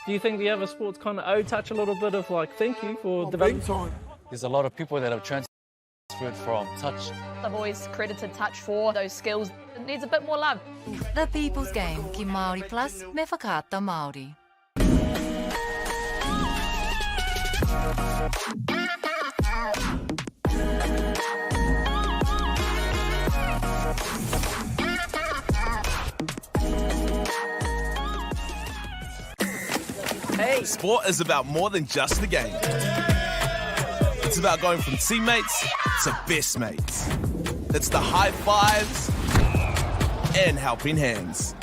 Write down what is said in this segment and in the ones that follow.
Do you think the other sports kind of owe touch a little bit of like thank you for oh, developing? Time. There's a lot of people that have transferred from touch. I've always credited touch for those skills. It needs a bit more love. The People's Game ki Māori Plus me Whakaata Māori. Hey. Sport is about more than just the game. It's about going from teammates to best mates. It's the high fives and helping hands.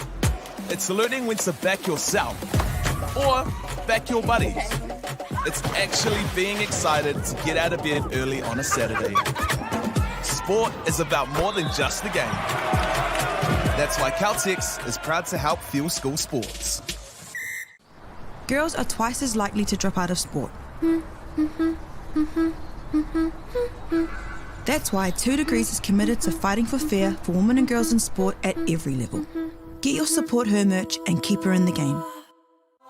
It's learning when to back yourself or back your buddies. It's actually being excited to get out of bed early on a Saturday. Sport is about more than just the game. That's why Caltex is proud to help fuel school sports. Girls are twice as likely to drop out of sport. That's why 2 Degrees is committed to fighting for fair for women and girls in sport at every level. Get your Support Her merch and keep her in the game.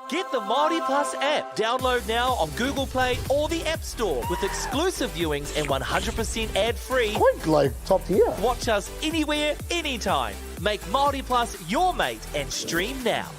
Get the Māori Plus app. Download now on Google Play or the App Store with exclusive viewings and 100% ad-free. Quite like top tier. Watch us anywhere, anytime. Make Māori Plus your mate and stream now.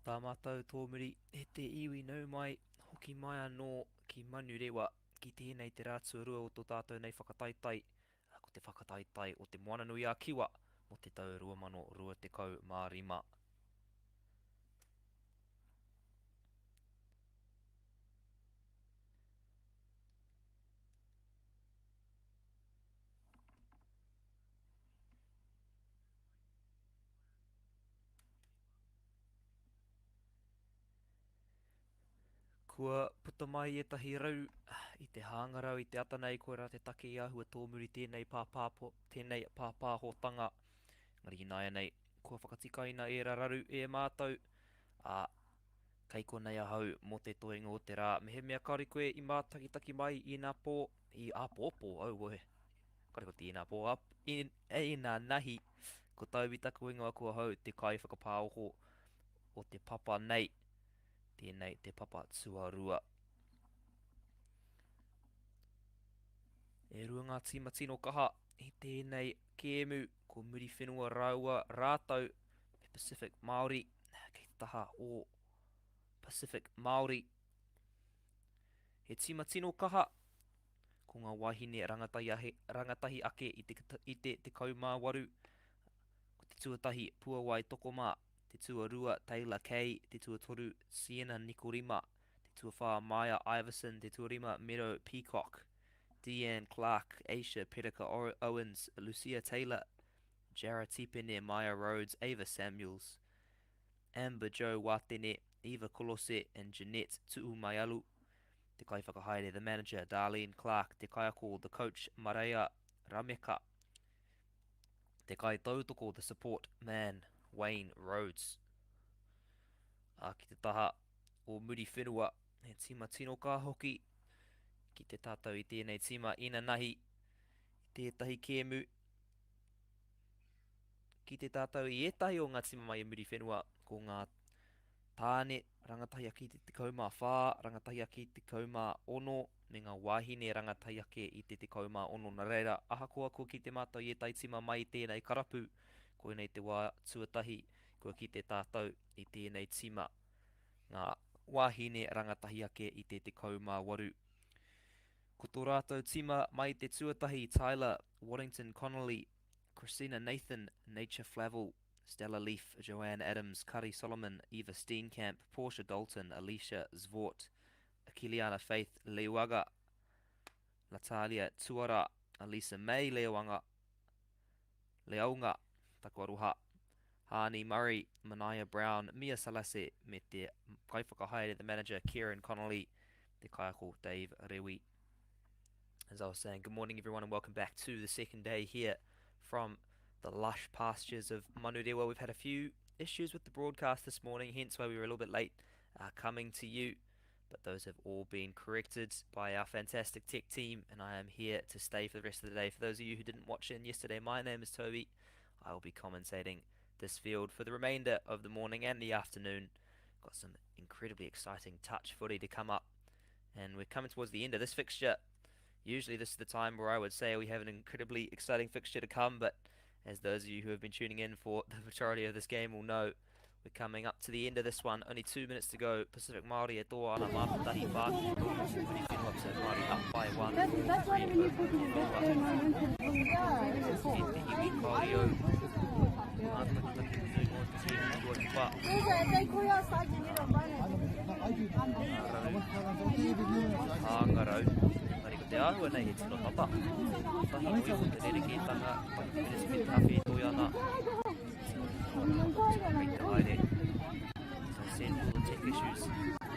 Tā mātou tōmuri e te iwi nau mai, hoki mai anō ki Manurewa, ki tēnei te rā tuarua o tō tātou nei whakataetae, ko te whakataetae o Te Moananui-a-Kiwa mō te tau 2025. Kua puta mai ētahi rau i te hāngarau i te ata nei, koirā te take i āhua tōmuri tēnei pāpāpo, tēnei pāpāhotanga. Engari ināianei, kua whakatikaina ērā raru e mātou, ā, kei konei ahau mō te toenga o te rā. Mehemea kāore koe i mātakitaki mai i ēnā pō, i āpōpō, auē, kāore ko te ēnā pō, ā, ēnā nahi, Ko Toby taku ingoa ko ahau te kaiwhakapāoho o te papa nei. Tēnei te papa tuarua. E rua ngā tīma tino kaha i tēnei kēmu ko Muriwhenua rāua rātou me Pacific Māori kei te taha o Pacific Māori. He tīma tino kaha Ko ngā wāhine rangatahi, rangatahi ake i te, i te 18, ko te tuatahi Puawai Tokoma, te tuarua Taylor Kay, te tuatoru Sienna Nikorima, te tuawhā Maya Iverson, te tuarima Meadow Peacock, Deanne Clark, Aisha Pereka Owens, Lucia Taylor, Jarrah Tipene, Maya Rhodes, Ava Samuels, Amber Jo Watene, Eva Kolose and Jeanette Tu'umaialu. Te kaiwhakahaere, the manager, Darlene Clark, te kaiako, the coach, Mareia Rameka, te kaitautoko, the support man, Wayne Rhodes. Ā, ki te taha o Muriwhenua, he tīma tino kā hoki ki te tātou i tēnei tīma inanahi i tētahi kēmu ki te tātou i ētahi o ngā tīma mai i Muriwhenua ko ngā Tāne, rangatahi ake i te 14, rangatahi ake i te 16, me ngā wāhine rangatahi ake i te 16. Nā reira, ahakoa kua kite mātou i ētahi tīma mai i tēnei karapu, koinei te wā tuatahi kua kite tātou i tēnei tīma, ngā wāhine rangatahi ake i te 18. Ko tō rātou tīma mai i te tuatahi, Tyler Waddington Connolly, Christina Nathan, Nature Flavel, Stella Leaf, Joanne Adams, Kari Solomon, Eva Steenkamp, Portia Dalton, Alicia Zvort, Akiliana Faith Leuaga, Natalia Tuara, Alisa May Leoanga, Leaunga, taku aroha, Hani Murray, Manaia Brown, Mia Salase, me te kaiwhakahaere, the manager, Kieran Connolly, te kaiako, Dave Rewi. As I was saying, good morning everyone and welcome back to the second day here from the lush pastures of Manurewa. We've had a few issues with the broadcast this morning, hence why we were a little bit late uh, coming to you. But those have all been corrected by our fantastic tech team, and I am here to stay for the rest of the day. For those of you who didn't watch in yesterday, my name is Toby. I will be commentating this field for the remainder of the morning and the afternoon. Got some incredibly exciting touch footy to come up, and we're coming towards the end of this fixture. Usually, this is the time where I would say we have an incredibly exciting fixture to come, but as those of you who have been tuning in for the majority of this game will know, we're coming up to the end of this one. Only two minutes to go. Pacific Māori e toa ana mā tahi whā ki Muriwhenua Pacific Māori up by one. E te iwi kauri au. Ngā takitaki te nui mō te kēmu tuawhiwha. Hāngarau. Engari ko te āhua nei he tino tata. Kotahi noa iho te rerekētanga, kotahi te miniti me te awhi e toe ana. Kei te haere. So said all the tech issues.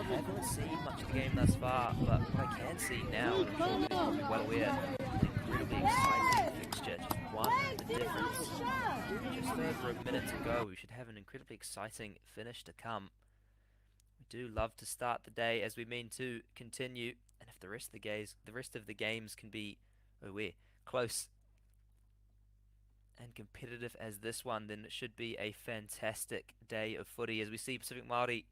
Haven't seen much of the game thus far, but what I can see now, and I'm sure you're probably well aware, an incredibly exciting fixture. Just one the difference. Just over a minute to go. We should have an incredibly exciting finish to come. We do love to start the day as we mean to continue, and if the rest of the games, the rest of the games can be, oh we're close and competitive as this one, then it should be a fantastic day of footy as we see Pacific Māori.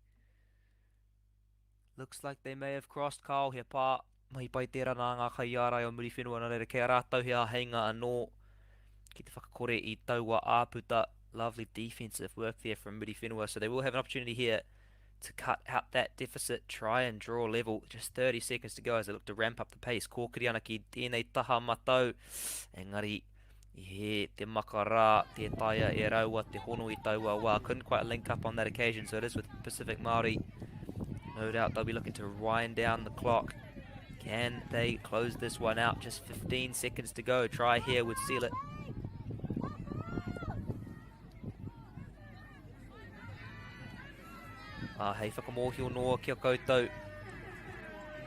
Looks like they may have crossed Kao he pā. Mahi pai tērā nā ngā kaiārai o Muriwhenua nā reira kei a rātou he āheinga anō ki te whakakore i taua āputa. Lovely defensive work there from Muriwhenua. So they will have an opportunity here. to cut out that deficit, try and draw level. Just 30 seconds to go as they look to ramp up the pace. Kōkiri ana ki tēnei taha matau. Engari, i he te makarā, tē taea e raua te hono i taua wā. Couldn't quite link up on that occasion, so it is with Pacific Māori. No doubt they'll be looking to wind down the clock. Can they close this one out? Just 15 seconds to go. Try here would seal it. Ā, hei whakamōhio noa ki a koutou,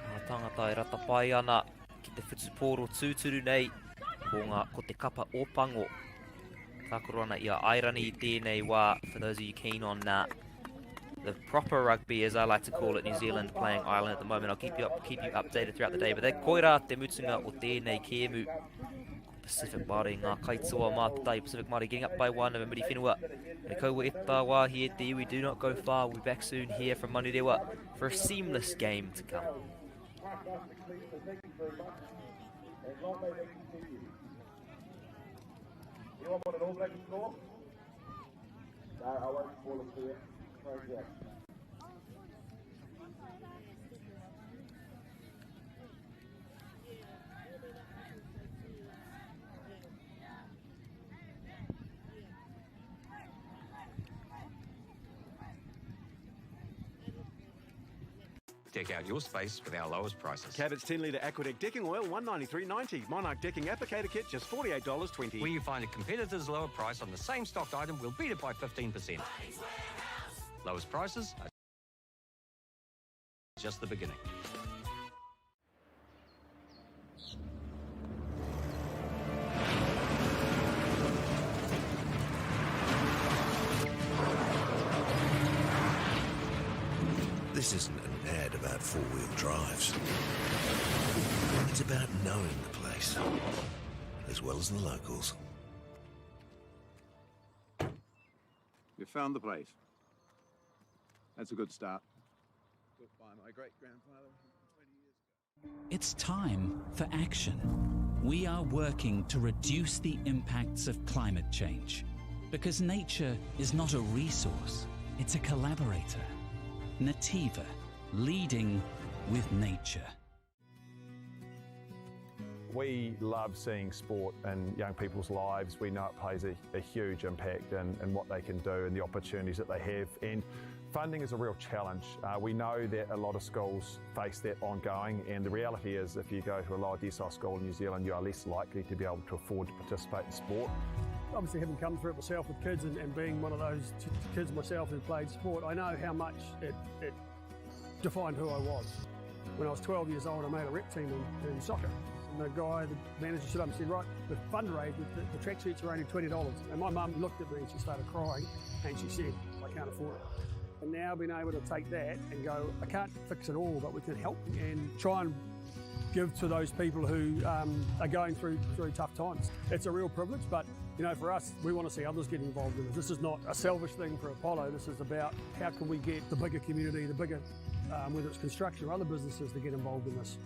ngā tāngata e rata pai ana ki te whutupōro tūturu nei, ko, ngā, ko te kapa Ōpango. Tākaro ana i a Airani i tēnei wā, for those of you keen on uh, the proper rugby, as I like to call it, New Zealand playing Ireland at the moment. I'll keep you up, keep you updated throughout the day. But that koirā te mutunga o tēnei kēmu. Pacific Māori, ngā kaitoa mā te tai Pacific Māori getting up by one over Muriwhenua. Me kaua e tā wāhi e te iwi, do not go far. We'll be back soon here from Manurewa for a seamless game to come. Anyone want an All Black score? No, I won't call it to you. Project. Deck out your space with our lowest prices. Cabot's 10 litre Aquadec decking oil, $193.90. Monarch decking applicator kit, just $48.20. Where you find a competitor's lower price on the same stocked item, we'll beat it by 15%. Lowest prices are just the beginning. This isn't an ad about four-wheel drives. It's about knowing the place, as well as the locals. You found the place. That's a good start. Built by my great-grandfather 20 years ago. It's time for action. We are working to reduce the impacts of climate change. Because nature is not a resource, it's a collaborator. Nativa, leading with nature. We love seeing sport in young people's lives. We know it plays a, a huge impact in, in what they can do and the opportunities that they have. And funding is a real challenge. Uh, we know that a lot of schools face that ongoing, and the reality is if you go to a lower decile school in New Zealand, you are less likely to be able to afford to participate in sport. Obviously, having come through it myself with kids and, and being one of those kids myself who played sport, I know how much it, it defined who I was. When I was 12 years old, I made a rep team in, in soccer. And the guy, the manager stood up and said, right, the fundraiser, the, the tracksuits are only $20. And my mum looked at me and she started crying and she said, I can't afford it. And now being able to take that and go, I can't fix it all, but we can help and try and give to those people who um, are going through through tough times. It's a real privilege, but you know, for us, we want to see others get involved in this. This is not a selfish thing for Apollo. This is about how can we get the bigger community, the bigger, um, whether it's construction or other businesses, to get involved in this.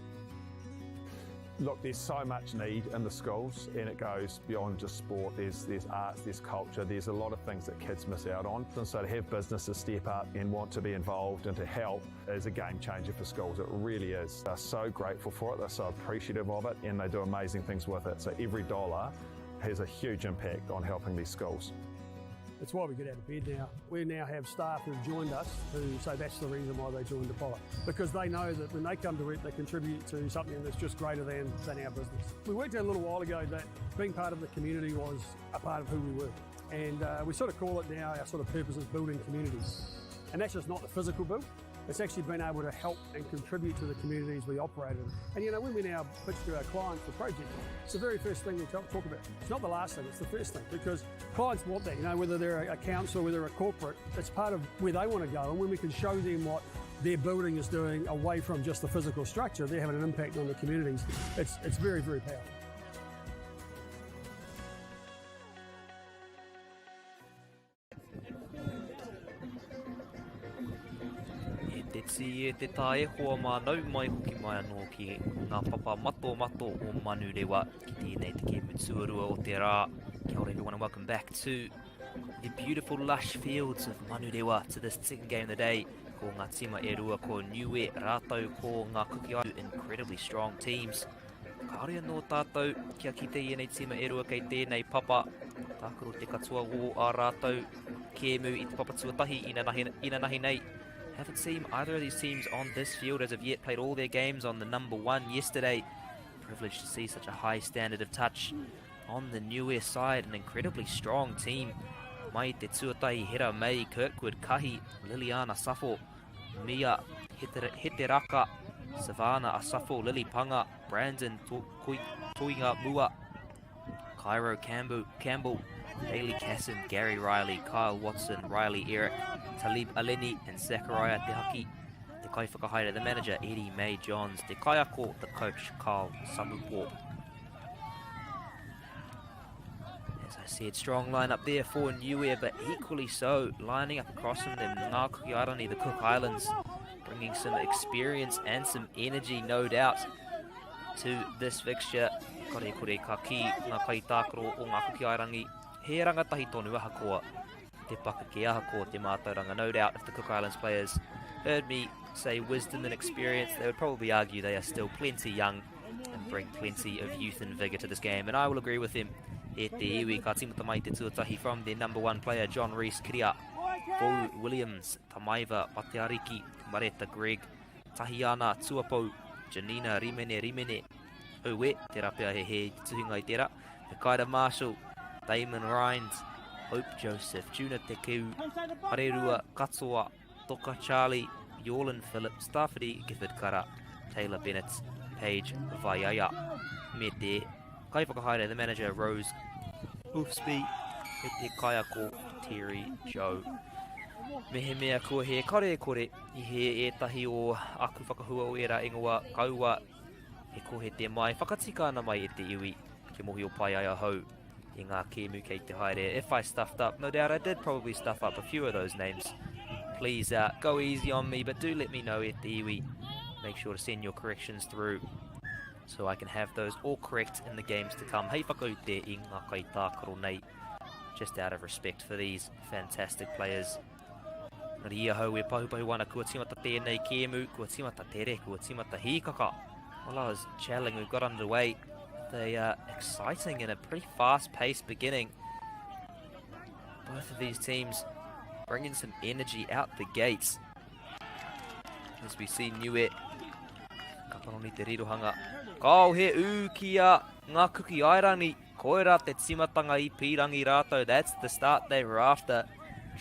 Look, there's so much need in the schools, and it goes beyond just sport. There's, there's arts, there's culture, there's a lot of things that kids miss out on. And so to have businesses step up and want to be involved and to help is a game changer for schools. It really is. They're so grateful for it, they're so appreciative of it, and they do amazing things with it. So every dollar has a huge impact on helping these schools. It's why we get out of bed now. We now have staff who've joined us who say that's the reason why they joined Apollo. Because they know that when they come to work, they contribute to something that's just greater than, than our business. We worked out a little while ago that being part of the community was a part of who we were. And uh, we sort of call it now our sort of purpose is building communities. And that's just not the physical build, it's actually been able to help and contribute to the communities we operate in. And you know, when we now pitch to our clients the project, it's the very first thing we talk, talk about. It's not the last thing, it's the first thing because clients want that, you know, whether they're a council, whether they're a corporate, it's part of where they want to go. And when we can show them what their building is doing away from just the physical structure, they're having an impact on the communities. It's, it's very, very powerful. E te tī, e te tā, e hoa mā, nau mai hoki mai anō ki ngā papa matomato o Manurewa ki tēnei te kēmu tuarua o te rā. Kia ora everyone and welcome back to the beautiful lush fields of Manurewa to this second game of the day. Ko ngā tīma e rua ko Niue rātou ko ngā Kuki Islands. Incredibly strong teams. Kāore anō tātou kia kite i ēnei tīma e rua kei tēnei papa. Tākaro te katoa o ā rātou kēmu i te papa tuatahi inanahi, inanahi nei. Haven't seen either of these teams on this field as of yet. Played all their games on the number one yesterday. Privileged to see such a high standard of touch on the Niue side. An incredibly strong team. Mai te tuatahi Hera May, Kirkwood, Kahi, Liliana Safo, Mia Heteraka, Savannah Asafo, Lily Panga, Brandon Toinga Mua, Cairo Campbell, Campbell, Haley Casson, Gary Riley, Kyle Watson, Riley Eric, Talib Aleni, and Zachariah Te Haki. Te kaiwhakahaere, the manager, Eddie May Johns, Te kaiako, the coach, Carl Samupo. As I said, strong line up there for Niue, but equally so, lining up across from them, Ngā Kuki Airani, the Cook Islands, bringing some experience and some energy, no doubt, to this fixture. Kore kore ka ki ngā kaitākaro o Ngā Kuki Airangi. He rangatahi tonu ahakoa te pakeke ahakoa te mātauranga. No doubt if the Cook Islands players heard me say wisdom and experience, they would probably argue they are still plenty young and bring plenty of youth and vigour to this game. And I will agree with him. E te iwi, ka tīmata mai te tuatahi from their number one player, John Rees Kiria, Bo Williams, Tamaiva Mateariki, Mareta Gregg, Tahiana Tuapou, Janina Rimene Rimene, Aue, tērā pea he hē i te tuhinga i tērā, Mikaira Marshall, Damon Rhind, Hope Joseph, Juna Te Keu, Parerua Katoa, Toka Charlie, Yorlin Phillips, Tawhiri Gifford Kara, Taylor Bennett, Paige Vaiaia, me te kaiwhakahaere, the manager, Rose Hoofsby, me te kaiako, Terry Joe. Mehemea kua he kare e kore i hē ētahi o aku whakahua o ērā ingoa kaua e kohete mai, whakatika ana mai e te iwi kia mohio pai ai ahau i ngā kēmu kei te haere. If I stuffed up, no doubt I did probably stuff up a few of those names. Please uh, go easy on me, but do let me know e te iwi. Make sure to send your corrections through so I can have those all correct in the games to come. Hei whakaute i ngā kaitākaro nei, just out of respect for these fantastic players. Engari i ahau e pahupahu ana, kua tīmata tēnei kēmu, kua tīmata tere, kua tīmata hīkaka. Well, I was chatting, we've got underway. They are exciting and a pretty fast-paced beginning. Both of these teams bringing some energy out the gates. As we see Niue, ka panoni te rirohanga. Kao he ū ki a Ngā Kuki Airani. Koira te timatanga i pīrangi rātou. That's the start they were after.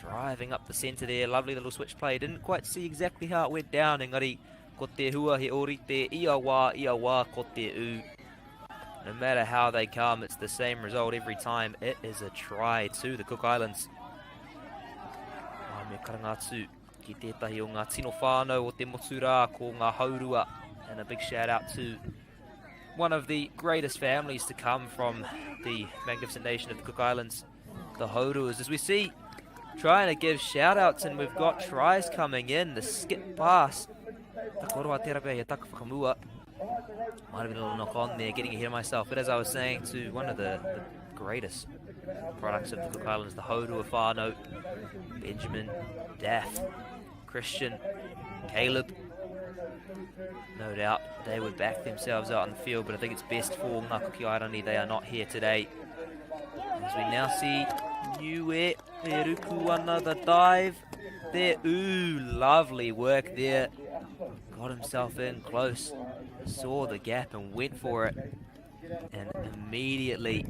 Driving up the centre there. Lovely little switch play. Didn't quite see exactly how it went down. Engari, ko te hua he ōrite ia wā, ia wā ko te ū. No matter how they come, it's the same result every time. It is a try to the Cook Islands. Oh, me karanga atu ki tētahi o ngā tino whānau o te motu rā, ko ngā haurua. And a big shout out to one of the greatest families to come from the magnificent nation of the Cook Islands, the Hauruas. As we see, trying to give shout outs, and we've got tries coming in. The skip pass. Takoroa Terapia he taka whakamua. Might have been a little knock on there, getting ahead of myself. But as I was saying to one of the, the greatest products of the Cook Islands, the Haurua whānau, Benjamin, Daff, Christian, Caleb. No doubt they would back themselves out on the field, but I think it's best for Ngā Kuki Airani. They are not here today. As we now see Niue e ruku ana the dive there. Ooh, lovely work there. Got himself in close, saw the gap and went for it. And immediately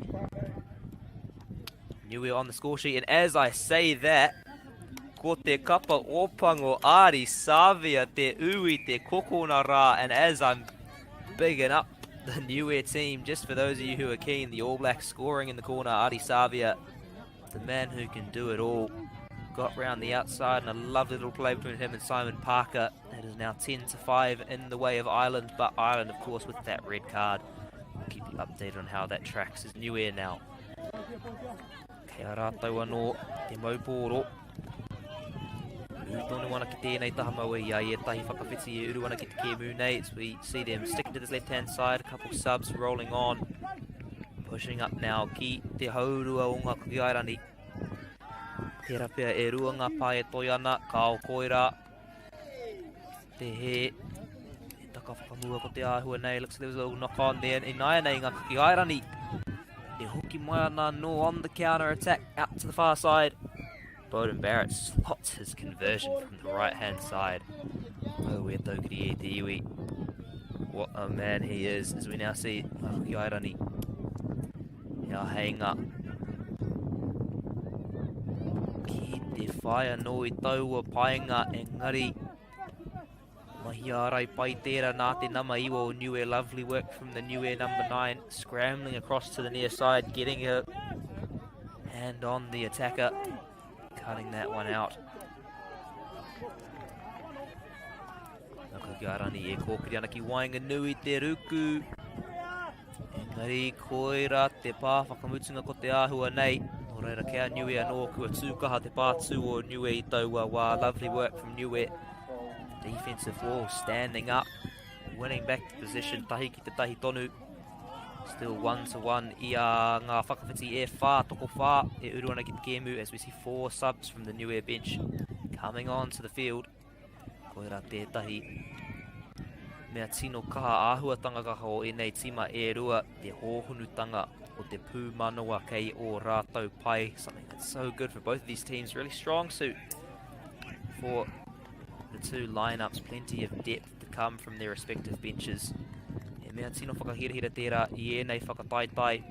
Niue on the score sheet. And as I say that, ko te kapa Ōpango Ari Savia te ui te kokona rā. And as I'm bigging up the Niue team, just for those of you who are keen, the All Blacks scoring in the corner, Ardie Savea, the man who can do it all, got round the outside and a lovely little play between him and Simon Parker. It is now 10-5 in the way of Ireland, but Ireland, of course, with that red card. We'll keep you updated on how that tracks. Is Niue now. Kei a rātou anō te maupōro. Ū tonu ana ki tēnei taha maui i a ētahi whakawhiti e uru ana ki te kēmu nei. As we see them sticking to this left-hand side, a couple subs rolling on. Pushing up now ki te haurua o ngā Kuki Airani. Tērā pea e rua ngā pae e toi ana, kao koira. Te hē. E taka whakamua ko te āhua nei. Looks like there was a little knock on there. Ināianei ngā Kuki Airani. E hoki mai ana anō on the counter attack out to the far side. Beauden Barrett slots his conversion from the right hand side. Oh, e taukiri e te iwi. What a man he is, as we now see ngā Kuki Airani. He āheinga ki te whai anō i taua painga engari mahi ārai pai tērā nā te nama iwa o Niue. Lovely work from the Niue number 9, scrambling across to the near side, getting a hand on the attacker, cutting that one out. Nā Kuki Airani e kōkiri ana ki waenganui te ruku. Engari koira te pā whakamutunga ko te āhua nei. Nō reira kia Niue anō kua tūkaha te pātū o Niue i taua wā. Lovely work from Niue. Defensive wall standing up. Winning back the position tahi ki te tahi tonu. Still 1-1 i a ngā whakawhiti e whā, toko whā e uru ana ki te kēmu as we see four subs from the Niue bench coming on to the field. Koirā tētahi mea tino kaha āhuatanga kaha o ēnei tīma e rua, te hōhonutanga o te pūmanawa kei ō rātou pai. Something that's so good for both of these teams. Really strong suit for the two lineups. Plenty of depth to come from their respective benches. He mea tino whakahirahira tērā i ēnei whakataetae.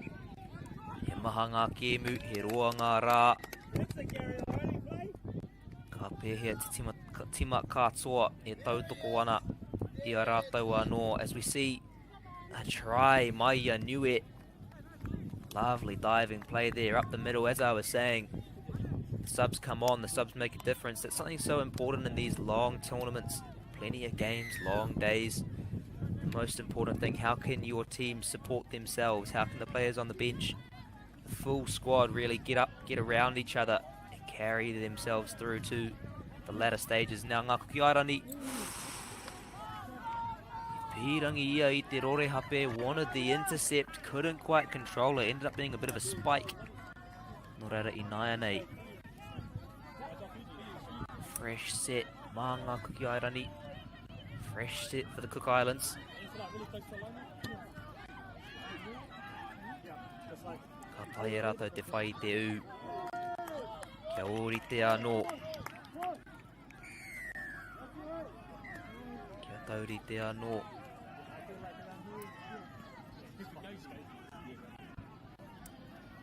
He maha ngā kēmu, he roa ngā rā. Ka pēhea te tima, tima katoa e tautoko ana i a rātou anō. As we see a try mai i a Niue. Lovely diving play there up the middle. As I was saying, the subs come on, the subs make a difference. That's something so important in these long tournaments. Plenty of games, long days. The most important thing, how can your team support themselves? How can the players on the bench, the full squad, really get up, get around each other and carry themselves through to the latter stages. Now, ngā Kuki Airani, pīrangi ia i te rore hape, wanted the intercept, couldn't quite control it, ended up being a bit of a spike. Nō reira ināianei. Fresh set, mā ngā Kuki Airani. Fresh set for the Cook Islands. Ka taea e rātou te whai i te ū. Kia ōrite anō. Kia taurite anō.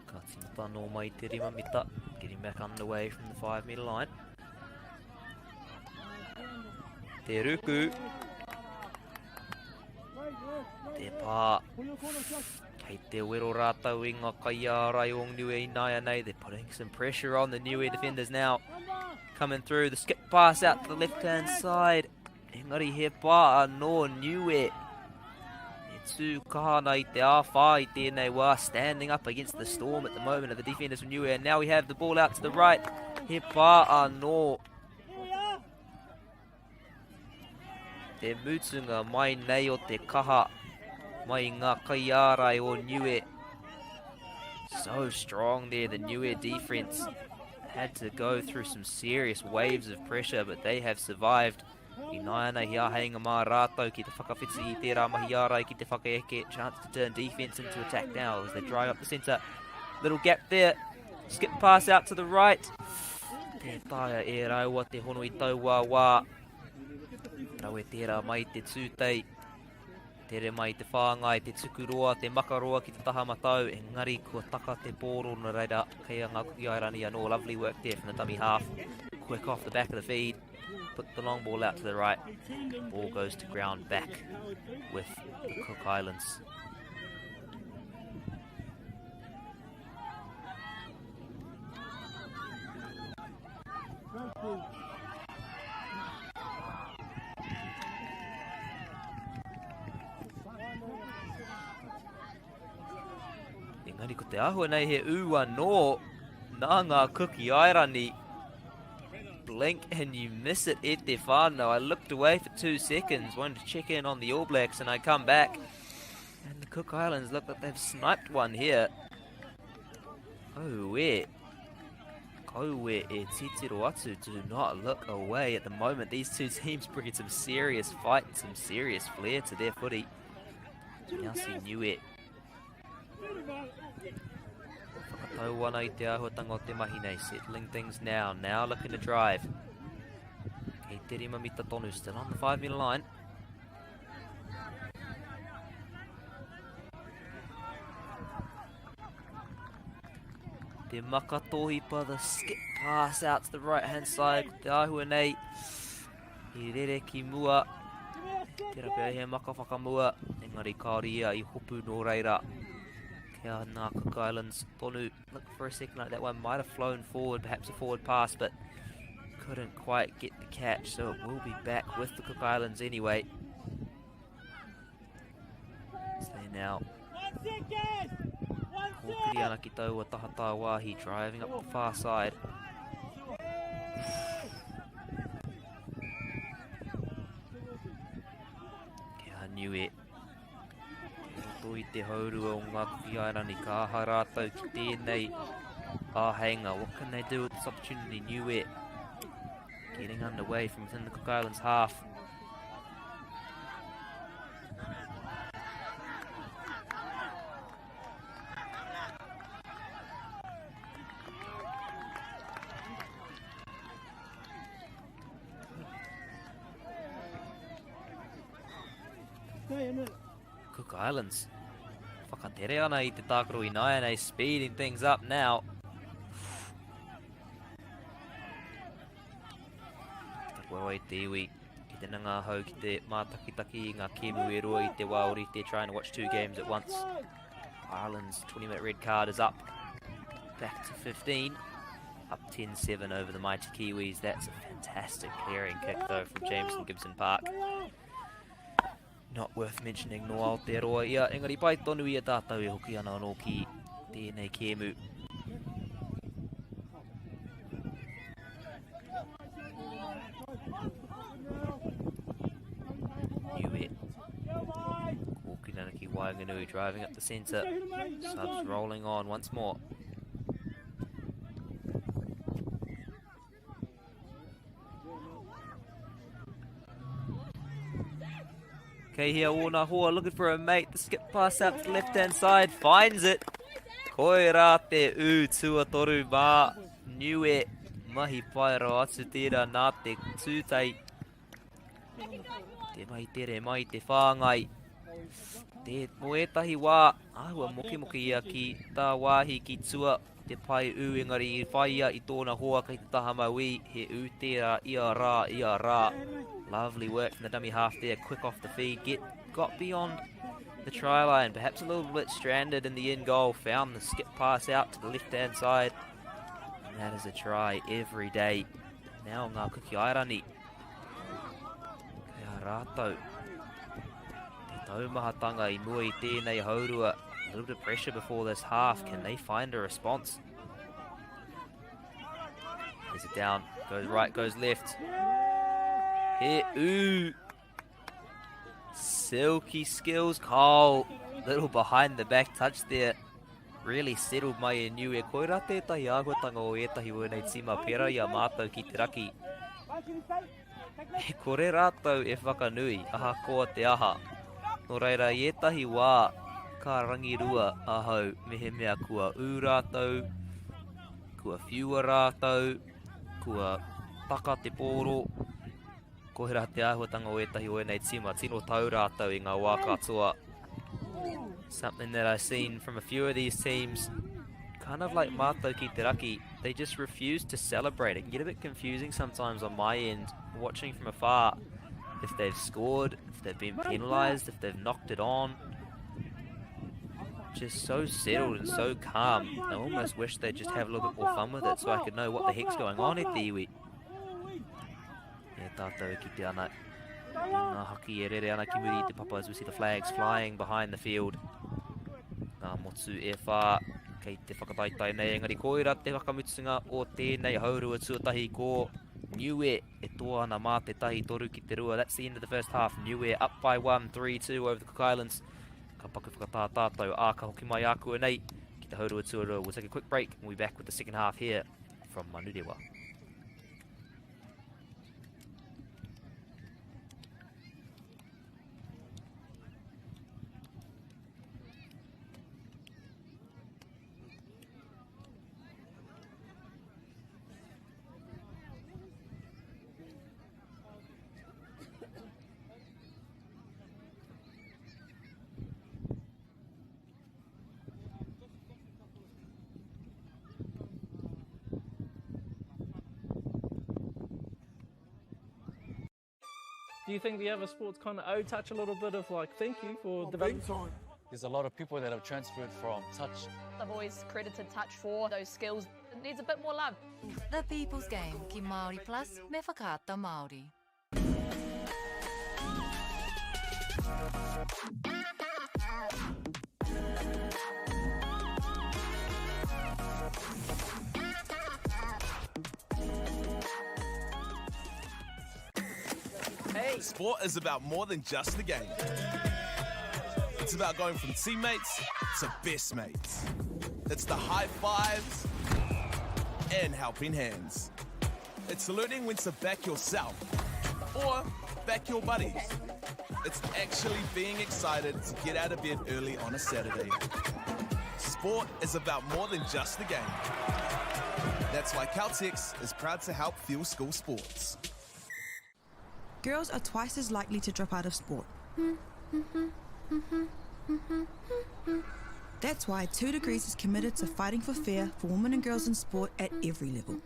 Ka tīmata anō mai te rima mita. Getting back underway from the 5 metre line. Te ruku. Te pā. Kei te wero rātou i ngā kaiārai o Niue ināianei. They're putting some pressure on the Niue defenders now. Coming through, the skip pass out to the left-hand side. Engari he pā anō Niue. E tū kaha ana i te āwhā i tēnei wā, standing up against the storm at the moment of the defenders from Niue. And now we have the ball out to the right. He pā anō. Te mutunga mai nei o te kaha mai i ngā kaiārai o Niue. So strong there, the Niue defense. Had to go through some serious waves of pressure, but they have survived. Ināianei he āheinga mā rātou ki te whakawhiti i tērā mahi ārai ki te whakaeke. Chance to turn defense into attack now as they drive up the centre. Little gap there. Skip pass out to the right. Tē taea e rāua te hono i taua wā. Rawe tērā mai te tūtei. Tere mai te whāngai, te tukuroa, te makaroa ki te taha matau, engari kua taka te pōro nō reira kei a Ngā Kuki Airani anō. Lovely work there from the dummy half. Quick off the back of the feed. Put the long ball out to the right. Ball goes to ground back with the Cook Islands. Engari ko te āhua nei he ū anō nā ngā Kuki Airani. Blink and you miss it e te whānau. I looked away for 2 seconds, wanted to check in on the All Blacks, and I come back. And the Cook Islands look like they've sniped one here. Oh, wait. Kaue e titiro atu, do not look away at the moment. These two teams bringing some serious fight and some serious flair to their footy. Now see Niue. Whakatau ana i te āhuatanga o te mahi nei. Settling things now. Now looking to drive. Kei te rima mita tonu. Still on the 5 meter line. Te Makatohipa, the skip pass out to the right hand side. Ko te āhua nei, i rere ki mua. Tērā pea he maka whakamua, engari kāore ia i hopu nō reira. Kia nā Cook Islands tonu. Look for a second like that one might have flown forward, perhaps a forward pass, but couldn't quite get the catch, so it will be back with the Cook Islands anyway. So they now Kōkiri ana ki taua taha tāwāhi, driving up the far side. Kia niue. Te roto i te haurua o ngā Kuki Airani, ka aha rātou ki tēnei āheinga. What can they do with this opportunity? Niue getting underway from within the Cook Islands half. Cook Islands. Whakatere ana i te tākaro i nāianei, speeding things up now. Tapuawai te iwi ki te nanga ahau ki te mātakitaki i ngā kēmu e rua i te wā orite, trying to watch two games at once. Ireland's 20-minute red card is up. Back to 15. Up 10-7 over the mighty Kiwis. That's a fantastic clearing kick, though, from Jameson Gibson Park. Not worth mentioning no Aotearoa ia, engari pai tonu ia tātou e hoki ana anō ki tēnei kēmu. Niue. Kōkiri ki waenganui, driving up the centre. Subs rolling on once more. Okay, here ōna hoa looking for a mate. The skip pass out to the left-hand side. Finds it. Koirā te ū tuatoru mā Niue. Mahi pai rawa atu tērā nā te tūtei. Te mahi tere mai te whāngai. Te, mō ētahi wā, āhua mokemoke ia ki tā wāhi ki tua te pae ū engari i whai ia i tōna hoa kei te taha mauī, he ū tērā ia rā, ia rā. Lovely work from the dummy half there, quick off the feed, get got beyond the try line, perhaps a little bit stranded in the end goal, found the skip pass out to the left-hand side. And that is a try every day. Now ngā Kuki Airani. Kei a rātou. Te taumahatanga i mua i tēnei haurua. A little bit of pressure before this half. Can they find a response? Is it down? Goes right, goes left. Here, ooh. Silky skills, Carl. Little behind the back touch there. Really settled mai e Niue. Koirā tētahi āhuatanga o ētahi o ēnei tīma pērā i a mātou ki te raki. E kore rātou e whakanui, ahakoa te aha. Nō reira, i ētahi wā, ka rangirua ahau mehemea kua ū rātou, kua whiua rātou, kua taka te pōro. Koirā te āhuatanga o ētahi o ēnei tīma, tino tau rātou i ngā wā katoa. Something that I've seen from a few of these teams, kind of like mātou ki te raki, they just refuse to celebrate. It can get a bit confusing sometimes on my end, watching from afar, if they've scored, if they've been penalised, if they've knocked it on. Just so settled and so calm. I almost wish they'd just have a little bit more fun with it so I could know what the heck's going on at the iwi. E tātou e kite ana i ngā haki e rere ana ki muri i te papa as we see the flags flying behind the field. Ngā motu e whā kei te whakataetae nei, engari koira te whakamutunga o tēnei haurua tuatahi ko Niue e toa ana mā te tahi 3-2. That's the end of the first half. Niue up by 1, 3-2 over the Cook Islands. Ka paku whakatā tātou, ā, ka hoki mai ākuanei ki te haurua tuarua. We'll take a quick break and we'll be back with the second half here. from Manurewa. Do you think the other sports kind of owe touch a little bit of like thank you for developing? time. There's a lot of people that have transferred from touch. I've always credited touch for those skills. It needs a bit more love. The People's Game ki Māori Plus me Whakaata Māori. Hey. Sport is about more than just the game. It's about going from teammates to best mates. It's the high fives and helping hands. It's learning when to back yourself or back your buddies. It's actually being excited to get out of bed early on a Saturday. Sport is about more than just the game. That's why Caltex is proud to help fuel school sports. Girls are twice as likely to drop out of sport. That's why 2 Degrees is committed to fighting for fair for women and girls in sport at every level.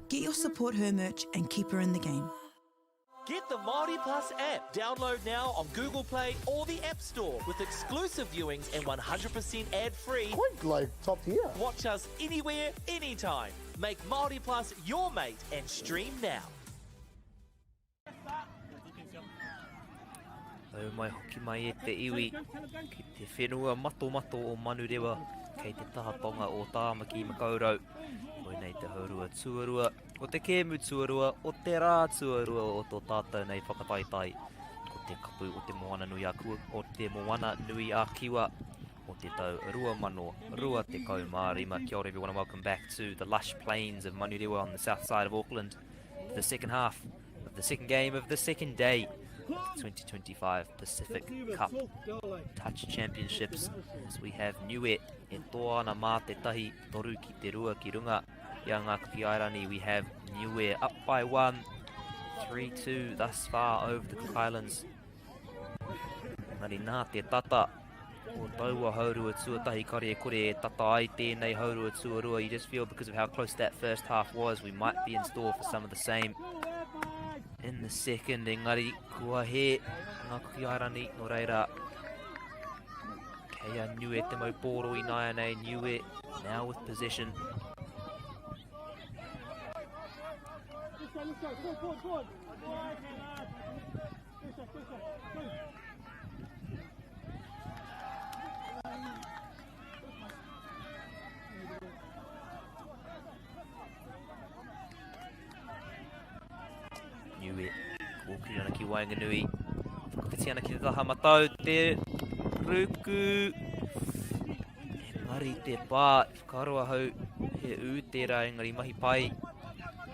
Get your support her merch and keep her in the game. Get the Māori Plus app. Download now on Google Play or the App Store with exclusive viewings and 100% ad-free. Quite like top tier. Watch us anywhere, anytime. Make Māori Plus your mate and stream now. Nau mai hoki mai e te iwi ki te whenua matomato o Manurewa kei te taha tonga o Tāmaki Makaurau. Koinei te haurua tuarua, o te kēmu tuarua, o te rā tuarua o tō tātou nei whakataetae. Ko te kapu o te Moana Nui a, o te Moana Nui a Kiwa o te tau 2025. Kia ora everyone and welcome back to the lush plains of Manurewa on the south side of Auckland for the second half of the second game of the second day of the 2025 Pacific Cup Touch Championships as we have Niue e toa ana mā te tahi toru ki te rua ki runga i a Ngā Kuki Airani. We have Niue up by one, 3-2 thus far over the Cook Islands. Engari nā te tata o taua haurua tuatahi kare e kore e tata ai tēnei haurua tuarua. You just feel because of how close that first half was, we might be in store for some of the same in the second. Engari kua he ngā Kuki Airani nō reira kei a Niue te mau pōro i nāianei. Niue now with possession. Let's go, let's go. Forward, forward, forward. Niue, kōkiri ana ki waenganui. Whakawhiti ana ki te taha matau, te ruku. Engari te pā, whakaaro ahau, he ū tērā engari mahi pai.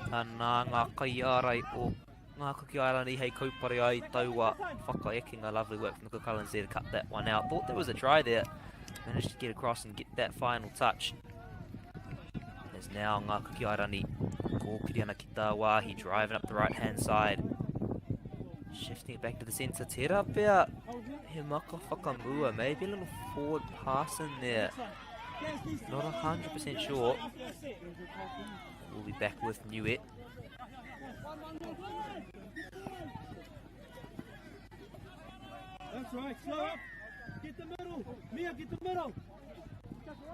Nā ngā kaiārai o Ngā Kuki Airani hei kaupare ai taua whakaekenga. Lovely work from the Cook Islands there to cut that one out. Thought there was a try there. Managed to get across and get that final touch. There's now Ngā Kuki Airani. Kōkiri ana ki tā wāhi, driving up the right hand side. Shifting it back to the centre. Tērā pea he maka whakamua. Maybe a little forward pass in there. Not 100% sure. We'll be back with Niue. That's right, slow up. Get the middle. Mia, get the middle.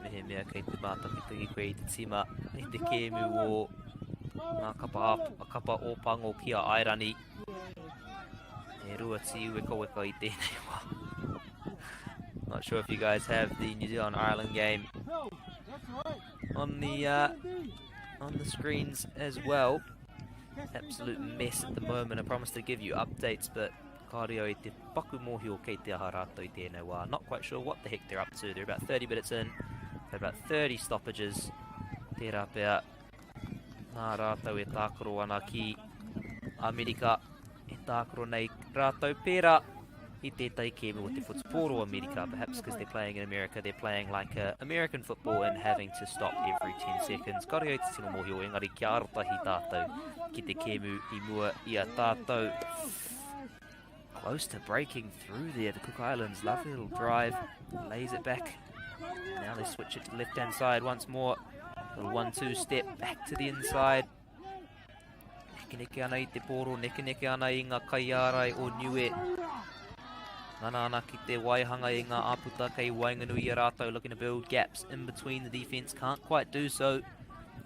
Mehemea kei te mātakitaki koe i te tīma i te kēmu o ngā kapa, a, kapa o Pango ki a Airani. E rua tīwekaweka i tēnei wā. Not sure if you guys have the New Zealand Ireland game on the on the screens as well. Absolute mess at the moment. I promise to give you updates, but kāre au i te paku mōhio kei te aha rātou i tēnei wā. Not quite sure what the heck they're up to. They're about 30 minutes in. They're about 30 stoppages. Tērā pea. Nā rātou e tākaro ana ki Amerika, e tākaro nei rātou pērā i tētahi kēmu o te whutupōro Amerika. Perhaps because they're playing in America, they're playing like a American football and having to stop every 10 seconds. Kāore au te tino mōhio, engari kia arotahi tātou ki te kēmu i mua i a tātou. Close to breaking through there, the Cook Islands. Lovely little drive, lays it back. Now they switch it to the left-hand side once more. Little 1-2 step back to the inside. Nekeneke ana i te pōro, nekeneke ana i ngā kaiārai o Niue. Ngana ana ki te waihanga i ngā āputa kei waenganui i a rātou, looking to build gaps in between the defense. Can't quite do so.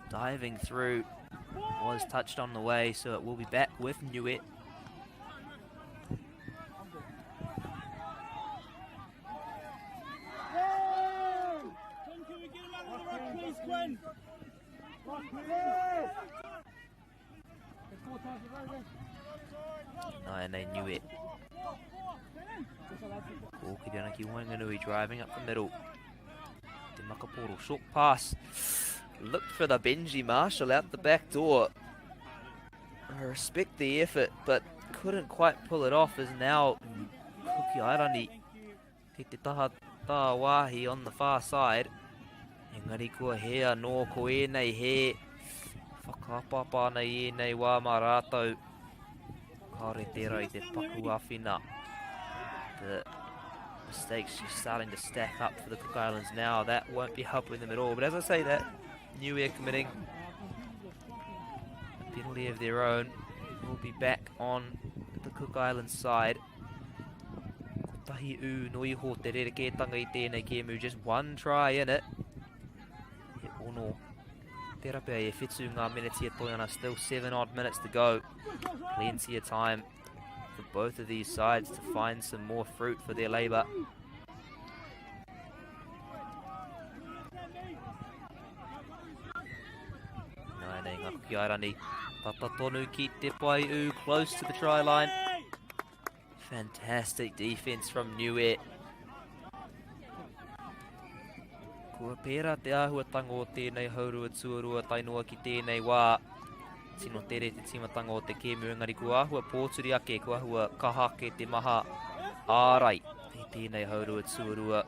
Diving through, was touched on the way, so it will be back with Niue. Naianei Niue. Kōkiri ana ki waenganui, driving up the middle. Te Makaporo, short pass. Looked for the Benji Marshall out the back door. I respect the effort, but couldn't quite pull it off as now Kuki Airani ki te taha tāwāhi on the far side. Engari kua he anō ko ēnei he whakapapa ana i ēnei wā mā rātou. Kāore tērā i te paku āwhina. The mistakes just starting to stack up for the Cook Islands now. That won't be helping them at all. But as I say that, Niue committing a penalty of their own. Will be back on the Cook Islands side. Kotahi u no iho te rerekētanga i tēnei kēmu. Just one try in it. He ono. Tērā pea e whitu ngā miniti e toi ana. Still 7 odd minutes to go. Plenty of time for both of these sides to find some more fruit for their labour. Nāianei ngā Kuki Airani. Tata tonu ki te pai u, close to the try line. Fantastic defense from Niue. Kua pērā te āhuatanga o tēnei haurua tuarua tae noa ki tēnei wā. Tino tere te tīmatanga o te kēmu, engari kua āhua pōturi ake, kua āhua kaha ake te maha ārai i tēnei haurua tuarua.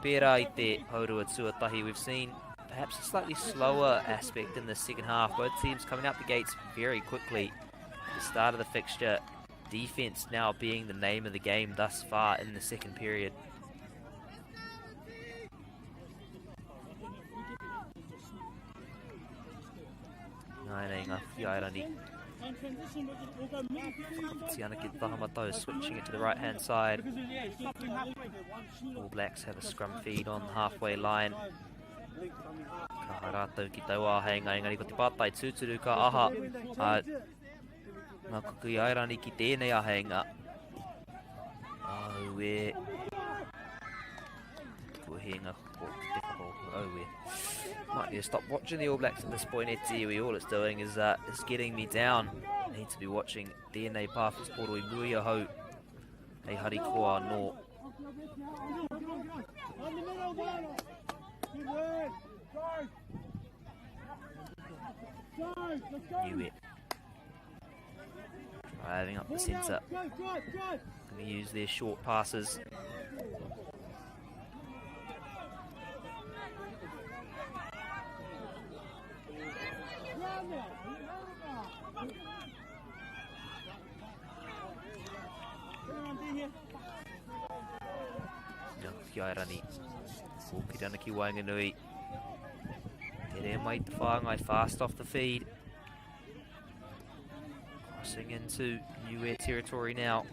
Pērā i te haurua tuatahi, we've seen perhaps a slightly slower aspect in the second half. Both teams coming out the gates very quickly at the start of the fixture. Defense now being the name of the game thus far in the second period. Nāianei ngā whiairani. Whakawhiti ana ki te taha matau, switching it to the right hand side. All Blacks have a scrum feed on the halfway line. Kaha rātou ki taua āheinga, engari ko te pātai tūturu ka aha a ngā kuku i airani ki tēnei āheinga. Aue. Kua hē ngā Aue. Might need to stop watching the All Blacks at this point, Eti. All it's doing is getting me down. I need to be watching DNA Pāwhas Poro i mua i ahau. Hei harikoa anō. Niue. Driving up the centre. Going to use their short passes. Ki Airani. Kōkiri ki waenganui. Tere mai te whāngai, fast off the feed. Crossing into Niue territory now.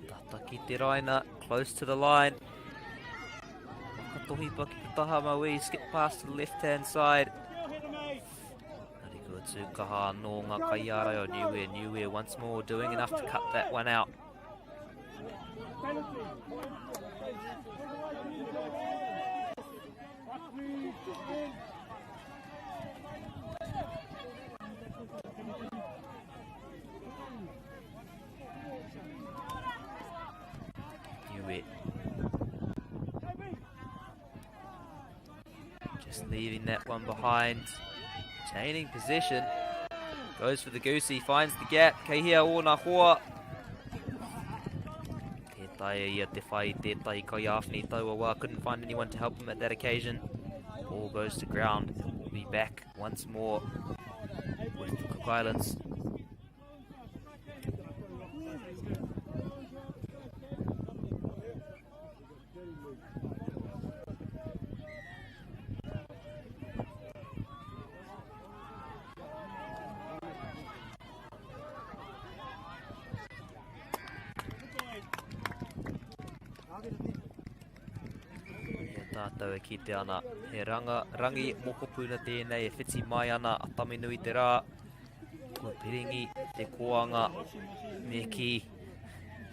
Tata ki te raina, close to the line. Whakatohi pa ki te taha mauī, skip past to the left-hand side. Ariko tū kaha anō ngā kaiārai o Niue. Niue once more doing enough to cut that one out. Just leaving that one behind. Retaining possession. Goes for the goosey, finds the gap. Kei hea ōna hoa. Tē taea ia te whai tētahi kaiāwhina i taua wā. Couldn't find anyone to help him at that occasion. Ball goes to ground. Will be back once more with the Cook Islands. Tātou e kite ana, he ranga, rangi mokopuna tēnei e whiti mai ana a Taminui te rā. Kua piringi te koanga me kī.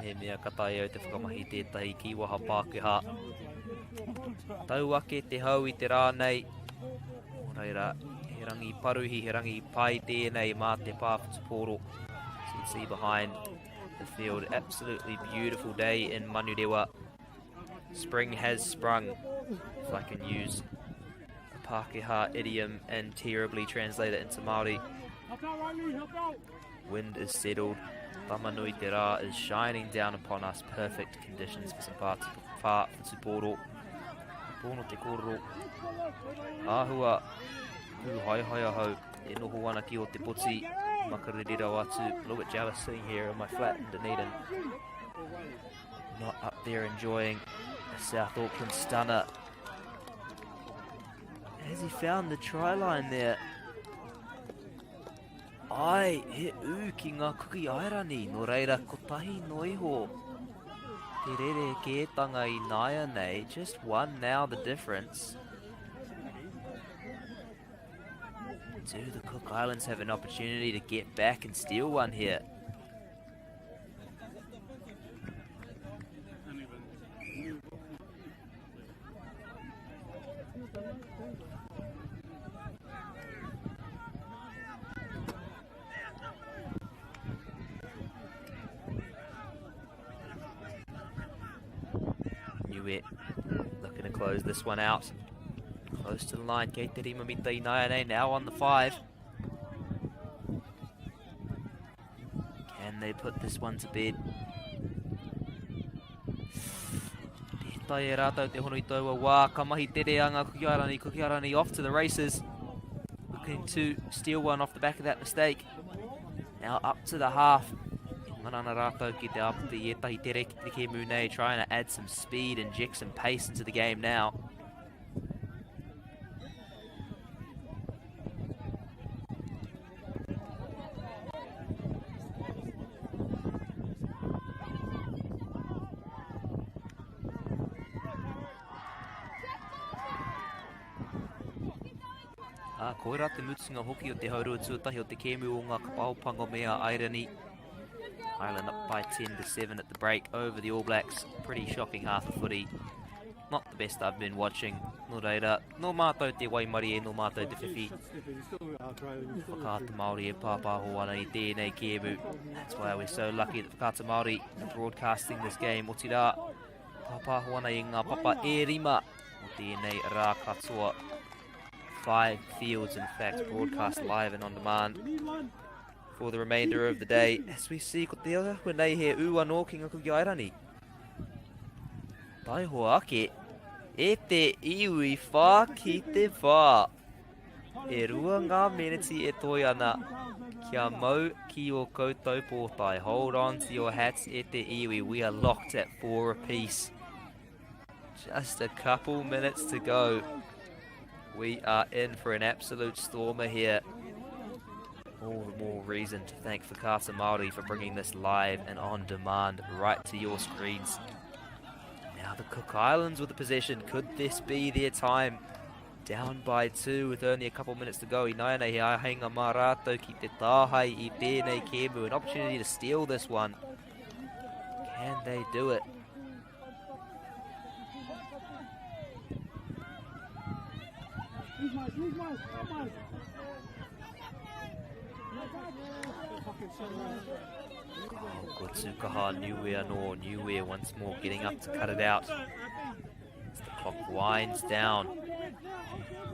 He mea ka taea au te whakamahi tētahi kīwaha Pākehā. Tau ake te hau i te rā nei. Nō reira, he rangi paruhi, he rangi pai tēnei mā te pā whutupōro. So you can see behind the field, absolutely beautiful day in Manurewa. Spring has sprung, if I can use a Pākehā idiom and terribly translate it into Māori. Wind is settled. Tamanui te rā is shining down upon us. Perfect conditions for some pā whutupōro. Pōno te kōrero. Āhua pūhaehae ahau e noho ana ki o te poti. Makariri rawa atu. A little bit jealous sitting here in my flat in Dunedin. Not up there enjoying a South Auckland stunner. Has he found the try line there? Ai, he ū ki ngā Kuki Airani, nō reira kotahi noa iho te rerekētanga i nāianei, just one now the difference. Do the Cook Islands have an opportunity to get back and steal one here? Niue looking to close this one out. Close to the line. Kei te rima mita i nāianei, now on the 5. Can they put this one to bed? Tē taea e rātou te hono i taua wā. Ka mahi tere a ngā Kuki Airani. Kuki Airani off to the races. Looking to steal one off the back of that mistake. Now up to the half. Ngana ana rātou ki te āpiti i ētahi tere ki te kēmu nei, trying to add some speed, inject some pace into the game now. Ā, koirā te mutunga hoki o te haurua tuatahi o te kēmu o ngā kapa ao pango me a Airani. Ireland up by 10 to 7 at the break over the All Blacks. Pretty shocking half of footy. Not the best I've been watching. Nō reira, nō mātou te waimarie, nō mātou te whiwhi. Whakaata Māori e pāpāho ana i tēnei kēmu. That's why we're so lucky that Whakaata Māori are broadcasting this game. Otirā, pāpāho ana i ngā papa e rima o tēnei rā katoa. Five fields, in fact, broadcast live and on demand for the remainder of the day. As we see, ko te āhua nei he ū anō ki ngā Kuki Airani. Taihoa ake, e te iwi whā ki te whā. E rua ngā meneti e toe ana, kia mau ki o koutou pōtae. Hold on to your hats e te iwi, we are locked at four apiece. Just a couple minutes to go. We are in for an absolute stormer here. All the more reason to thank Whakaata Māori for bringing this live and on demand right to your screens. Now the Cook Islands with the possession. Could this be their time? Down by two with only a couple minutes to go. Inaianei he āheinga mā rātou ki te tāhae i tēnei kēmu. An opportunity to steal this one. Can they do it? Oh, ko Tūkaha, Niue anō, Niue once more getting up to cut it out. As the clock winds down.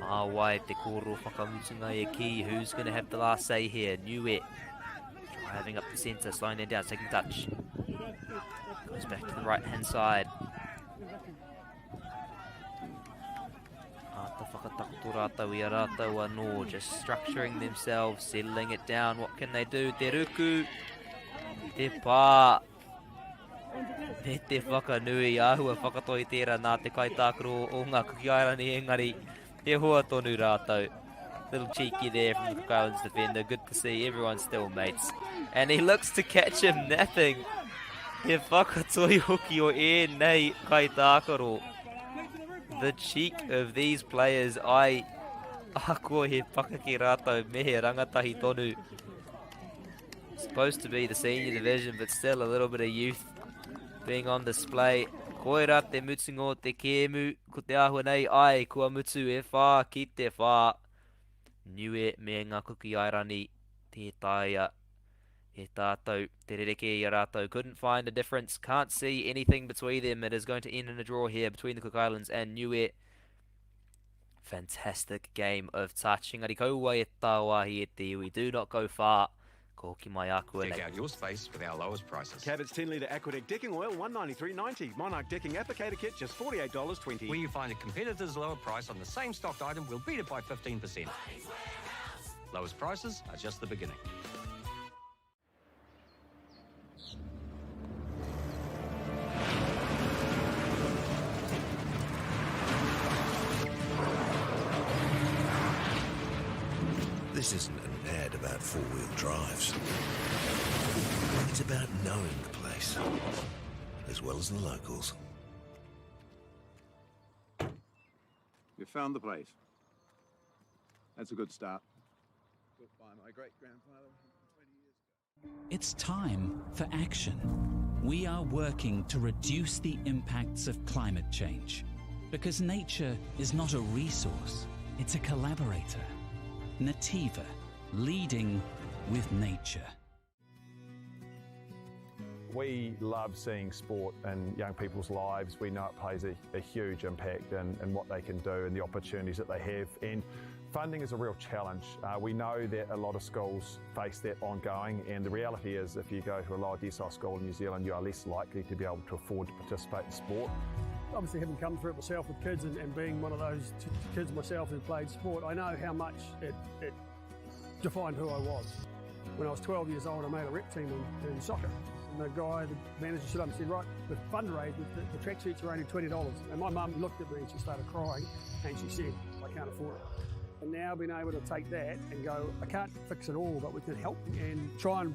Mā wai te kōrero whakamutunga e kī, who's going to have the last say here? Niue driving up the centre, slowing them down, taking touch. Goes back to the right hand side. Āta whakatakoto rātou i a rātou anō, just structuring themselves, settling it down. What can they do? Te ruku, te pā, me te whakanui. Āhua whakatoi tērā nā te kaitākaro o ngā Kuki Airani, engari he hoa tonu rātou. Little cheeky there from the Cook Islands defender. Good to see everyone still mates. And he looks to catch him napping. He whakatoi hoki o ēnei kaitākaro. The cheek of these players, I ahakoa he pakeke rātou me he rangatahi tonu. Supposed to be the senior division, but still a little bit of youth being on display. Koira te mutunga o te kēmu, ko te āhua nei, ai, kua mutu e whā ki te whā. Niue me ngā Kuki Airani, tē taea e tātou te rerekē i a rātou. Couldn't find a difference, can't see anything between them. It is going to end in a draw here between the Cook Islands and Niue. Fantastic game of touch. Engari kaua e tāwāhi e te iwi. Do not go far. Ko hoki mai ākuanei. Check out your space with our lowest prices. Cabot's 10 litre Aquadeck decking oil, $193.90. Monarch decking applicator kit, just $48.20. Where you find a competitor's lower price on the same stocked item, we'll beat it by 15%. Lowest prices are just the beginning. This isn't an ad about four-wheel drives. It's about knowing the place, as well as the locals. You found the place. That's a good start. Built by my great-grandfather 20 years ago. It's time for action. We are working to reduce the impacts of climate change. Because nature is not a resource, it's a collaborator. Nativa, leading with nature. We love seeing sport in young people's lives. We know it plays a, a huge impact in, in what they can do and the opportunities that they have. And funding is a real challenge. Uh, we know that a lot of schools face that ongoing, and the reality is if you go to a lower decile school in New Zealand, you are less likely to be able to afford to participate in sport. Obviously, having come through it myself with kids and, and being one of those kids myself who played sport, I know how much it, it defined who I was. When I was 12 years old, I made a rep team in, in soccer. And the guy, the manager stood up and said, right, the fundraiser, the, the tracksuits are only $20. And my mum looked at me and she started crying and she said, I can't afford it. And now being able to take that and go, I can't fix it all, but we can help and try and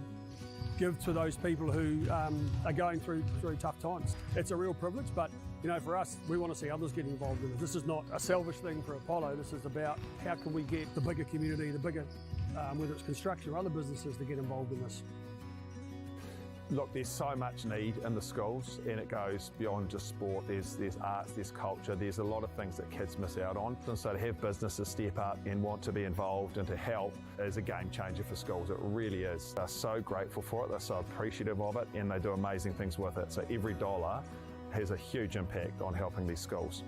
give to those people who um, are going through through tough times. It's a real privilege, but you know, for us, we want to see others get involved in it. This is not a selfish thing for Apollo. This is about how can we get the bigger community, the bigger, um, whether it's construction or other businesses, to get involved in this. Look, there's so much need in the schools, and it goes beyond just sport. There's, there's arts, there's culture, there's a lot of things that kids miss out on. And so to have businesses step up and want to be involved and to help is a game changer for schools. It really is. They're so grateful for it, they're so appreciative of it, and they do amazing things with it. So every dollar has a huge impact on helping these schools.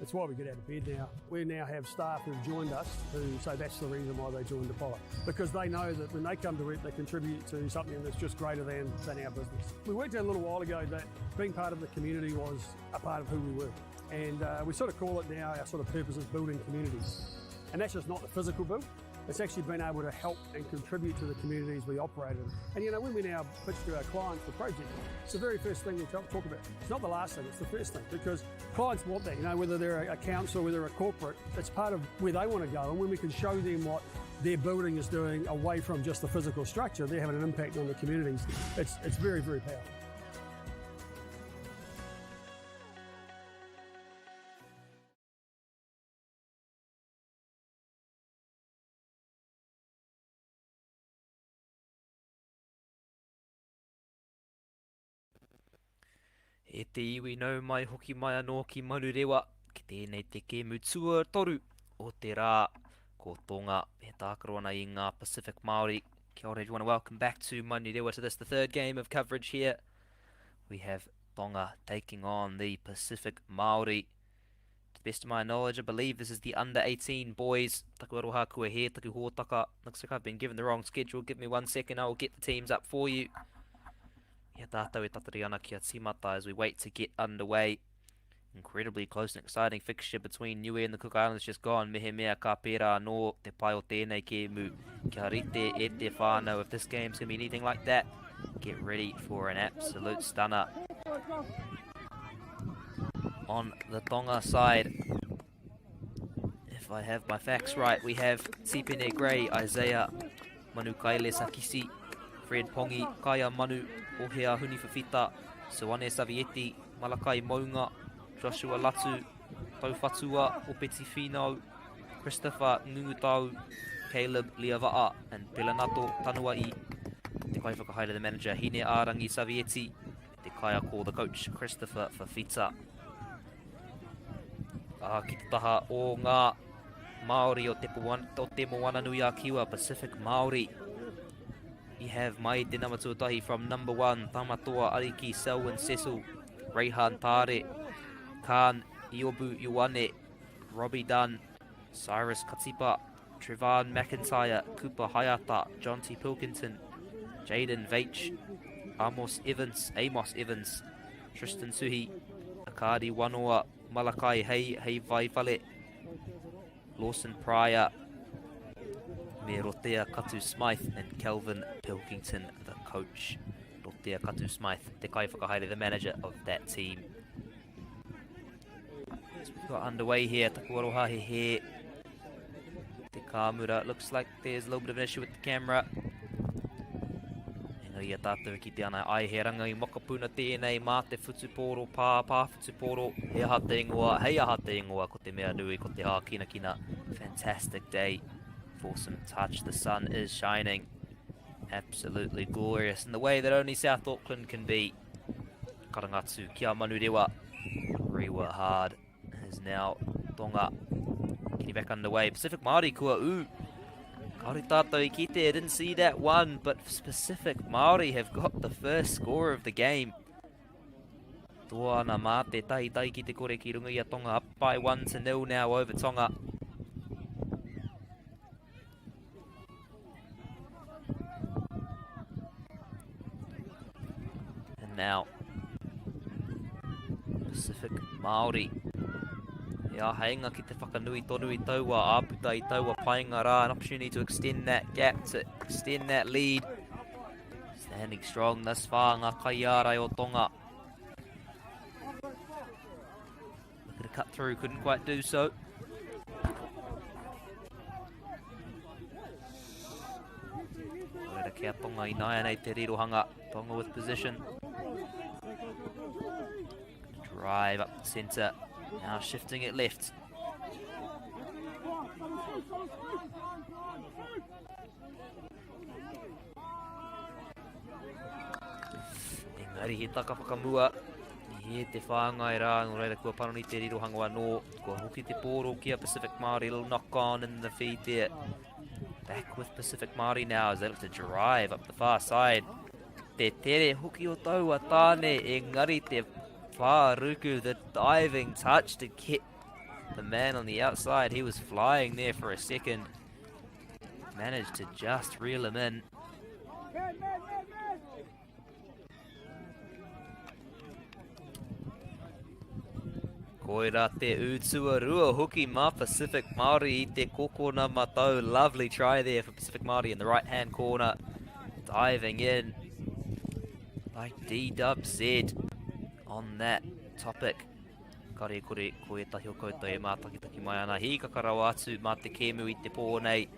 It's why we get out of bed now. We now have staff who've joined us who say that's the reason why they joined Apollo. Because they know that when they come to work, they contribute to something that's just greater than, than our business. We worked out a little while ago that being part of the community was a part of who we were. And uh, we sort of call it now our sort of purpose is building communities. And that's just not the physical build, it's actually been able to help and contribute to the communities we operate in. And you know, when we now pitch to our clients the project, it's the very first thing we talk, talk about. It's not the last thing, it's the first thing because clients want that, you know, whether they're a council, whether they're a corporate, it's part of where they want to go. And when we can show them what their building is doing away from just the physical structure, they're having an impact on the communities. It's, it's very, very powerful. E te iwi nau mai hoki mai anō ki Manurewa, ki tēnei te kēmu tuatoru o te rā. Ko Tonga e tākaro ana i ngā Pacific Māori. Kia ora everyone, welcome back to Manurewa to this, the third game of coverage here. We have Tonga taking on the Pacific Māori. the best of my knowledge, I believe this is the under 18 boys. Taku aroha kua he, taku hōtaka. Looks like I've been given the wrong schedule. Give me one second, I will get the teams up for you. Ia tātou e tatari ana kia tīmata as we wait to get underway. Incredibly close and exciting fixture between Niue and the Cook Islands just gone. Mehemea ka pērā anō te pai o tēnei kēmu. Kia rite e te whānau. If this game's going to be anything like that, get ready for an absolute stunner. On the Tonga side, if I have my facts right, we have Tipene Gray, Isaiah Manukaile Sakisi, Fred Pongi, Kaya Manu, Ohea Hunifafita, Soane Savieti, Malakai Mounga, Joshua Latu, Taufatua, Opeti Finau, Christopher Ngungutau, Caleb Liava'a, and Pelenato Tanua'i. Te kaiwhakahaere the manager, Hine Arangi Savieti, te kaiako the coach, Christopher Fafita. Ah, ki te taha o ngā Māori o te, o te Moana Nui a Kiwa, Pacific Māori. We have mai te nama tuatahi from number one, Tamatoa Ariki, Selwyn Cecil, Rayhan Tare, Khan Iobu Ioane, Robbie Dunn, Cyrus Katipa, Trevan McIntyre, Cooper Hayata, John T. Pilkington, Jaden Veitch, Amos Evans, Amos Evans, Tristan Suhi, Akadi Wanoa, Malakai Hei Hei Vaifale, Lawson Pryor, me Rotea Katu Smythe and Kelvin Pilkington, the coach. Rotea Katu Smythe, te kaiwhakahaere, the manager of that team. So we've got underway here, taku aroha he he. Te kāmura, looks like there's a little bit of an issue with the camera. Engari i a tātou e kite ana, ai he rangi mokopuna tēnei mā te whutupōro, pā, pā whutupōro, he aha te ingoa, hei aha te ingoa, ko te mea nui, ko te hākinakina. Fantastic day for some touch. The sun is shining. Absolutely glorious in the way that only South Auckland can be. Karangatu kia Manurewa. Rewa hard is now Tonga. Getting back underway. Pacific Māori kua u. Kaore tātou i kite, I didn't see that one, but Pacific Māori have got the first score of the game. Toa ana mā te tahi tahi ki te kore ki runga i a Tonga. Up by 1-0 now over Tonga. And now, Pacific Māori. He āheinga ki te whakanui tonu i taua āputa i taua painga rā. An opportunity to extend that gap, to extend that lead. Standing strong thus far, ngā kaiārai o Tonga. Looking to cut through, couldn't quite do so. Rera kia Tonga i nāianei te rirohanga. Tonga with position. Drive up the centre. Now shifting it left. Engari he taka whakamua. I he te whāngai rā, nō reira kua panoni te rirohanga anō. Kua hoki te pōro ki a Pacific Māori, little knock on in the feed there. Back with Pacific Māori now as they look to drive up the far side. Te tere hoki o taua tāne, engari te whāruku, the diving touch to get the man on the outside. He was flying there for a second. Managed to just reel him in. Koira te utua hoki mā Pacific Māori i te kokona matau. Lovely try there for Pacific Māori in the right-hand corner. Diving in like D-Dub said on that topic. Kare kore ko ētahi o koutou e mātakitaki mai ana. Hīkaka rawa atu mā te kēmu i te pō nei.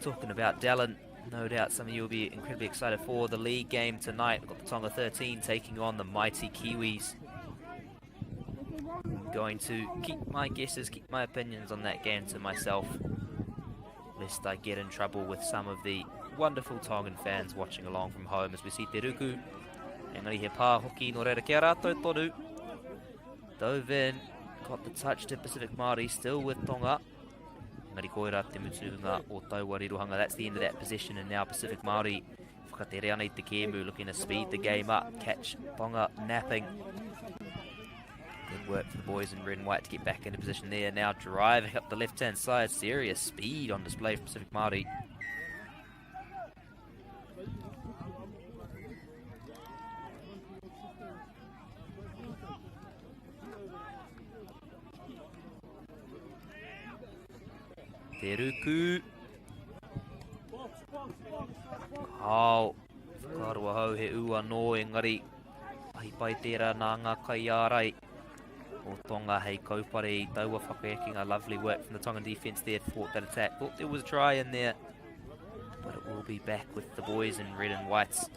Talking about Dallin, no doubt some of you will be incredibly excited for the league game tonight. We've got the Tonga 13 taking on the mighty Kiwis. I'm going to keep my guesses, keep my opinions on that game to myself, lest I get in trouble with some of the wonderful Tongan fans watching along from home as we see Te Ruku. Engari he pā hoki nō reira kia rātou tonu. Dove in, got the touch to Pacific Māori, still with Tonga. Engari koira te mutunga o taua rirohanga. That's the end of that possession and now Pacific Māori whakatere ana i te kēmu, looking to speed the game up, catch Tonga napping. Good work. work for the boys in red and white to get back into position there. Now driving up the left-hand side. Serious speed on display from Pacific Māori. Te ruku. Kao. Whakaaro ahau he ū anō engari ahi pai tērā nā ngā kaiārai o Tonga hei kaupare i taua whakaekenga. Lovely work from the Tongan defence there to thwart that attack. Thought there was a try in there, but it will be back with the boys in red and whites.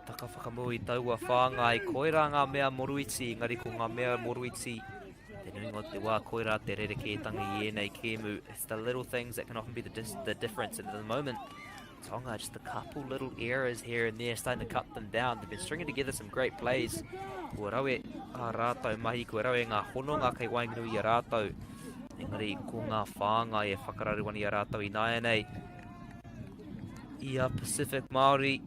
Taka whakamau i taua whāngai, koirā ngā mea moruiti, engari ko ngā mea moruiti, te nuinga o te wā koirā te rerekētanga i ēnei kēmu. It's the little things that can often be the, the difference, and at the moment, Tonga, just a couple little errors here and there, starting to cut them down. They've been stringing together some great plays. Kua rawe a rātou mahi, kua rawe ngā hononga kei waenganui i a rātou. Engari, ko ngā whāngai e whakararu ana i a rātou ināianei. I a Pacific Māori.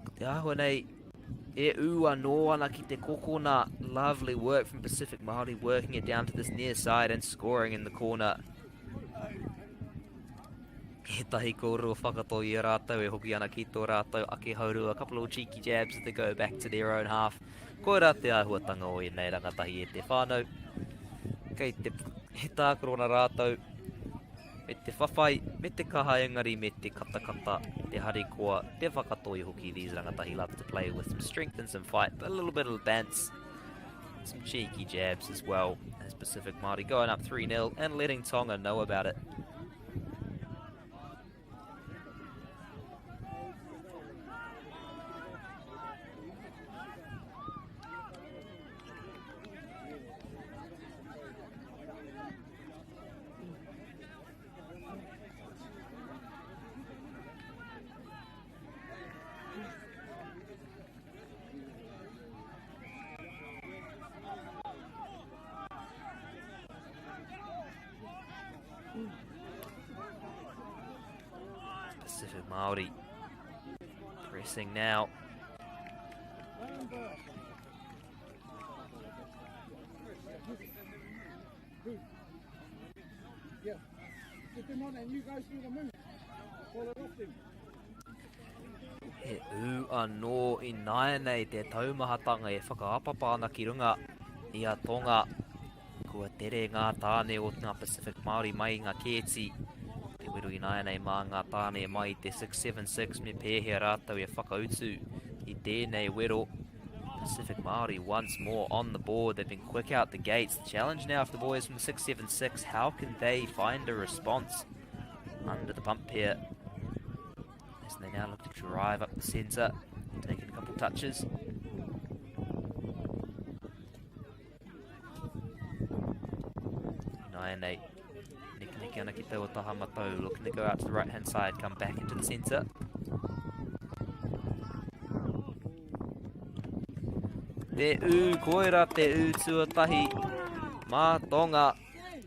Ko te āhua nei, e ū anō ana ki te kokona. Lovely work from Pacific Māori, working it down to this near side and scoring in the corner. Ētahi kōrero whakatō i a rātou e hoki ana ki tō rātou ake haurua, a couple of cheeky jabs as they go back to their own half. Koirā te āhuatanga o ēnei rangatahi e te whānau. Kei te he tākaro ana rātou me te whawhai, me te kaha engari me te katakata, te harikoa, te whakatoi hoki. These rangatahi love to play with some strength and some fight, but a little bit of bounce. Some cheeky jabs as well as Pacific Māori going up 3-0 and letting Tonga know about it. Pacific Māori pressing now. Yeah. Get them on and you guys do the move. Call it off them. He ū anō ināianei te taumahatanga e whakaapapa ana ki runga i a Tonga. Kua tere ngā tāne o ngā Pacific Māori mai i ngā kēti. Te wero ināianei mā ngā tāne mai i te 676 me pēhea rātou e whakautu i tēnei wero. Pacific Māori once more on the board. They've been quick out the gates. The challenge now for the boys from the 676, how can they find a response under the pump here? As they now look to drive up the centre, taking a couple touches. 9-8. Neke ana ki taua taha matau, looking to go out to the right hand side, come back into the centre. Te ū, koira te ū tuatahi. Mā Tonga.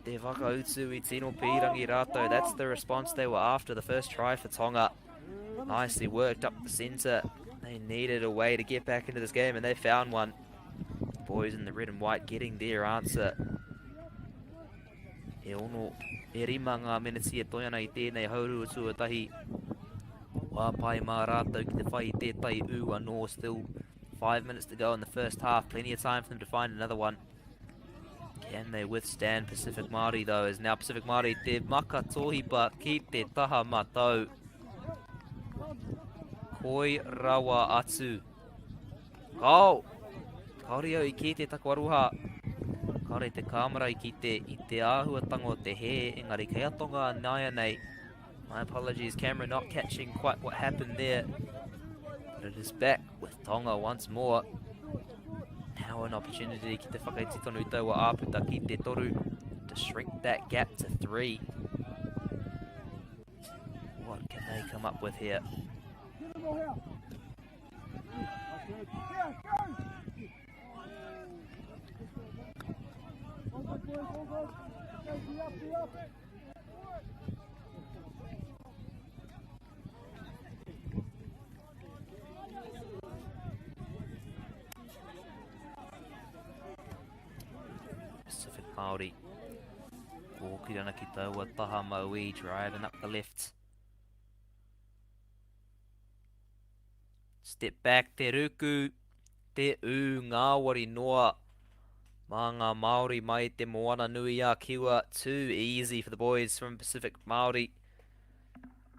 Te whakautu i tino pīrangi rātou. That's the response they were after the first try for Tonga. Nicely worked up the centre. They needed a way to get back into this game and they found one. Boys in the red and white getting their answer. E ono, e rima ngā meneti e toi ana i tēnei haurua tuatahi. Wā pai mā rātou ki te whai i tētahi ū anō. Still 5 minutes to go in the first half. Plenty of time for them to find another one. Can they withstand Pacific Māori though? As now Pacific Māori te maka tōhipa ki te taha matau. Koi rawa atu. Kao! Kāore au i kite taku aroha. Kāore te kāmera i kite i te āhuatanga o te hē, engari kei a Tonga nāianei. My apologies, camera not catching quite what happened there. But it is back with Tonga once more. Now an opportunity ki te whakaiti tonu taua āputa ki te toru to shrink that gap to three. What can they come up with here? Pacific Māori. Kōkiri ana ki taua taha mauī, driving up the left. Step back, te ruku, te ū ngāwari noa. Mā ngā Māori mai te Moana nui a Kiwa. Too easy for the boys from Pacific Māori.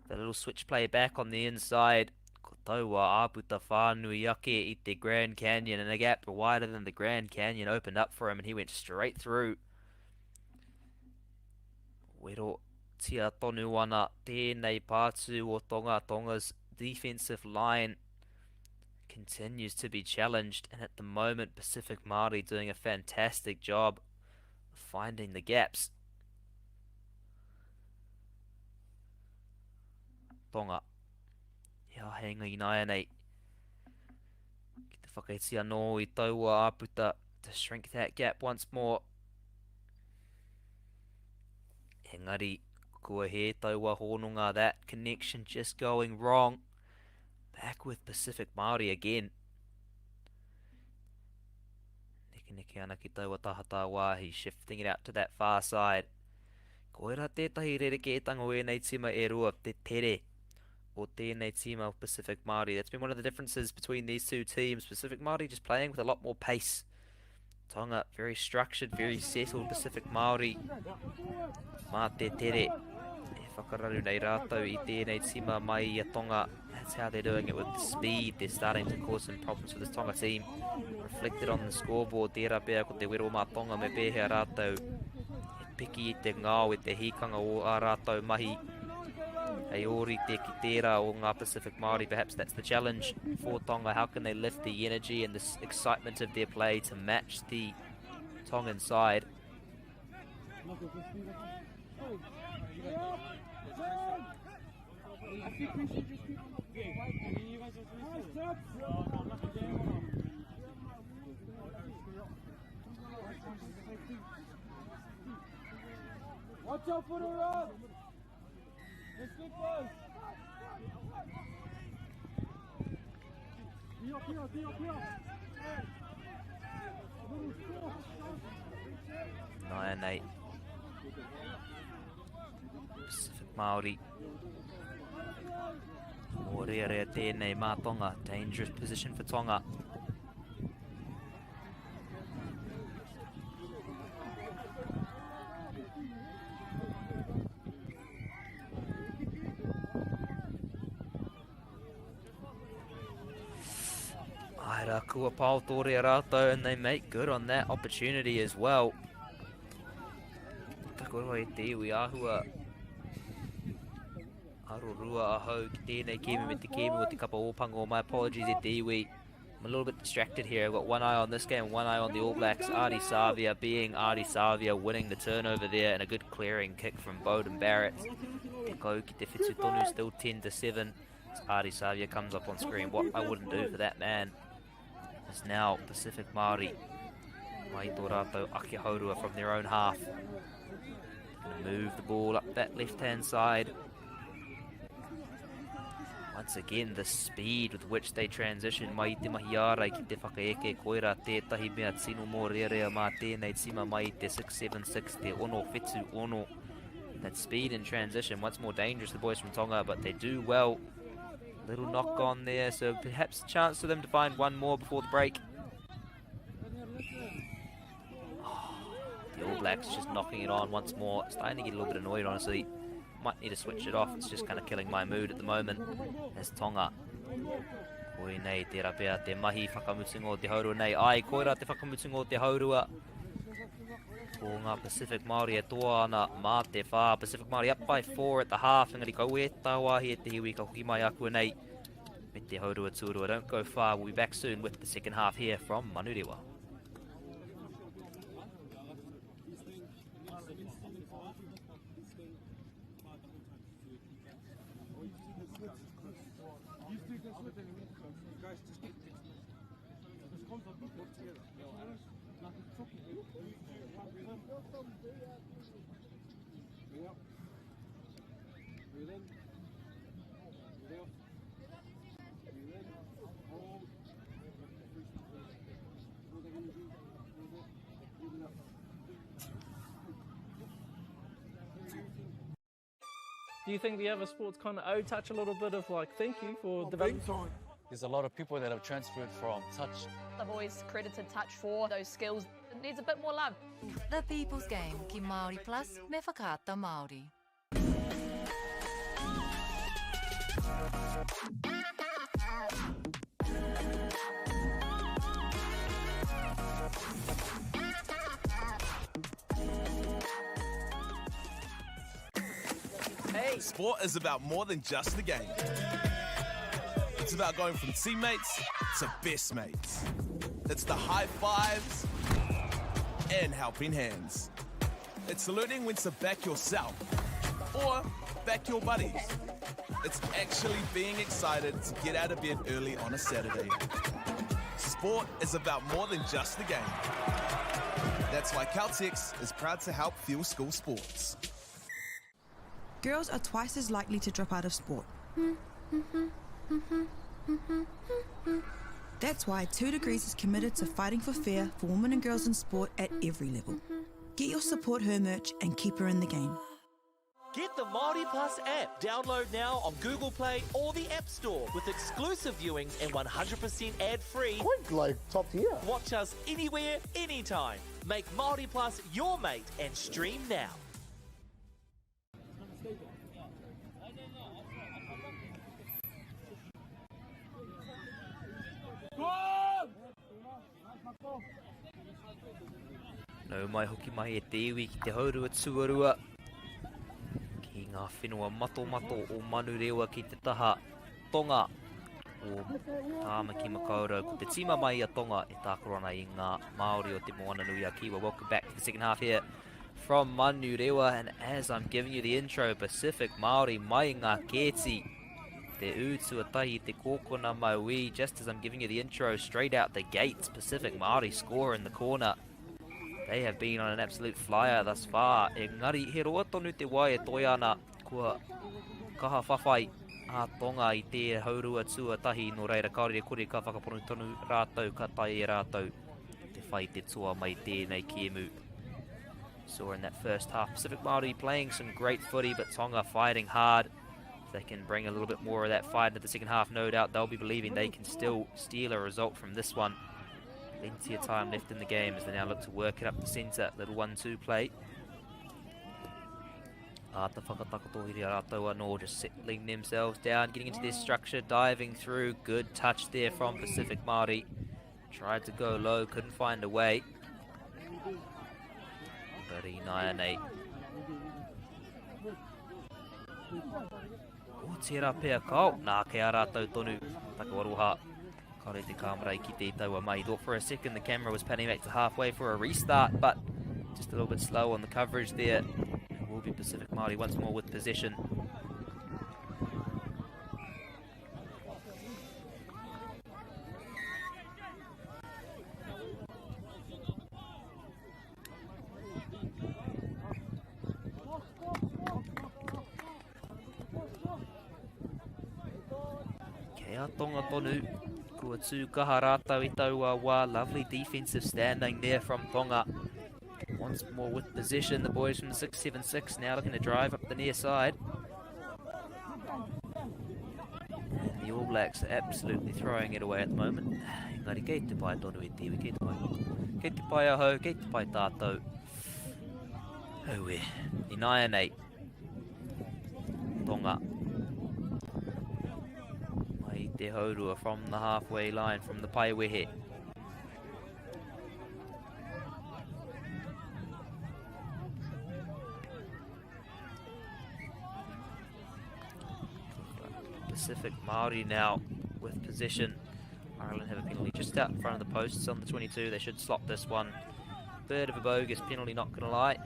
The little switch play back on the inside. Ko taua āputa whānui ake i te Grand Canyon and a gap wider than the Grand Canyon opened up for him and he went straight through. Wero tia tonu ana tēnei pātū o Tonga. Tonga's defensive line continues to be challenged, and at the moment Pacific Māori doing a fantastic job of finding the gaps. Tonga. He āheinga ināianei ki te whakaiti anō i taua āputa to shrink that gap once more. Engari, kua hē taua hononga, that connection just going wrong. Back with Pacific Māori again. Nekeneke ana ki taua taha tāwāhi, shifting it out to that far side. Koira tētahi rerekētanga o ēnei tīma e rua, te tere o tēnei tīma of Pacific Māori. That's been one of the differences between these two teams. Pacific Māori just playing with a lot more pace. Tonga, very structured, very settled. Pacific Māori, mā te tere. E whakararu nei rātou i tēnei tīma mai i a Tonga. That's how they're doing it with the speed. They're starting to cause some problems for this Tonga team. Reflected on the scoreboard, tērā pea ko te wero mā Tonga me pēhea rātou e piki i te ngao i te hīkanga o ā rātou mahi. Hei ōrite ki tērā o ngā Pacific Māori. Perhaps that's the challenge for Tonga. How can they lift the energy and the excitement of their play to match the Tongan side? Watch out for the rock! Nine eight. Pacific Māori. Mōrearea tēnei mā Tonga. Dangerous position for Tonga. Aira kua pao tōre rātou and they make good on that opportunity as well. Takorua e te iwi āhua arorua ahau ki tēnei kēmu me te kēmu o te kapa Ōpango. My apologies e te iwi. I'm a little bit distracted here. I've got one eye on this game, one eye on the All Blacks. Ardie Savea being Ardie Savea, winning the turnover there, and a good clearing kick from Beauden Barrett. Te kau ki te whitu tonu, still 10-7. As Ardie Savea comes up on screen, what I wouldn't do for that man is now Pacific Māori. Mai tō rātou ake haurua from their own half. Gonna move the ball up that left-hand side. Once again, the speed with which they transition mai i te mahi ārai ki te whakaeke, koirā tētahi mea tino mōrearea mā tēnei tīma mai i te 6-7-6, te 6-7-6. That speed in transition, once more dangerous, the boys from Tonga, but they do well. Little knock on there, so perhaps a chance for them to find one more before the break. Oh, the All Blacks just knocking it on once more. Starting to get a little bit annoyed, honestly. Might need to switch it off. It's just kind of killing my mood at the moment. As Tonga. Koi nei tērā pea te mahi whakamutunga o te haurua nei. Ai, koirā te whakamutunga o te haurua. Ko ngā Pacific Māori e toa ana mā te whā. Pacific Māori up by 4 at the half. Engari kau e tāwāhi e te hiwi ka hoki mai akua nei. Me te haurua tūrua. Don't go far. We'll be back soon with the second half here from Manurewa. Breathe in. Breathe out. Breathe in. Hold. Breathe energy. Breathe out. Breathe it up. Do you think the other sports kind of owe touch a little bit of like thank you for developing? There's a lot of people that have transferred from touch. I've always credited touch for those skills. It needs a bit more love. The People's Game ki Māori Plus me Whakaata Māori. Hey. Sport is about more than just the game. It's about going from teammates to best mates. It's the high fives and helping hands. It's learning when to back yourself or back your buddies. It's actually being excited to get out of bed early on a Saturday. Sport is about more than just the game. That's why Caltex is proud to help fuel school sports. Girls are twice as likely to drop out of sport. That's why 2 Degrees is committed to fighting for fair for women and girls in sport at every level. Get your support her merch and keep her in the game. Get the Māori Plus app. Download now on Google Play or the App Store with exclusive viewings and 100% ad-free. Quite like top tier. Watch us anywhere, anytime. Make Māori Plus your mate and stream now. Nau mai hoki mai e te iwi ki te haurua tuarua ki ngā whenua matomato o Manurewa ki te taha tonga o Tāmaki Makaurau. Ko te tīma mai a Tonga e tākaro ana i ngā Māori o te Moana Nui a Kiwa. Welcome back to the second half here from Manurewa and as I'm giving you the intro, Pacific Māori mai ngā kēti. Te ū tuatahi te kōkona mauī, just as I'm giving you the intro, straight out the gates, Pacific Māori score in the corner. They have been on an absolute flyer thus far. Engari, he roa tonu te wai e toe ana, kua kaha whawhai a Tonga i te haurua tuatahi, nō reira kāore e kore ka whakapono tonu rātou, ka tae e rātou te whai te toa mai tēnei kēmu. Saw in that first half, Pacific Māori playing some great footy, but Tonga fighting hard. If they can bring a little bit more of that fight into the second half, no doubt they'll be believing they can still steal a result from this one. Plenty of time left in the game as they now look to work it up the centre. Little 1-2 play. Āta whakatakoto i rātou anō, just settling themselves down, getting into their structure, diving through. Good touch there from Pacific Māori. Tried to go low, couldn't find a way. But Inaianei. O tērā pea kao, nā kei a rātou tonu, takawaroha. Kāore te kāmera i kite i taua mai. Thought for a second the camera was panning back to halfway for a restart, but just a little bit slow on the coverage there. It will be Pacific Māori once more with possession. Kei a Tonga tonu, kua tū kaha rātou i taua wā. Lovely defensive standing there from Tonga. Once more with possession, the boys from the 676 now looking to drive up the near side. And the All Blacks are absolutely throwing it away at the moment. Engari kei te pai tonu e te iwi, kei te pai. Kei te pai ahau, kei te pai tātou. Aue, ināianei. Tonga. Mai te haurua from the halfway line, from the paewehe. Pacific Māori now with possession. Ireland have a penalty just out in front of the posts on the 22. They should slot this one. Bit of a bogus penalty, not going to lie.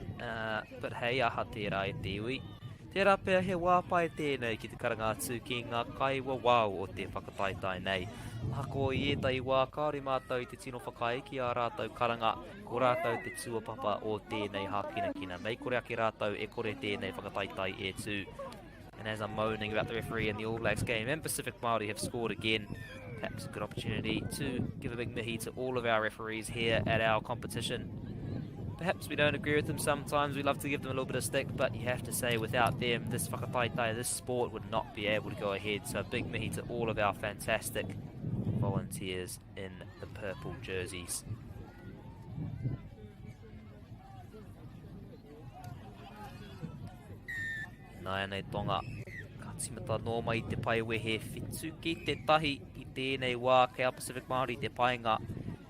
But hey, aha tērā e te iwi. Tērā pea he wā pai tēnei ki te karanga atu ki ngā kaiwawao o te whakataetae nei. Ahakoa i ētahi wā kāore mātou i te tino whakaae ki ā rātou karanga, ko rātou te tūapapa o tēnei hākinakina. Mei kore ake rātou e kore tēnei whakataetae e tū. And as I'm moaning about the referee in the All Blacks game and Pacific Māori have scored again, perhaps a good opportunity to give a big mihi to all of our referees here at our competition. Perhaps we don't agree with them sometimes, we love to give them a little bit of stick, but you have to say without them, this whakataetae, this sport would not be able to go ahead. So a big mihi to all of our fantastic volunteers in the purple jerseys. Nāianei Tonga, ka tīmata nō mai te pae wehe whitu ki te tahi i tēnei wā kei a Pacific Māori te paenga.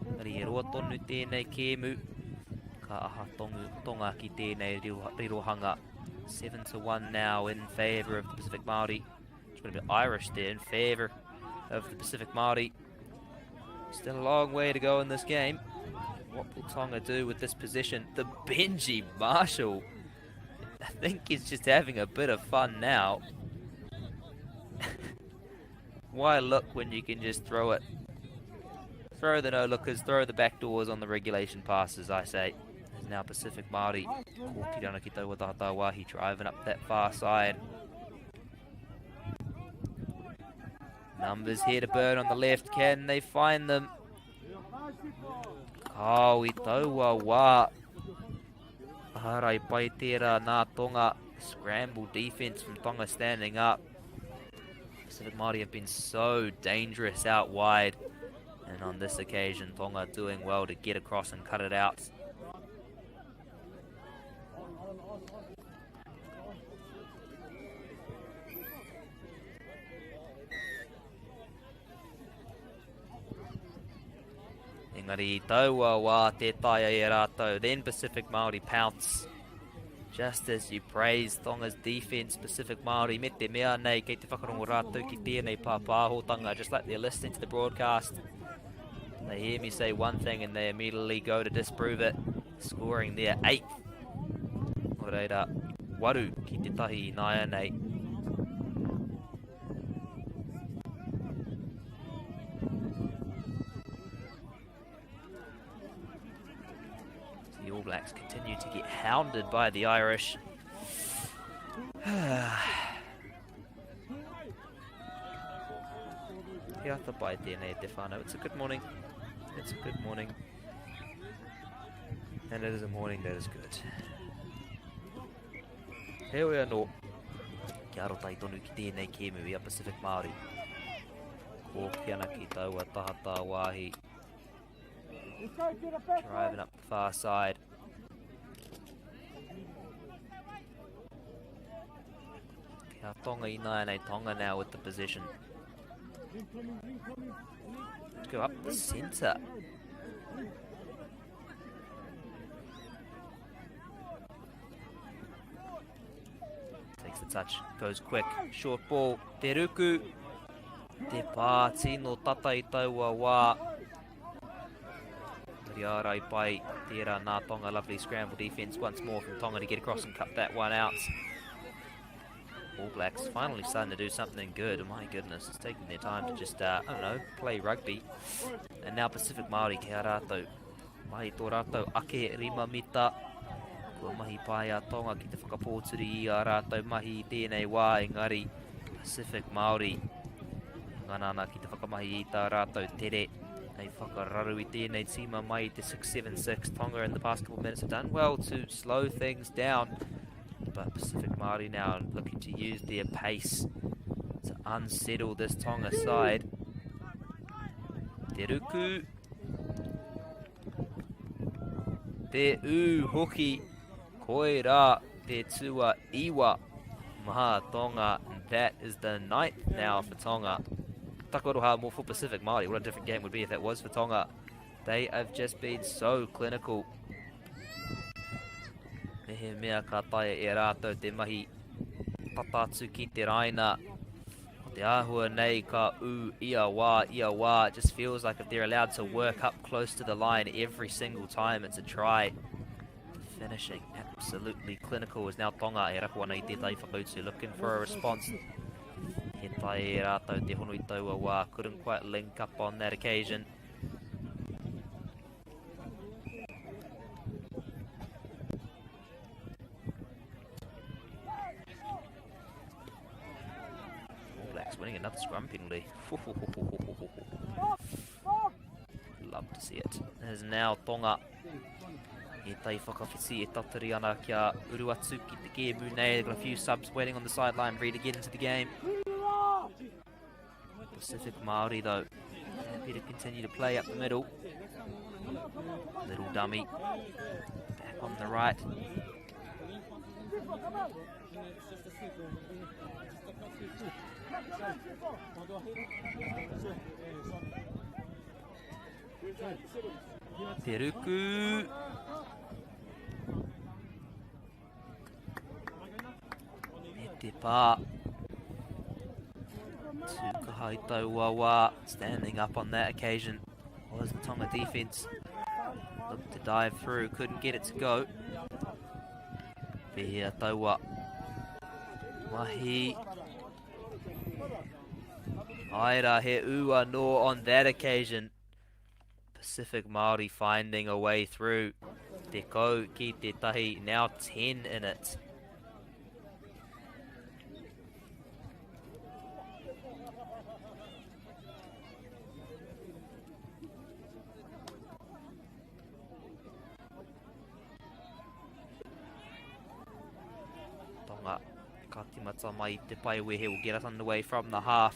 Engari he roa tonu tēnei kēmu. Ka aha tongu Tonga ki tēnei rirohanga. 7 to 1 now in favour of the Pacific Māori. It's going to be Irish there in favour of the Pacific Māori. Still a long way to go in this game. What will Tonga do with this position? The Benji Marshall. I think he's just having a bit of fun now. Why look when you can just throw it? Throw the no-lookers, throw the back doors on the regulation passes, I say. There's now Pacific Māori. Kōkiri ki taua tātā wāhi driving up that far side. Numbers here to burn on the left. Can they find them? Kao i taua wā. Harai pai tērā nā Tonga. Scramble defense from Tonga standing up. Pacific Māori have been so dangerous out wide. And on this occasion, Tonga doing well to get across and cut it out. Engari i taua wā tē taea e rātou. Then Pacific Māori pounce. Just as you praise Tonga's defense, Pacific Māori me te mea nei kei te whakarongo rātou ki tēnei pāpāhotanga, just like they're listening to the broadcast. They hear me say one thing and they immediately go to disprove it, scoring their eighth. Nō reira, waru ki te tahi i nāianei. The All Blacks continue to get hounded by the Irish. He ata pai tēnei te whānau. It's a good morning. It's a good morning. And it is a morning that is good. Heoi anō, kia arotahi tonu ki tēnei kēmu i a Pacific Māori. Kōki ana ki taua taha tāwāhi. Driving up the far side. Kia Tonga ināianei, Tonga now with the possession. Let's go up the centre. Takes the touch, goes quick, short ball, Te Ruku, te pā tino tata i taua wā. Riarai pai, tērā nā Tonga, lovely scramble defense once more from Tonga to get across and cut that one out. All Blacks finally starting to do something good. My goodness, it's taking their time to just, I don't know, play rugby. And now Pacific Māori, kia rātou. Mahi tō rātou ake rima mita. Kua mahi pai a Tonga ki te whakapōturi i ā rātou mahi i tēnei wā, engari Pacific Māori ngana ana ki te whakamahi i tā rātou tere hei whakararu i tēnei tīma mai i te 6-7-6. Tonga in the past couple of minutes have done well to slow things down, but Pacific Māori now looking to use their pace to unsettle this Tonga side. Te Ruku Te ū hoki, koirā te tua iwa mā Tonga. That is the ninth now for Tonga. Takoroha more for Pacific Māori. What a different game would be if that was for Tonga. They have just been so clinical. Me he mea ka taea e rātou te mahi tata atu ki te raina. Ko te āhua nei ka ū ia wā, ia wā. It just feels like if they're allowed to work up close to the line every single time, it's a try. Finishing absolutely clinical is now Tonga e rapu ana i tētahi whakautu. Looking for a response. He tae e rātou te hono i taua wā. Couldn't quite link up on that occasion. All Blacks winning another scrum penalty. Love to see it. There's now Tonga. E tai whakawhiti e tatari ana kia uru atu ki te kēmu nei. They've got a few subs waiting on the sideline, ready to get into the game. Pacific Māori though, happy to continue to play up the middle. Little dummy, back on the right. Te ruku. Me te pā. Tūkaha i taua wā, standing up on that occasion was the Tonga defense. Looked to dive through, couldn't get it to go. Pehea taua. Mahi. Aira he ua no on that occasion. Pacific Māori finding a way through. Te kau ki te tahi, now 10 in it. Tonga, ka timata mai te pae wehe will get us underway from the half.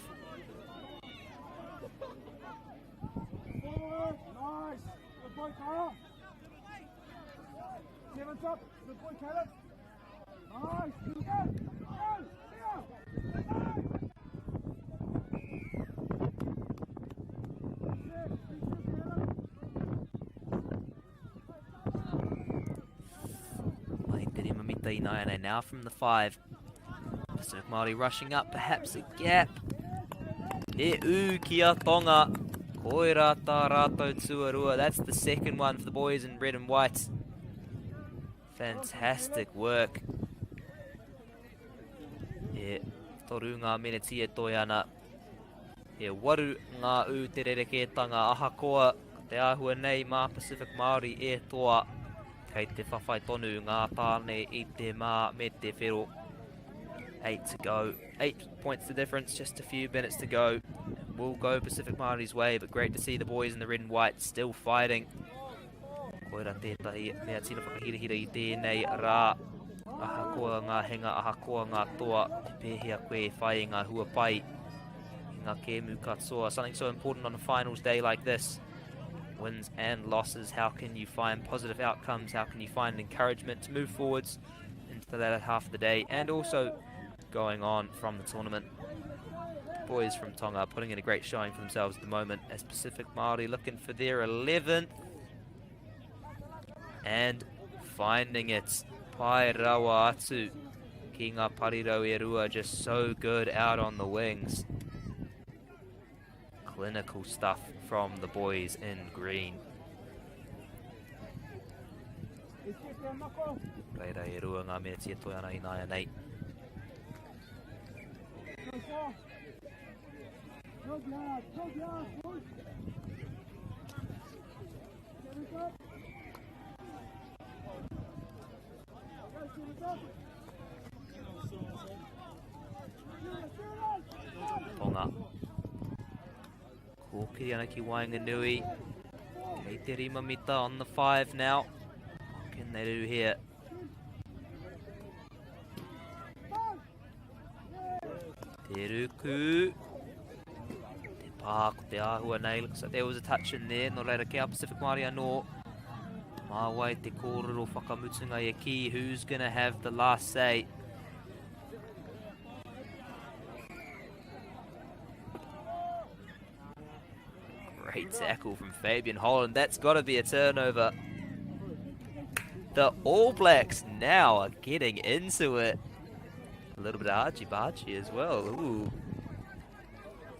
Nice. Good boy, Kyle. Seven's up. Good boy, Caleb. Nice. Go. Go. Go. Mai te rima mita ināianei now from the 5. Pacific Māori rushing up, perhaps a gap. E ū ki a Tonga. Koira tā rātou tuarua. That's the second one for the boys in red and white. Fantastic work. E toru ngā meneti e toi ana. E waru ngā ū te rerekētanga ahakoa ko te āhua nei mā Pacific Māori e toa. Kei te whawhai tonu ngā tāne i te mā me te whero. 8 to go. 8 points the difference, just a few minutes to go. We'll go Pacific Māori's way, but great to see the boys in the red and white still fighting. Koira tētahi mea tino whakahirahira i tēnei rā. Ahakoa ngā henga, ahakoa ngā toa, te pēhea koe e whai i ngā hua pai i ngā kēmu katoa. Something so important on a finals day like this. Wins and losses, how can you find positive outcomes? How can you find encouragement to move forwards into the latter half of the day and also going on from the tournament? The boys from Tonga putting in a great showing for themselves at the moment as Pacific Māori looking for their 11th and finding it. Pai rawa atu ki ngā parirau e rua, just so good out on the wings. Clinical stuff from the boys in green. Reira e rua ngā mea tia toi ana i nāia nei. Tonga. Kōkiri ana ki waenganui. Kei te rima mita on the 5 now. What can they do here? Te ruku. Te pā ko te āhua nei. Looks like there was a touch in there. Nō reira kia Pacific Māori anō. Mā wai te kōrero whakamutunga e ki. Who's gonna have the last say? Great tackle from Fabian Holland. That's got to be a turnover. The All Blacks now are getting into it. A little bit of argy-bargy as well. Ooh.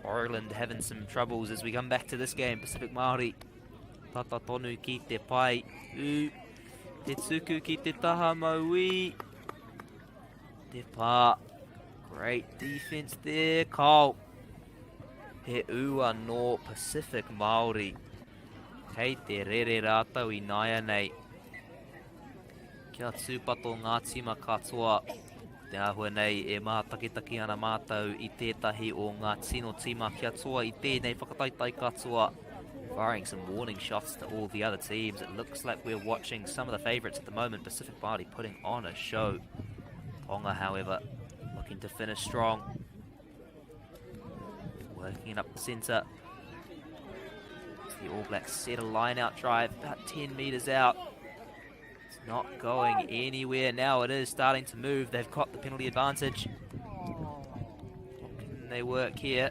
Ireland having some troubles as we come back to this game. Pacific Māori. Tata tonu ki te pai. Ooh. Te tuku ki te taha mauī. Te pā. Great defense there, Carl. He ū anō Pacific Māori. Kei te rere rātou i nāianei. Kia tūpato ngā tīma katoa. Te āhua nei e mātakitaki ana mātou i tētahi o ngā tino tīma kia toa i tēnei whakataetae katoa. Firing some warning shots to all the other teams. It looks like we're watching some of the favourites at the moment. Pacific Māori putting on a show. Tonga, however, looking to finish strong. Working it up the centre. It's the All Blacks set a line out drive about 10 metres out. It's not going anywhere now. It is starting to move. They've got the penalty advantage. What can they work here?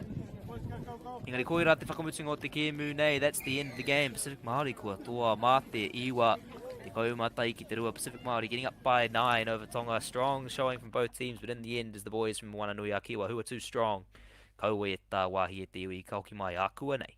Engari koira te whakamutunga o te kēmu nei. That's the end of the game. Pacific Māori kua toa mā te iwa. Te kaumatai ki te rua. Pacific Māori getting up by 9 over Tonga. Strong showing from both teams, but in the end is the boys from Moananui-a-Kiwa who are too strong. Kaua e tā wāhi e te iwi, ka hoki mai ākuanei.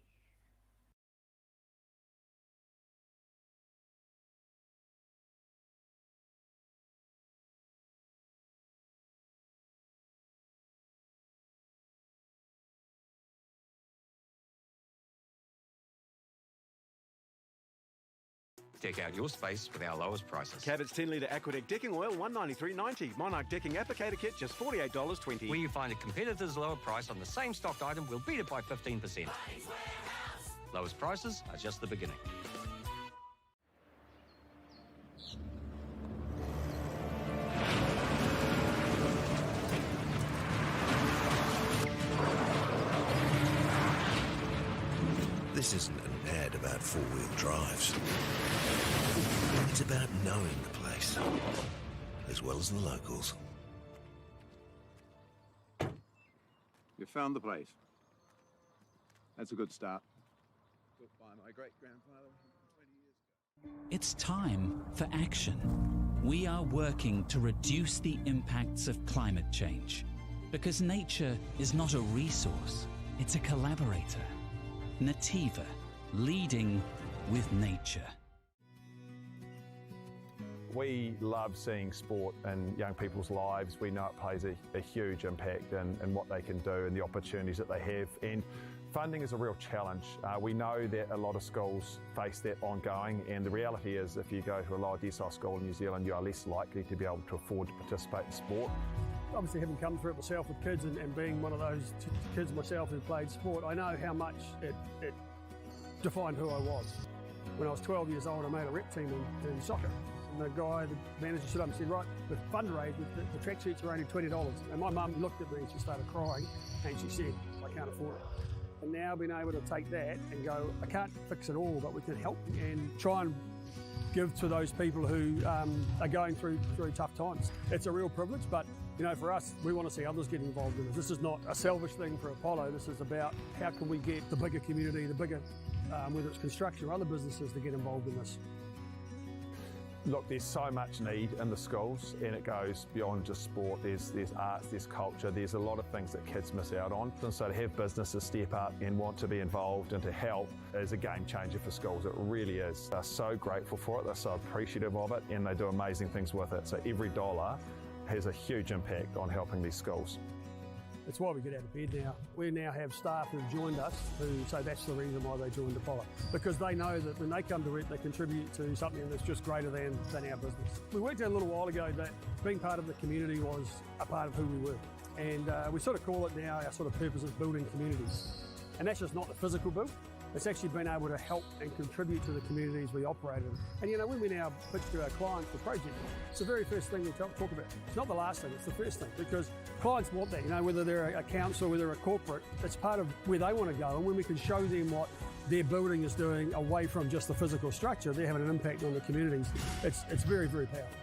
Deck out your space with our lowest prices. Cabot's 10 litre Aquadeck decking oil, $193.90. Monarch decking applicator kit, just $48.20. Where you find a competitor's lower price on the same stocked item, we'll beat it by 15%. Lowest prices are just the beginning. This isn't an ad about four-wheel drives. It's about knowing the place, as well as the locals. You found the place. That's a good start. Built by my great-grandfather 120 years ago. It's time for action. We are working to reduce the impacts of climate change. Because nature is not a resource, it's a collaborator. Nativa, leading with nature. We love seeing sport in young people's lives. We know it plays a, a huge impact in, in what they can do and the opportunities that they have. And funding is a real challenge. Uh, we know that a lot of schools face that ongoing, and the reality is if you go to a lower decile school in New Zealand, you are less likely to be able to afford to participate in sport. Obviously, having come through it myself with kids and, and being one of those kids myself who played sport, I know how much it, it defined who I was. When I was 12 years old, I made a rep team in, in soccer. And the guy, the manager stood up and said, right, the fundraiser, the, the tracksuits are only $20. And my mum looked at me and she started crying and she said, I can't afford it. And now being able to take that and go, I can't fix it all, but we can help and try and give to those people who um, are going through, through tough times. It's a real privilege, but you know, for us, we want to see others get involved in this. This is not a selfish thing for Apollo. This is about how can we get the bigger community, the bigger, um, whether it's construction or other businesses, to get involved in this. Look, there's so much need in the schools, and it goes beyond just sport. There's, there's arts, there's culture, there's a lot of things that kids miss out on. And so to have businesses step up and want to be involved and to help is a game changer for schools. It really is. They're so grateful for it, they're so appreciative of it, and they do amazing things with it. So every dollar has a huge impact on helping these schools. It's why we get out of bed now. We now have staff who've joined us who say that's the reason why they joined Apollo. Because they know that when they come to work, they contribute to something that's just greater than, than our business. We worked out a little while ago that being part of the community was a part of who we were. And uh, we sort of call it now our sort of purpose is building communities. And that's just not the physical build, it's actually been able to help and contribute to the communities we operate in. And you know, when we now pitch to our clients for project, it's the very first thing we talk, talk about. It's not the last thing, it's the first thing because clients want that, you know, whether they're a council, whether a corporate, it's part of where they want to go. And when we can show them what their building is doing away from just the physical structure, they're having an impact on the communities. It's, it's very, very powerful.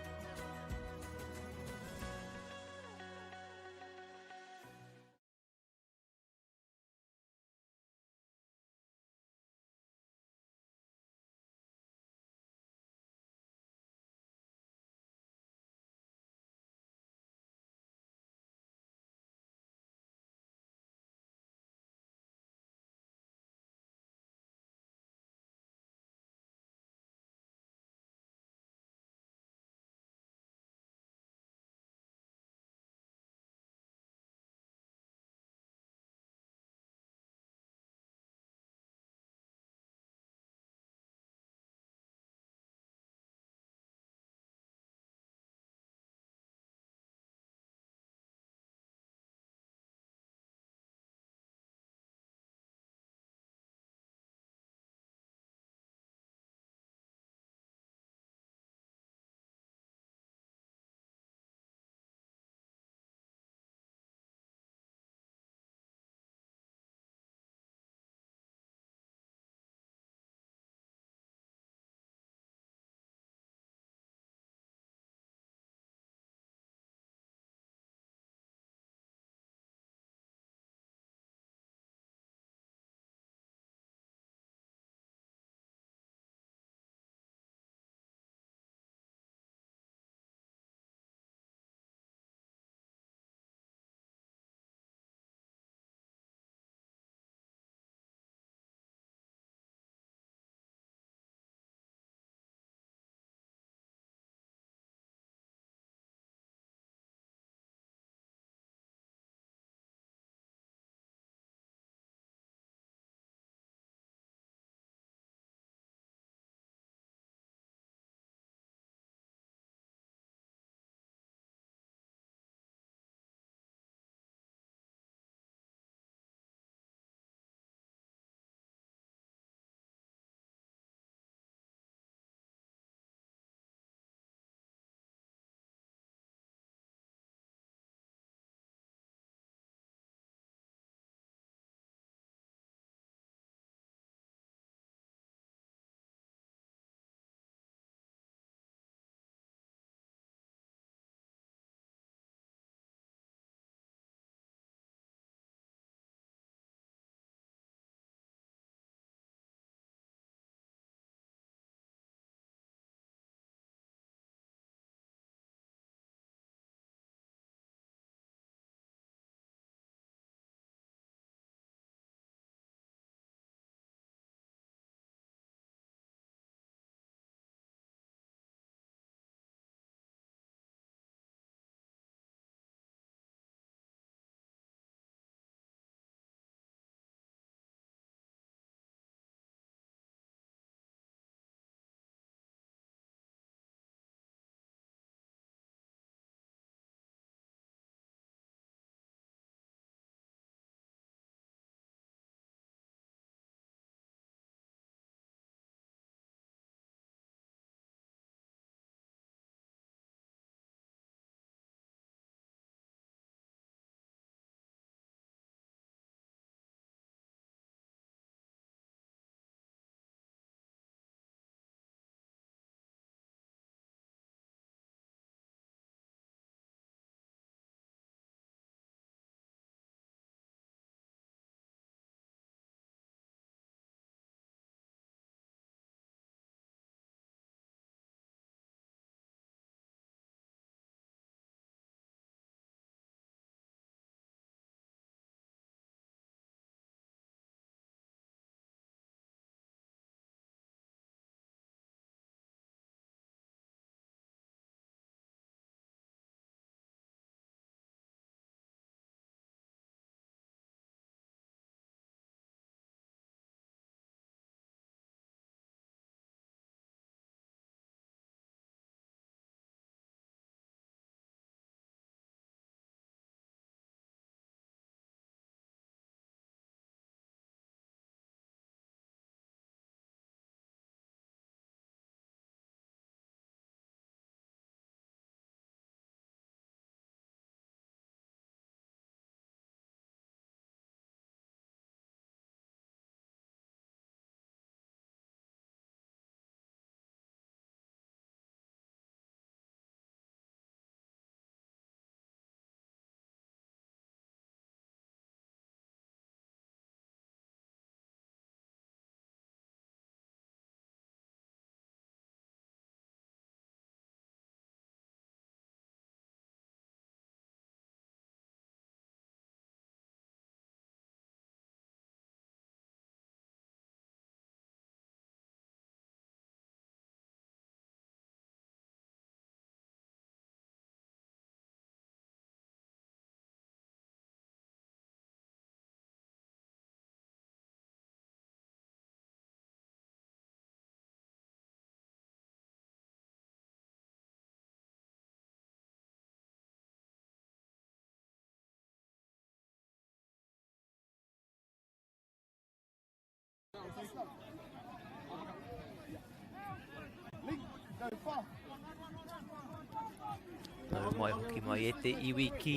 Nau mai hoki mai e te iwi ki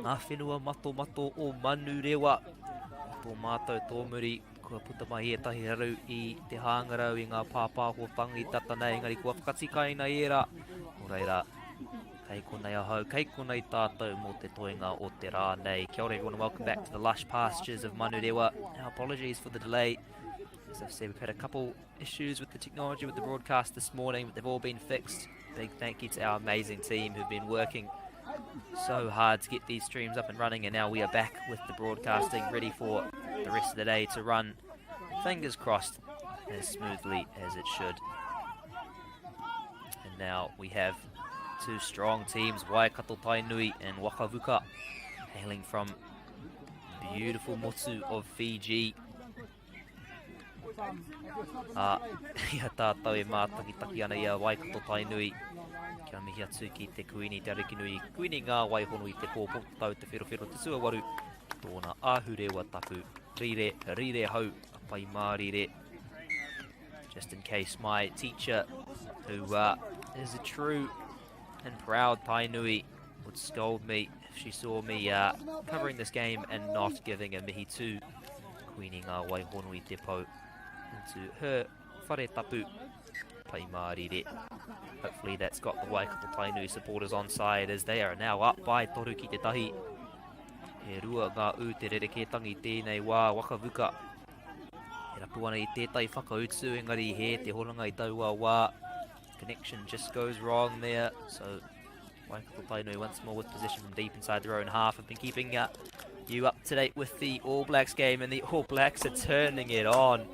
ngā whenua matomato o Manurewa. Tō mātou tōmuri, kua puta mai ētahi raru i te hāngarau i ngā pāpāhotanga i tata nei, engari kua whakatikaina ērā. Nō reira, kei konei ahau, kei konei tātou mō te toenga o te rā nei. Kia ora everyone and welcome back to the lush pastures of Manurewa. Our apologies for the delay. As I've said, we've had a couple issues with the technology with the broadcast this morning, but they've all been fixed. Big thank you to our amazing team who've been working so hard to get these streams up and running, and now we are back with the broadcasting ready for the rest of the day to run, fingers crossed, as smoothly as it should. And now we have two strong teams, Waikato Tainui and Wakavuka, hailing from beautiful motu of Fiji. Ā, i a tātou e mātakitaki ana i a Waikato Tainui, kia mihi atu ki te Kuini Te Arikinui, Kuini Ngā Waihono i te pō Potatau Te Wherowhero Te Tuawaru, ki tōna ahurewa tapu, rire, rire hau, a Pai Mārire. Just in case my teacher, who is a true and proud Tainui, would scold me if she saw me covering this game and not giving a mihi to Kuini Ngā Waihono i te pou into her whare tapu, Pai Mārire. Hopefully that's got the Waikato Tainui supporters on side as they are now up by toru ki te tahi. He rua ngā ū te rerekētangi tēnei wā Wakavuka. E rapu ana i tētahi whakautu engari he te hononga i taua wā. Connection just goes wrong there. So Waikato Tainui once more with possession from deep inside their own half. Have been keeping you up to date with the All Blacks game, and the All Blacks are turning it on.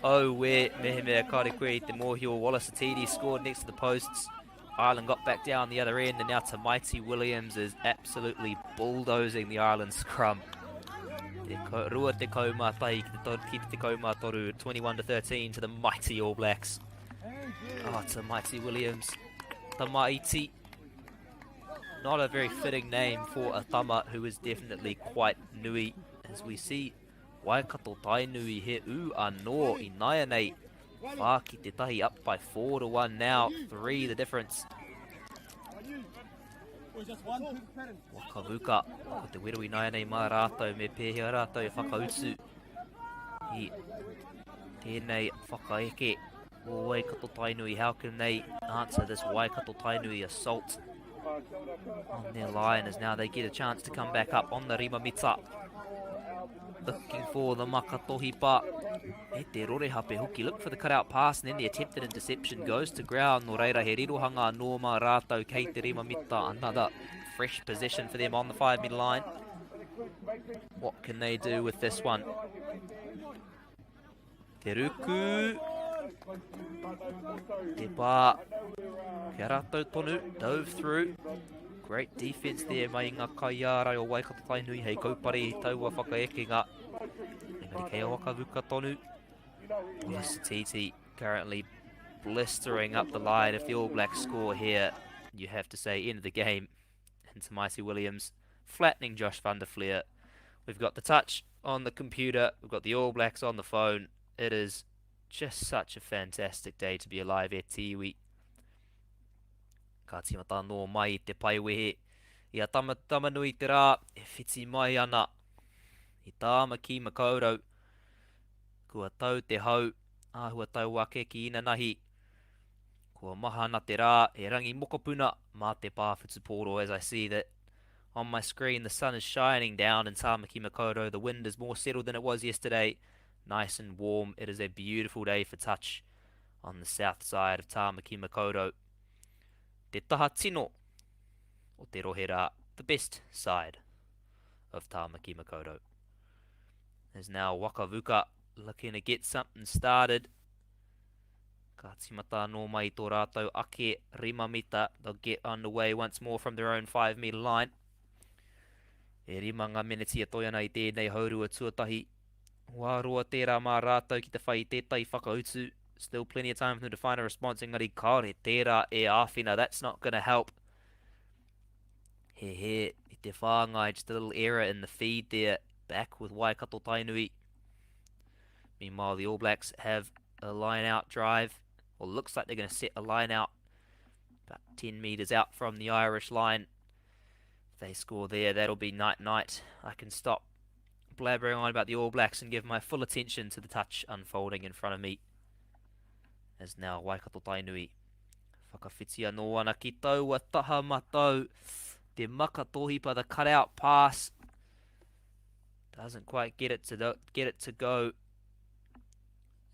Oh, where mehemea kāre koe i te mōhio, Wallace Atiti scored next to the posts. Ireland got back down the other end, and now Tamaiti Williams is absolutely bulldozing the Ireland scrum. Te rua te kaumā tahi ki te, ki te kaumā toru, 21 to 13 to the mighty All Blacks. Oh, Tamaiti Williams. Tamaiti. Not a very fitting name for a tama who is definitely quite nui. As we see, Waikato Tainui he u anō i nāianei. Whā ki te tahi up by 4 to 1 now. 3 the difference. Wakavuka, ko te wero i nāianei mā rātou me pēhea rātou e whakautu i tēnei whakaeke o Waikato Tainui. How can they answer this Waikato Tainui assault on their line as now they get a chance to come back up on the Rima Mita. Looking for the Makatohipa. E te rorehape hoki. Look for the cutout pass and then the attempted interception goes to ground. Nō reira he rirohanga anō mā rātou kei te Rima Mita. Another fresh possession for them on the 5 metre line. What can they do with this one? Te ruku. Te pā. Kia rātou tonu. Dove through. Great defense there mai ngā kaiārai o Waikato Tainui hei kaupare i taua whakaekenga. Engari kei a Wakavuka tonu. Wallace Titi currently blistering up the line. If the All Blacks score here, you have to say end of the game. And Tamaiti Williams flattening Josh van der Fleer. We've got the touch on the computer. We've got the All Blacks on the phone. It is just such a fantastic day to be alive e te iwi. Ka tīmata anō mai i te paiwehe. I a tama, Tamanui te rā e whiti mai ana i Tāmaki Makaurau. Kua tau te hau, āhua tau ake ki inanahi. Kua mahana te rā, he rangi mokopuna mā te pā whutupōro as I see that on my screen the sun is shining down in Tāmaki Makaurau. The wind is more settled than it was yesterday. Nice and warm. It is a beautiful day for touch on the south side of Tāmaki Makaurau. Te taha tino o te rohe rā, the best side of Tāmaki Makaurau. There's now Wakavuka looking to get something started. Ka tīmata anō mai i tō rātou ake 5 mita. They'll get underway once more from their own 5 metre line. E rima ngā meneti e toi ana i tēnei haurua tuatahi. Wā roa tērā mā rātou ki te whai i tētahi whakautu. Still plenty of time for them to find a response, engari kāore tērā e āwhina. That's not gonna help. He he i te whāngai, just a little error in the feed there. Back with Waikato Tainui. Meanwhile, the All Blacks have a line out drive, or looks like they're going to set a line out about 10 metres out from the Irish line. If they score there, that'll be night-night. I can stop blabbering on about the All Blacks and give my full attention to the touch unfolding in front of me. As now Waikato Tainui whakawhiti anō ana ki taua taha matau. Te maka tōhipa, the cutout pass. Doesn't quite get it to get it to go.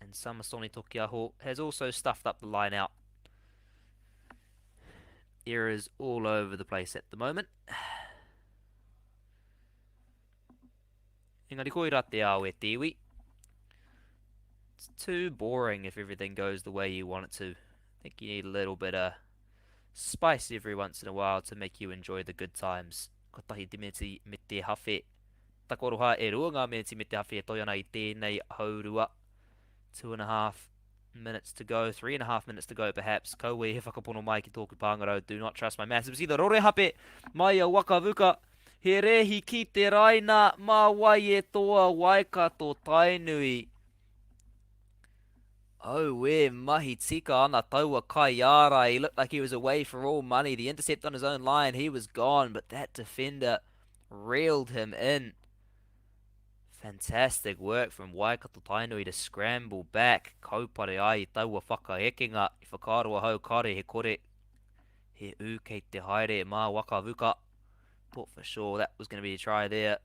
And Samasoni Tokiaho has also stuffed up the line out. Errors all over the place at the moment. Engari koira te ao e te iwi. It's too boring if everything goes the way you want it to. I think you need a little bit of spice every once in a while to make you enjoy the good times. Kotahi te miniti me te hawhe. Takoroha e rua ngā miniti me te hawhe e toi ana i tēnei haurua. 2.5 minutes to go, 3.5 minutes to go perhaps. Kaua e whakapono mai ki tōku pāngarau. Do not trust my maths. See the rore hape mai a Wakavuka. He rēhi ki te raina, mā wai e toa Waikato Tainui. Auē, mahi tika ana taua kaiārai. He looked like he was away for all money. The intercept on his own line, he was gone, but that defender reeled him in. Fantastic work from Waikato Tainui to scramble back. Kaupare ai i taua whakaekenga. I whakaaro ahau kāore he kore he ū kei te haere mā Wakavuka. Thought for sure that was going to be a try there.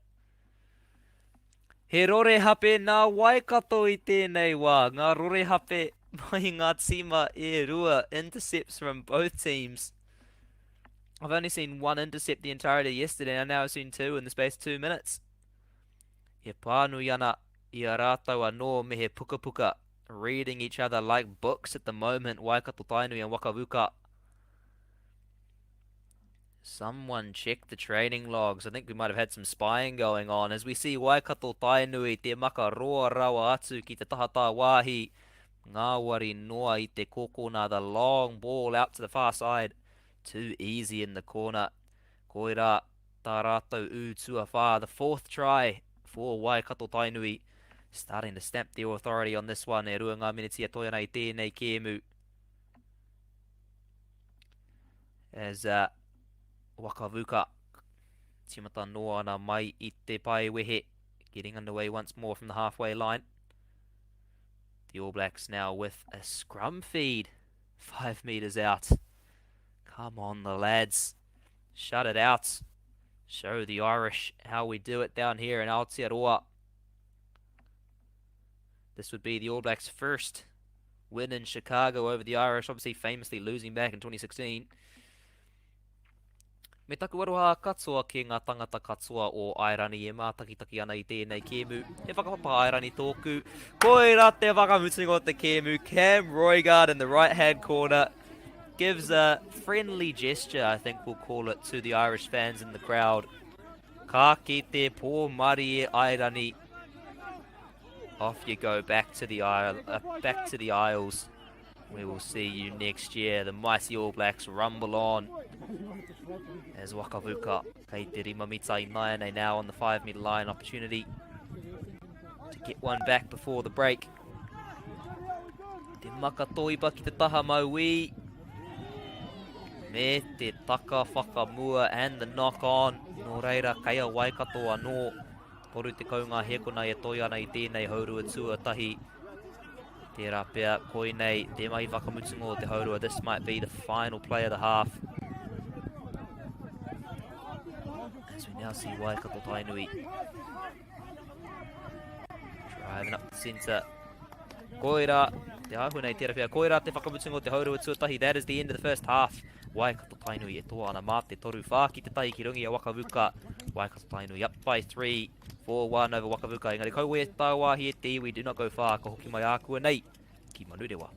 He rore hape nā Waikato i tēnei wā. Ngā rore hape mai ngā tīma e rua. Intercepts from both teams. I've only seen one intercept the entirety of yesterday, and now I've seen two in the space of 2 minutes. E pānui ana i a rātou anō me he pukapuka, reading each other like books at the moment, Waikato Tainui and Wakavuka. Someone check the training logs. I think we might have had some spying going on. As we see Waikato Tainui te maka roa rawa atu ki te taha tāwāhi. Ngāwari noa i te kokona, the long ball out to the far side. Too easy in the corner. Koirā tā rātou ū tuawhā, the fourth try for Waikato Tainui. Starting to stamp their authority on this one. E rua ngā miniti e toe ana i tēnei kēmu. As Wakavuka tīmata noa ana mai i te pae wehe, getting underway once more from the halfway line. The All Blacks now with a scrum feed, 5 metres out. Come on, the lads. Shut it out. Show the Irish how we do it down here in Aotearoa. This would be the All Blacks' first win in Chicago over the Irish, obviously famously losing back in 2016. Me taku aroha katoa ki ngā tangata katoa o Airani e mātakitaki ana i tēnei kēmu. He whakapapa Airani tōku. Koira te whakamutunga o te kēmu. Cam Roigard in the right-hand corner gives a friendly gesture, I think we'll call it, to the Irish fans in the crowd. Ka ki te pō marie Airani. Off you go back to the isle, back to the Isles. We will see you next year. The mighty All Blacks rumble on as Wakavuka kei te rima mita i nāianei now on the 5 meter line. Opportunity to get one back before the break. Te maka tōipa ki te taha mauī. Me te taka whakamua and the knock on. Nō reira, kei a Waikato anō. 30 ngā hēkona e toi ana i tēnei haurua tuatahi. Tērā pea, koinei te mahi whakamutunga o te haurua. This might be the final play of the half. As we now see Waikato Tainui driving up the centre. Koira, te āhua nei tērā pea, koira te whakamutunga o te haurua tuatahi. That is the end of the first half. Waikato Tainui e toa ana mā te 3-4 ki te tahi ki runga i a Wakavuka. Waikato Tainui up by 3, 4-1 over Wakavuka. Engari kaua e tāwāhi e te iwi, do not go far, ka hoki mai ākuanei ki Manurewa.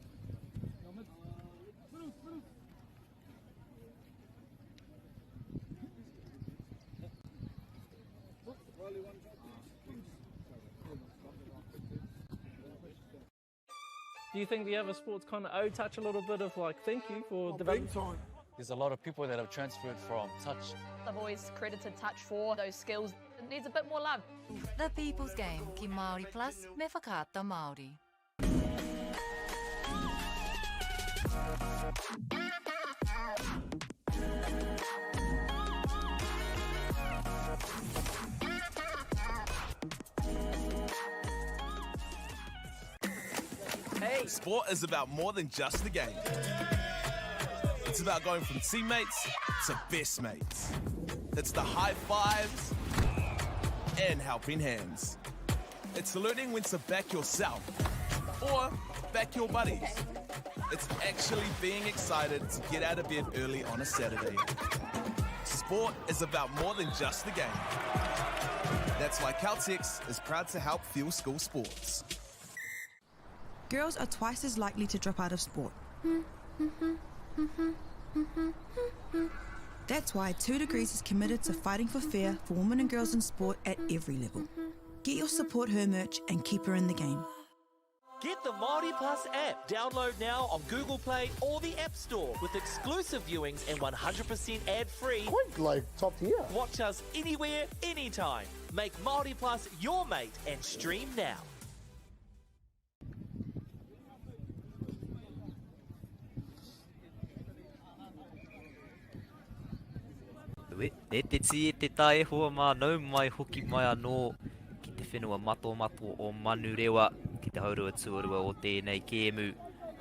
Do you think the other sports kind of owe touch a little bit of like, thank you for developing? Big time. There's a lot of people that have transferred from touch. I've always credited touch for those skills. It needs a bit more love. The People's Game ki Māori Plus me Whakaata Māori. Hey. Sport is about more than just the game. It's about going from teammates to best mates. It's the high fives and helping hands. It's learning when to back yourself or back your buddies. It's actually being excited to get out of bed early on a Saturday. Sport is about more than just the game. That's why Caltex is proud to help fuel school sports. Girls are twice as likely to drop out of sport. That's why 2 Degrees is committed to fighting for fair for women and girls in sport at every level. Get your support her merch and keep her in the game. Get the Māori Plus app. Download now on Google Play or the App Store with exclusive viewings and 100% ad-free. Quite like top tier. Watch us anywhere, anytime. Make Māori Plus your mate and stream now. E te tī, e te tā, e hoa mā, nau mai, hoki mai anō ki te whenua matomato o Manurewa, ki te haurua tuarua o tēnei kēmu.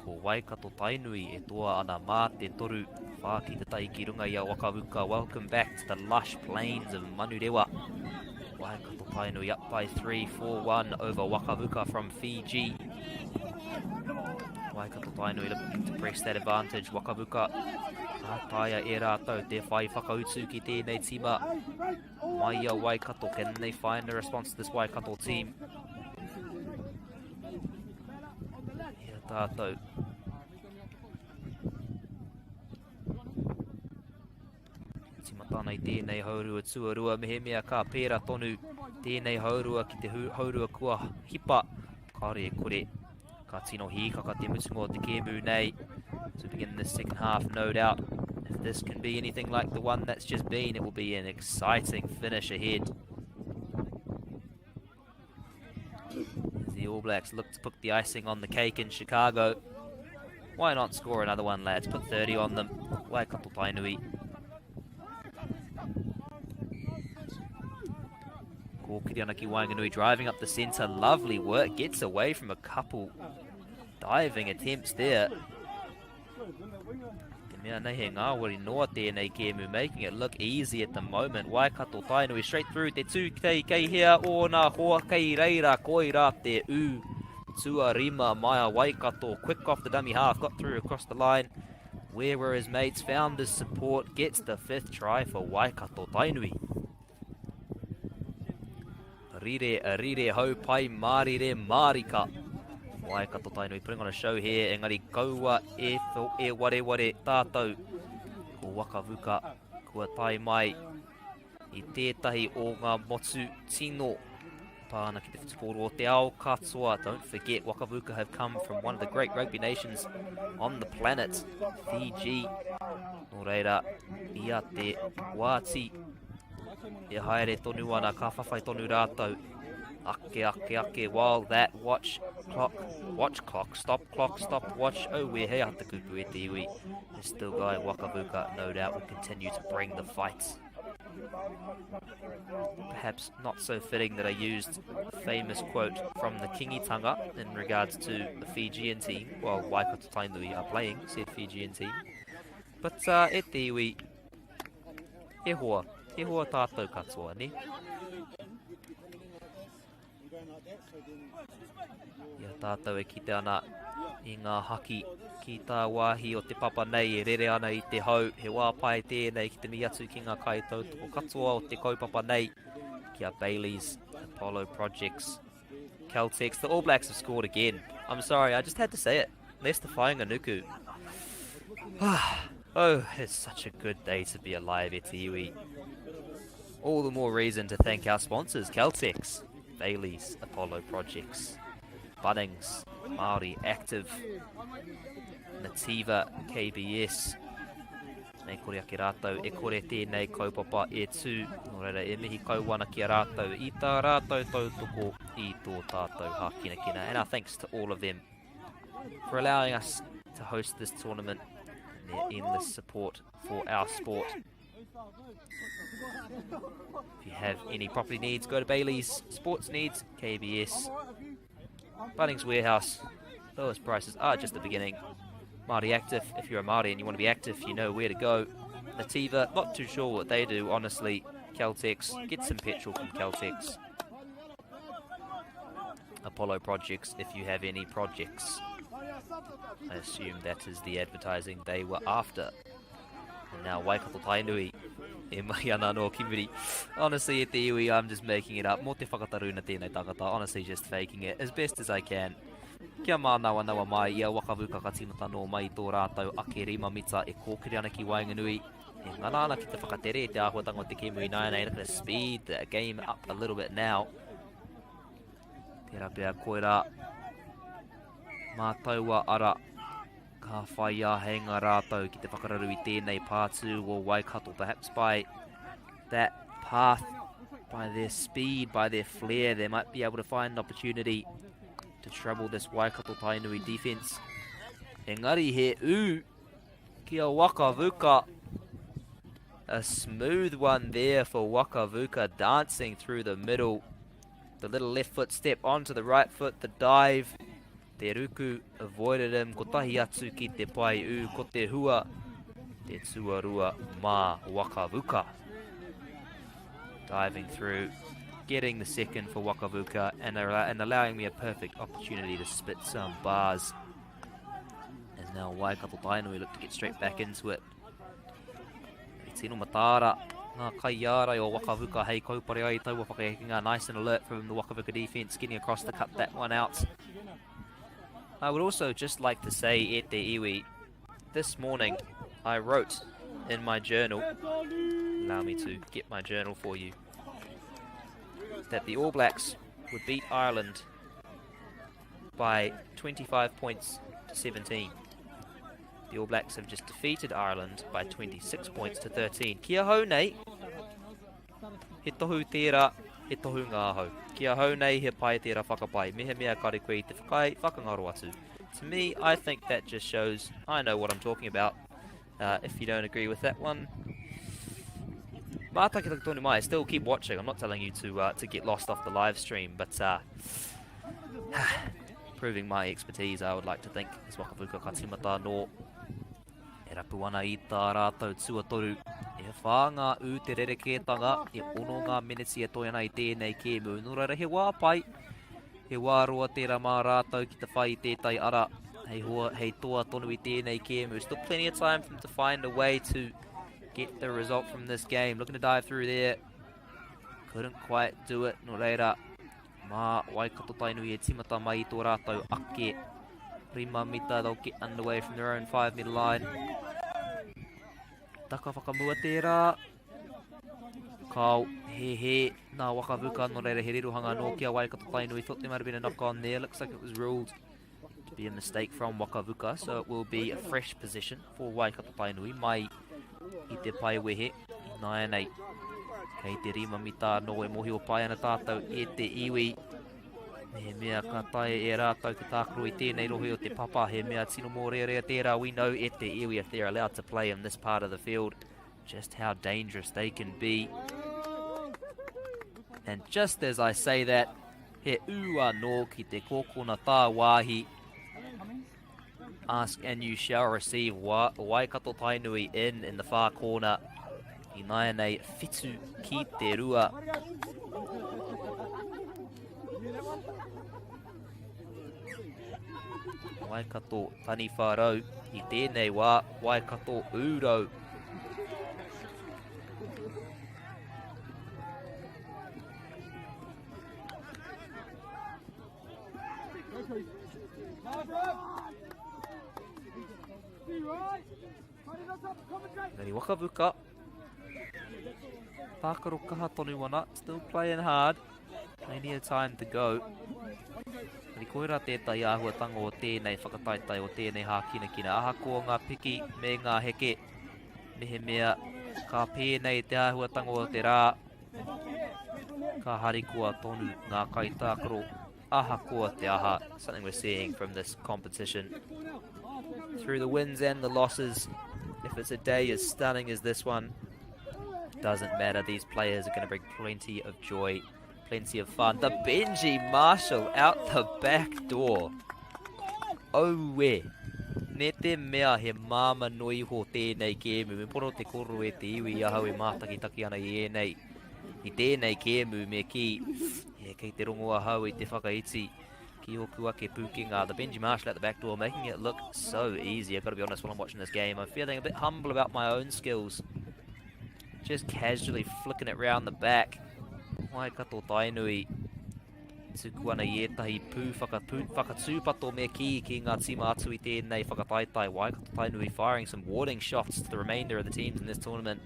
Ko Waikato Tainui e toa ana mā te 3, whā ki te tai ki runga i a Wakavuka. Welcome back to the lush plains of Manurewa. Waikato Tainui up by 3, 4-1 over Wakavuka from Fiji. Waikato Tainui looking to press that advantage. Wakavuka, ka taea e rātou te whai whakautu ki tēnei tīma. Mai a Waikato, can they find a response to this Waikato team? Ia tātou. Tīmata ana i tēnei haurua tuarua, mehemea ka pērā tonu tēnei haurua ki te haurua kua hipa, kāore e kore. Ka tino hīkaka te mutunga o te kēmu nei. To begin this second half, no doubt. If this can be anything like the one that's just been, it will be an exciting finish ahead. As the All Blacks look to put the icing on the cake in Chicago. Why not score another one, lads? Put 30 on them. Waikato Tainui. Kōkiri ana ki Waenganui driving up the centre. Lovely work. Gets away from a couple diving attempts there. Te mea nei he ngāwari noa tēnei kēmu, making it look easy at the moment. Waikato Tainui straight through te tū kei, kei hea ōna hoa kei reira, koirā te ū. Tuarima Maya Waikato, quick off the dummy half, got through across the line. Where were his mates? Found his support, gets the fifth try for Waikato Tainui. Rire, rire, hau pai, mārire, mārika. Waikato Tainui putting on a show here, engari kaua e, e wareware tātou. Ko Wakavuka kua tae mai i tētahi o ngā motu tino pā ana ki te whutupōro o te ao katoa. Don't forget, Wakavuka have come from one of the great rugby nations on the planet, Fiji. Nō reira, ia te wāti E haere tonu ana, ka whawhai tonu rātou. Ake, ake, ake, while that watch clock, watch clock, stop clock, stop watch, oh where he aha te kupu e te iwi. Is still going Wakavuka, no doubt will continue to bring the fight. Perhaps not so fitting that I used a famous quote from the Kingitanga in regards to the Fijian team, while Waikato Tainui are playing said Fijian team. But uh, e te iwi, E hoa, he hoa tātou katoa, ne? I a tātou e kite ana i ngā haki ki tā wāhi o te papa nei e rere ana i te hau, he wā pai tēnei ki te mihi atu ki ngā kaitautoko katoa o te kaupapa nei, ki a Bayleys, Apollo Projects, Caltex. The All Blacks have scored again. I'm sorry, I just had to say it. Leicester Fainga'anuku. Oh, it's such a good day to be alive, e te iwi. All the more reason to thank our sponsors, Caltex, Bayleys, Apollo Projects, Bunnings, Māori Active, Nativa, KBS. Mei kore ake rātou, e kore tēnei kaupapa e tū. Nō reira, e mihi kau ana ki a rātou i tā rātou tautoko i tō tātou hākinakina. And our thanks to all of them for allowing us to host this tournament and their endless support for our sport. If you have any property needs, go to Bailey's Sports Needs, KBS, Bunnings Warehouse. Lowest prices are just the beginning. Māori Active, if you're a Māori and you want to be active, you know where to go. Nativa, not too sure what they do, honestly. Caltex, get some petrol from Caltex. Apollo Projects, if you have any projects. I assume that is the advertising they were after. And now Waikato Tainui e mai ana anō ki muri. Honestly, e te iwi, I'm just making it up. Mō te whakataruna tēnei tangata. Honestly, just faking it as best as I can. Kia mānawanawa mai i a Wakavuka ka tīmata nō mai i tō rātou ake rima mita e kōkiri ana ki waenganui. E ngana ana ki te whakatere i te āhuatanga o te kēmu ināianei. Looking to speed the game up a little bit now. Tērā pea koirā mā taua ara ka whai āheinga rātou ki te whakararu i tēnei pātū o Waikato. Perhaps by that path, by their speed, by their flair, they might be able to find an opportunity to trouble this Waikato Tainui defense. Engari he ū ki a Wakavuka. A smooth one there for Wakavuka, dancing through the middle. The little left foot step onto the right foot, the dive. Te ruku avoided him. Kotahi atu ki te pae ū, ko te hua, te tuarua mā Wakavuka. Diving through, getting the second for Wakavuka and, and allowing me a perfect opportunity to spit some bars. And now Waikato Tainui look to get straight back into it. I tino mataara ngā kaiārai o Wakavuka hei kaupare ai taua whakahekenga. Nice and alert from the Wakavuka defense, getting across to cut that one out. I would also just like to say, e te iwi, this morning I wrote in my journal, allow me to get my journal for you, that the All Blacks would beat Ireland by 25 points to 17. The All Blacks have just defeated Ireland by 26 points to 13. Ki ahau nei, he tohu tērā, he tohu ngāhau. Ki ahau nei, he pai tērā whakapae. Mehemea kare koe i te whakaae, whakangaro atu. To me, I think that just shows I know what I'm talking about. If you don't agree with that one, mātakitaki tonu mai, still keep watching. I'm not telling you to to get lost off the live stream, but proving my expertise, I would like to think, is Wakavuka ka tīmata anō. E rapu ana i tā rātou tuatoru. E whā ngā ū te rerekētanga, e ono ngā meneti e toe ana i tēnei kēmu. Nō reira, he wā pai, he wā roa tērā mā rātou ki te whai i tētahi ara hei, hoa, hei toa tonu i tēnei kēmu. Still plenty of time for them to find a way to get the result from this game. Looking to dive through there. Couldn't quite do it. Nō reira, Mā Waikato Tainui e tīmata mai i tō rātou ake 5 mita, they'll get underway from their own 5 meter line. Taka whakamua tērā. Kao, he he, nā Wakavuka, nō reira he rirohanga nō ki a Waikato Tainui. Thought there might have been a knock on there. Looks like it was ruled to be a mistake from Wakavuka, so it will be a fresh position for Waikato Tainui. Mai i te pae wehe, ināianei. Kei te rima mita anō e mōhio pai ana tātou e te iwi. Me he mea ka taea e rātou te tākaro i tēnei rohe o te papa, he mea tino mōrearea tērā. We know e te iwi if they're allowed to play in this part of the field, just how dangerous they can be. And just as I say that, he ū anō ki te kōkona tāwāhi. Ask and you shall receive. Wa Waikato Tainui in in the far corner. Ināianei whitu ki te rua. Waikato Taniwha Rau i tēnei wā, Waikato Ūrau. Engari Wakavuka, tākaro kaha tonu ana, still playing hard, plenty of time to go. Engari koirā tētahi āhuatanga o tēnei whakataetae o tēnei hākinakina, ahakoa ngā piki me ngā heke. Mehemea ka pēnei te āhuatanga o te rā, ka harikoa tonu ngā kaitākaro ahakoa te aha. Something we're seeing from this competition. Through the wins and the losses, if it's a day as stunning as this one, doesn't matter. These players are going to bring plenty of joy, plenty of fun. The Benji Marshall out the back door. Aue! Me te mea he māma noa iho tēnei kēmu. Me pono te koro e te iwi i ahau e mātakitaki ana i ēnei, i tēnei kēmu me kī, e, kei te rongo ahau i te whakaiti ki ōku ake pūkenga. The Benji Marshall at the back door making it look so easy. I've got to be honest, while I'm watching this game, I'm feeling a bit humble about my own skills. Just casually flicking it round the back. Waikato Tainui Tuku ana i ētahi pū whakatūpato me kī ki ngā tīma atu i tēnei whakataetae. Waikato Tainui firing some warning shots to the remainder of the teams in this tournament,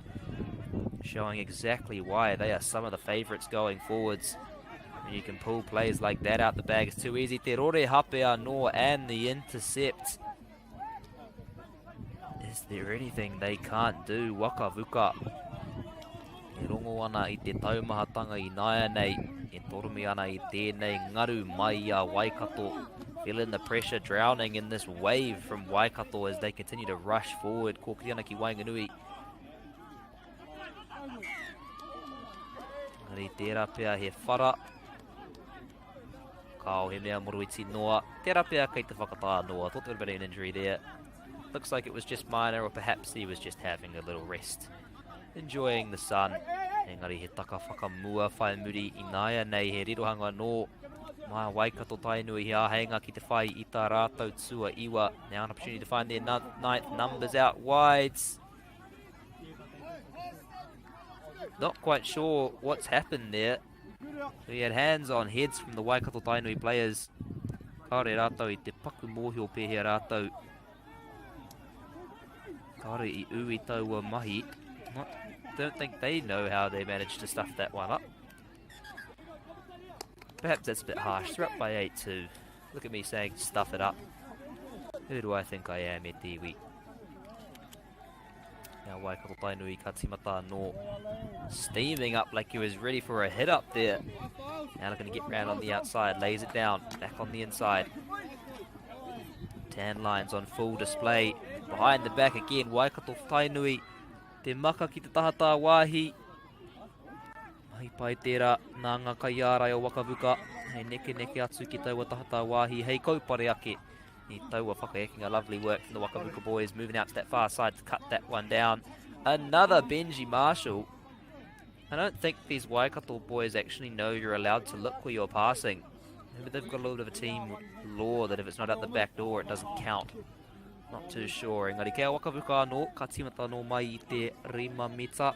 showing exactly why they are some of the favourites going forwards. When you can pull plays like that out the bag, it's too easy. Te Rore Hape anō and the intercept. Is there anything they can't do? Waka Vuka e rongo ana i te taumahatanga i nāianei, e toromi ana i tēnei ngaru mai i a Waikato. Feeling the pressure, drowning in this wave from Waikato as they continue to rush forward. Kōkiri ana ki waenganui. Engari tērā pea he whara. Kao he mea moroiti noa. Tērā pea kei te whakatā noa. Thought there would have been an injury there. Looks like it was just minor, or perhaps he was just having a little rest. Enjoying the sun. Engari he taka whakamua whai muri i nāia nei he rirohanga nō Mā Waikato Tainui he āheinga ki te whai i tā rātou tua iwa. Now an opportunity to find their ninth numbers out wide. Not quite sure what's happened there. We had hands on heads from the Waikato Tainui players. Kāore rātou i te paku mōhio pēhea rātou. Kāore i ū i taua mahi. Not, don't think they know how they managed to stuff that one up. Perhaps that's a bit harsh. They're up by 8-2. Look at me saying stuff it up. Who do I think I am, e te iwi? Now Waikato Tainui ka timata anō. Steaming up like he was ready for a hit up there. Now looking to get round on the outside. Lays it down. Back on the inside. Tan lines on full display. Behind the back again. Waikato Tainui. Te maka ki te taha tā wāhi. Mahi pai tērā nā ngā kaiārai o Wakavuka. Hei neke neke atu ki taua taha tā wāhi. Hei kaupare ake i taua whakaekenga. Lovely work from the Wakavuka boys. Moving out to that far side to cut that one down. Another Benji Marshall. I don't think these Waikato boys actually know you're allowed to look where you're passing. Maybe they've got a little bit of a team law that if it's not out the back door, it doesn't count. Not too sure. Engari kei a Wakavuka anō, ka tīmata anō mai i te rima mita.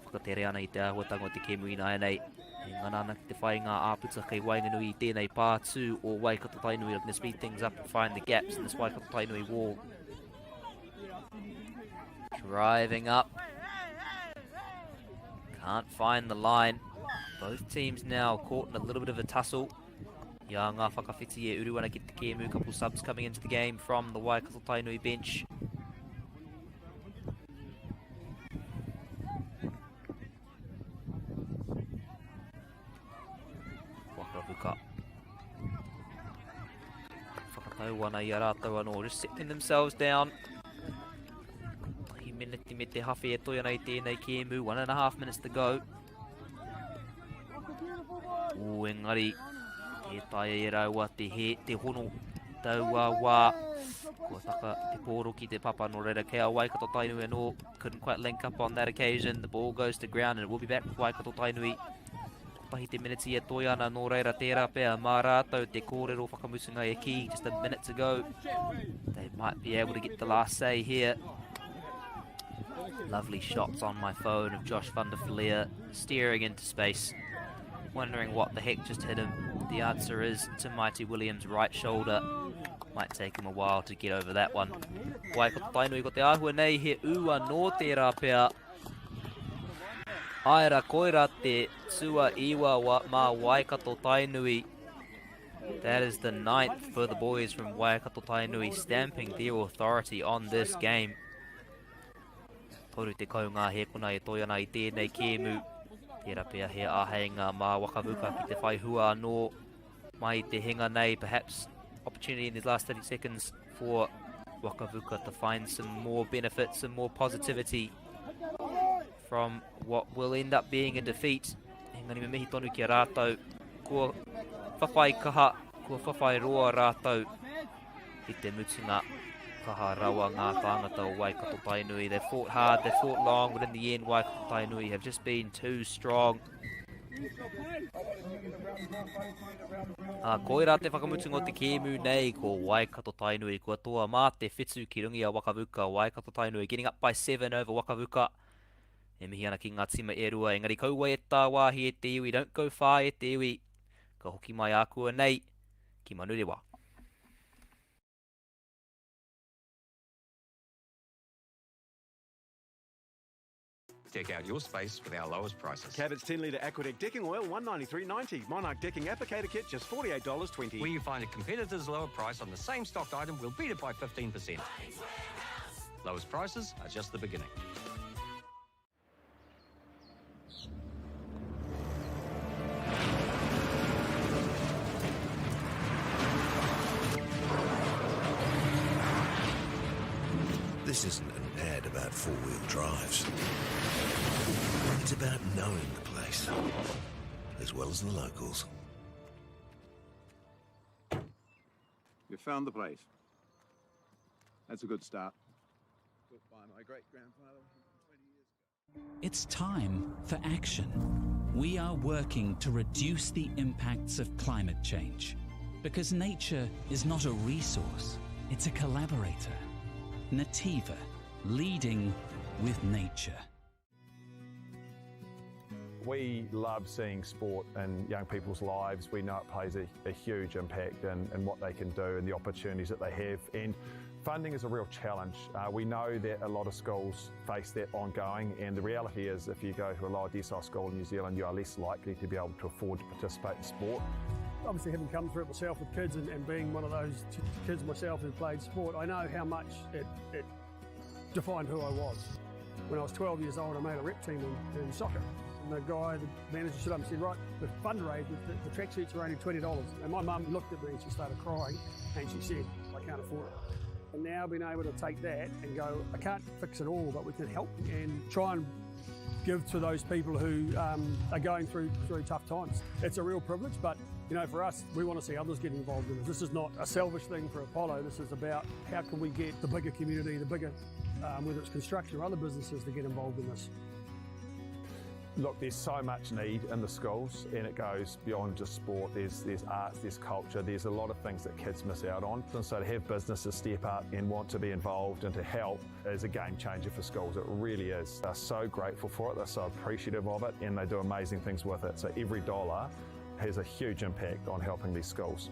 Whakatere ana i te āhuatanga o te kēmu ināianei. E ngana ana ki te whai ngā āputa kei waenganui i tēnei pātū o Waikato Tainui. Looking to speed things up and find the gaps in this Waikato Tainui wall. Driving up. Can't find the line. Both teams now caught in a little bit of a tussle. Ia ngā whakawhiti e uru ana ki te kēmu. Couple subs coming into the game from the Waikato Tainui bench. Wakahuka. Whakatau ana i a rātou anō, just settling themselves down. Tahi miniti me te hawhe e toi ana i tēnei kēmu, 1.5 minutes to go. Ū, engari, e taea e rāua te he, te hono taua wā. Kua taka te pōro ki te papa, nō reira kei a Waikato Tainui anō. Couldn't quite link up on that occasion. The ball goes to ground and it will be back with Waikato Tainui. Kotahi te miniti e toi ana, nō reira tērā pea mā rātou te kōrero whakamutunga e kī. Just a minute to go. They might be able to get the last say here. Lovely shots on my phone of Josh van der Flier steering into space, wondering what the heck just hit him. The answer is to Mighty Williams' right shoulder. Might take him a while to get over that one. Waikato Tainui ko te āhua nei he ua nō tērā pea. Aera koira te tua iwa wa, mā Waikato Tainui. That is the ninth for the boys from Waikato Tainui stamping their authority on this game. 30 ngā hēkona e toe ana i tēnei kēmu. Tērā pea he āheinga mā Wakavuka ki te whai hua anō mai i te henga nei. Perhaps opportunity in these last 30 seconds for Wakavuka to find some more benefit, some more positivity from what will end up being a defeat. Engari me mihi tonu ki a rātou. Kua whawhai kaha, kua whawhai roa rātou i te mutunga. Kaha rawa ngā tāngata o Waikato Tainui. They fought hard, they fought long, but in the end Waikato Tainui have just been too strong. Ā, koirā te whakamutunga o te kēmu nei, ko Waikato Tainui kua toa mā te whitu ki runga i a Wakavuka. Waikato Tainui getting up by 7 over Wakavuka. E mihi ana ki ngā tīma e rua, engari kaua e tāwāhi e te iwi, don't go far e te iwi. Ka hoki mai ākuanei ki Manurewa. Deck out your space with our lowest prices. Cabot's 10 litre Aquadec decking oil, $193.90. Monarch decking applicator kit, just $48.20. Where you find a competitor's lower price on the same stocked item, we'll beat it by 15%. Lowest prices are just the beginning. This isn't an ad about four-wheel drives. It's about knowing the place, as well as the locals. You found the place. That's a good start. Built by my great-grandfather 20 years ago. It's time for action. We are working to reduce the impacts of climate change. Because nature is not a resource, it's a collaborator. Nativa, leading with nature. We love seeing sport in young people's lives. We know it plays a, a huge impact in, in what they can do and the opportunities that they have. And funding is a real challenge. Uh, we know that a lot of schools face that ongoing, and the reality is if you go to a lower decile school in New Zealand, you are less likely to be able to afford to participate in sport. Obviously, having come through it myself with kids and, and being one of those kids myself who played sport, I know how much it, it defined who I was. When I was 12 years old, I made a rep team in, in soccer. And the guy, the manager stood up and said, right, the fundraiser, the, the tracksuits are only $20. And my mum looked at me and she started crying and she said, I can't afford it. And now being able to take that and go, I can't fix it all, but we can help and try and give to those people who um, are going through through tough times. It's a real privilege, but you know, for us, we want to see others get involved in this. This is not a selfish thing for Apollo. This is about how can we get the bigger community, the bigger, um, whether it's construction or other businesses, to get involved in this. Look, there's so much need in the schools, and it goes beyond just sport. There's, there's arts, there's culture, there's a lot of things that kids miss out on. And so to have businesses step up and want to be involved and to help is a game changer for schools. It really is. They're so grateful for it, they're so appreciative of it, and they do amazing things with it. So every dollar has a huge impact on helping these schools.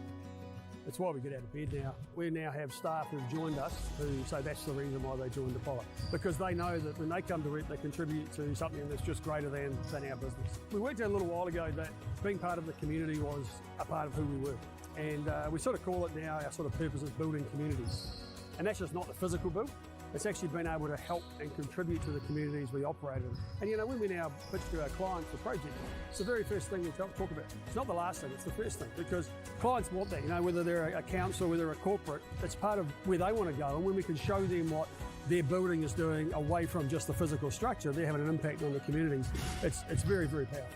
It's why we get out of bed now. We now have staff who've joined us who say that's the reason why they joined Apollo. Because they know that when they come to work, they contribute to something that's just greater than, than our business. We worked out a little while ago that being part of the community was a part of who we were. And uh, we sort of call it now our sort of purpose is building communities. And that's just not the physical build, it's actually been able to help and contribute to the communities we operate in. And you know, when we now pitch to our clients the project, it's the very first thing we talk, talk about. It's not the last thing, it's the first thing because clients want that, you know, whether they're a council, whether they're a corporate, it's part of where they want to go. And when we can show them what their building is doing away from just the physical structure, they're having an impact on the communities. It's, it's very, very powerful.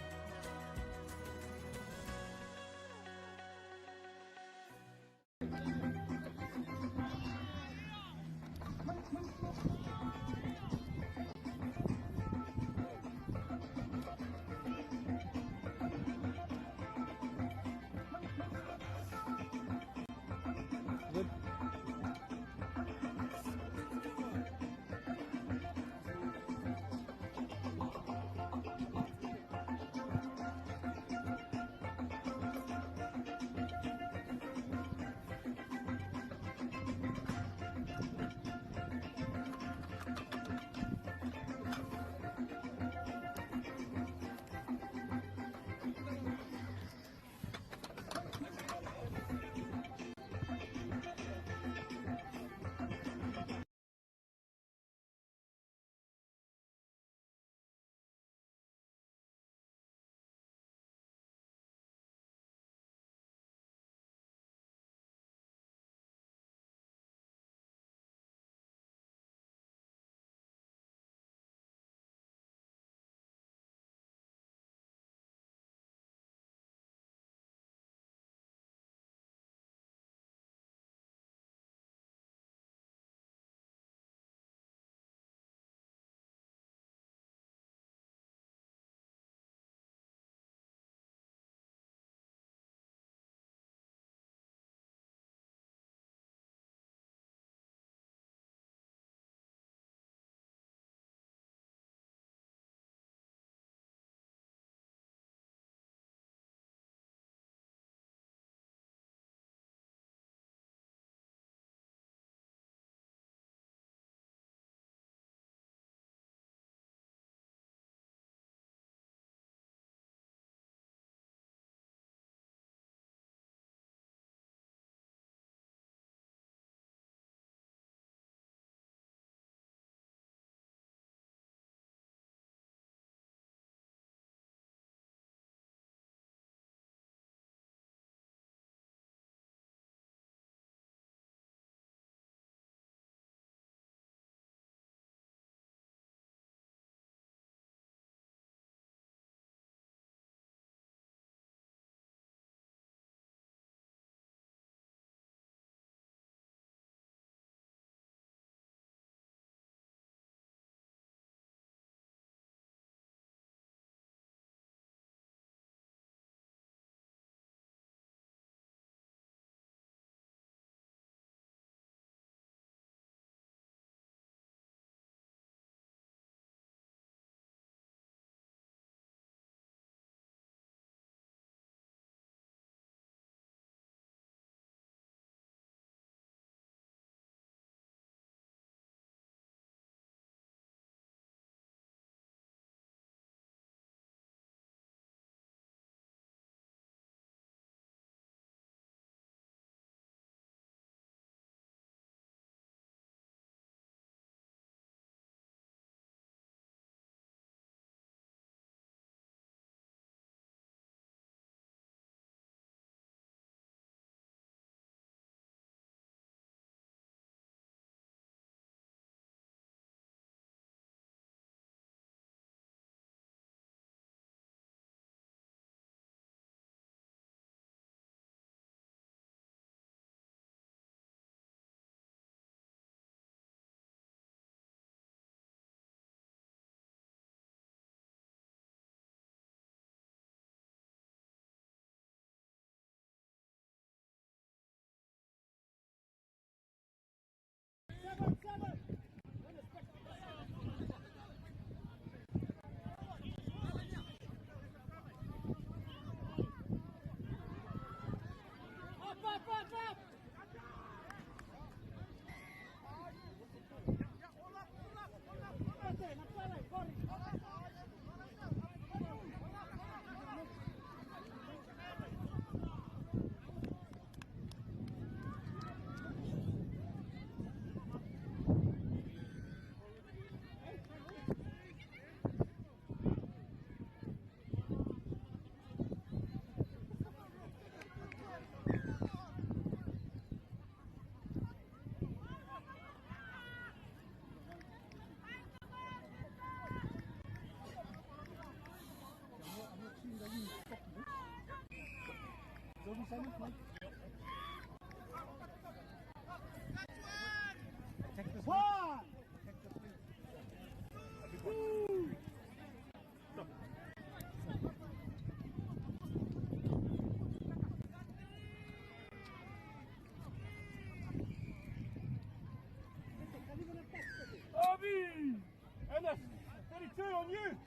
32 on you.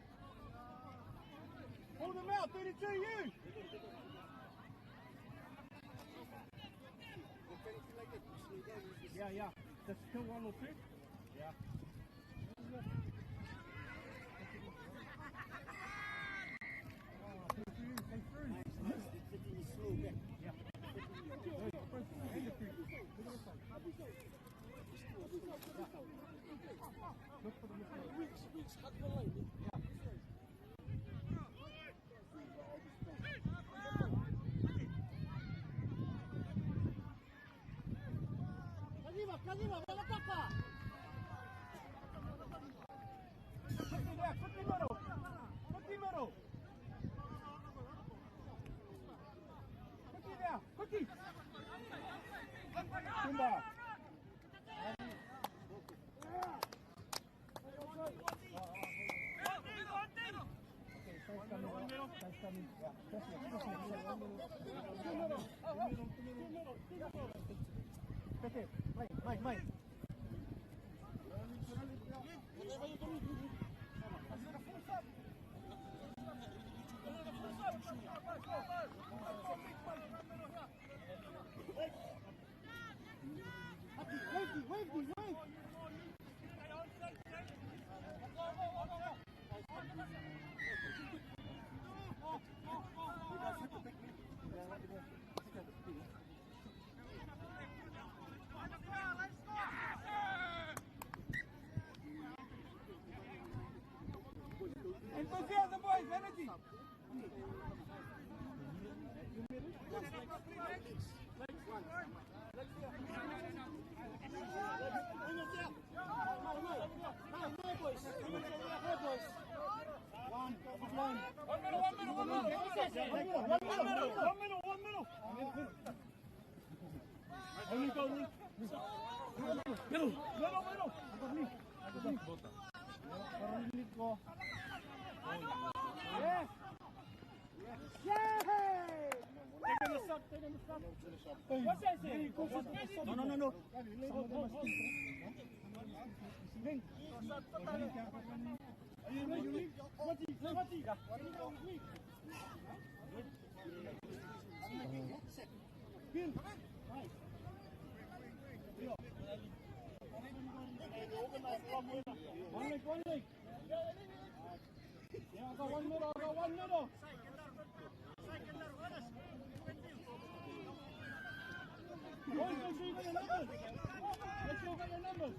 Pull them out, 32 you. Yeah. That's still 1 or 2? Yeah. Enthusiasm, boys, energy. No. One leg. Yeah, I got one middle. Boys, make sure you got your numbers. Make sure you got your numbers.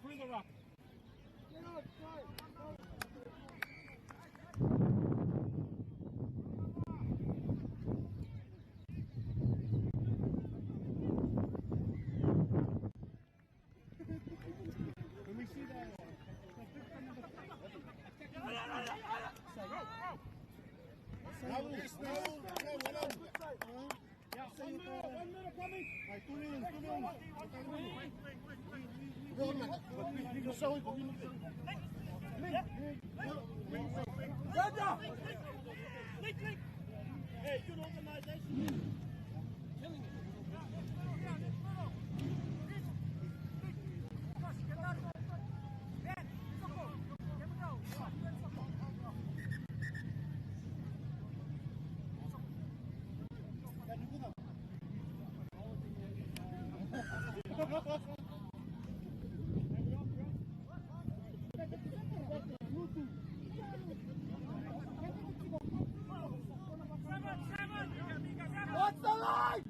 Through the rock. Hey, good organization. Killing it. What's the line?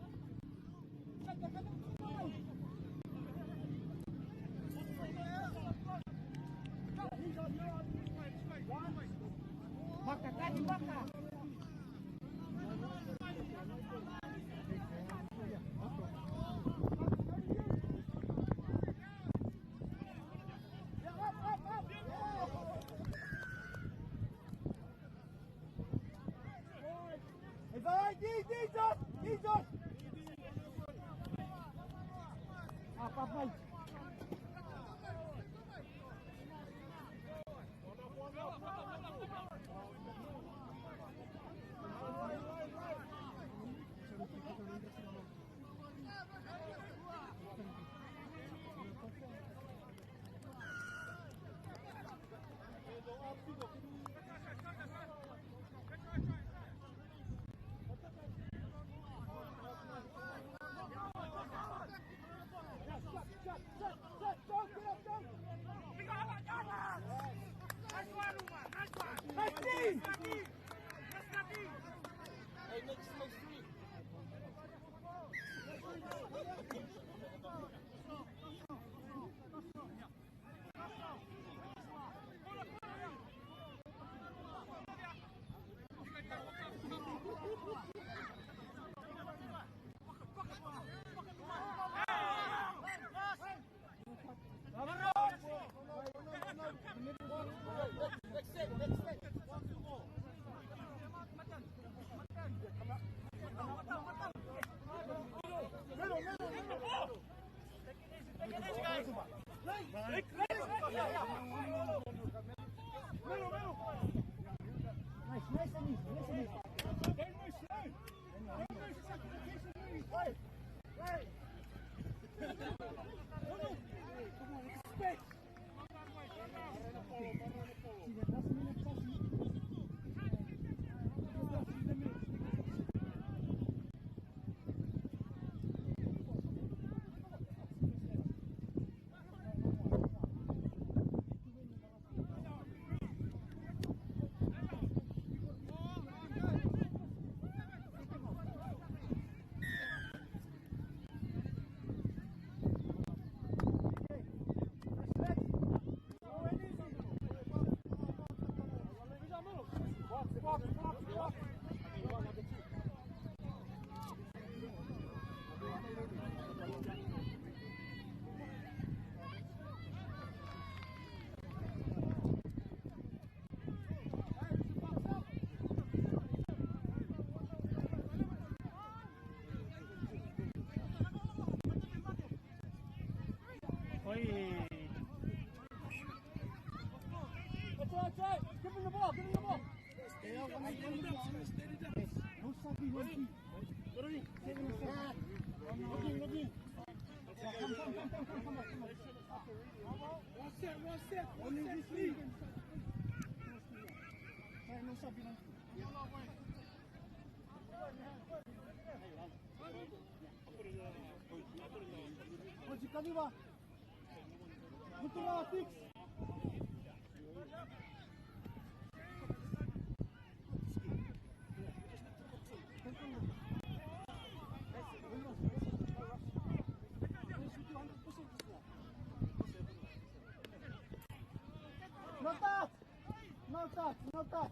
No touch.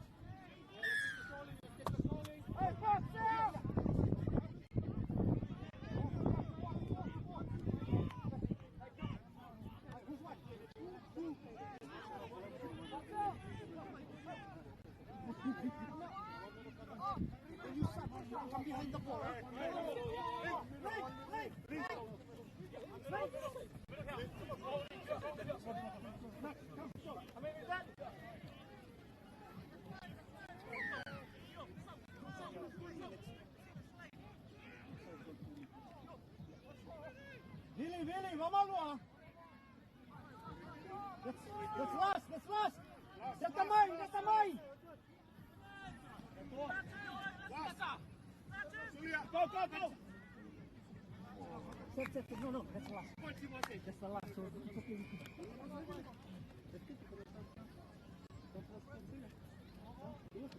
Hey, pass out! Who's one? 2, Vili, Mamalua. That's last, that's last. That's mine, that's mine. Go, go, go. Set, set, no, no, that's the last. That's the last. So it's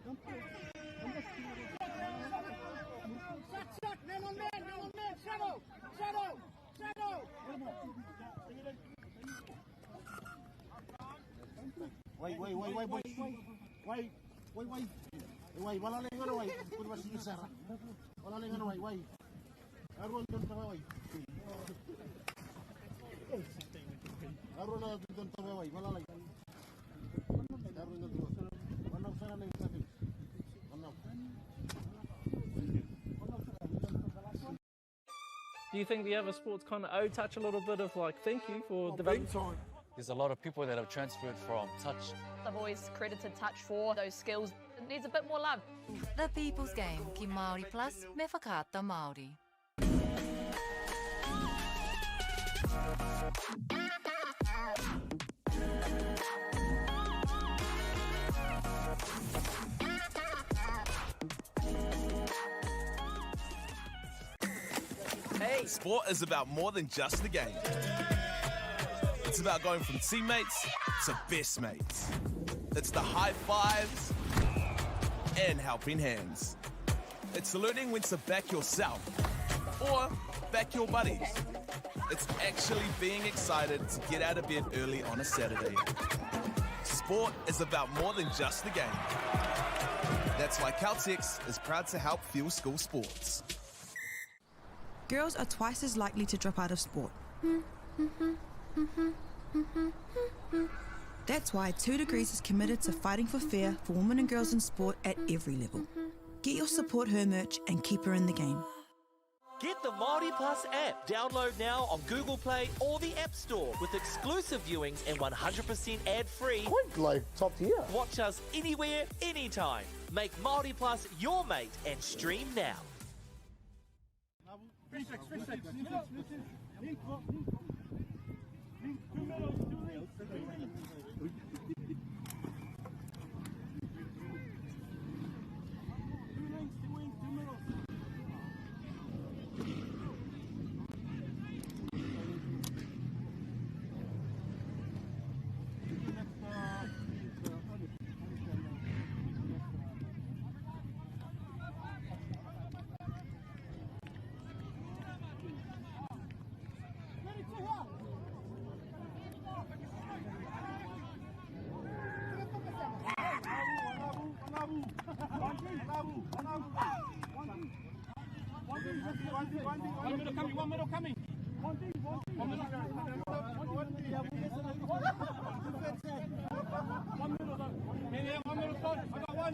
okay. Shot, shot, man on man, man on man, shadow, shadow, shadow. Wait, wait, wait, wait, wait, wait, wait, wait. Wait, wala lang ano, wait. Kurwa si Sarah. Wala lang ano, wait, wait. Arun don tawa wait. Arun don tawa wait, wala lang. Arun don tawa. Wala sana lang sa Wala. Do you think the other sports kind of owe Touch a little bit of like thank you for developing? Time. There's a lot of people that have transferred from Touch. I've always credited Touch for those skills. It needs a bit more love. The People's Game ki Māori Plus me Whakaata Māori. Hey. Sport is about more than just the game. It's about going from teammates to best mates. It's the high fives and helping hands. It's learning when to back yourself or back your buddies. It's actually being excited to get out of bed early on a Saturday. Sport is about more than just the game. That's why Caltex is proud to help fuel school sports. Girls are twice as likely to drop out of sport. That's why 2 Degrees is committed to fighting for fair for women and girls in sport at every level. Get your Support Her merch and keep her in the game. Get the Māori Plus app. Download now on Google Play or the App Store with exclusive viewings and 100% ad-free. Quite like top tier. Watch us anywhere, anytime. Make Māori Plus your mate and stream now. 3 6, 3 6, 3 6. 2 middles, 2 links. 2 links, 2 wings, 2 middles. One middle coming, one middle coming. One middle. One middle, one middle,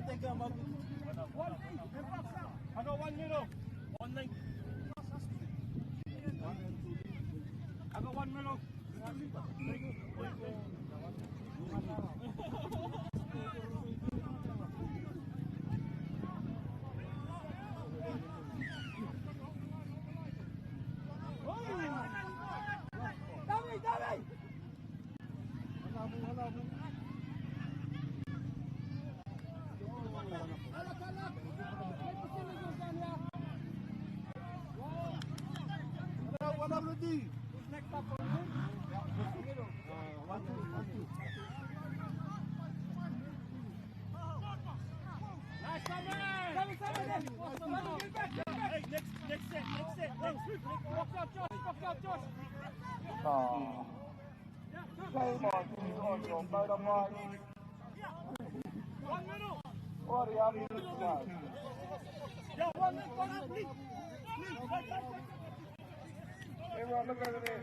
I got one. I got one middle. One link. I got one middle. Hey, next set, next set. Box out, Josh, box out, Josh. Oh. Shame on you on your motorbike. 1 minute. What are you doing? Yeah, 1 minute, 1 minute. Everyone look over there.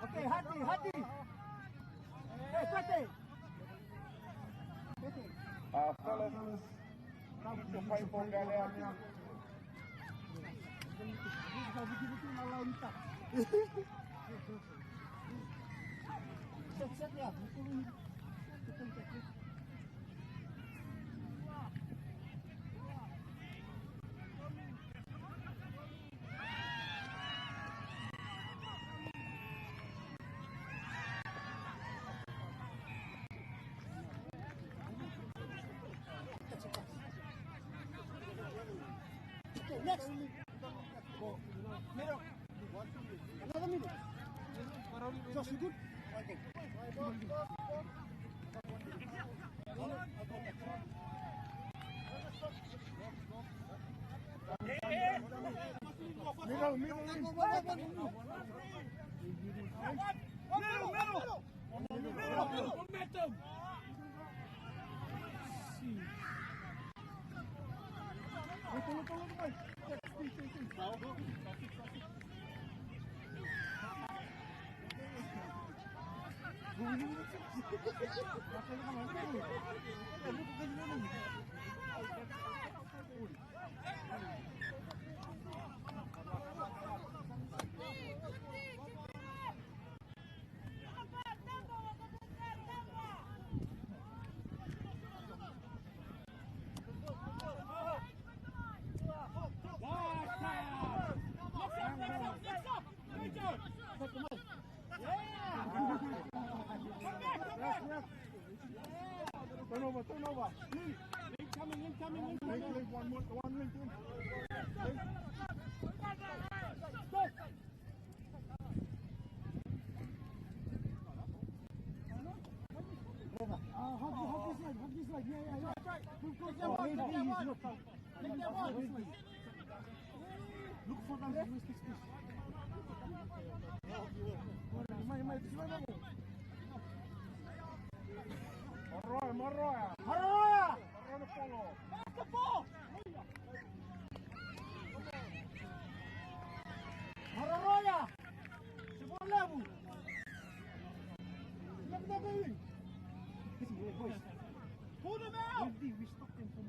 Okay, Hati, Hati. Hey, Hati. Fellas, keep your paintball gun out. Set, set, Okay, next. Middle. Another minute. Josh, you good? Okay. Middle, middle, middle, middle, middle, momentum. Turn over, turn over. Link coming in, coming in. Link, link, one more, one link in. Link. Go. Hug this leg, hug this leg. Yeah, yeah, yeah. Take that one, take that one. Take that one. Look for them. Maraia, Maraia. Maraia! Pass the ball! Maraia! Level. Pull them out!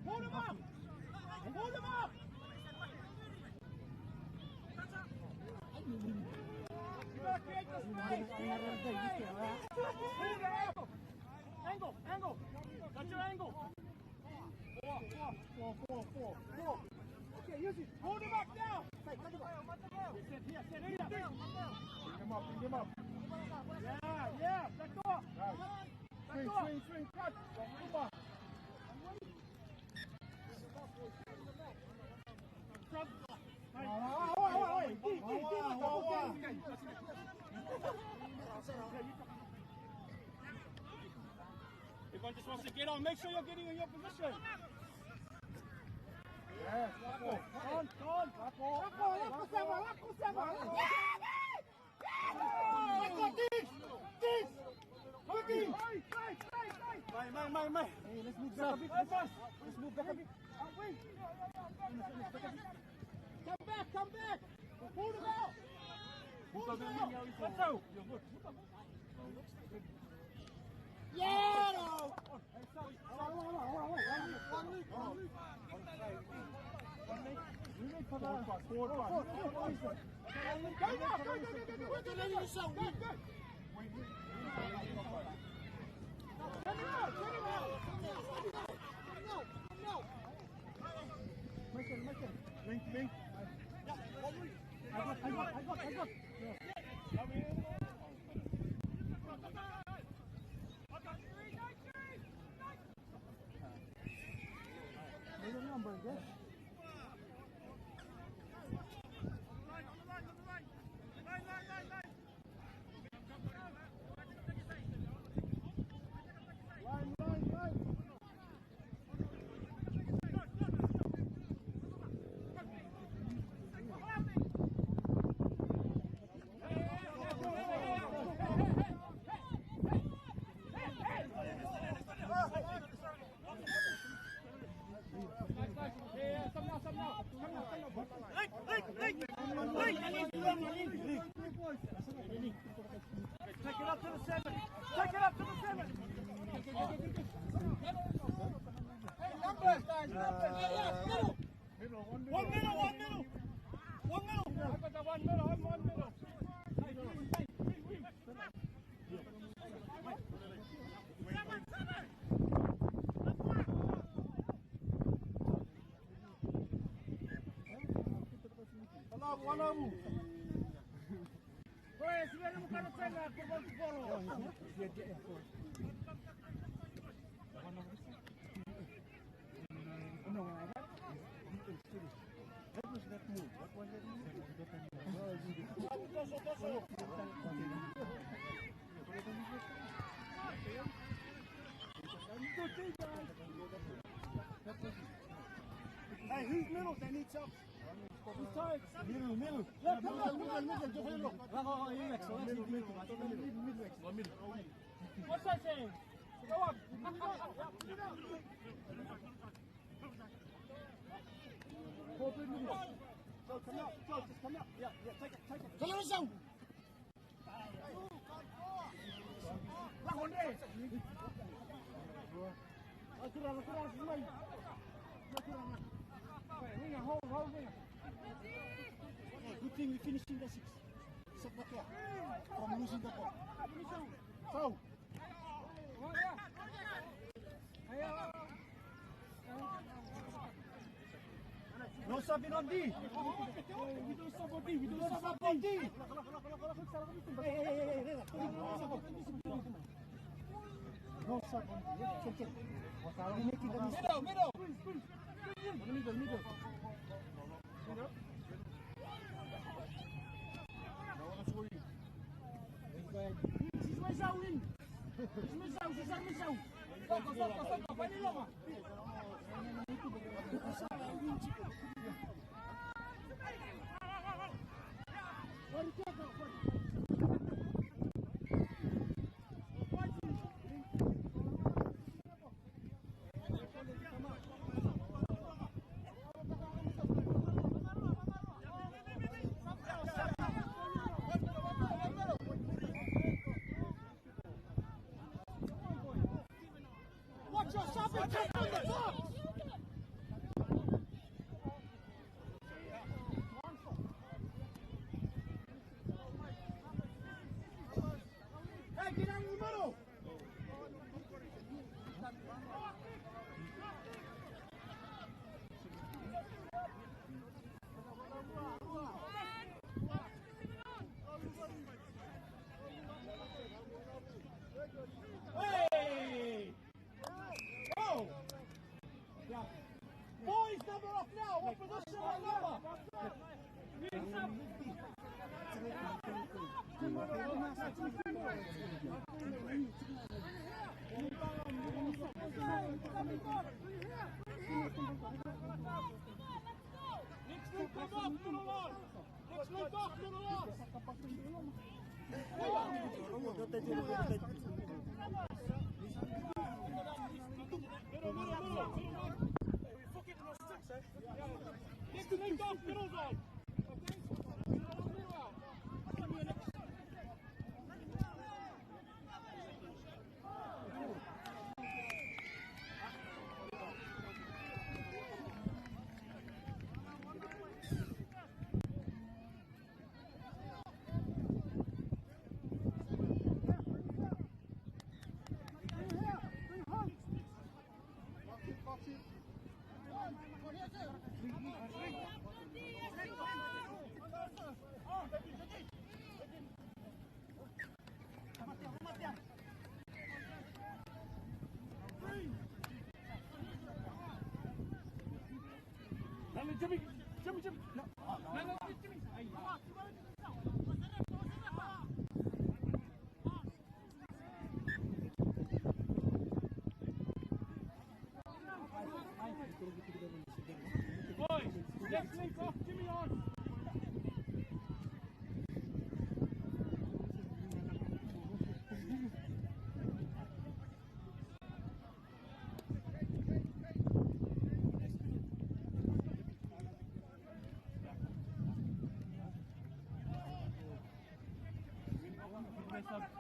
Pull them up! Pull them up! You gotta create the space! Pull them out! Angle, angle. Got your angle. 4, 4, 4, 4, 4, 4. Okay, use it. Hold him up now. Sit here, sit here. Bring him up, bring him up. Yeah, yeah. Back door. Back door. Swing, swing, swing. Cut. Everyone just wants to get on. Make sure you're getting in your position. Yes. On, on. Hey, let's move back a bit. Let's move back a bit. Come back, come back. Pull them out. Pull them out. Let's go. Yeah! No. I got. Number, yes. Line, line, line. Take it up to the 7. Take it up to the 7. Hey, numbers, guys, numbers. Yeah, middle. One middle, one middle. One middle. I got the one middle. I'm one middle. Hey, wing, wing. Hey, who's middle? They need some. Who's tired? Middle, middle. Yeah, come on, middle, middle. Middle. What's that saying? Go up. 4 minutes. Go, come out. Go, just come out. Yeah, yeah, take it, take it. Good thing we finished in the 6. Set the clock from losing the ball. So. No subbing on D. We don't sub on D. We don't sub on D. Hey, hey, hey, hey. No sub on D. Check, check. Middle, middle. Middle, middle. Watch yourself and take on the top! Hey, get out of the middle! Hey! Oh! Yeah. Boys, number up now! What position are number? Next loop off, middle on! Next loop off, middle on! Next loop off, middle on! Jimmy, Jimmy, Jimmy. No, no, no, Jimmy. Boys, next link off, Jimmy on.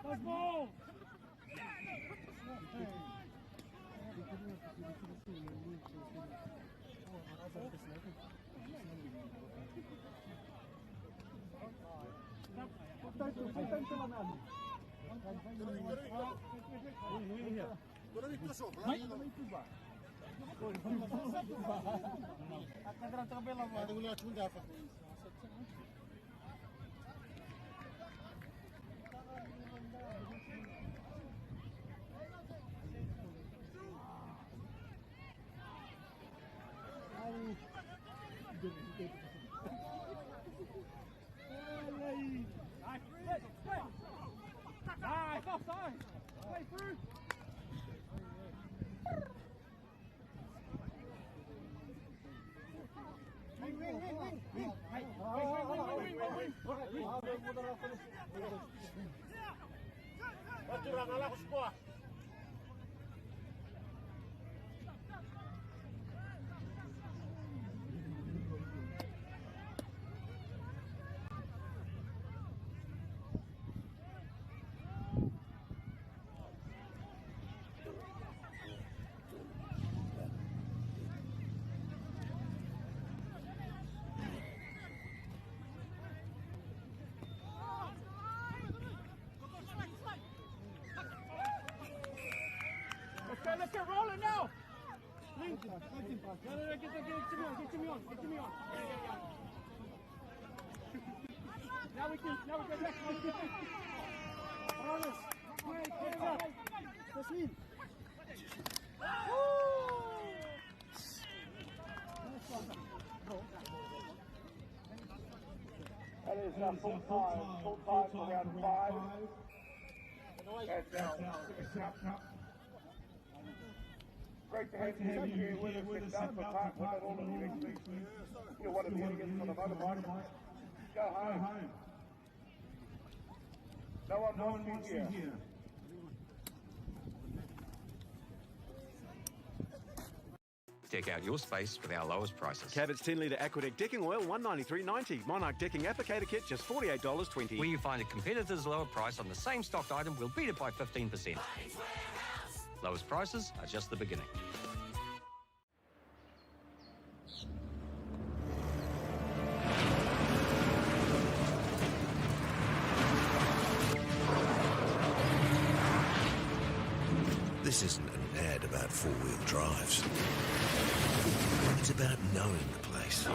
Let's go! Nice, offside. Play through. Wing, wing, wing, wing, wing. Hey, wing, wing, wing, wing, wing, wing. Let's get rolling now. No, no, no, get Jimmy on, get Jimmy on, get Jimmy on. Yeah, yeah, yeah. Now we go back. That is full time for round 5. That's our Great to have you here with us at Balfour Park. We've got all of you next week. You're one of the idiots on the motorbike. Go home. No one wants you here. Deck out your space with our lowest prices. Cabot's 10 litre Aquadec decking oil, $193.90. Monarch decking applicator kit, just $48.20. Where you find a competitor's lower price on the same stocked item, we'll beat it by 15%. Lowest prices are just the beginning. This isn't an ad about four-wheel drives. It's about knowing the place,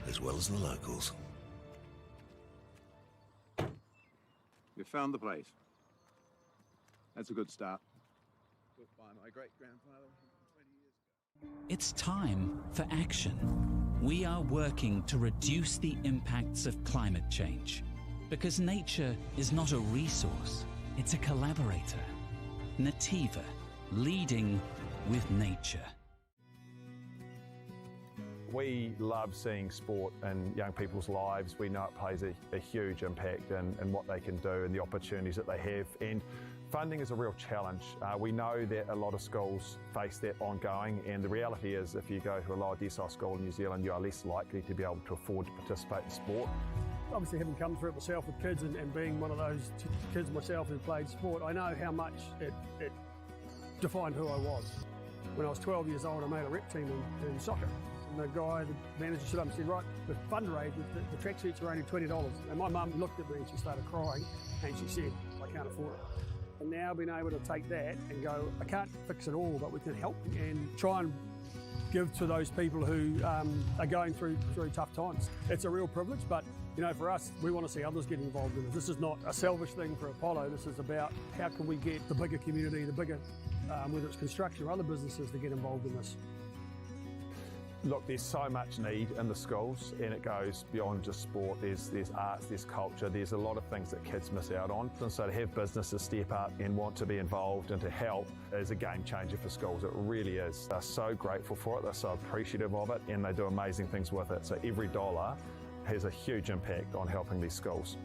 as well as the locals. You found the place. That's a good start. Built by my great-grandfather 20 years ago. It's time for action. We are working to reduce the impacts of climate change. Because nature is not a resource, it's a collaborator. Nativa, leading with nature. We love seeing sport in young people's lives. We know it plays a huge impact in what they can do and the opportunities that they have. And funding is a real challenge. We know that a lot of schools face that ongoing, and the reality is if you go to a lower decile school in New Zealand, you are less likely to be able to afford to participate in sport. Obviously, having come through it myself with kids and being one of those kids myself who played sport, I know how much it defined who I was. When I was 12 years old, I made a rep team in soccer. And the guy, the manager, stood up and said, right, the fundraiser, the tracksuits are only $20. And my mum looked at me and she started crying and she said, I can't afford it. And now being able to take that and go, I can't fix it all, but we can help and try and give to those people who are going through tough times. It's a real privilege, but you know, for us, we want to see others get involved in it. This is not a selfish thing for Apollo. This is about how can we get the bigger community, the bigger, whether it's construction or other businesses, to get involved in this. Look, there's so much need in the schools, and it goes beyond just sport. There's arts, there's culture, there's a lot of things that kids miss out on. And so to have businesses step up and want to be involved and to help is a game changer for schools. It really is. They're so grateful for it, they're so appreciative of it, and they do amazing things with it. So every dollar has a huge impact on helping these schools.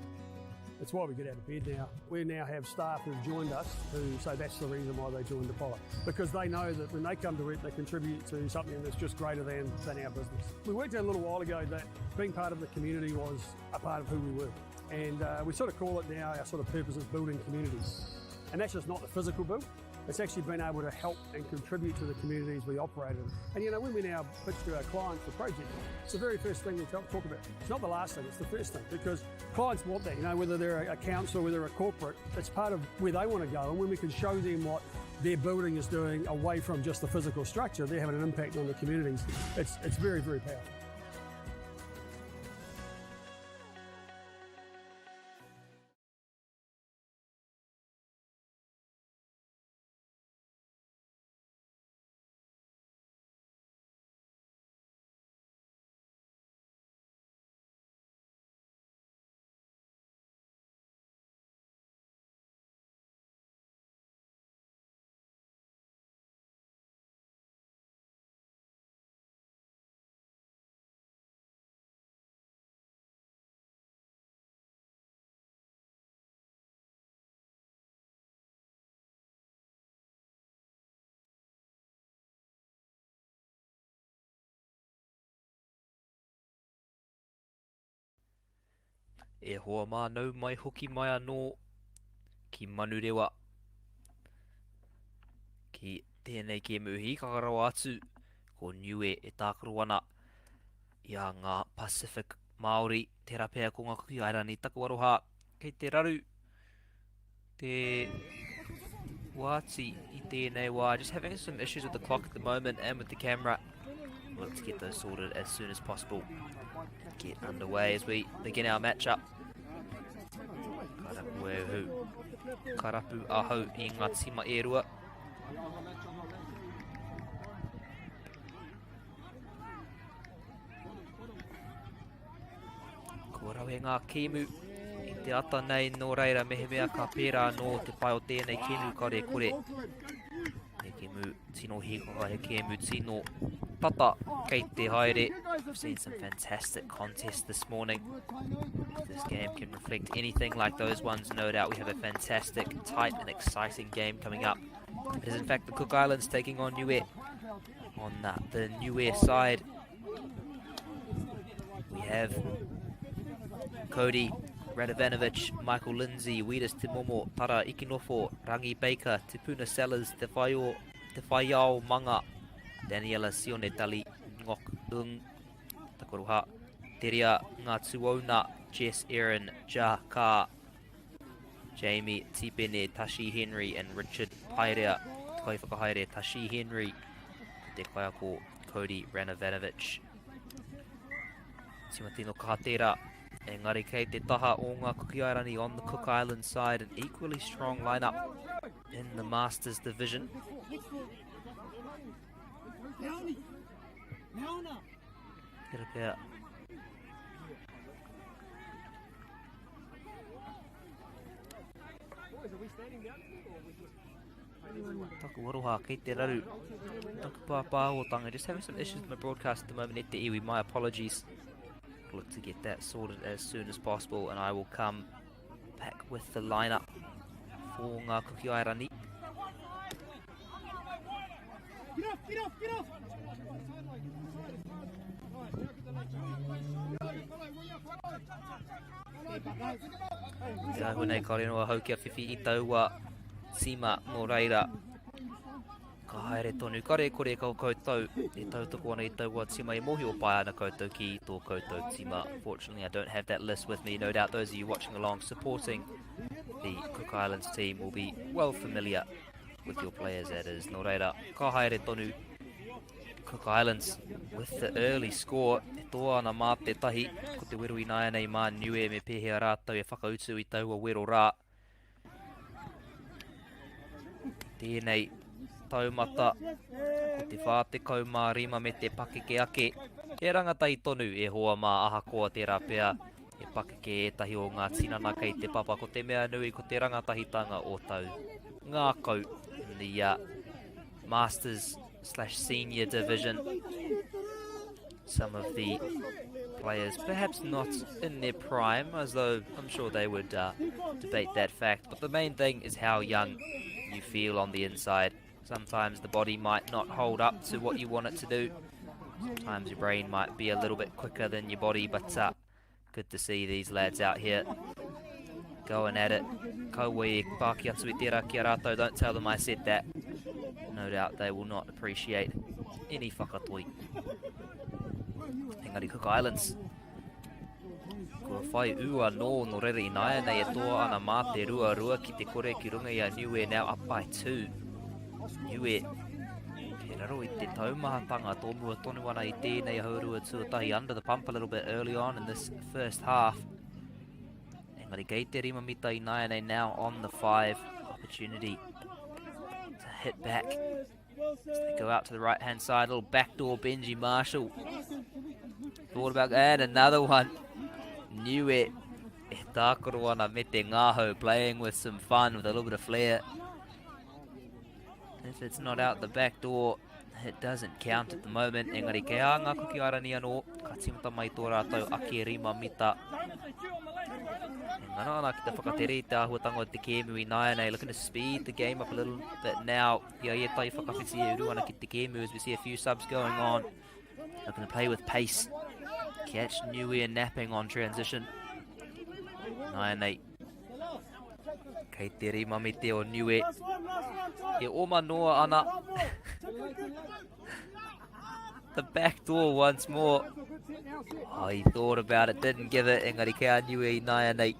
It's why we get out of bed now. We now have staff who've joined us who say that's the reason why they joined Apollo, because they know that when they come to work, they contribute to something that's just greater than our business. We worked out a little while ago that being part of the community was a part of who we were. And we sort of call it now, our sort of purpose is building communities. And that's just not the physical build. It's actually been able to help and contribute to the communities we operate in. And you know, when we now pitch to our clients the project, it's the very first thing we talk about. It's not the last thing, it's the first thing, because clients want that, you know, whether they're a council, whether they're a corporate, it's part of where they want to go. And when we can show them what their building is doing away from just the physical structure, they're having an impact on the communities. It's very, very powerful. E hoa mā nau mai hoki mai anō ki Manurewa ki tēnei kēmu hīkaka rawa atu ko Niue e tākaro ana i a ngā Pacific Māori tērā pea ko ngā Kuki Airani taku aroha kei te raru te wāti i tēnei wā just having some issues with the clock at the moment and with the camera we'll look to get those sorted as soon as possible and get underway as we begin our matchup Karapu e hu. Karapu ahau i ngā tima e rua. Ko rawe ngā kēmu i te ata nei nō reira mehemea ka pērā nō te pai o tēnei kēmu kare kore. He kēmu tino hīkaka, he kēmu tino tata kei te haere. We've seen some fantastic contests this morning. If this game can reflect anything like those ones, no doubt we have a fantastic, tight and exciting game coming up. It is in fact the Cook Islands taking on Niue on the Niue side. We have Cody Radovanovic, Michael Lindsay, Weedus Te Momo, Tara Ikinofo, Rangi Baker, Te Puna Sellers, Te Whaio, Te Whaiao Manga, Daniela Sione Tali, Ngok Ung, Takoroha, Teria Ngā Tuona, Jess Aaron, Ja Ka, Jamie Tipene, Tashi Henry and Richard Pairea. Te kaiwhakahaere Tashi Henry, te kaiako Cody Ranovanovic. Tima tino kaha tērā. Engari kei te taha o ngā Kuki Airani on the Cook Island side, an equally strong lineup in the Masters division. Tērā pea. Taku aroha kei te raru. Taku pāpāhotanga. Just having some issues with my broadcast at the moment at te iwi. My apologies. Look to get that sorted as soon as possible and I will come back with the lineup for Ngā Kuki Airani. Get off, get off, get off! Te āhua nei kāore noa ahau kia whiwhi i taua tīma nō reira. Ka haere tonu, kare kore kau koutou e tautoko ana i taua tīma e mōhio pai ana koutou ki tō koutou tīma. Fortunately, I don't have that list with me. No doubt those of you watching along supporting the Cook Islands team will be well familiar with your players, that is. Nō reira, ka haere tonu Cook Islands with the early score. E toa ana mā te tahi, ko te wero ināianei mā Niue me pēhea rātou e whakautu i taua wero rā. Tēnei taumata, ko te 45 me te pakeke ake. He rangatahi tonu e hoa mā ahakoa tērā pea e pakeke ētahi o ngā tinana kei te papa. Ko te mea nui ko te rangatahitanga o tau ngākau in the uh, Masters slash Senior division. Some of the players perhaps not in their prime, as though I'm sure they would uh, debate that fact. But the main thing is how young you feel on the inside. Sometimes the body might not hold up to what you want it to do. Sometimes your brain might be a little bit quicker than your body, but uh, good to see these lads out here going at it. Kaua e pāki atu i tērā ki a rātou. Don't tell them I said that. No doubt they will not appreciate any whakatoi. Engari Cook Islands. Kua whai ū anō nō reira ināianei e toa ana mā te 2-2 ki te kore ki runga i a Niue now up by 2. Niue kei raro i te taumahatanga tōmua tonu ana i tēnei haurua tuatahi under the pump a little bit early on in this first half. Engari kei te rima mita ināianei now on the 5 opportunity to hit back. As they go out to the right hand side, little backdoor Benji Marshall. Thought about and another one. Niue e tākaro ana me te ngahau, playing with some fun with a little bit of flair. If it's not out the back door, it doesn't count at the moment. Engari kei a ngā Kuki Airani anō, ka tīmata mai tō rātou ake rima mita. E ngana ana ki te whakatere i te āhuatanga o te kēmu ināianei, looking to speed the game up a little bit now. I a ētahi whakawhiti e uru ana ki te kēmu as we see a few subs going on. Looking to play with pace. Catch Niue napping on transition. Nāianei, kei te rimamite o Niue. E oma noa ana. The back door once more. Oh, he thought about it, didn't give it, engari kei a Niue i nāianei.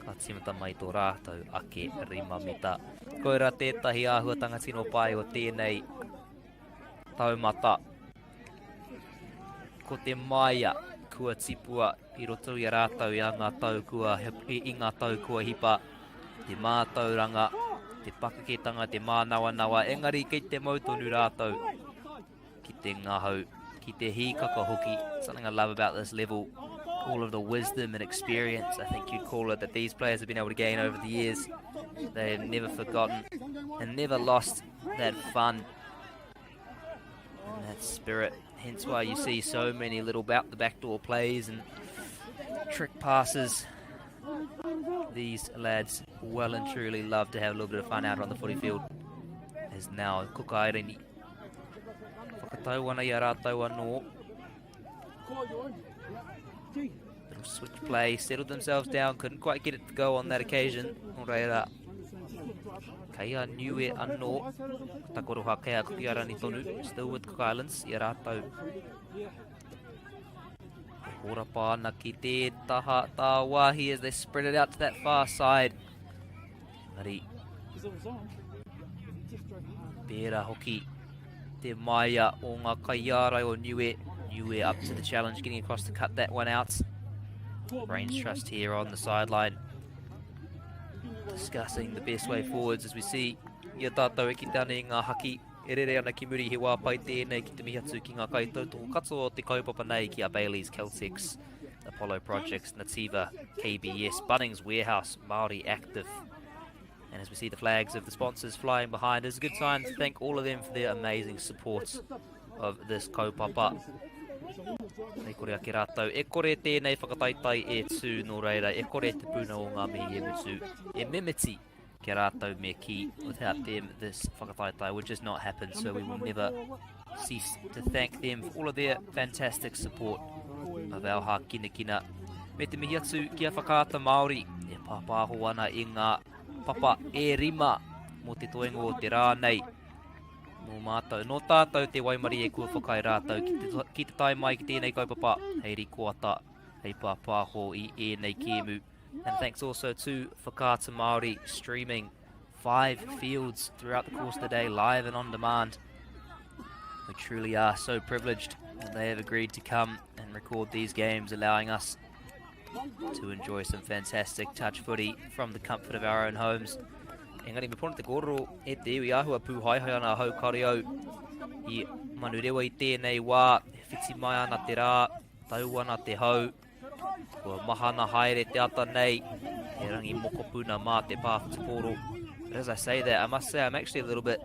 Ka tīmata mai tō rātou ake rimamita. Koira tētahi āhuatanga tino pai o tēnei taumata. Ko te māia kua tipua i roto i a rātou i ngā tau kua, i ngā tau kua hipa, te mātauranga, te pakeketanga, te mānawanawa, engari kei te mau tonu rātou ki te ngahau, ki te hīkaka hoki. Something I love about this level, all of the wisdom and experience, I think you'd call it, that these players have been able to gain over the years. They have never forgotten and never lost that fun and that spirit. Hence why you see so many little out the backdoor plays and trick passes. These lads well and truly love to have a little bit of fun out on the footy field. As now Cook Island whakatau ana i a rātou anō. Little switch play, settled themselves down, couldn't quite get it to go on that occasion. Nō reira, kei a Niue anō, takoroha kei a Kukiarani tonu, still with Cook Islands, i a rātou. E horapa ana ki te taha tāwāhi as they spread it out to that far side. Engari, pērā hoki te maia o ngā kaiārai o Niue. Niue up to the challenge, getting across to cut that one out. Brains Trust here on the sideline, discussing the best way forwards as we see i a tātou e kite ana i ngā haki e rere ana ki muri he wā pai tēnei ki te mihi atu ki ngā kaitautoko katoa o te kaupapa nei ki a Bayleys Caltex, Apollo Projects, Nativa, KBS, Bunnings Warehouse, Māori Active. And as we see the flags of the sponsors flying behind, it's a good time to thank all of them for their amazing support of this kaupapa. E kore ake rātou, e kore tēnei whakataetae e tū, nō reira, e kore te puna o ngā mihi e mutu, e memeti ki a rātou me kī. Without them, this whakataetae would just not happen, so we will never cease to thank them for all of their fantastic support of our hākinakina. Me te mihi atu ki a Whakaata Māori, e pāpāho ana i ngā papa e rima mō te toenga o te rā nei. Nō mātou, nō tātou te waimarie kua whakaae rātou ki te, ki te tae mai ki tēnei kaupapa hei rikoata, hei pāpāho i ēnei kēmu. And thanks also to Whakaata Māori streaming five fields throughout the course of the day, live and on demand. We truly are so privileged that they have agreed to come and record these games, allowing us to enjoy some fantastic touch footy from the comfort of our own homes. Engari me pono te kōrero e te iwi āhua pūhaehae ana ahau kāore au i Manurewa i tēnei wā, e whiti mai ana te rā, tau ana te hau, kua mahana haere te ata nei, he rangi mokopuna mā te pā whutupōro. But as I say that, I must say I'm actually a little bit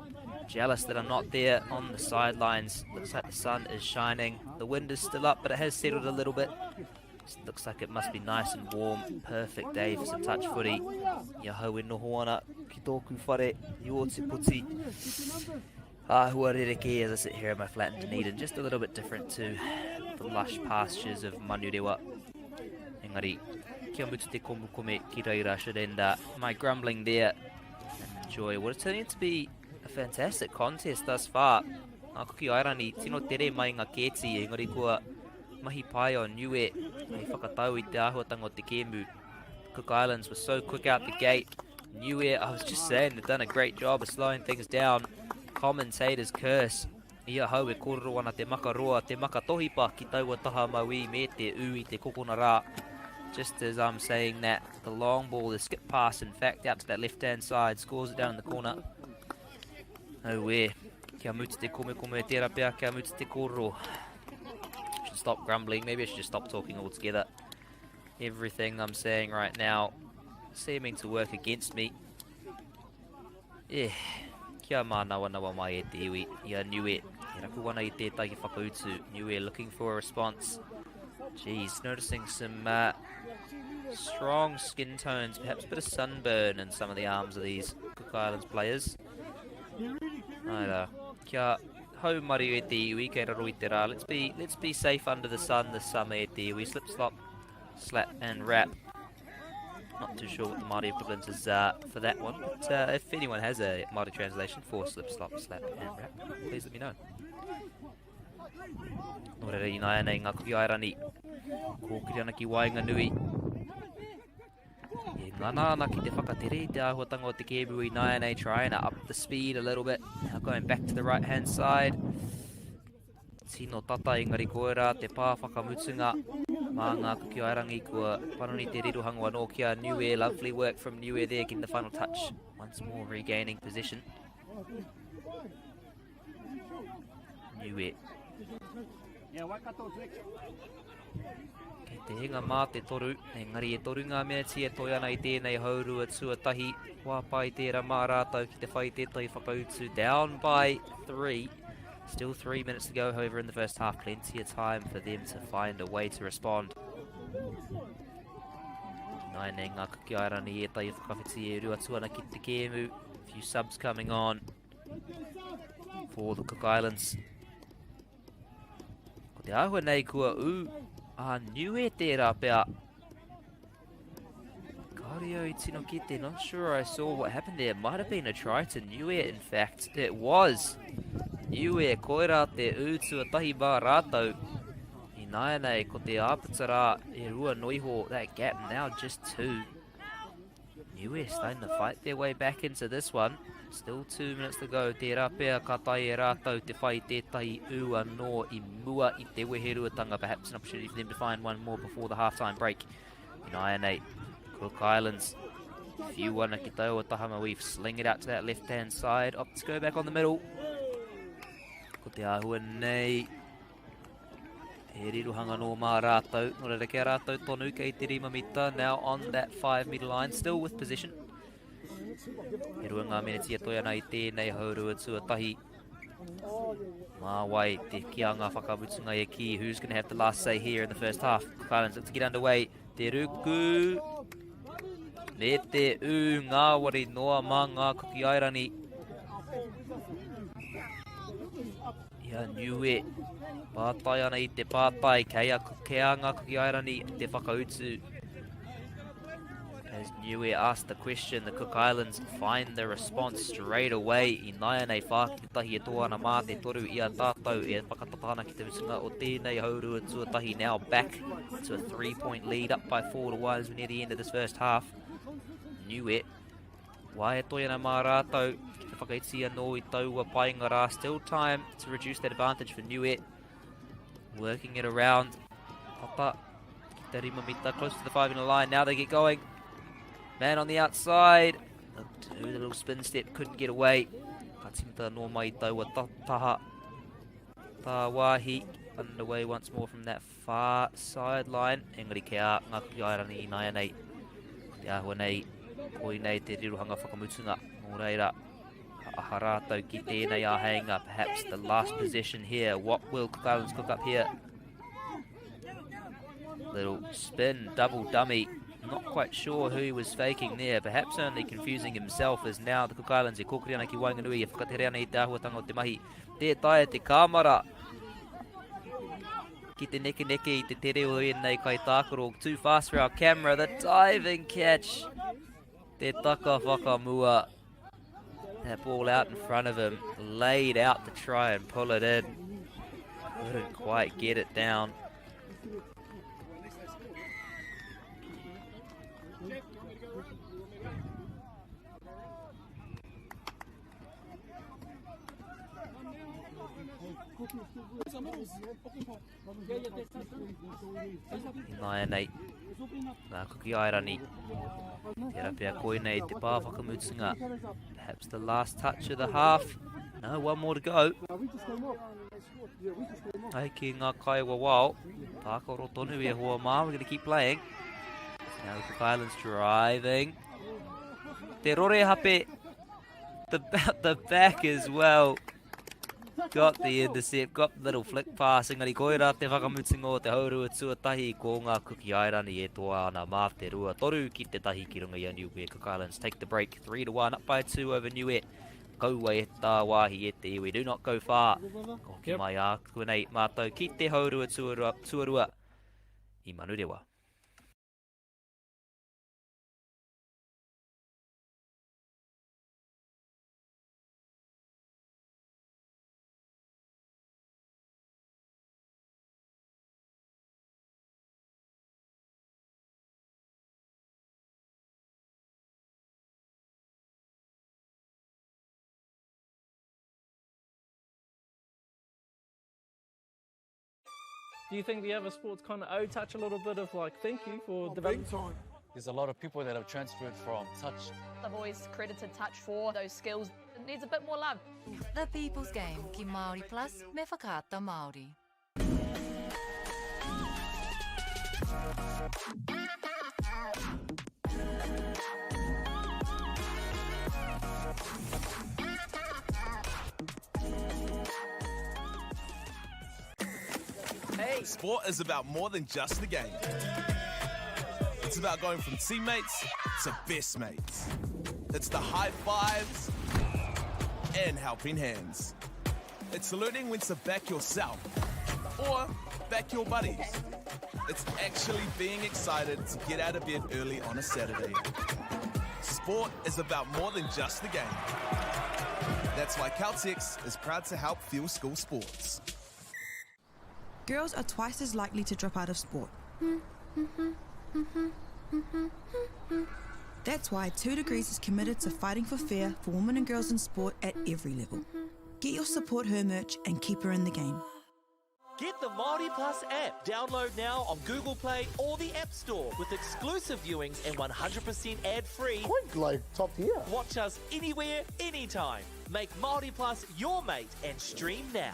jealous that I'm not there on the sidelines. Looks like the sun is shining. The wind is still up, but it has settled a little bit. Looks like it must be nice and warm. Perfect day for some touch footy. I ahau e noho ana ki tōku whare i Ōtepoti. Āhua rerekē as I sit here in my flat in Dunedin. Just a little bit different to the lush pastures of Manurewa. Engari, kia mutu te komukome ki reira should end my grumbling there and enjoy what is turning out to be a fantastic contest thus far. Ngā Kuki Airani, tino tere mai ngā kēti, engari kua mahi pai o Niue hei whakatau i te āhuatanga o te kēmu. Cook Islands were so quick out the gate. Niue, I was just saying, they've done a great job of slowing things down. Commentator's curse. I ahau e kōrero ana te makaroa, te makatohipa ki taua taha mauī me te ū i te kokona rā. Just as I'm saying that, the long ball, the skip pass, in fact, out to that left-hand side, scores it down in the corner. Auē, kia mutu te komekome, tērā pea kia mutu te kōrero. Should stop grumbling, maybe I should just stop talking altogether. Everything I'm saying right now seeming to work against me. Eh, kia mānawanawa mai e te iwi, i a Niue. E rapu ana i tētahi whakautu. Niue looking for a response. Geez, noticing some strong skin tones, perhaps a bit of sunburn in some of the arms of these Cook Islands players. Ai rā, kia haumaru e te iwi kei raro i te rā. Let's be, let's be safe under the sun this summer e te iwi. Slip, slop, slap and wrap. Not too sure what the Māori equivalent is for that one, but if anyone has a Māori translation for slip, slop, slap and wrap, please let me know. Nō reira ināianei ngā Kuki Airani, kōkiri ana ki waenganui. E ngana ana ki te whakatere i te āhuatanga o te kēmu ināianei, trying to up the speed a little bit. Now going back to the right hand side. Tino tata engari koirā te pā whakamutunga mā ngā Kuki Airangi kua panoni te rirohanga anō ki a Niue. Lovely work from Niue there, getting the final touch. Once more regaining position. Niue. Kei te hinga mā te toru, engari e toru ngā meneti e toe ana i tēnei haurua tuatahi. Wā pai tērā mā rātou ki te whai tētahi whakautu. Down by 3. Still 3 minutes to go, however, in the first half. Plenty of time for them to find a way to respond. Nāianei ngā Kuki Airani ētahi whakawhiti e uru atu ana ki te kēmu. Few subs coming on for the Cook Islands. Ko te āhua nei kua ū a Niue tērā pea. Kāore au i tino kite, not sure I saw what happened there. Might have been a try to Niue, in fact. It was. Niue, koirā te ū tuatahi mā rātou. Ināianei, ko te āputa rā e rua noiho, that gap now just two. Niue starting to fight their way back into this one. Still 2 minutes to go. Tērā pea ka tae e rātou te whai tētahi ū anō i mua i te weheruatanga. Perhaps an opportunity for them to find one more before the halftime break. Ināianei, Cook Islands. Whiu ana ki taua taha mauī. Sling it out to that left-hand side. Opt to go back on the middle. Ko te āhua nei. He rirohanga nō mā rātou. Nō reira kia rātou tonu kei te 5 mita. Now on that 5 meter line, still with possession. He rua ngā meneti e toe ana i tēnei haurua tuatahi. Mā wai te kianga whakamutunga e ki. Who's going to have the last say here in the first half? Cook Islands look to get underway. Te ruku. Me te ū ngāwari noa mā ngā Kuki Airani. I a Niue, pātai ana i te pātai, kei a kei a ngā Kuki Airani te whakautu. As Niue asked the question, the Cook Islands find the response straight away. I nāianei whā ki te tahi e toa ana mā te toru i a tātou e whakatata ana ki te mutunga o tēnei haurua tuatahi. Now back to a 3-point lead, up by 4 to 1 as we near the end of this first half. Niue, wā e toe ana mā rātou ki te whakaiti anō i taua painga rā. Still time to reduce that advantage for Niue. Working it around. Tata ki te rima mita, close to the 5 in the line. Now they get going. Man on the outside. Looked to the little spin step, couldn't get away. Ka timata anō mai i taua taha. Tā wāhi underway once more from that far sideline. Engari kei a ngā Kuki Airani ināianei. Ko te āhua nei, koinei te rirohanga whakamutunga. Nō reira, ka aha rātou ki tēnei āheinga. Perhaps the last possession here. What will Cook Islands cook up here? Little spin, double dummy. Not quite sure who he was faking there. Perhaps only confusing himself as now the Cook Islands e kōkiri ana ki waenganui e whakatere ana i te āhuatanga o te mahi. Tē taea te kāmara ki te nekeneke i te tere o ēnei kaitākaro. Too fast for our camera. The diving catch. Te taka whakamua. That ball out in front of him. Laid out to try and pull it in. Couldn't quite get it down. Ināianei, ngā Kuki Airani. Tērā pea koinei te pā whakamutunga. Perhaps the last touch of the half. No, one more to go. Ai ki ngā kai wawao. Tākaro tonu e hoa mā. We're going to keep playing. Now the Cook Islands driving. Te rore hape. The, the back as well. Got the intercept, got the little flick pass, engari koirā te whakamutunga o te haurua tuatahi ko ngā Kuki Airani e toa ana mā te 2-3 ki te tahi ki runga i a Niue. Cook Islands take the break, 3-1 up by 2 over Niue. Kaua e tāwāhi e te iwi, do not go far. Ka hoki mai ākuanei mātou ki te haurua tuarua i Manurewa. Do you think the other sports kind of owe touch a little bit of like thank you for developing? time. There's a lot of people that have transferred from touch. I've always credited touch for those skills. It needs a bit more love. The People's Game ki Māori Plus me Whakaata Māori. Hey. Sport is about more than just the game. It's about going from teammates to best mates. It's the high fives and helping hands. It's learning when to back yourself or back your buddies. It's actually being excited to get out of bed early on a Saturday. Sport is about more than just the game. That's why Caltex is proud to help fuel school sports. Girls are twice as likely to drop out of sport. That's why 2 Degrees is committed to fighting for fair for women and girls in sport at every level. Get your Support Her merch and keep her in the game. Get the Māori Plus app. Download now on Google Play or the App Store with exclusive viewings and 100% ad-free. Quite like top tier. Watch us anywhere, anytime. Make Māori Plus your mate and stream now.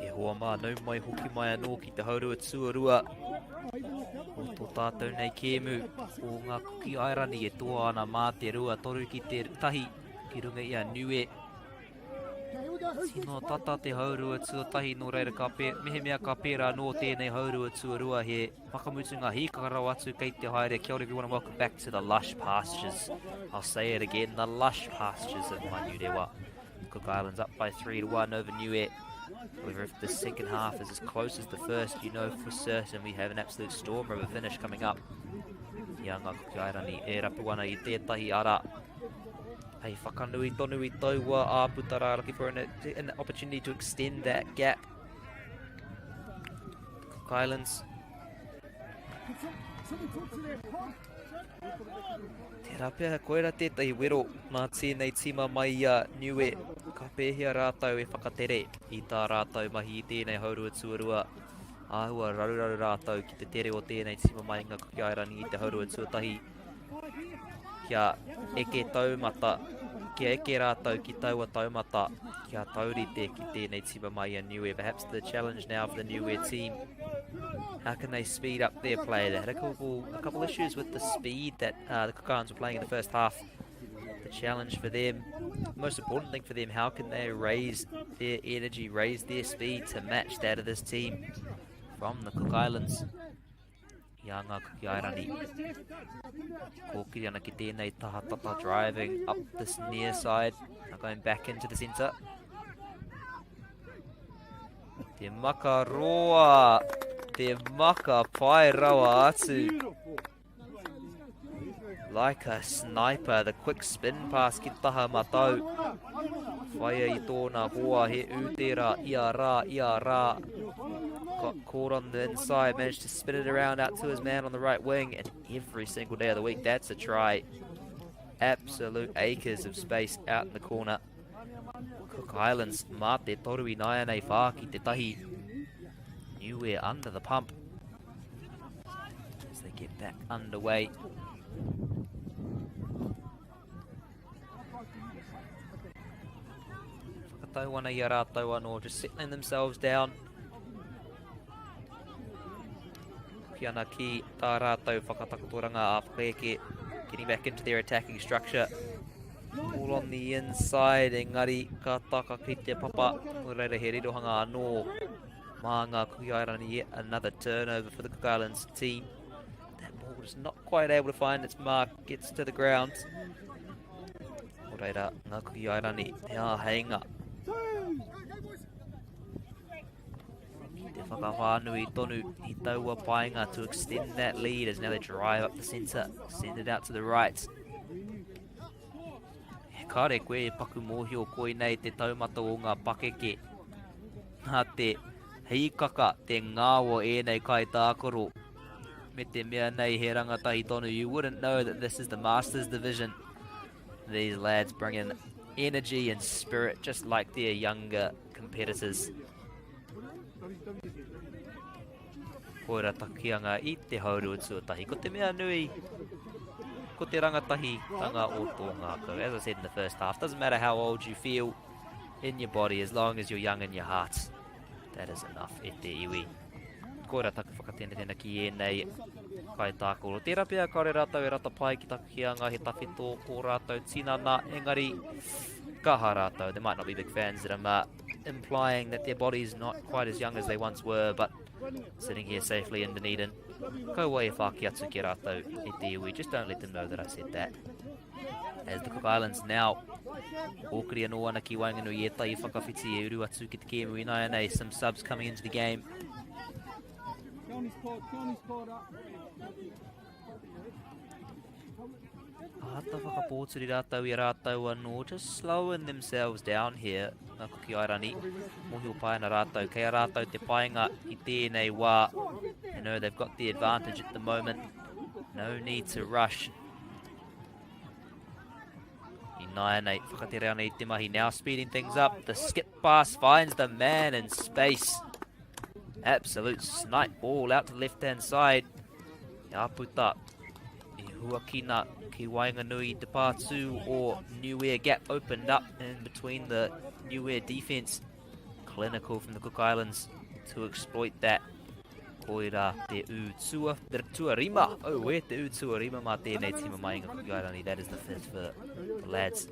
E hoa mā, nau mai hoki mai anō ki te haurua tuarua o tō tātou nei kēmu o ngā Kuki Airani e toa ana mā te rua toru ki te tahi ki runga i a Niue. Tino tata te haurua tuatahi nō reira ka pē, mehemea ka pērā nō tēnei haurua tuarua he whakamutunga hīkaka rawa atu kei te haere. Kia ora everyone and welcome back to the lush pastures. I'll say it again, the lush pastures of Manurewa. Cook Islands up by 3 to 1 over Niue. However, if the second half is as close as the first, you know for certain we have an absolute stormer of a finish coming up. Ia ngā Kuki Airani e rapu ana i tētahi ara hei whakanui tonu i taua āputa rā, looking for an, an opportunity to extend that gap. Cook Islands. Tērā pea, koira tētahi wero mā tēnei tīma mai i a Niue. Ka pēhea rātou e whakatere i tā rātou mahi i tēnei haurua tuarua. Āhua raruraru rātou ki te tere o tēnei tīma mai i ngā Kuki Airani i te haurua tuatahi. Kia eke taumata, kia eke rātou ki taua taumata, kia taurite ki tēnei tīma mai i a Niue. Perhaps the challenge now for the Niue team. How can they speed up their play? They had a couple, a couple issues with the speed that uh, the Cook Islands were playing in the first half. The challenge for them, most important thing for them, how can they raise their energy, raise their speed to match that of this team from the Cook Islands? I a ngā Kuki Airani. Kōkiri ana ki tēnei taha tata driving up this near side. Now going back into the centre. Te maka roa, te maka pai rawa atu. Like a sniper, the quick spin pass ki taha matau. Whaia i tōna hoa, he ū tērā, ia rā, ia rā. Got caught on the inside, managed to spin it around out to his man on the right wing, and every single day of the week, that's a try. Absolute acres of space out in the corner. Cook Islands, mā te toru i nāianei whā ki te tahi. Niue under the pump. As they get back underway. Whakatau ana i a rātou anō, just settling themselves down. Hoki ana ki tā rātou whakatakotoranga a whakaeke, getting back into their attacking structure. All on the inside, engari ka taka ki te papa. Nō reira he rirohanga anō mā ngā Kuki Airani yet another turnover for the Cook Islands team. That ball is not quite able to find its mark, gets to the ground. Nō reira, ngā Kuki Airani, te āheinga. Ki te whakawhānui tonu i taua painga to extend that lead as now they drive up the centre, send it out to the right. Kāre koe e paku mōhio koinei te taumata o ngā pakeke. Nā te hīkaka, te ngao o ēnei kaitākaro. Me te mea nei he rangatahi tonu. You wouldn't know that this is the Masters division. These lads bring in energy and spirit just like their younger competitors. Koira takianga i te haurua tuatahi. Ko te mea nui, ko te rangatahitanga o tō ngākau. As I said in the first half, doesn't matter how old you feel in your body, as long as you're young in your heart, that is enough e te iwi. Koira taku whakatenatena ki ēnei kaitākaro. Tērā pea kāore rātou e rata pai ki taku kīanga he tawhito o rātou tinana, engari kaha rātou. They might not be big fans that I'm implying that their body's not quite as young as they once were, but sitting here safely in Dunedin, kaua e whāki atu ki a rātou e te iwi. Just don't let them know that I said that. As the Cook Islands now, kōkiri anō ana ki waenganui i ētahi whakawhiti e uru atu ki te kēmu ināianei. Some subs coming into the game. Āta whakapōturi rātou i a rātou anō, just slowing themselves down here, ngā Kuki Airani. Mōhio pai ana rātou, kei a rātou te painga i tēnei wā. You know, they've got the advantage at the moment. No need to rush. Ināianei, whakatere ana i te mahi. Now speeding things up. The skip pass finds the man in space. Absolute snipe ball out to the left-hand side. Ia puta i huakina ki waenganui i te pātū o Niue. Gap opened up in between the Niue defense. Clinical from the Cook Islands to exploit that. Koira te ū tua, te tuarima. Oh, e te ū tuarima mā tēnei tīma mai i ngā Cook Island. That is the fifth for the lads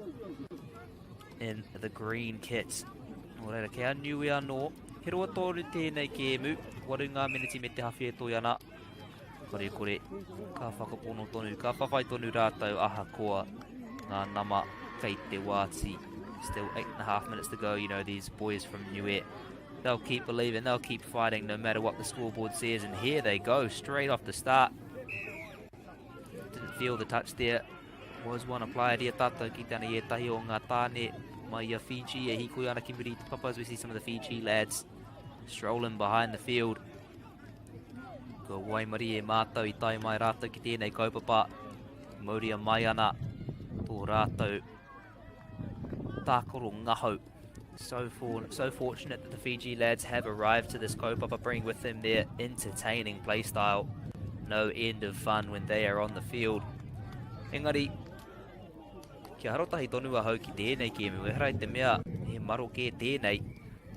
in the green kits. Nō reira, kei a Niue anō. He roa tōru tēnei kēmu. Waru ngā meneti me te hawhi e toi ana. Kore kore, ka whakapono tonu, ka whawhai tonu rātou ahakoa ngā nama kei te wāti. Still 8.5 minutes to go, you know, these boys from Niue, they'll keep believing, they'll keep fighting no matter what the scoreboard says. And here they go, straight off the start. Didn't feel the touch there. Was one applied here, tātou ki tana i ētahi o ngā tāne mai i a Fiji e hīkoi ana ki muri i te papa as we see some of the Fiji lads strolling behind the field. Kua waimarie mātou i tae mai rātou ki tēnei kaupapa. Mauria mai ana tō rātou tākaro ngahau. So, for, so fortunate that the Fiji lads have arrived to this kaupapa, bringing with them their entertaining playstyle. No end of fun when they are on the field. Engari, kia arotahi tonu ahau ki tēnei kēmu, ehara i te mea he maroke tēnei.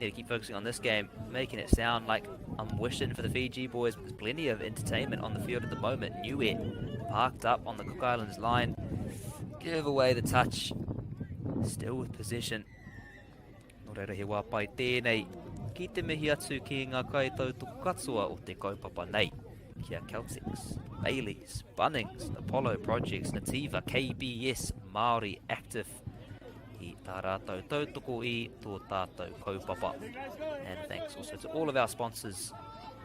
Need to keep focusing on this game, making it sound like I'm wishing for the Fiji boys, but there's plenty of entertainment on the field at the moment. Niue parked up on the Cook Islands line. Give away the touch. Still with possession. Nō reira he wā pai tēnei ki te mihi atu ki ngā kaitautoko katoa o te kaupapa nei. Ki a Celtics, Bayleys, Bunnings, Apollo Projects, Nativa, KBS, Māori Active, i tā rātou tautoko i tō tātou kaupapa. And thanks also to all of our sponsors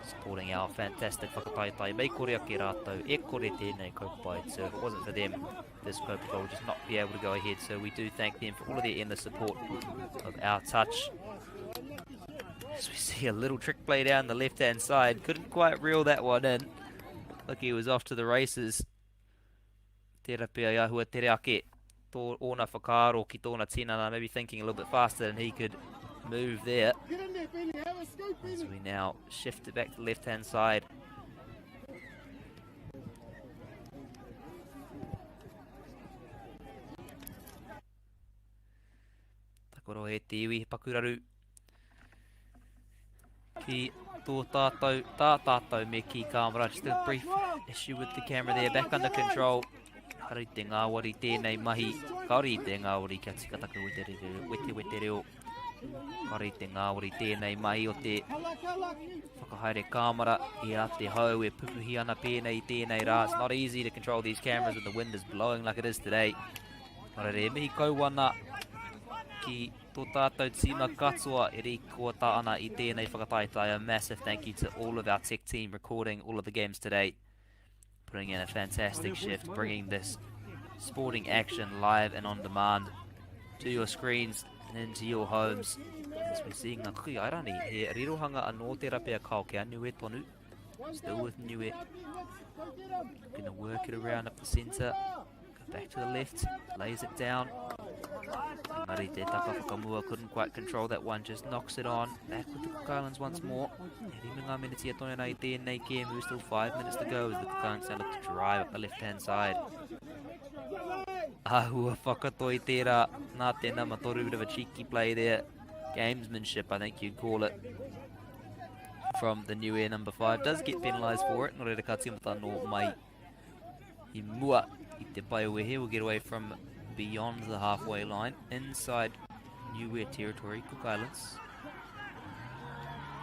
supporting our fantastic whakataetae. Mei kore ake rātou, e kore tēnei kaupapa e tū. If it wasn't for them, this kaupapa would just not be able to go ahead. So we do thank them for all of their endless support of our touch. As we see a little trick play down the left-hand side. Couldn't quite reel that one in. Look, he was off to the races. Tērā pea i āhua tere ake tō ōna whakaaro ki tōna tinana, maybe thinking a little bit faster than he could move there. As we now shift it back to the left-hand side. Takoro e te iwi, he pakuraru ki tō tātou, tā tātou me ki kāmera. Just a brief issue with the camera there, back under control. Kāore i te ngāwari tēnei mahi. Kāore i te ngāwari kia tika taku wete wete reo. Kāore i te ngāwari tēnei mahi o te whakahaere kāmera i a te hau e pupuhi ana pēnei i tēnei rā. It's not easy to control these cameras when the wind is blowing like it is today. Nō reira, e mihi kau ana ki tō tātou tīma katoa e rīkoata ana i tēnei whakataetae. A massive thank you to all of our tech team recording all of the games today. Putting in a fantastic shift, bringing this sporting action live and on demand to your screens. And into your homes. As we see ngā Kuki Airani, he rirohanga anō tērā pea kao kia Niue tonu. Still with Niue. Gonna work it around up the centre. Go back to the left, lays it down. Engari te taka whakamua couldn't quite control that one, just knocks it on. Back with the Cook Islands once more. E rima ngā miniti e tonu ana i tēnei kēmu, still 5 minutes to go as the Cook Islands now look to drive up the left-hand side. Āhua whakatoi tērā, nā te nama toru, bit of a cheeky play there. Gamesmanship, I think you'd call it, from the new air number 5. Does get penalised for it, nō reira ka tīmata anō mai i mua i te pae wehe. Will get away from beyond the halfway line, inside Niue territory, Cook Islands.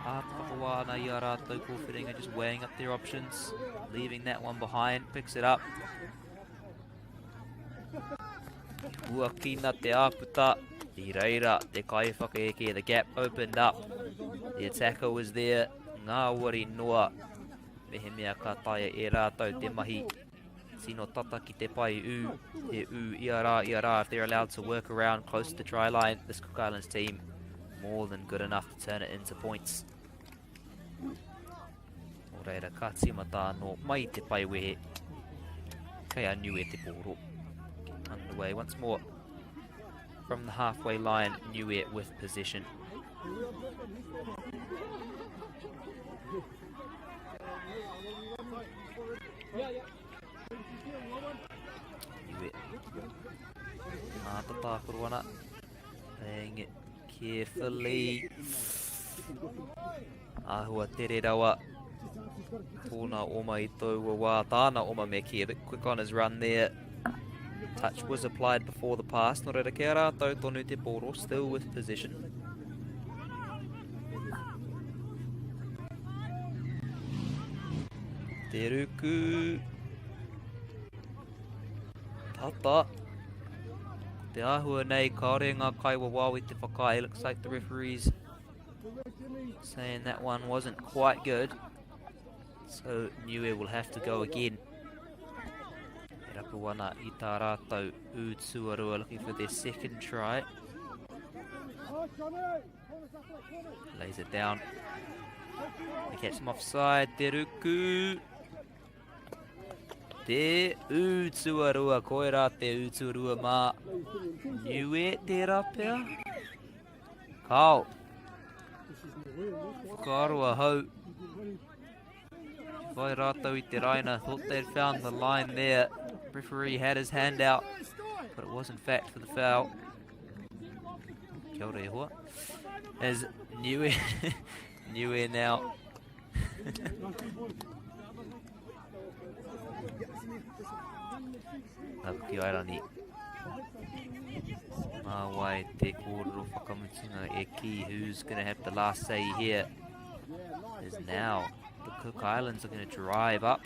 Āta whakawā ana i a rātou kōwhiringa, just weighing up their options, leaving that one behind, picks it up. Huakina te āputa, i reira te kaiwhakaeke, the gap opened up. The attacker was there, ngāwari noa. Mehemea ka taea e rātou te mahi tino tata ki te pae ū, he ū ia rā, ia rā, if they're allowed to work around close to the try line, this Cook Islands team more than good enough to turn it into points. Nō reira, ka tīmata anō mai te pae wehe. Kei a Niue te pōro. Get underway once more from the halfway line, Niue with possession. Niue. Āta tākaro ana. Playing it carefully. Āhua tere rawa. Tōna oma i taua wā. Tāna oma me kī. A bit quick on his run there. Touch was applied before the pass. Nō reira, kia rātou tonu te pōro. Still with possession. Te ruku. Tata. Te āhua nei, kāore ngā kaiwawao i te whakaae. Looks like the referees saying that one wasn't quite good. So Niue will have to go again. E rapu ana i tā rātou ū tuarua, looking for their second try. Lays it down. They catch him offside. Te ruku. Te ū tuarua. Koirā te ū tuarua mā Niue tērā pea. Kao. Whakaaro ahau. Whai rātou i te raina. Thought they'd found the line there. Referee had his hand out, but it was in fact for the foul. Kia ora e hoa. As Niue, Niue now. Ki Airani. Mā wai te kōrero whakamutunga e ki who's going to have the last say here is now the Cook Islands are going to drive up.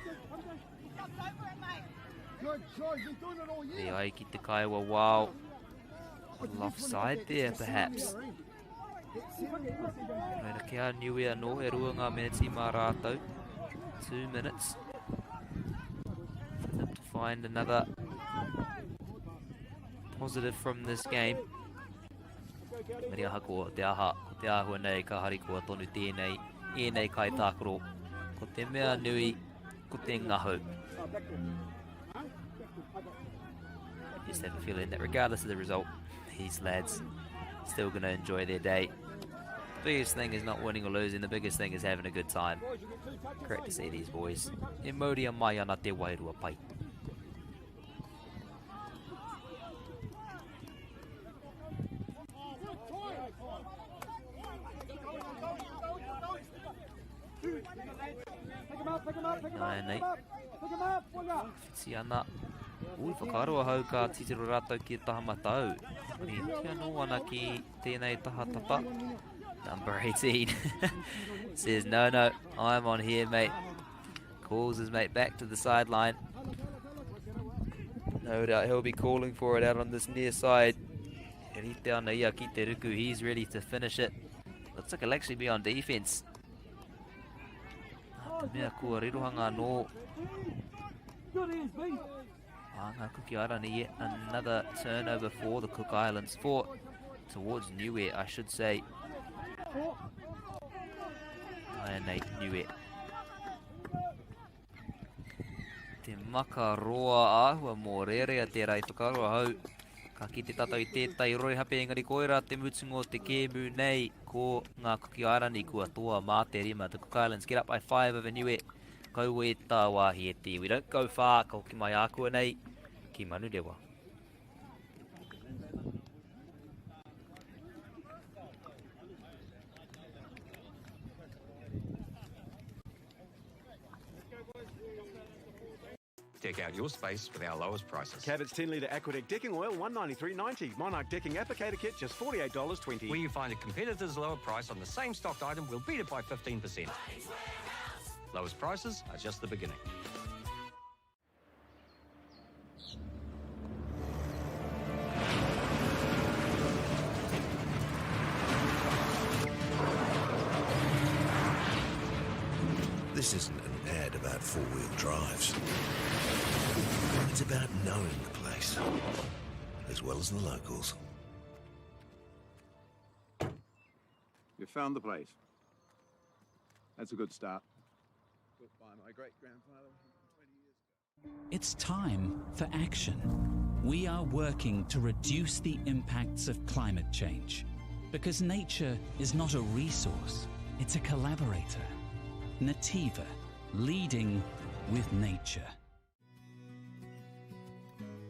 Te ai ki te kaiwa wow. A little offside there perhaps. Reira kia Niue anō, e rua ngā miniti mā rātou. 2 minutes for them to find another positive from this game. Engari ahakoa te aha, ko te āhua nei ka harikoa tonu tēnei, ēnei kaitākaro. Ko te mea nui, ko te ngahau. Just have a feeling that regardless of the result, these lads still going to enjoy their day. The biggest thing is not winning or losing, the biggest thing is having a good time. Great to see these boys. E mauria mai ana te wairua pai. Nāianei. Whiti ana. Ui, whakaaro ahau ka titiro rātou ki taha matau. E hiki anō ana ki tēnei taha tata. Number 18 says, no, no, I'm on here, mate. Calls his mate back to the sideline. No doubt he'll be calling for it out on this near side. E rite ana ia ki te ruku. He's ready to finish it. Looks like he'll actually be on defense. Nā te mea kua rirohanga anō. Ā, ngā Kuki Airani yet another turnover for the Cook Islands. For Towards Niue, I should say. Nāianei Niue. Te makaroa āhua mōrearea tērā i whakaaro ahau. Ka kite tātou i tētahi roihape engari koirā te mutunga o te kēmu nei ko ngā Kuki Airani kua toa mā te rima. The Cook Islands get up by 5 over Niue. Kaua e tāwāhi e te iwi. Don't go far, ka hoki mai ākuanei ki Manurewa. Deck out your space with our lowest prices. Cabot's 10 litre Aquadec decking oil, $193.90. Monarch decking applicator kit, just $48.20. Where you find a competitor's lower price on the same stocked item, we'll beat it by 15%. Lowest prices are just the beginning. This isn't an ad about four-wheel drives. It's about knowing the place, as well as the locals. You found the place. That's a good start. Built by my great-grandfather 20 years ago. It's time for action. We are working to reduce the impacts of climate change. Because nature is not a resource, it's a collaborator. Nativa, leading with nature.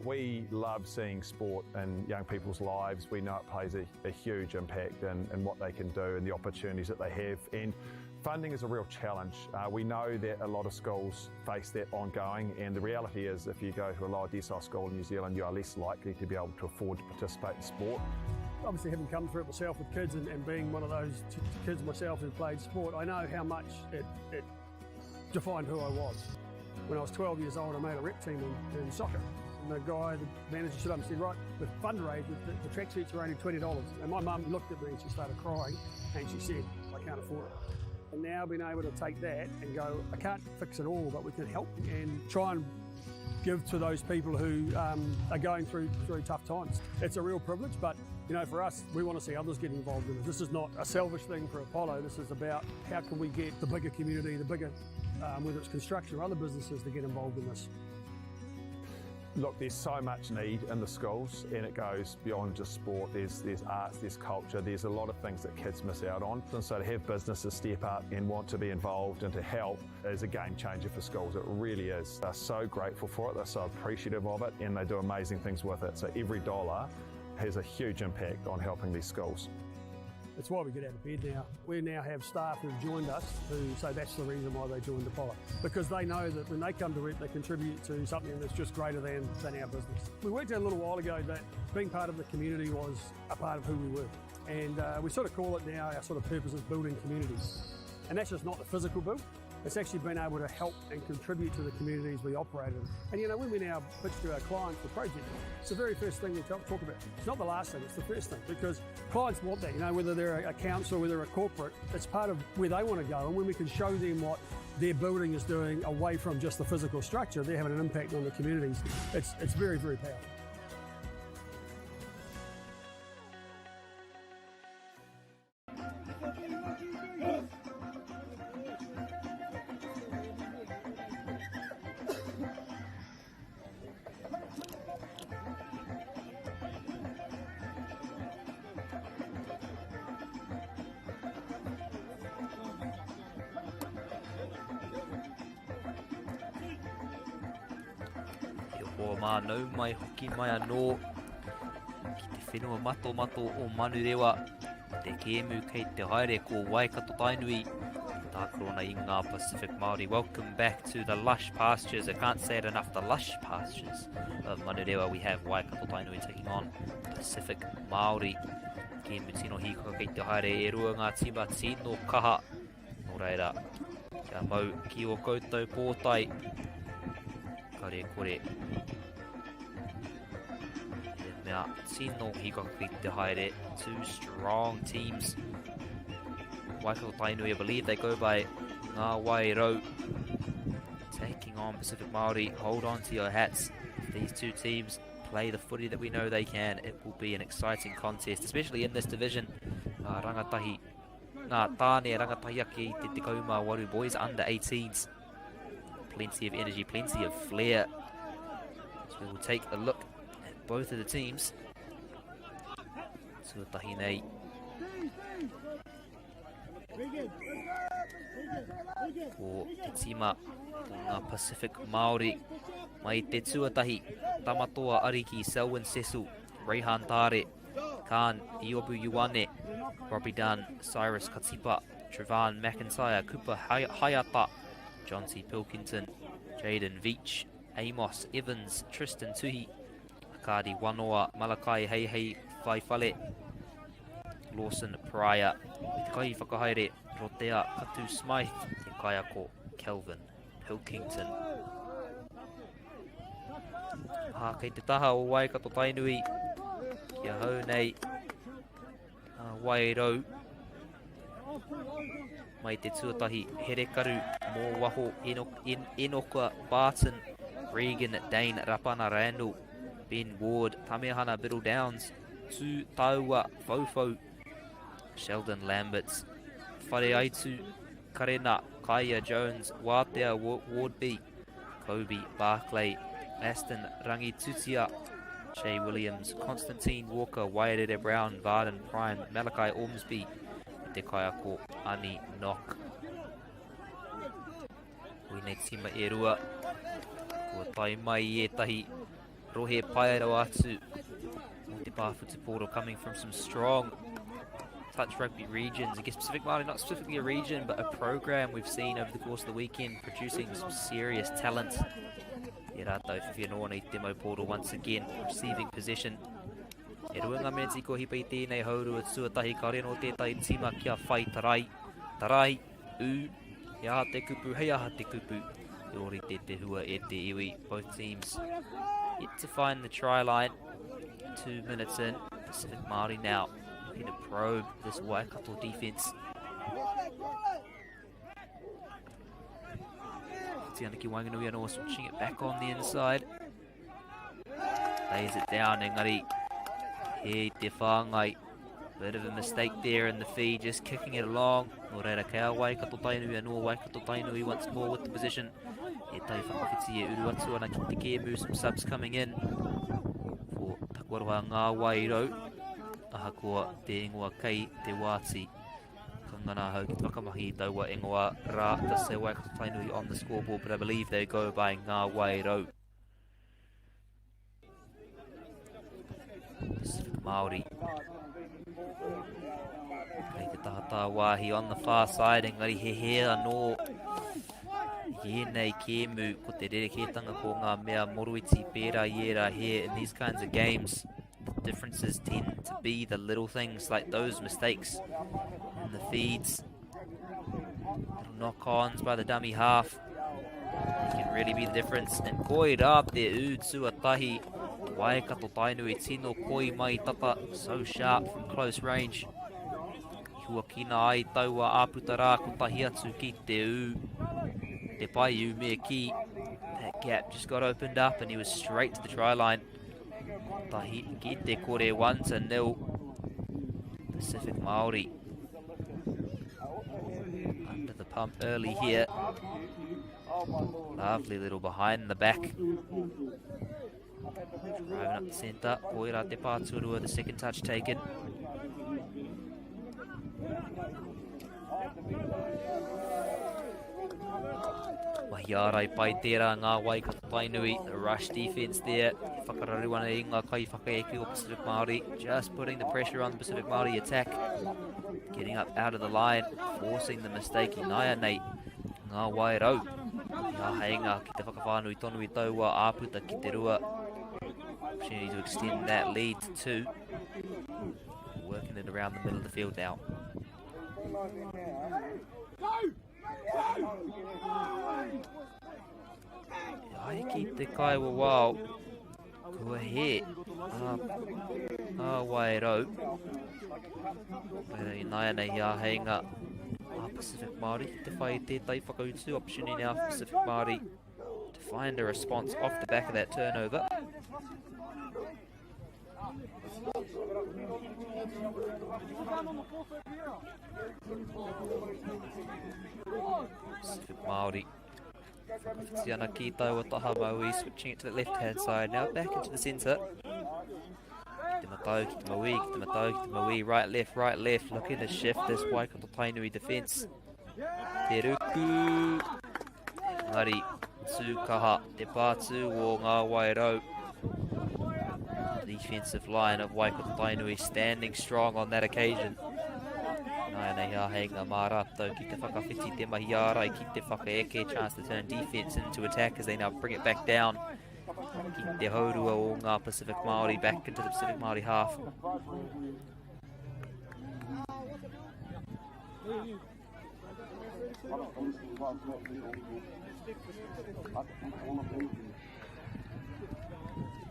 We love seeing sport in young people's lives. We know it plays a, a huge impact in, in what they can do and the opportunities that they have. And funding is a real challenge. Uh, we know that a lot of schools face that ongoing, and the reality is if you go to a lower decile school in New Zealand, you are less likely to be able to afford to participate in sport. Obviously, having come through it myself with kids and, and being one of those kids myself who played sport, I know how much it, it defined who I was. When I was 12 years old, I made a rep team in, in soccer. And the guy, the manager stood up and said, right, the fundraiser, the, the tracksuits are only $20. And my mum looked at me and she started crying and she said, I can't afford it. And now being able to take that and go, I can't fix it all, but we can help and try and give to those people who um, are going through through tough times. It's a real privilege, but you know, for us, we want to see others get involved in it. This is not a selfish thing for Apollo. This is about how can we get the bigger community, the bigger, um, whether it's construction or other businesses, to get involved in this. Look, there's so much need in the schools, and it goes beyond just sport. There's, there's arts, there's culture, there's a lot of things that kids miss out on. And so to have businesses step up and want to be involved and to help is a game changer for schools. It really is. They're so grateful for it, they're so appreciative of it, and they do amazing things with it. So every dollar has a huge impact on helping these schools. It's why we get out of bed now. We now have staff who've joined us who say that's the reason why they joined Apollo. Because they know that when they come to work, they contribute to something that's just greater than, than our business. We worked out a little while ago that being part of the community was a part of who we were. And uh, we sort of call it now our sort of purpose is building communities. And that's just not the physical build, it's actually been able to help and contribute to the communities we operate in. And you know, when we now pitch to our clients the project, it's the very first thing we talk, talk about. It's not the last thing, it's the first thing because clients want that, you know, whether they're a council, whether they're a corporate, it's part of where they want to go. And when we can show them what their building is doing away from just the physical structure, they're having an impact on the communities. It's, it's very, very powerful. E hoa mā, nau mai hoki mai anō ki te whenua matomato o Manurewa. Te kēmu kei te haere ko Waikato Tainui. Tākaro ana i ngā Pacific Māori. Welcome back to the lush pastures. I can't say it enough, the lush pastures of Manurewa. We have Waikato Tainui taking on Pacific Māori. Kēmu tino hīkaka kei te haere e rua ngā tīma tino kaha. Nō reira, kia mau ki o koutou pōtae. Kare kore. He mea tino hikaka ki te haere. Two strong teams. Waikato Tainui, I believe they go by Ngā Wai Rau. Taking on Pacific Māori. Hold on to your hats. These two teams play the footy that we know they can, it will be an exciting contest, especially in this division. Rangatahi, ngā tāne rangatahi ake i te 18 boys under 18s. Plenty of energy, plenty of flair. So we will take a look at both of the teams. Tuatahi nei. Ko te tīma o ngā Pacific Māori mai te tuatahi, Tamatoa Ariki, Selwyn Cecil, Rayhan Tare, Khan Iobu Ioane, Robbie Dunn, Cyrus Katipa, Trevan McIntyre, Cooper Hayata, John T. Pilkington, Jaden Veach, Amos Evans, Tristan Tuhi, Akadi Wanoa, Malakai Heihei Whaiwhale, Lawson Pryor, me te kai whakahaere Rotea Katu Smythe, te kaiako Kelvin Pilkington. Ā, kei te taha o Waikato Tainui, ki ahau nei, a Wairau, mai te tuatahi, Herekaru, mō waho, En Enoka Barton, Regan Dane Rapana Randall, Ben Ward, Tamehana Biddle Downs, Tū Taua Whauwhau, Sheldon Lamberts, Whareaitu Karena, Kaia Jones, Wātea Wardby, Kobe Barclay, Aston Rangitutia, Shea Williams, Constantine Walker, Wairere Brown, Varden Prime, Malachi Ormsby, me te kaiako Ani Nock. Koinei tīma e rua, kua tae mai i ētahi rohe pai rawa atu o te pā whutupōro coming from some strong touch rugby regions. I guess Pacific Māori, not specifically a region, but a program we've seen over the course of the weekend producing some serious talent. E rātou whiwhi anō ana i te maupōro once again, receiving possession. E rua ngā meneti kua hipa i tēnei haurua tuatahi, kāore anō tētahi tīma kia whai tarai, tarai, ū, he aha te kupu, hei aha te kupu, he ōrite te hua e te iwi. Both teams yet to find the try line. 2 minutes in, Pacific Māori now looking to probe this Waikato defense. Tiana ki waenganui anō, switching it back on the inside. Lays it down, engari he te whāngai. Bit of a mistake there in the feed, just kicking it along. Nō reira, kei a Waikato Tainui anō, Waikato Tainui once more with the position. E tai whakawhiti e uru atu ana ki te kēmu, some subs coming in for Takuaroha Ngā Wairau. Ahakoa te ingoa kei te wāti. Ka ngana ahau ki te whakamahi i taua ingoa rā, does say Waikato Tainui on the scoreboard, but I believe they go by Ngā Wairau. Pacific Māori. Kei te taha tāwāhi on the far side, engari he hē anō i ēnei kēmu, ko te rerekētanga ko ngā mea moroiti pērā i ērā hē in these kinds of games. The differences tend to be the little things like those mistakes in the feeds. Little knock-ons by the dummy half. It can really be the difference. And koi rā te ū tuatahi. Waikato Tainui tino koi mai tata. So sharp from close range. I huakina ai taua āputa rā kotahi atu ki te ū. Te pai ū me ki. That gap just got opened up and he was straight to the try line. Kotahi ki te kore 1-0. Pacific Māori. Under the pump early here. Lovely little behind the back. Driving up the centre. Koira te pāturua, the second touch taken. Mahi ārai pai tērā ngā Waikato Tainui. The rush defense there. E whakararu ana i ngā kai whakaeke o Pacific Māori. Just putting the pressure on the Pacific Māori attack. Getting up out of the line. Forcing the mistake i nāia nei. Ngā Wairau. Ngā heinga ki te whakawhānui tonu i taua āputa ki te rua. Opportunity to extend that lead to two. Working it around the middle of the field now. Ai ki te kai wawao, kua he a, a Wairau. Pera i nāianei i āheinga a Pacific Māori ki te whai tētahi whakautu opportunity now for Pacific Māori to find a response off the back of that turnover. Pacific Māori. Whakawhiti ana ki taua taha Maui, switching it to the left hand side, now back into the centre. Ki te matau, ki te maui, ki te matau, ki te maui, right, left, right, left, looking to shift this Waikato Tainui defence. Te ruku, engari, tū kaha, te pātū o ngā wairau. Defensive line of Waikato Tainui standing strong on that occasion. Nāia nei āheinga mā rātou ki te whakawhiti te mahi ārai ki te whakaeke. Chance to turn defense into attack as they now bring it back down. Ki te haurua o ngā Pacific Māori back into the Pacific Māori half.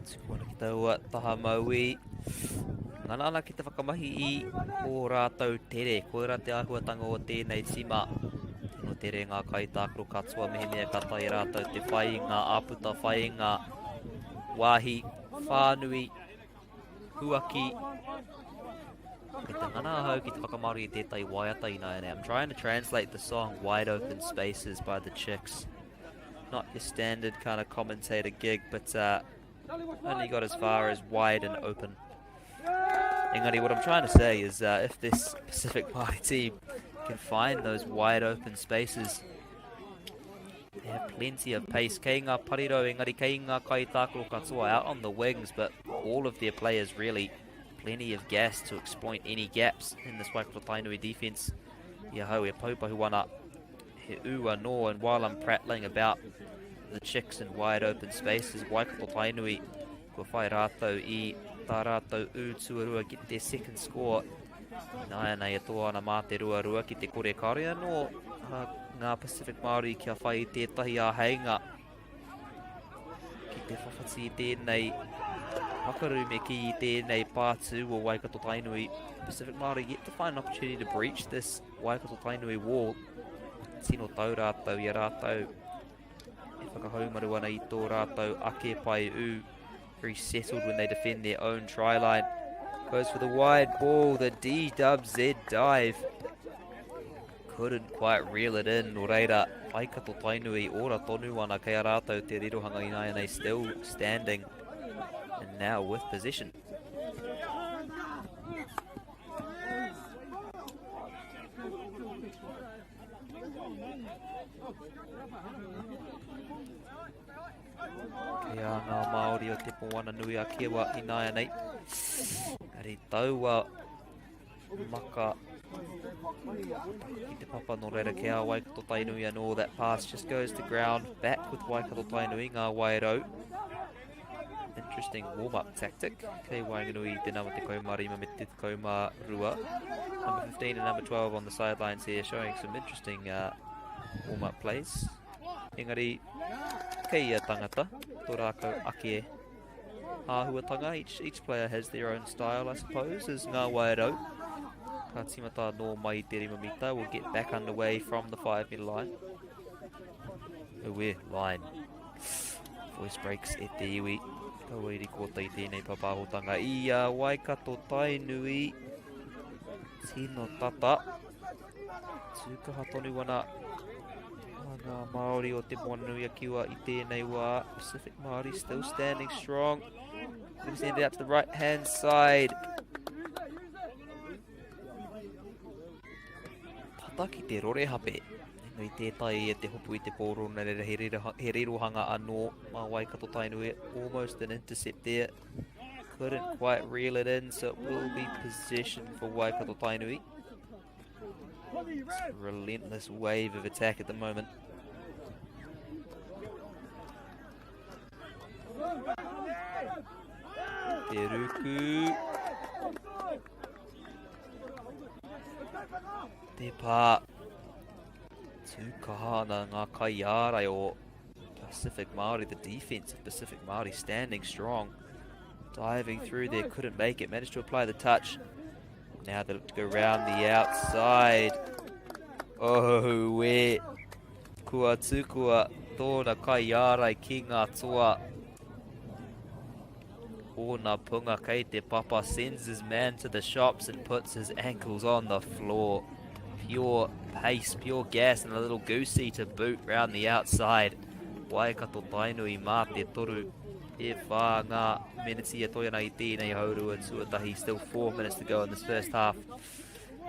Tuku ana ki taua taha mauī. Ngana ana ki te whakamahi i ō rātou tere. Koira te āhuatanga o tēnei tīma. Tino tere ngā kaitākaro katoa mehemea ka taea rātou te whai i ngā āputa, whai i ngā wāhi whānui, huaki. Kei te ngana ahau ki te whakamāori i tētahi waiata ināianei. I'm trying to translate the song Wide Open Spaces by The Chicks. Not your standard kind of commentator gig, but uh, only got as far as wide and open. Engari, what I'm trying to say is uh, if this Pacific Party team can find those wide open spaces, they have plenty of pace. Kei ngā parirau, engari kei ngā kaitākaro katoa out on the wings, but all of their players really plenty of gas to exploit any gaps in this Waikato Tainui defense. I ahau e paupahu ana he ū anō, and while I'm prattling about the chicks in wide open spaces, Waikato Tainui kua whai rātou i tā rātou ū tuarua get their second score. Nāianei e toa ana mā te 2-2 ki te kore kāore anō ngā Pacific Māori kia whai i tētahi āheinga ki te whawhati i tēnei pakaru me kī i tēnei pātū o Waikato Tainui. Pacific Māori yet to find an opportunity to breach this Waikato Tainui wall. Tino tau rātou i a rātou e whakahaumaru ana i tō rātou ake pai ū. Very settled when they defend their own try line. Goes for the wide ball, the D-dub-Z dive. Couldn't quite reel it in. Nō reira, Waikato Tainui ora tonu ana kei a rātou te rirohanga ināianei still standing and now with possession. Kei a ngā Māori o Te Moana Nui a Kiwa ināianei. Ari taua maka ki te papa nō reira kei a Waikato Tainui anō. That pass just goes to ground. Back with Waikato Tainui, ngā Wairau. Interesting warm-up tactic. Kei waenganui te nama 15 me te 12. Number 15 and number 12 on the sidelines here showing some interesting uh, warm-up plays. Engari, kei ia tangata, tō rākau ake āhuatanga. Each, each player has their own style, I suppose, as ngā wairau. Ka tīmata nō mai te rima mita. We'll get back underway from the 5 metre line. Ue, line. Voice breaks e te iwi. Kaua i rikota i tēnei papahotanga. I a Waikato Tainui. Tino tata. Tūkaha tonu ana a ngā Māori o Te Moananui-a-Kiwa i tēnei wā. Pacific Māori still standing strong. Gonna send it out to the right hand side. Tata ki te rore hape. Engari tē taea e te hopu i te pōro nā reira he rirohanga anō mā Waikato Tainui. Almost an intercept there. Couldn't quite reel it in, so it will be possession for Waikato Tainui. It's a relentless wave of attack at the moment. Te ruku. Te pā. Tū kaha ana ngā kaiārai o Pacific Māori, the defense of Pacific Māori standing strong. Diving through there, couldn't make it, managed to apply the touch. Now they look to go round the outside. Oh, where? Kua tukua tōna kaiārai ki ngā toa. Ōna punga kei te papa, sends his man to the shops and puts his ankles on the floor. Pure pace, pure gas and a little goosey to boot round the outside. Waikato Tainui mā te toru. E whā ngā meneti e toe ana i tēnei haurua tuatahi. Still 4 minutes to go in this first half.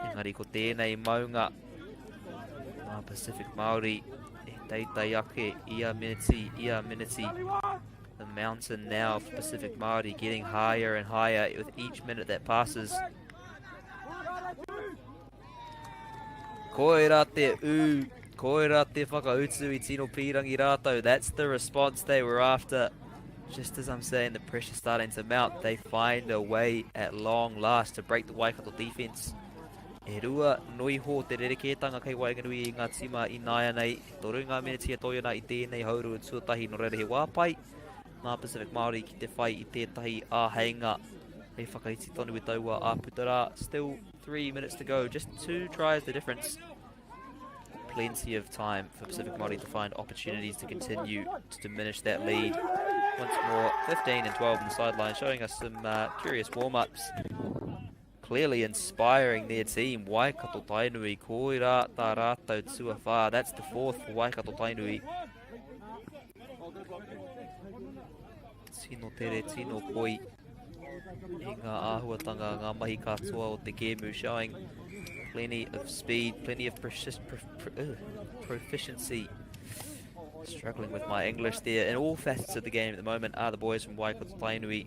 Engari ko tēnei maunga mā Pacific Māori e teitei ake ia meneti, ia meneti. The mountain now for Pacific Māori getting higher and higher with each minute that passes. Koira te ū, koira te whakautu i tino pīrangi rātou. That's the response they were after. Just as I'm saying, the pressure starting to mount, they find a way at long last to break the Waikato defense. E rua noiho te rerekētanga kei waenganui i ngā tīma i nāianei. E toru ngā meneti e toe ana i tēnei haurua tuatahi, nō reira he wā pai mā Pacific Māori ki te whai i tētahi āheinga hei whakaiti tonu i taua āputa rā. Still 3 minutes to go, just 2 tries the difference. Plenty of time for Pacific Māori to find opportunities to continue to diminish that lead. Once more, 15 and 12 on the sideline, showing us some curious warm-ups. Clearly inspiring their team. Waikato Tainui, koira tā rātou tuawhā. That's the fourth for Waikato Tainui. Tino tere, tino koi i ngā āhuatanga, ngā mahi katoa o te kēmu, showing plenty of speed, plenty of proficiency. Struggling with my English there. In all facets of the game at the moment are the boys from Waikato Tainui.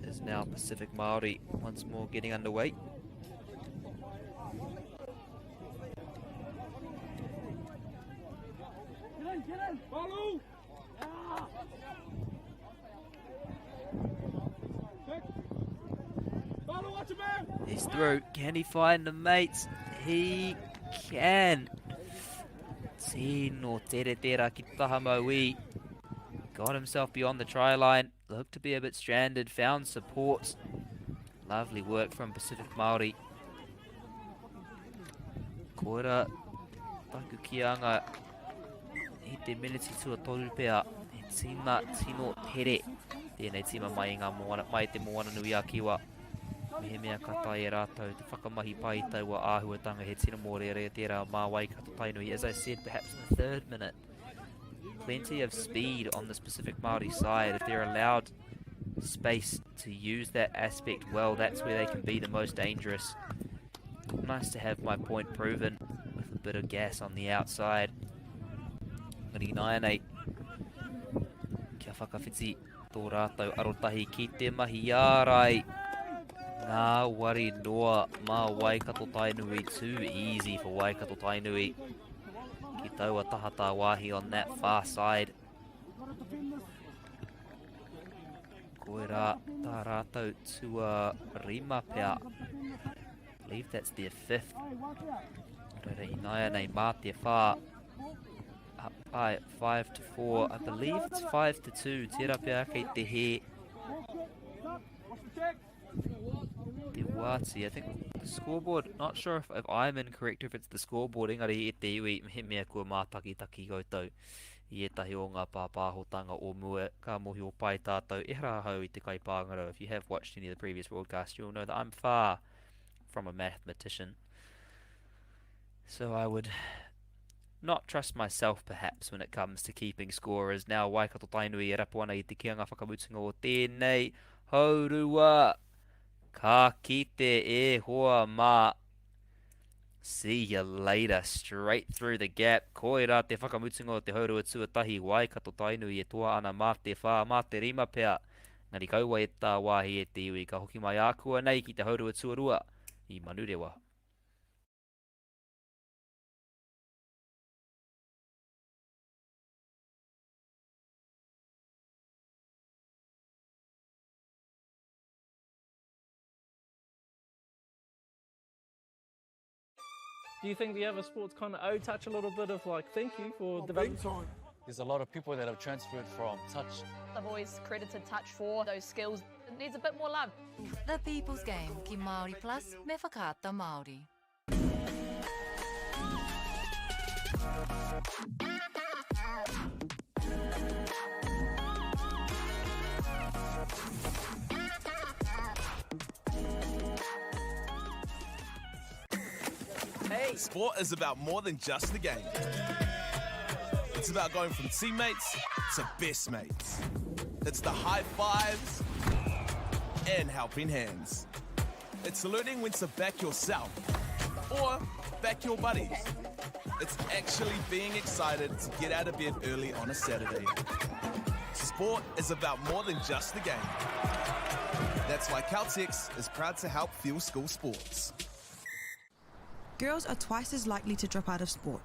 Is now Pacific Māori once more getting underway. Get in, get in. Follow. He's through. Can he find the mates? He can. Tino tere tera ki taha maui. Got himself beyond the try line. Looked to be a bit stranded. Found support. Lovely work from Pacific Māori. Koira taku kianga i te miniti tuatoru pea. He tīma tino tere. Tēnei tīma mai i ngā moana, mai te moana nui a Kiwa. Mehemea ka tae e rātou te whakamahi pai i taua āhuatanga he tino mōrearea tērā mā Waikato Tainui. As I said, perhaps in the third minute, plenty of speed on the Pacific Māori side. If they're allowed space to use that aspect well, that's where they can be the most dangerous. Nice to have my point proven with a bit of gas on the outside. Ngari nāianei, kia whakawhiti tō rātou arotahi ki te mahi ārai. Ngā wari noa mā Waikato Tainui, too easy for Waikato Tainui. Ki taua taha tā wāhi on that far side. Koirā tā rātou tua rima pea. I believe that's their fifth. Reira ināianei mā te whā. Up by 5 to 4. I believe it's 5 to 2. Tērā pea kei te hē. Te Wati. I think the scoreboard, not sure if I'm incorrect or if it's the scoreboard, engari e te iwi, mehemea kua mātakitaki koutou i ētahi o ngā pāpāhotanga o mua, ka mōhio pai tātou, ehara ahau i te kaipāngarau. If you have watched any of the previous broadcasts, you'll know that I'm far from a mathematician. So I would not trust myself perhaps when it comes to keeping score, as now Waikato Tainui e rapu ana i te kianga whakamutunga o tēnei haurua. Ka kite e hoa mā. See you later, straight through the gap. Koirā te whakamutunga o te haurua tuatahi, Waikato Tainui e toa ana mā te whā, mā te rima pea. Engari kaua e tāwāhi e te iwi, ka hoki mai ākuanei ki te haurua tuarua i Manurewa. Do you think the other sports kind of owe Touch a little bit of like, thank you for developing? Big time. There's a lot of people that have transferred from Touch. I've always credited Touch for those skills. It needs a bit more love. The People's Game ki Māori Plus me Whakaata Māori. Sport is about more than just the game. It's about going from teammates to best mates. It's the high fives and helping hands. It's learning when to back yourself or back your buddies. It's actually being excited to get out of bed early on a Saturday. Sport is about more than just the game. That's why Caltex is proud to help fuel school sports. Girls are twice as likely to drop out of sport.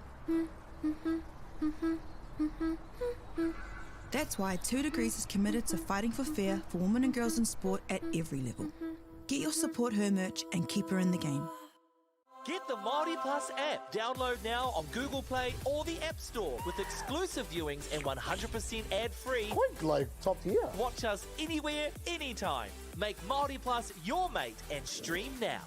That's why 2 Degrees is committed to fighting for fair for women and girls in sport at every level. Get your Support Her merch and keep her in the game. Get the Māori Plus app. Download now on Google Play or the App Store with exclusive viewings and 100% ad-free. Quite like top tier. Watch us anywhere, anytime. Make Māori Plus your mate and stream now.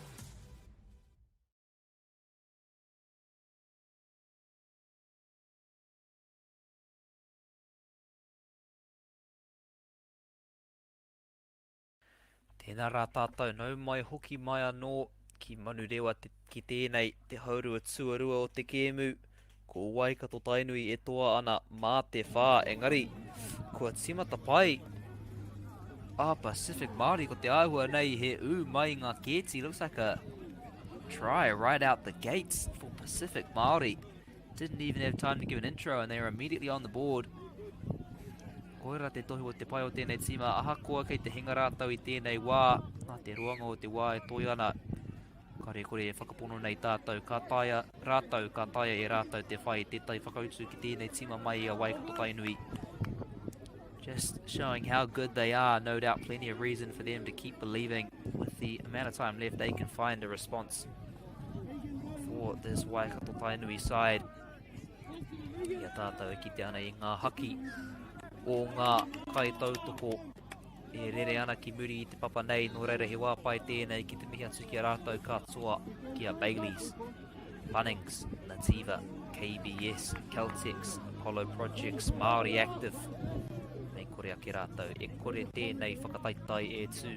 Tēnā rā tātou, nau mai hoki mai anō ki Manurewa te, ki tēnei te haurua tuarua o te kēmu. Ko Waikato Tainui e toa ana mā te whā, engari kua tīmata pai a Pacific Māori ko te āhua nei he ū mai ngā kēti. Looks like a try right out the gates for Pacific Māori. Didn't even have time to give an intro and they were immediately on the board. Koira te tohu o te pai o tēnei tīma, ahakoa kei te hinga rātou i tēnei wā, nā te roanga o te wā e toi ana, kare kore e whakapono nei tātou, ka taea rātou, ka taea e rātou te whai tētahi whakautu ki tēnei tīma mai i a Waikato Tainui. Just showing how good they are, no doubt plenty of reason for them to keep believing with the amount of time left they can find a response for this Waikato Tainui side. I a tātou e kite ana i ngā haki o ngā kaitautoko e rere ana ki muri i te papa nei, nō reira he wā pai tēnei ki te mihi atu ki a rātou katoa, ki a Bayleys, Bunnings, Nativa, KBS, Caltex, Apollo Projects, Māori Active. Mei kore ake rātou, e kore tēnei whakataetae e tū.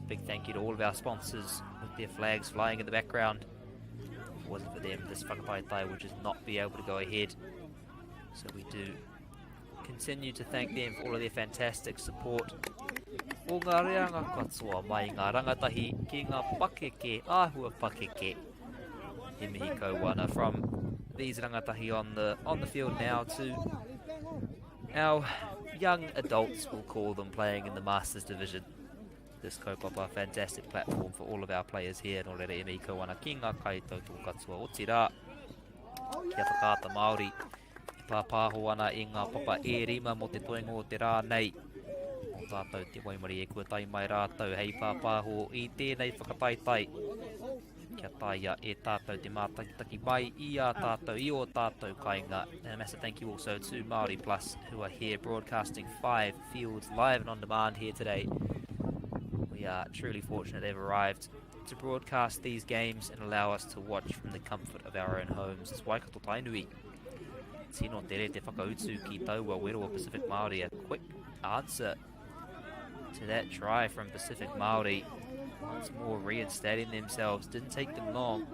Big thank you to all of our sponsors with their flags flying in the background. If it wasn't for them, this whakataetae would just not be able to go ahead. So we do continue to thank them for all of their fantastic support. O ngā reanga katoa mai ngā rangatahi ki ngā pakeke, āhua pakeke. He mihi kauana from these rangatahi on the, on the field now to our young adults, we'll call them, playing in the Masters Division. This kaupapa, fantastic platform for all of our players here. Nō reira e mihi kau ana ki ngā kaitautoko katoa. Otirā, ki a Whakaata Māori, e pāpāho ana i ngā papa e rima mō te toenga o te rā nei. Mō tātou te waimarie kua tae mai rātou hei pāpāho i tēnei whakataetae. Kia taea e tātou te mātakitaki mai i a tātou, i ō tātou kainga. And a massive thank you also to Māori Plus who are here broadcasting five fields live and on demand here today. We are truly fortunate they've arrived to broadcast these games and allow us to watch from the comfort of our own homes. It's Waikato Tainui. Tino tere te whakautu ki taua wero o Pacific Māori. A quick answer to that try from Pacific Māori. Once more reinstating themselves. Didn't take them long.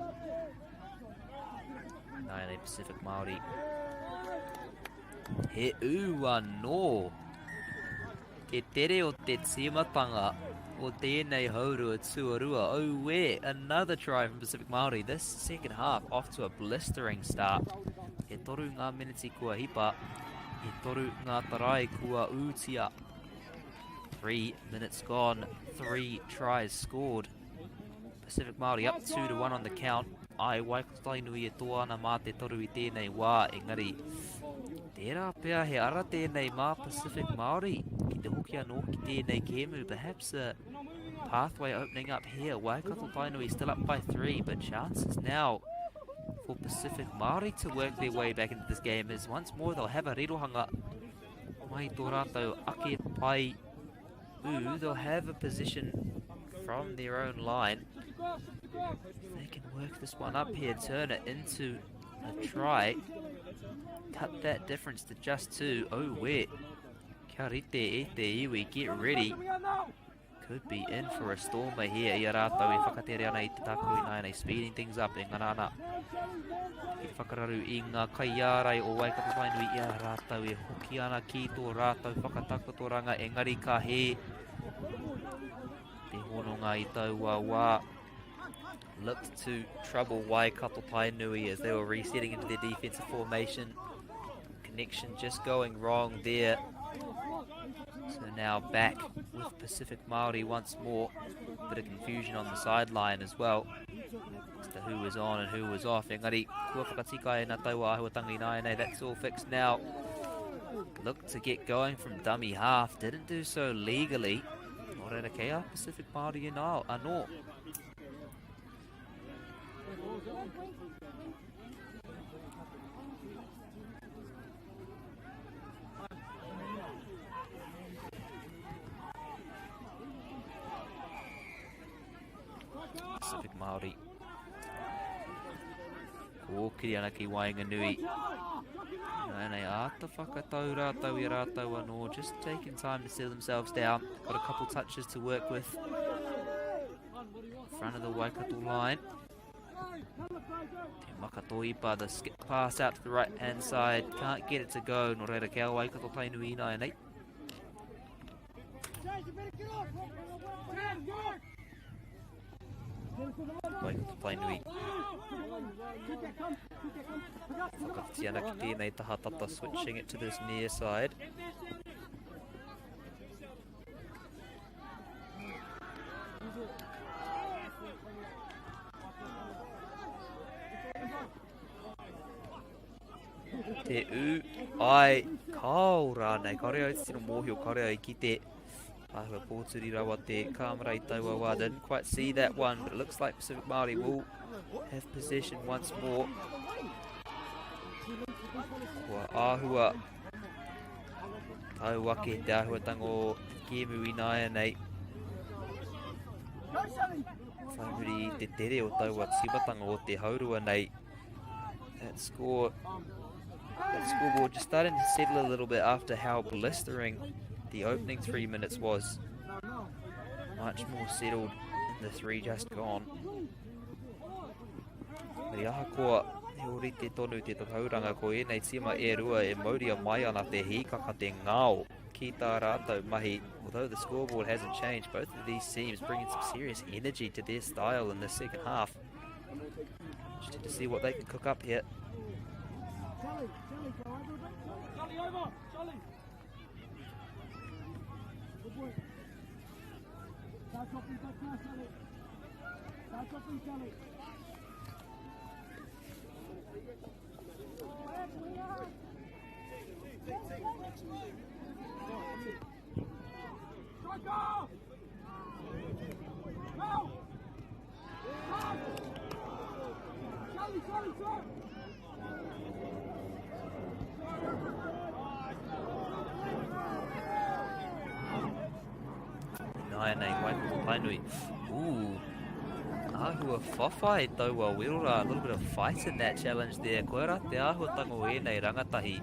9 Pacific Māori. He ū anō te tere o te tīmatanga o tēnei haurua tuarua. Auē, another try from Pacific Māori. This second half off to a blistering start. E toru ngā miniti kua hipa, e toru ngā tarai kua ūtia. 3 minutes gone, 3 tries scored. Pacific Māori up 2-1 on the count. Ai, Waikato Tainui e toa ana mā te toru i tēnei wā, engari tērā pea he ara tēnei mā Pacific Māori ki te hoki anō ki tēnei kēmu. Perhaps a pathway opening up here. Waikato Tainui still up by 3, but chances now for Pacific Māori to work their way back into this game as once more they'll have a rirohanga mai tō rātou ake pai ū. They'll have a position from their own line. If they can work this one up here, turn it into a try. Cut that difference to just 2. Oh, wait. Kia rite e te iwi, get ready. Could be in for a stormer here i a rātou e whakatere ana i te tākaro ināianei, speeding things up e ngana ana ki te whakararu i ngā kaiārai o Waikato Tainui i a rātou e hoki ana ki tō rātou whakatakotoranga engari ka hē te hononga i taua wā. Looked to trouble Waikato Tainui as they were resetting into their defensive formation. Connection just going wrong there. So now back with Pacific Māori once more. Bit of confusion on the sideline as well. As to who was on and who was off. Engari, kua whakatika e nā taua āhuatanga ināianei. That's all fixed now. Looked to get going from dummy half. Didn't do so legally. Nō reira, kei a Pacific Māori anō. Pacific Māori. Kōkiri ana ki waenganui. Nē, āta whakatau rātou i a rātou anō. Just taking time to settle themselves down. Got a couple touches to work with. Front of the Waikato line. Te Makatoipa, the skip pass out to the right hand side. Can't get it to go. Nō reira, kia Waikato Tainui ināianei. Waikato Tainui. Whakawhiti ana ki tēnei taha tata, switching it to this near side. Te U, ai, kao rānei, kare au tino mōhio, kare au ki te āhua pōturi rawa te kāmera i taua wā. Didn't quite see that one, but it looks like Pacific Māori will have possession once more. Kua āhua Tau ake te āhuatanga o te kēmu ināianei. Whai muri i te tere o taua tīmatanga o te haurua nei. That score, that scoreboard just starting to settle a little bit after how blistering the opening three minutes was. Much more settled in the three just gone. Me ahakoa, he ōrite tonu te tatauranga ko ēnei tīma e rua e mauria mai ana te hīkaka te ngao ki tā rātou mahi. Although the scoreboard hasn't changed, both of these teams bringing some serious energy to their style in the second half. Just to see what they can cook up here. Charlie, over! Charlie! Good boy. Nāianei, Waikato Tainui. Ooh, āhua whawhai taua wero rā. A little bit of fight in that challenge there. Koe rā te āhuatanga o ēnei rangatahi.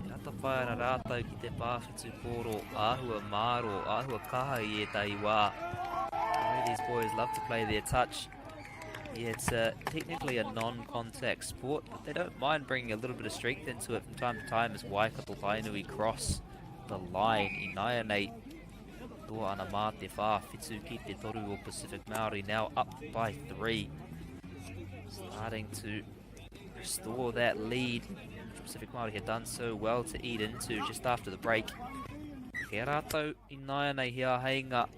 E rata pai ana rātou ki te pāwhitu pōro, āhua māro, āhua kaha i ētahi wā. The way these boys love to play their touch. Yeah, it's technically a non-contact sport, but they don't mind bringing a little bit of strength into it from time to time as Waikato Tainui cross the line. Ināianei, toa ana mā te whā, whitu ki te toru o Pacific Māori, now up by three. Starting to restore that lead. Pacific Māori had done so well to eat into just after the break. Kei a rātou ināianei he āheinga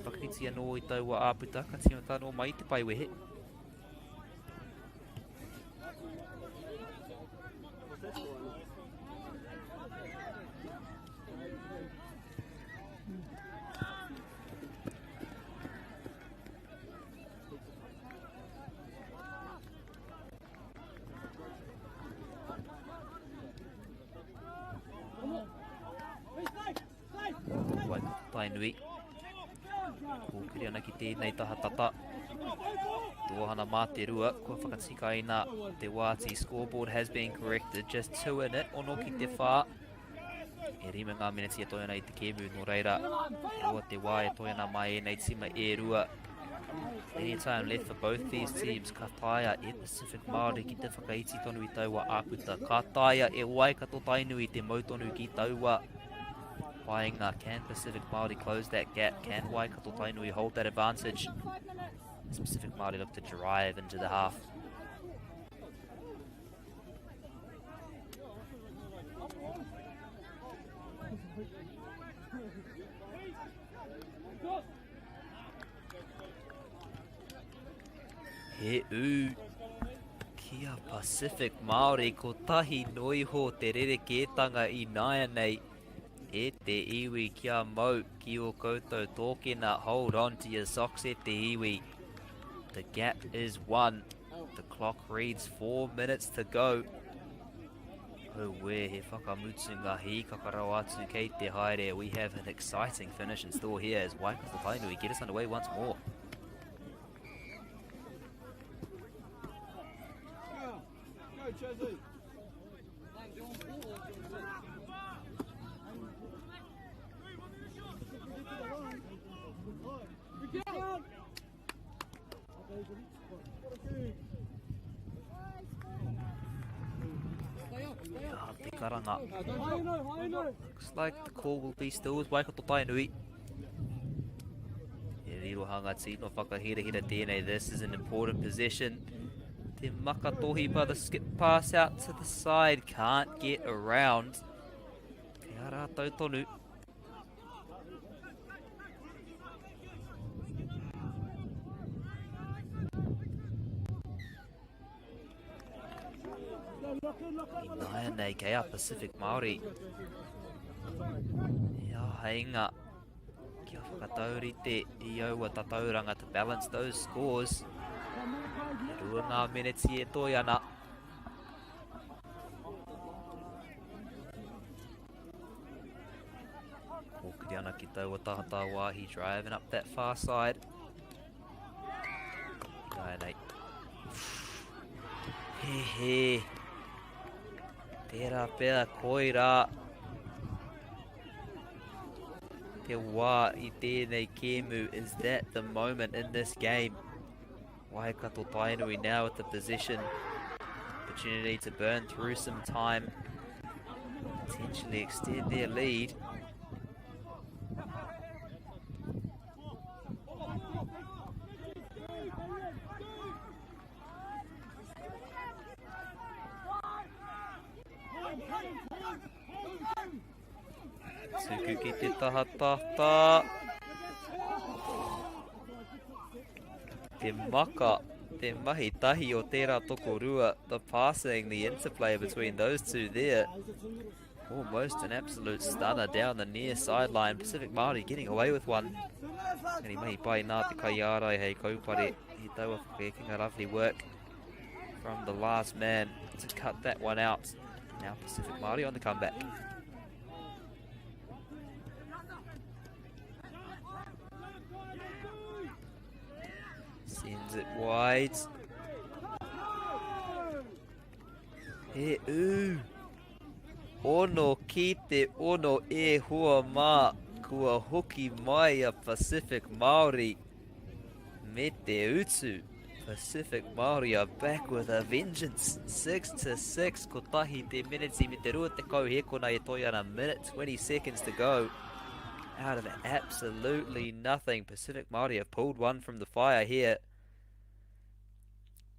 whakawhiti anō i taua āputa, ka tīmata anō mai i te pae wehe. Tainui. Kōkiri ana ki tēnei taha tata. Tōhana mā te rua, kua whakatikaina te wāti. Scoreboard has been corrected. Just two in it, ono ki te whā. E rima ngā meneti e toe ana i te kēmu, nō reira, roa te wā e toe ana mai ēnei tīma e rua. Any time left for both these teams, ka taea e Pacific Māori ki te whakaiti tonu i taua āputa. Ka taea e Waikato Tainui te mau tonu ki taua paenga. Can Pacific Māori close that gap? Can Waikato Tainui hold that advantage? As Pacific Māori look to drive into the half. He ū ki a Pacific Māori kotahi noiho te rerekētanga ināianei e te iwi kia mau ki o koutou tōkena hold on to your socks e te iwi The gap is one. The clock reads four minutes to go. Auē, he whakamutunga hīkaka rawa atu kei te haere. We have an exciting finish in store here as Waikato Tainui get us underway once more. Go, go Chazzy. Te karanga. Looks like the call will be still with Waikato Tainui. He rirohanga tino whakahirahira tēnei. This is an important possession. Te makatohi by the skip pass out to the side. Can't get around. Kei a rātou tonu. Ināianei kei a Pacific Māori. He āheinga kia whakataurite i aua tatauranga to balance those scores. E rua ngā meneti e toe ana. Kōkiri ana ki taua taha tāwāhi, driving up that far side. Ināianei. He he. Tērā pea koirā te wā i tēnei kēmu. Is that the moment in this game? Waikato Tainui now with the possession. Opportunity to burn through some time. Potentially extend their lead. Tuku ki te taha tata. Te maka, te mahi tahi o tērā tokorua, the passing, the interplay between those two there. Almost an absolute stunner down the near sideline. Pacific Māori getting away with one. And he mahi pai nā te kaiārai hei kaupare. He taua whakaekenga lovely work from the last man to cut that one out. Now Pacific Māori on the comeback. Sends it wide. He ū. Ono ki te ono e hua mā, kua hoki mai a Pacific Māori me te utu. Pacific Māori are back with a vengeance. 6 to 6, kotahi te miniti me te 20 hekona e toi ana, minute 20 seconds to go. Out of absolutely nothing, Pacific Māori have pulled one from the fire here.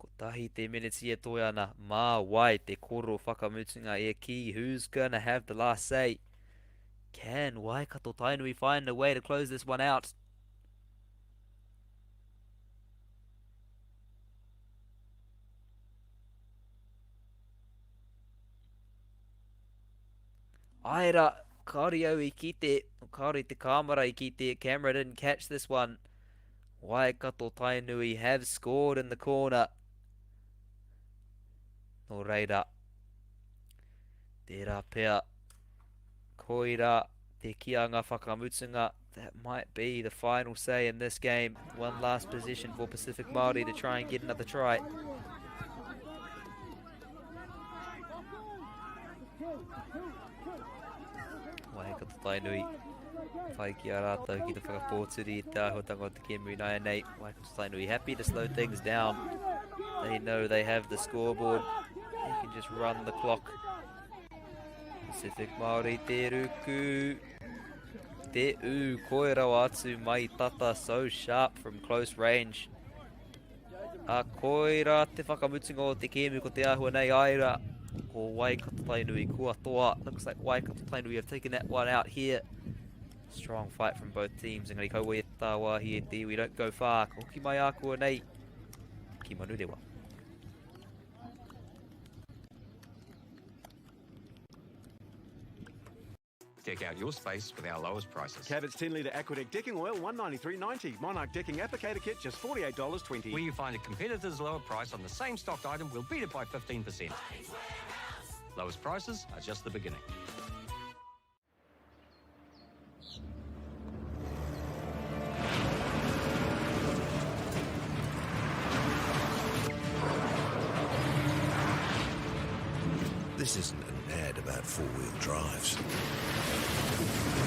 Kotahi te miniti e toe ana, mā wai te koro whakamutunga e kī, who's gonna have the last say? Can Waikato Tainui find a way to close this one out? Aira, kāore au i kite, kāore te kāmera i kite, camera didn't catch this one. Waikato Tainui have scored in the corner. Nō reira, tērā pea, koira te kianga whakamutunga. That might be the final say in this game. One last position for Pacific Māori to try and get another try. Tainui. Pai ki a rātou ki te whakapōturi i te āhuatanga o te kēmu ināianei. Waikato Tainui happy to slow things down. They know they have the scoreboard. They can just run the clock. Pacific Māori te ruku. Te ū, koi rawa atu mai tata, so sharp from close range. A koira te whakamutunga o te kēmu ko te āhua nei aira. Ko Waikato Tainui kua toa. Looks like Waikato Tainui have taken that one out here. Strong fight from both teams. Engari kaua e tā wāhi e te iwi. Don't go far. Ka hoki mai ākua nei ki Manurewa. Deck out your space with our lowest prices. Cabot's 10 litre Aquadec decking oil, $193.90. Monarch decking applicator kit, just $48.20. Where you find a competitor's lower price on the same stocked item, we'll beat it by 15%. Lowest prices are just the beginning. This isn't an ad about four-wheel drives.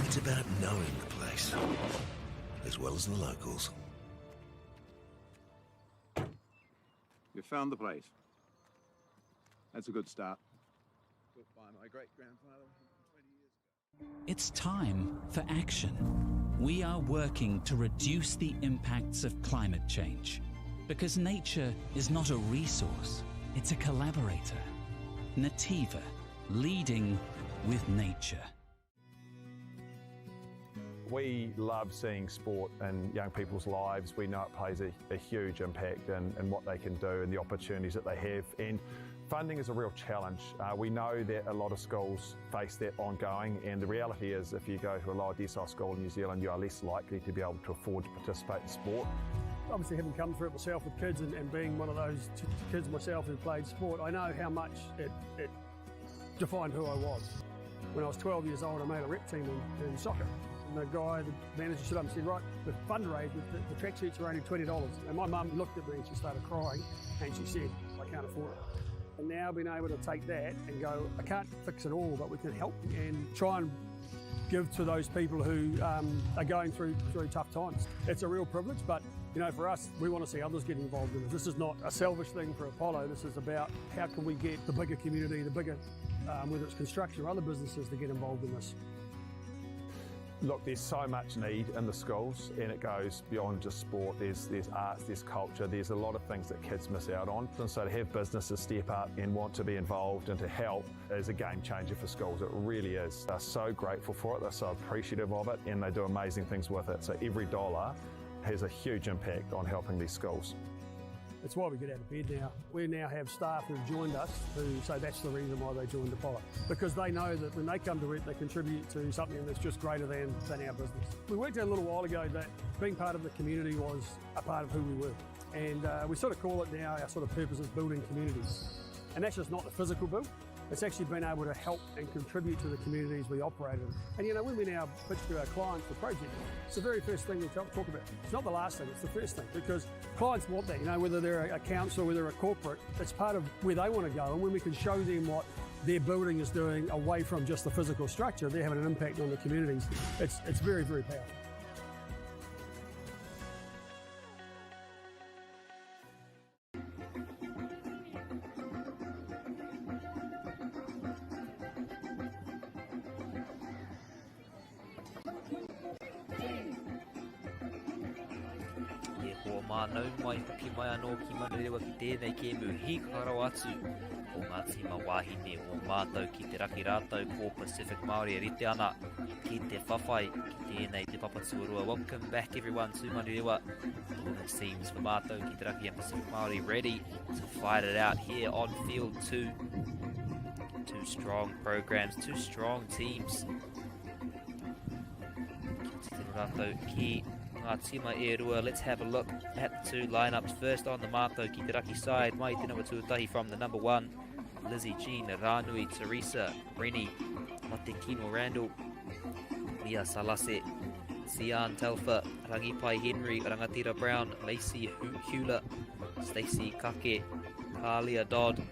It's about knowing the place, as well as the locals. You found the place. That's a good start. Built by my great-grandfather 20 years ago. It's time for action. We are working to reduce the impacts of climate change. Because nature is not a resource, it's a collaborator. Nativa, leading with nature. We love seeing sport in young people's lives. We know it plays a, a huge impact in, in what they can do and the opportunities that they have. And funding is a real challenge. Uh, we know that a lot of schools face that ongoing, and the reality is if you go to a lower decile school in New Zealand, you are less likely to be able to afford to participate in sport. Obviously, having come through it myself with kids and, and being one of those kids myself who played sport, I know how much it, it defined who I was. When I was 12 years old, I made a rep team in, in soccer. And the guy, the manager stood up and said, right, the fundraise, the, the tracksuits are only $20. And my mum looked at me and she started crying and she said, I can't afford it. And now being able to take that and go, I can't fix it all, but we can help and try and give to those people who um, are going through through tough times. It's a real privilege, but you know, for us, we want to see others get involved in it. This is not a selfish thing for Apollo. This is about how can we get the bigger community, the bigger, um, whether it's construction or other businesses, to get involved in this. Look, there's so much need in the schools, and it goes beyond just sport. There's, there's arts, there's culture, there's a lot of things that kids miss out on. And so to have businesses step up and want to be involved and to help is a game changer for schools. It really is. They're so grateful for it, they're so appreciative of it, and they do amazing things with it. So every dollar has a huge impact on helping these schools. It's why we get out of bed now. We now have staff who've joined us who say that's the reason why they joined Apollo. Because they know that when they come to work, they contribute to something that's just greater than, than our business. We worked out a little while ago that being part of the community was a part of who we were. And uh, we sort of call it now our sort of purpose is building communities. And that's just not the physical build, it's actually been able to help and contribute to the communities we operate in. And you know, when we now pitch to our clients the project, it's the very first thing we talk about. It's not the last thing, it's the first thing because clients want that, you know, whether they're a council, whether they're a corporate, it's part of where they want to go. And when we can show them what their building is doing away from just the physical structure, they're having an impact on the communities. It's, it's very, very powerful. E hoa mā, nau mai hoki mai anō ki Manurewa ki tēnei kēmu hīkaka rawa atu o ngā tīma wāhine o mātou ki te raki rātou ko Pacific Māori e rite ana ki te whawhai ki tēnei te papa tuarua. Welcome back everyone to Manurewa. The women's teams for mātou ki te raki and Pacific Māori ready to fight it out here on field 2. Two strong programs, two strong teams. Ki te rātou ki ngā tīma e rua. Let's have a look at the two lineups. First on the Mātou ki te raki side, mai te number tuatahi from the number 1, Lizzie Jean, Rānui, Teresa, Rennie, Matekino Randall, Mia Salase, Sian Telfer, Rangipai Henry, Rangatira Brown, Lacey Hewlett, Stacey Kake, Kalia Dodd,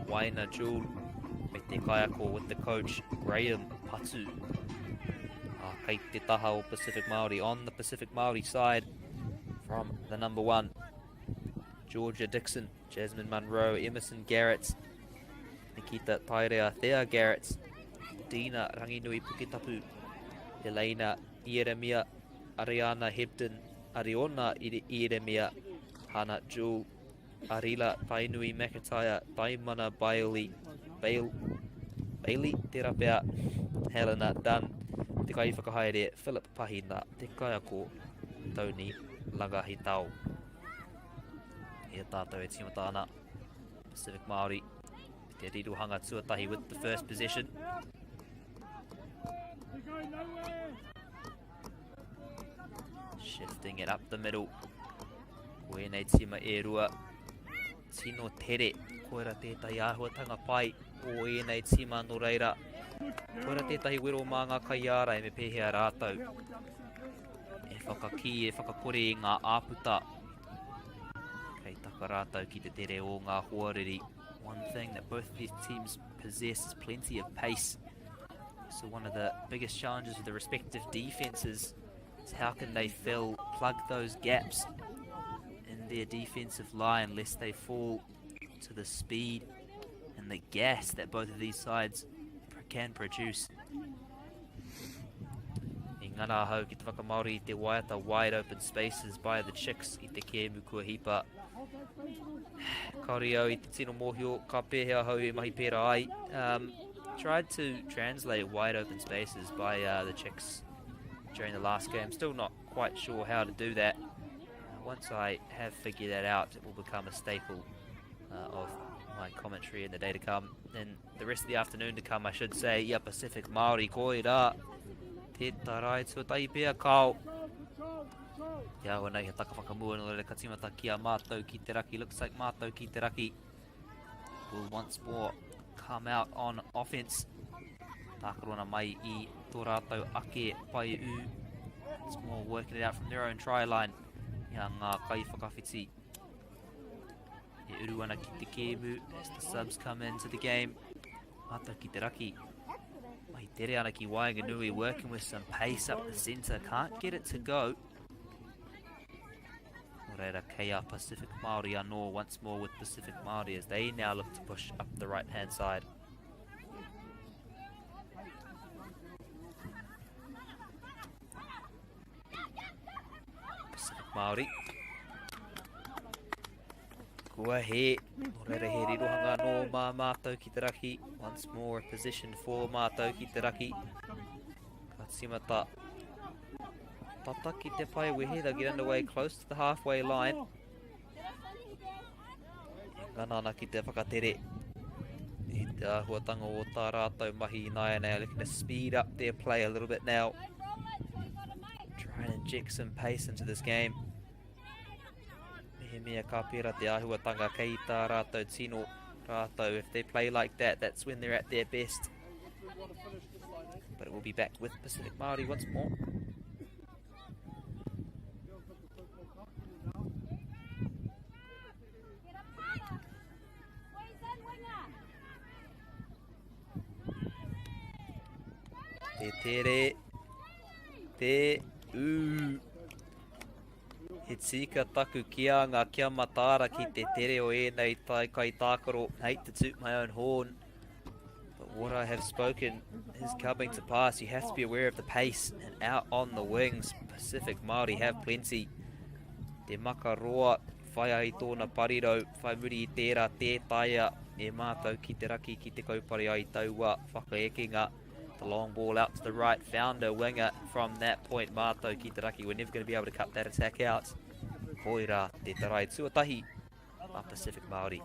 Waina Jewell, me te kaiako with the coach, Graham Patu. Kei te taha o Pacific Māori on the Pacific Māori side from the number one. Georgia Dixon, Jasmine Munro, Emerson Garrett, Nikita Tairea, Thea Garrett, Dina Ranginui Puketapu, Elena Ieremia, Ariana Hebden, Ariona Ieremia, Hana Jewell, Arila Tainui McIntyre, Taimana Bailey, Bail, Bailey, tērā pea, Helena Dunn, te kaiwhakahaere Philip Pahina, te kaiako Tony Langahitao. I a tātou e tīmata ana, Pacific Māori, te rirohanga tuatahi with the first possession. Shifting it up the middle. Ko ēnei tīma e rua. Tino tere. Koira tētahi āhuatanga pai o ēnei tīma nō reira. Koira tētahi wero mā ngā kaiārai me pēhea rātou. E whakakī, e whakakore i ngā āputa. Kei taka rātou ki te tere o ngā hoariri. One thing that both of these teams possess is plenty of pace. So one of the biggest challenges with the respective defenses is how can they fill, plug those gaps in their defensive line lest they fall to the speed and the gas that both of these sides can produce. I ngana ahau ki te whakamaori i te waiata Wide Open Spaces by The Chicks i te kēmu kua hipa. Kaore au i te tino mōhio ka pēhea ahau e mahi pērā ai. Um, tried to translate Wide Open Spaces by uh, The Chicks during the last game. Still not quite sure how to do that. Uh, once I have figured that out, it will become a staple uh, of my commentary in the day to come. And the rest of the afternoon to come, I should say. Ia Pacific Māori, koi rā. Te tarai tuatahi pea, kao. Ia aua nei he taka whakamua nō reira ka tīmata ki a Mātou ki te raki. Looks like Mātou ki te raki will once more come out on offense. Tākaro ana mai i tō rātou ake pai ū. It's more working it out from their own try line. Ia ngā kai whakawhiti. E uru ana ki te kēmu as the subs come into the game. Mātou ki te raki. Mahi tere ana ki waenganui, working with some pace up the centre. Can't get it to go. Nō reira, kei a Pacific Māori anō once more with Pacific Māori as they now look to push up the right hand side. Pacific Māori. Kua he, nō reira he rirohanga anō mā mātou ki te raki. Once more a position for mātou ki te raki. Ka tīmata tata ki te pae wehe, they'll get underway close to the halfway line. E ngana ana ki te whakatere i te āhuatanga o tā rātou mahi ināianei, looking to speed up their play a little bit now. Try and inject some pace into this game. Mehemea ka pērā te āhuatanga kei tā rātou tino rātou. If they play like that, that's when they're at their best. But it will be back with Pacific Māori once more. Te tere, te ū. He tika taku kianga kia mataara ki te tere o ēnei tai kaitākaro. Hate to toot my own horn, but what I have spoken is coming to pass. You have to be aware of the pace and out on the wings. Pacific Māori have plenty. Te makaroa, whai ai tōna parirau, whai muri i tērā tē taea e mātou ki te raki ki te kaupare ai taua whakaekenga. The long ball out to the right, found a winger from that point. Mātou ki te raki, we're never going to be able to cut that attack out. Koira te tarai tuatahi a Pacific Māori.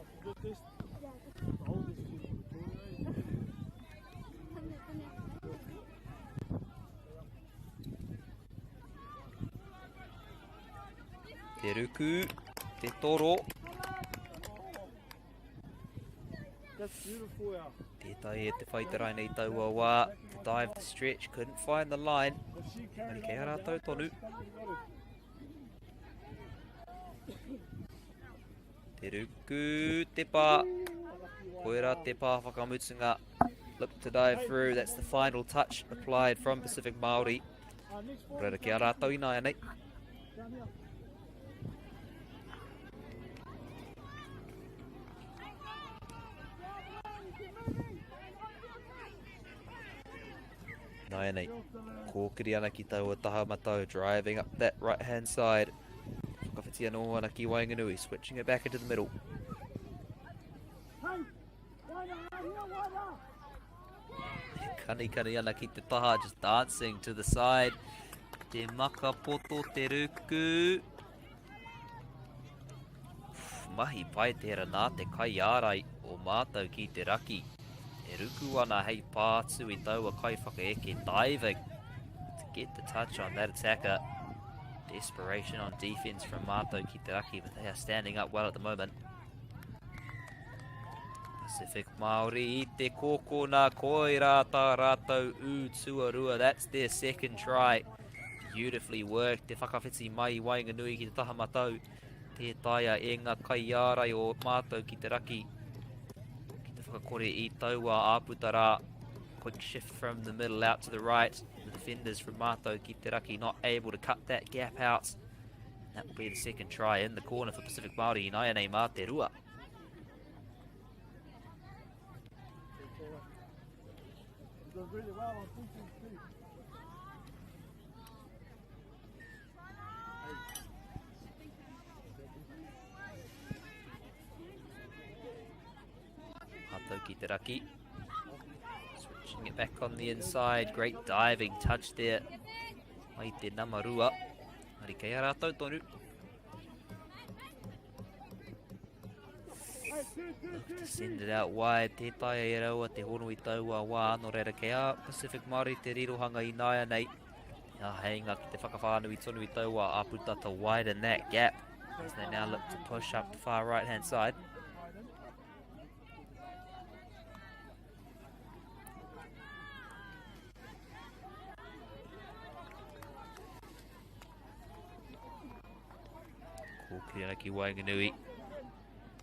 Te ruku, te toro. Tētahi e te whai te raina i taua wā. To dive the stretch, couldn't find the line. Engari kei a rātou tonu. Te ruku, te pā. Koira te pā whakamutunga. Look to dive through. That's the final touch applied from Pacific Māori. Reira ki a rātou ināianei. Nāianei, kōkiri ana ki taua taha matau, driving up that right hand side. Whakawhiti anō ana ki waenganui, switching it back into the middle. Kanikani ana ki te taha, just dancing to the side. Te makapoto te ruku. Mahi pai tērā nā te kaiārai o mātou ki te raki. E ruku ana hei pātu i taua kaiwhakaeke diving to get the touch on that attacker. Desperation on defense from mātou ki te raki, but they are standing up well at the moment. Pacific Māori i te kōkona, koirā tā rātou ū tuarua. That's their second try. Beautifully worked. Te whakawhiti mai i waenganui ki te taha matau. Tē taea e ngā kaiārai o mātou ki te raki ki te whakakore i taua āputa rā. Quick shift from the middle out to the right. The defenders from mātou ki te raki not able to cut that gap out. That will be the second try in the corner for Pacific Māori. Inaianei mā te rua. Really well on defense too. Hatoki Te Raki. Switching it back on the inside. Great diving touch there. Mai te namarua. Ari kei a rātou tonu. Look to send it out wide. Tē taea e raua te hono i taua wā. Nō reira kei a Pacific Māori te rirohanga i nāianei. Te āheinga ki te whakawhānui tonu i taua āputa to widen that gap as they now look to push up the far right hand side. Kōkiri ana ki waenganui.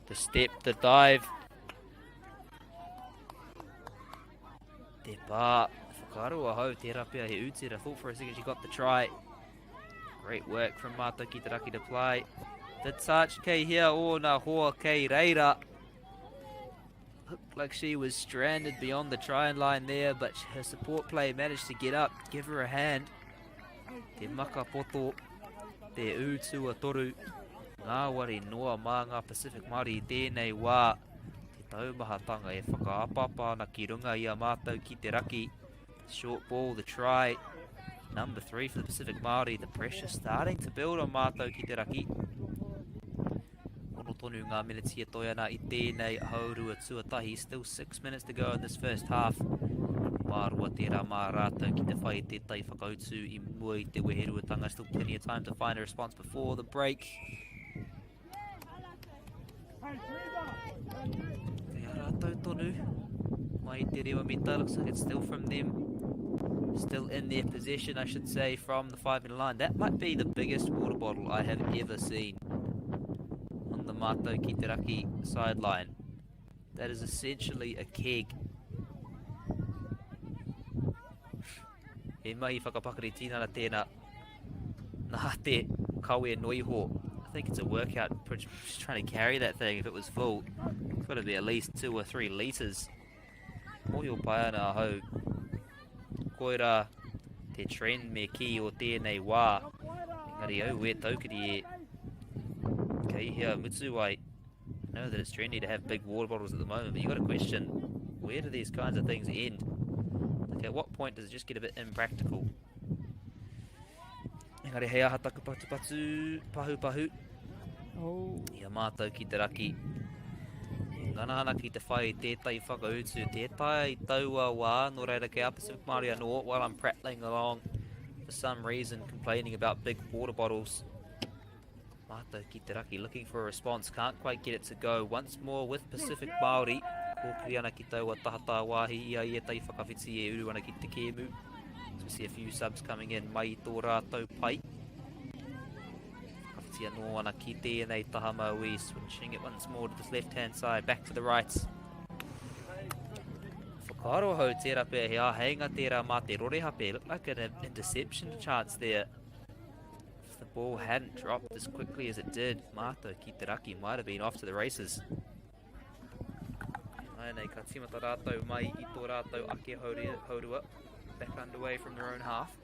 The step, the dive. Te pā. Whakaaro ahau, tērā pea he ūtira. Thought for a second she got the try. Great work from Mātou ki te raki to play. The touch kei hea ōna hoa kei reira. Looked like she was stranded beyond the try line there, but her support play managed to get up, give her a hand. Te makapoto, te ū toru, ngāwari noa mā ngā Pacific Māori i tēnei wā. Te taumahatanga e whakaapapa ana ki runga i a mātou ki te raki. Short ball, the try. Number three for the Pacific Māori. The pressure starting to build on mātou ki te raki. Ono tonu ngā miniti e toe ana i tēnei haurua tuatahi. Still 6 minutes to go in this first half. Wāroa tērā mā rātou ki te whai i tētahi whakautu i mua i te weheruatanga. Still plenty of time to find a response before the break. Kei a rātou tonu. Mai te rewa mita, looks like it's still from them. Still in their possession, I should say, from the 5 metre line. That might be the biggest water bottle I have ever seen on the Mātou ki te Raki sideline. That is essentially a keg. He mahi whakapakari tinana tēnā. Nā te kawe noiho. I think it's a workout just trying to carry that thing if it was full. It's got to be at least 2 or 3 litres. Mōhio pai ana ahau. Koirā te trend me kī o tēnei wā. Engari au e taukiri e. Kei hea mutu ai. I know that it's trendy to have big water bottles at the moment, but you got to question, where do these kinds of things end? Like at what point does it just get a bit impractical? Engari hei aha taku patupatu, pahu pahu. Oh. I a mātou ki te raki. E ngana ana ki te whai i tētahi whakautu, tētahi taua wā, nō reira kei a Pacific Māori anō, while I'm prattling along for some reason complaining about big water bottles. Mātou ki te raki, looking for a response, can't quite get it to go. Once more with Pacific Māori, kōkiri ana ki taua tahatā wāhi i a ia tai whakawhiti e uru ana ki te kēmu. So we see a few subs coming in mai i tō rātou pai. Whakawhiti anō ana ki tēnei taha mauī, switching it once more to this left hand side, back to the right. Whakaaro hau tērā pea he āheinga tērā mā te rorehape. It looked like an interception chance there. If the ball hadn't dropped as quickly as it did, Mātou ki te raki might have been off to the races. Nāianei ka tīmata rātou mai i tō rātou ake haurua. Back underway from their own half.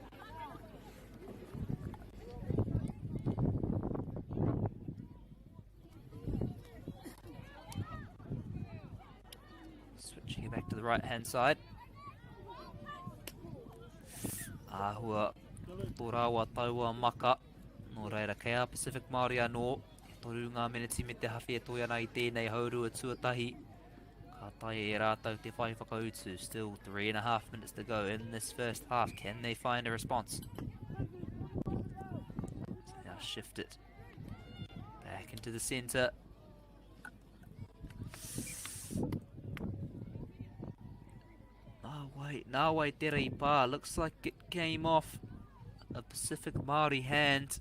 Switching it back to the right hand side. Āhua tō rāua taua maka. Nō reira, kei a Pacific Māori anō. E toru ngā meneti me te hawhi e toi ana i tēnei haurua tuatahi. Ka taea e rātou te whai whakautu. Still 3.5 minutes to go in this first half. Can they find a response? So now shift it back into the centre. Oh wait, nā wai tera i pā. Looks like it came off a Pacific Māori hand.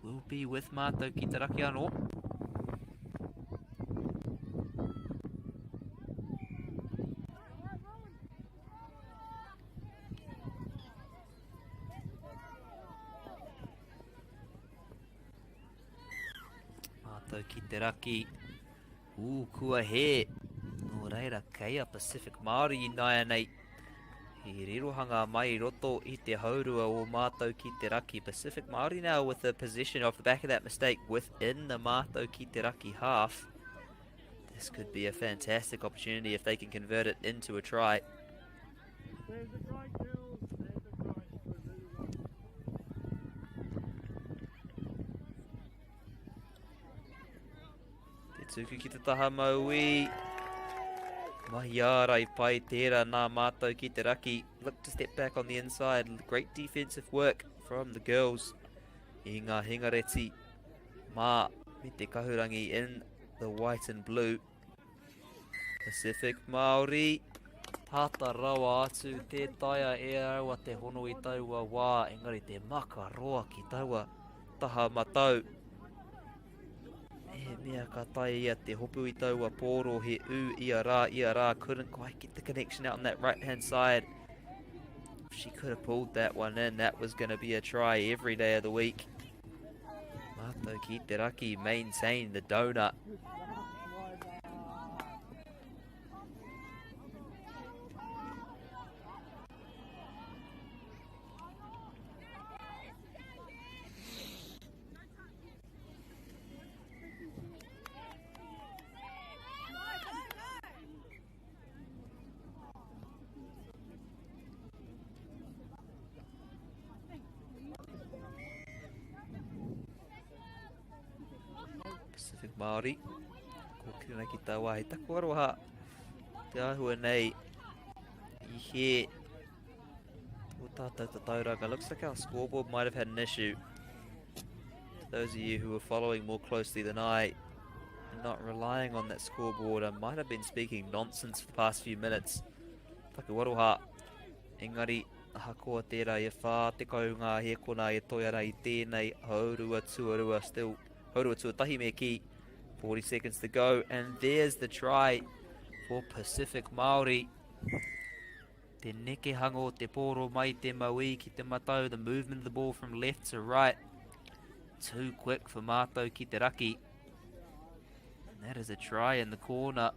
Will be with Mātou ki te raki anō. Mātou ki te raki. Ū, kua hē. Nō reira, kei a Pacific Māori ināianei. He rirohanga mai i roto i te haurua o Mātou ki te Raki. Pacific Māori now with a possession off the back of that mistake within the Mātou ki te Raki half. This could be a fantastic opportunity if they can convert it into a try. There's a great girls. There's a great Te tuku ki te taha mauī. Mahi ārai pai tērā nā mātou ki te raki. Look to step back on the inside. Great defensive work from the girls. I ngā hingareti mā me te kahurangi in the white and blue. Pacific Māori. Tata rawa atu tē taea e raua te hono i taua wā, engari te maka roa ki taua taha matau. He mea ka taea ia te hopu i taua pōro he ū ia rā, ia rā, couldn't quite get the connection out on that right hand side. If she could have pulled that one in, that was going to be a try every day of the week. Mātou ki te raki maintain the donut. Pacific Māori. Ko Kirina ki tā wāhi. Taku aroha te āhua nei i he o tātou tatauranga. Looks like our scoreboard might have had an issue. To those of you who were following more closely than I, and not relying on that scoreboard, I might have been speaking nonsense for the past few minutes. Taku aroha, engari ahakoa tērā e 40 ngā hēkona e toe ana i tēnei haurua tuarua, still haurua tuatahi me kī, 40 seconds to go, and there's the try for Pacific Māori. Te nekehanga o te pōro mai te mauī ki te matau, the movement of the ball from left to right. Too quick for Mātou ki te raki. And that is a try in the corner.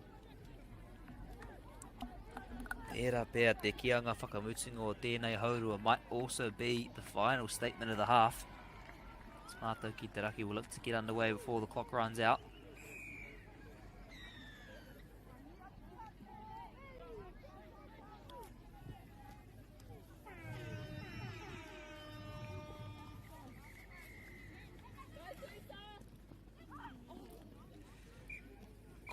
Tērā pea te kianga whakamutunga o tēnei haurua might also be the final statement of the half. Mātou ki te raki will look to get underway before the clock runs out.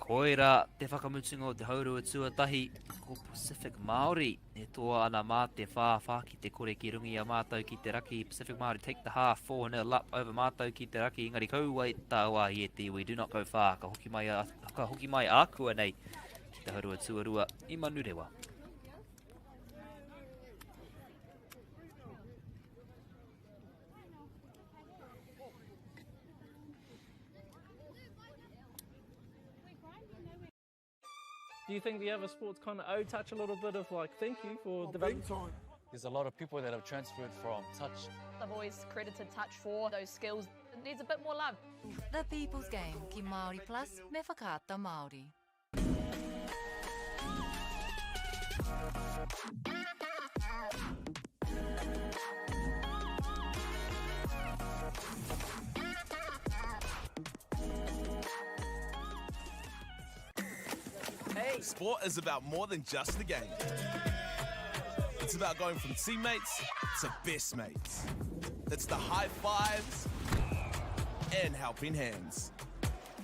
Koira te whakamutunga o te haurua tuatahi ko Pacific Māori e toa ana mā te 4-4 ki te kore ki runga i a mātou ki te raki. Pacific Māori take the half 4-0 up over mātou ki te raki engari kaua i tāwāhi e te iwi do not go far ka hoki mai, a, ka hoki mai ākuanei ki te haurua tuarua i Manurewa. Do you think the other sports kind of owe Touch a little bit of like thank you for developing? time. There's a lot of people that have transferred from touch. I've always credited Touch for those skills. It needs a bit more love. The People's Game ki Māori Plus me Whakaata Māori. Hey. Sport is about more than just the game. It's about going from teammates to best mates. It's the high fives and helping hands.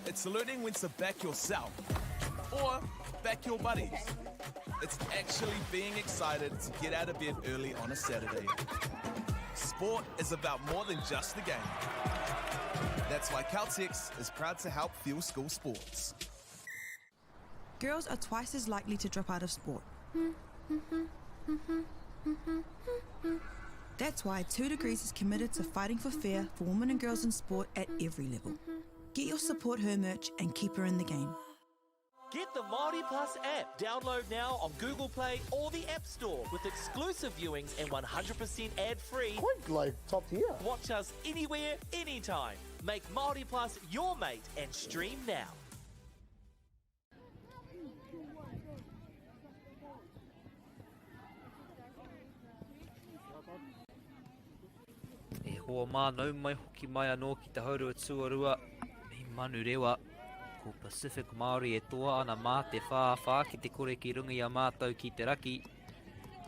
It's learning when to back yourself or back your buddies. It's actually being excited to get out of bed early on a Saturday. Sport is about more than just the game. That's why Caltex is proud to help fuel school sports. Girls are twice as likely to drop out of sport. That's why 2 Degrees is committed to fighting for fair for women and girls in sport at every level. Get your support her merch and keep her in the game. Get the Māori Plus app. Download now on Google Play or the App Store with exclusive viewings and 100% ad-free. Quite like top tier. Watch us anywhere, anytime. Make Māori Plus your mate and stream now. E hoa mā, nau mai hoki mai anō ki te haurua tuarua i Manurewa. Ko Pacific Māori e toa ana mā te whāwhā ki te kore ki runga i a mātou ki te raki.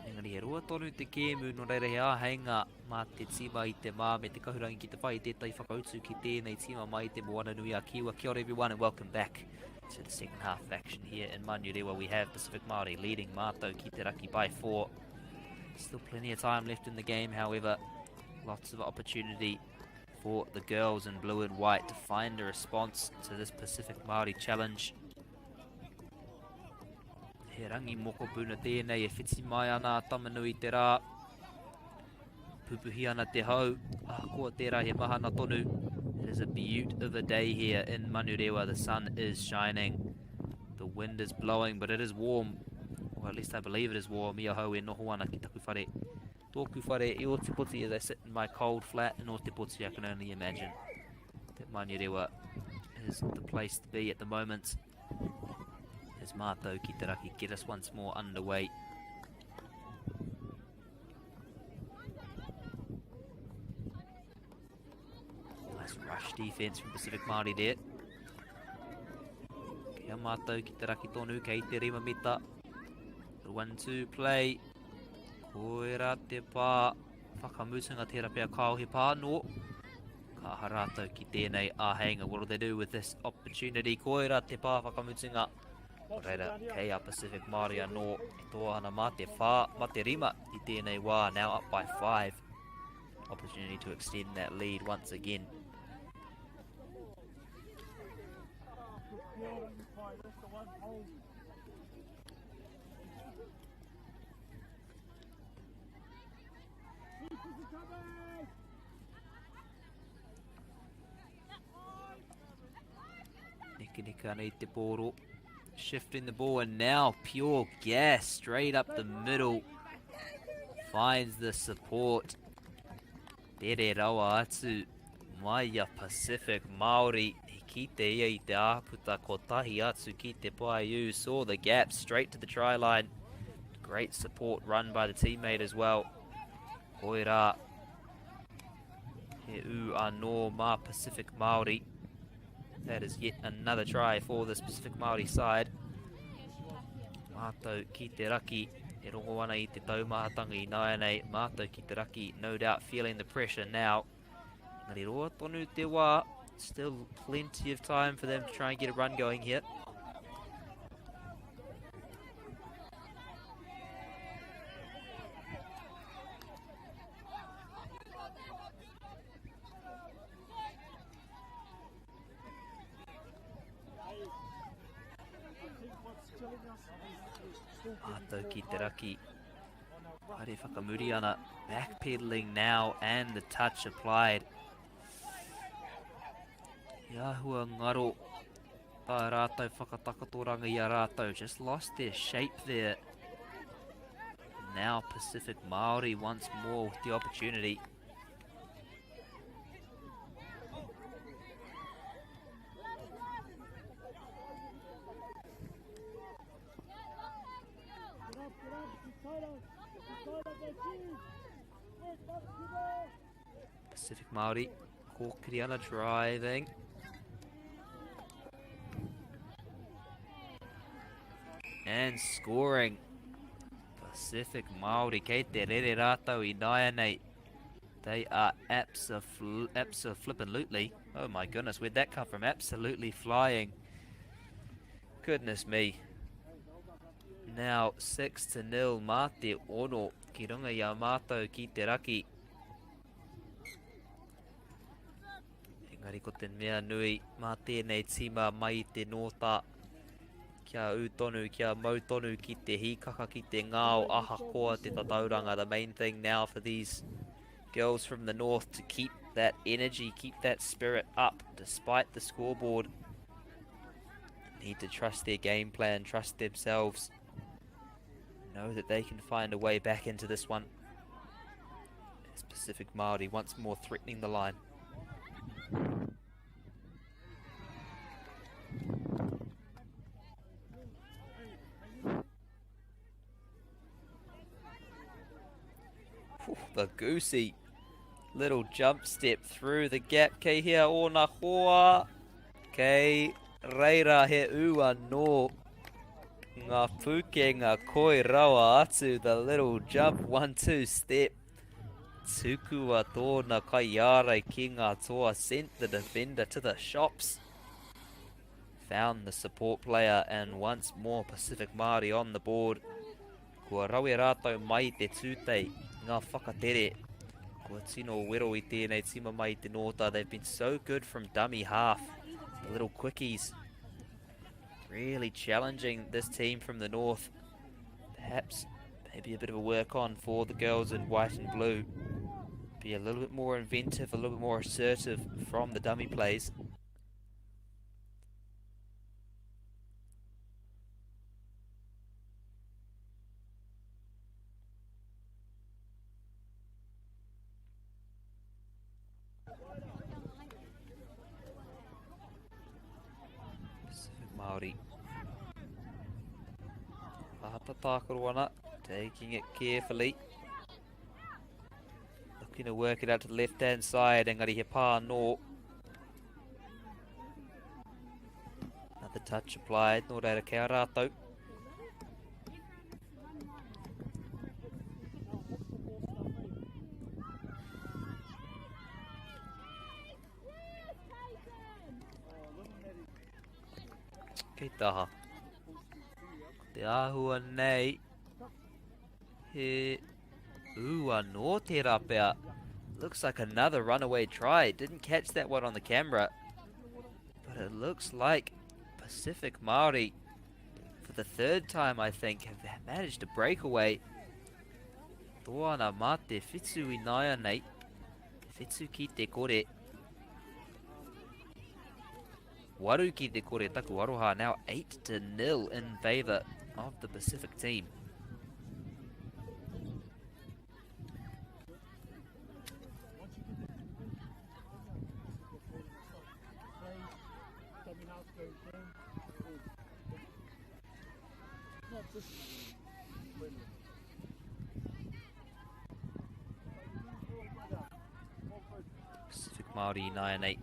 Engari he roa tonu te kēmu, nō reira he āheinga mā te tīma i te mā me te kahurangi ki te whai i tētahi whakautu ki tēnei tīma mai i te Moana Nui a Kiwa. Kia ora everyone and welcome back to the second half of action here in Manurewa. We have Pacific Māori leading Mātou ki te raki by 4. Still plenty of time left in the game, however. Lots of opportunity for the girls in blue and white to find a response to this Pacific Māori challenge. He rangi mokopuna tēnei e whiti mai ana a Tamanui te rā. Pupuhi ana te hau, ahakoa tērā he mahana tonu. It is a beaut of a day here in Manurewa. The sun is shining. The wind is blowing, but it is warm. Or at least I believe it is warm. I ahau e noho ana ki taku whare. Tōku whare i Ōtepoti as I sit in my cold flat in Ōtepoti, I can only imagine that Manurewa is the place to be at the moment. As Mātou ki te raki get us once more underway. Nice rush defense from Pacific Māori there. Kia mātou ki te raki tonu, kei te rima mita. The 1-2 play. Koira te pā. Whakamutunga tērā pea kao he pā no. Ka aha rātou ki tēnei āheinga. What do they do with this opportunity? Koira te pā whakamutunga. Reira, kei a Pacific Māori anō e toa ana mā te whā, mā te rima i tēnei wā, now up by 5. Opportunity to extend that lead once again. Neke ana i te pōro. Shifting the ball and now pure gas straight up the middle. Finds the support. Tere rawa atu. Maia Pacific Māori. He kite ia i te āputa kotahi atu ki te pae Saw the gap straight to the try line. Great support run by the teammate as well. Hoi rā. He ū anō mā Pacific Māori. That is yet another try for this Pacific Māori side. Mātou ki te raki, e rongo ana i te taumahatanga i nāianei. Mātou ki te raki, no doubt feeling the pressure now. Engari roa tonu te wā. Still plenty of time for them to try and get a run going here. Mātou ki te raki. Haere whakamuri ana. Backpedaling now and the touch applied. He āhua ngaro. Tā rātou whakatakotoranga i a rātou. Just lost their shape there. Now Pacific Māori once more with the opportunity. Pacific Māori, Kōkiriana driving. And scoring. Pacific Māori, kei te rere rātou i nāianei. They are abso-flippin-lutely. Oh my goodness, where'd that come from? Absolutely flying. Goodness me. Now 6-0 mā te ono ki runga i a mātou ki te raki. Engari ko te mea nui mā tēnei tīma mai i te nōta kia ū tonu, kia mau tonu ki te hīkaka ki te ngao ahakoa te tatauranga. The main thing now for these girls from the north to keep that energy, keep that spirit up despite the scoreboard. Need to trust their game plan, trust themselves. Know that they can find a way back into this one. As Pacific Māori once more threatening the line. Ooh, the goosey little jump step through the gap. Kei hea ōna hoa. Kei reira he ua no ngā pūkenga koi rawa atu. The little jump 1-2 step. Tukua tōna kaiārai ki ngā toa. Sent the defender to the shops. Found the support player and once more Pacific Māori on the board. Kua rawe rātou mai te tūtei, ngā whakatere. Kua tino wero i tēnei tīma mai i te nōta. They've been so good from dummy half. The little quickies. Really challenging this team from the north. Perhaps maybe a bit of a work on for the girls in white and blue. Be a little bit more inventive, a little bit more assertive from the dummy plays. Pacific Māori. Āta tākaro ana, taking it carefully. Looking to work it out to the left-hand side, engari he pā anō. Another touch applied, nō reira kei a rātou. Kei taha. Ko te āhua nei, he ū anō tērā pea. Looks like another runaway try. Didn't catch that one on the camera. But it looks like Pacific Māori, for the third time I think, have managed to break away. Toa ana mā te whitu i nāianei. Te whitu ki te kore. Waru ki te kore taku aroha. Now 8-0 in favour of the Pacific team. Pacific Māori 9-8.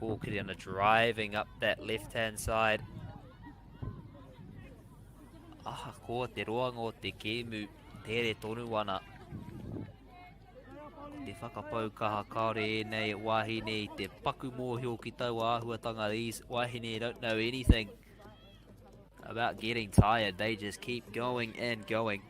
Kōkiriana driving up that left-hand side. Ahakoa te roanga o te kēmu, tere tonu ana. Ko te whakapau kaha kāore ēnei wāhine i te paku mōhio ki taua āhuatanga. These wāhine don't know anything about getting tired. They just keep going and going.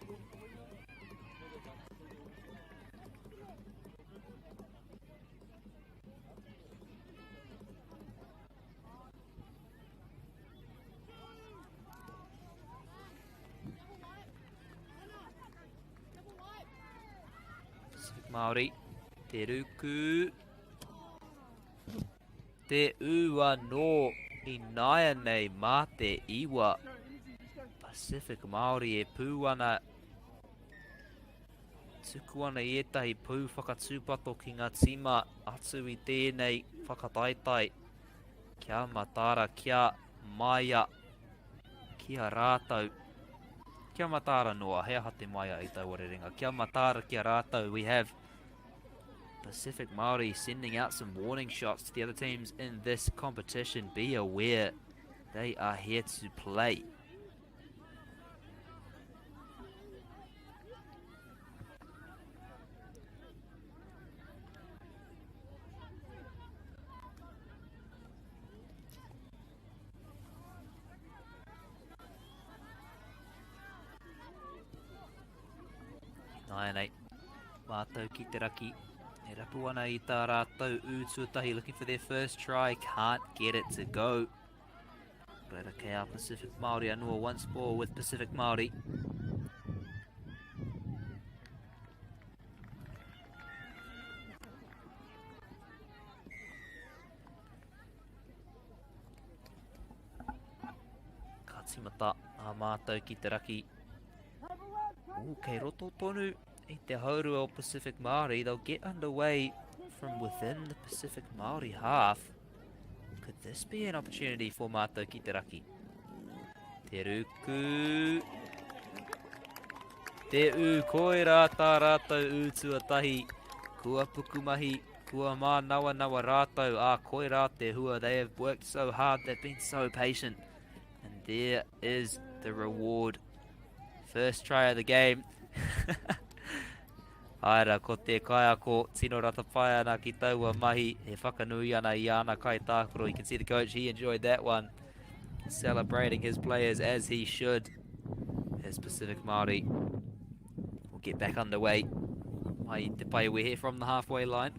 Pacific Māori, te ruku, te ū anō Ināianei mā te iwa Pacific Māori e pū ana tuku ana i ētahi pū whakatūpato ki ngā tīma atu i tēnei whakataetae. Kia mataara, kia maia ki a rātou. Kia mataara noa, he aha te maia i taua rerenga. Kia mataara ki a rātou, we have Pacific Māori sending out some warning shots to the other teams in this competition. Be aware, they are here to play. Nāianei, mātou ki te raki, e rapu ana i tā rātou ū tuatahi, looking for their first try, can't get it to go. Reira kei a Pacific Māori anō, once more with Pacific Māori. Ka tīmata a mātou ki te raki. Ooh, kei roto tonu i te haurua o Pacific Māori. They'll get underway from within the Pacific Māori half. Could this be an opportunity for mātou ki te raki? Te ruku. Te ū, koirā tā rātou ū tuatahi. Kua pukumahi, kua mānawanawa rātou, ā, koirā te hua. They have worked so hard, they've been so patient. And there is the reward. First try of the game. Āe rā, ko te kaiako tino rata pai ana ki taua mahi, e whakanui ana i āna kaitākaro. You can see the coach, he enjoyed that one. Celebrating his players as he should. As Pacific Māori will get back underway. Mai te pai wehe from the halfway line.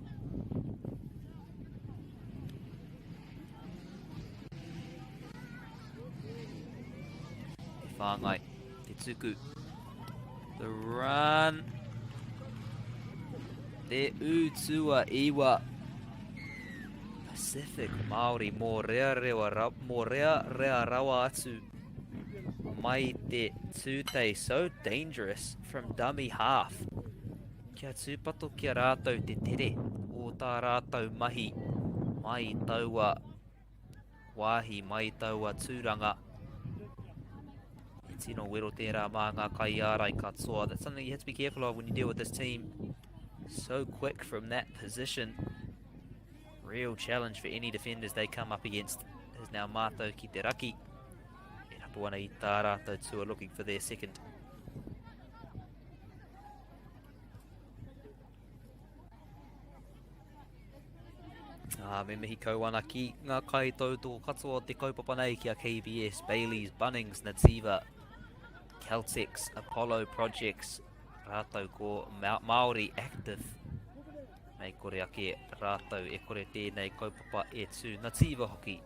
Te whāngai, te tuku, the run. Te utua iwa. Pacific Māori mō rea rewa, mō rea rea rawa atu mai te tūtei. So dangerous from dummy half. Kia tūpato ki a rātou te tere o tā rātou mahi mai i taua wāhi, mai i taua tūranga. He tino wero tērā mā ngā kaiārai katoa. That's something you have to be careful of when you deal with this team. So quick from that position. Real challenge for any defenders they come up against. Is now Mātou ki te raki. E rapu ana i tā rātou tua looking for their second. Ā, me mihi kau ana ki ngā kaitautoko katoa o te kaupapa nei ki a KBS, Bayleys, Bunnings, Nativa, Caltex, Apollo Projects, rātou ko Māori Active. Mei kore ake rātou e kore tēnei kaupapa e tū Nativa hoki.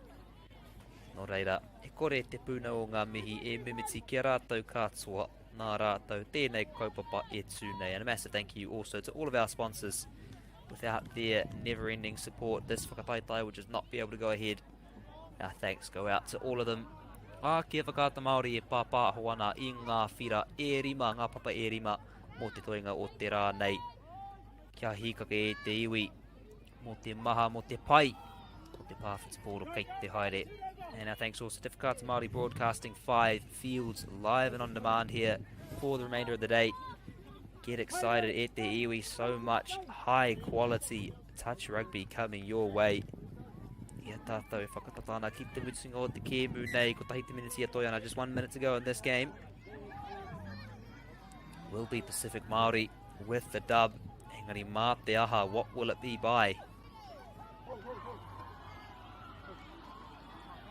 Nō reira, e kore te puna o ngā mihi e mimiti ki a rātou katoa. Nā rātou tēnei kaupapa e tū nei. And a massive thank you also to all of our sponsors. Without their never-ending support, this whakataetae would just not be able to go ahead. Our thanks go out to all of them. Ā, kia whakaata Māori e pāpāho ana i ngā whira e rima, ngā papa e rima mō te toenga o te rā nei. Kia hīkaka e te iwi mō te maha, mō te pai o te pā whutupōro kei te haere. And our thanks also to Whakaata Māori Broadcasting 5 Fields live and on demand here for the remainder of the day. Get excited e te iwi, so much high quality touch rugby coming your way. I a tātou e whakatata ana ki te mutunga o te kēmu nei, kotahi te miniti e toe ana, just one minute to go in this game. Will be Pacific Māori with the dub. Engari mā te aha, what will it be by?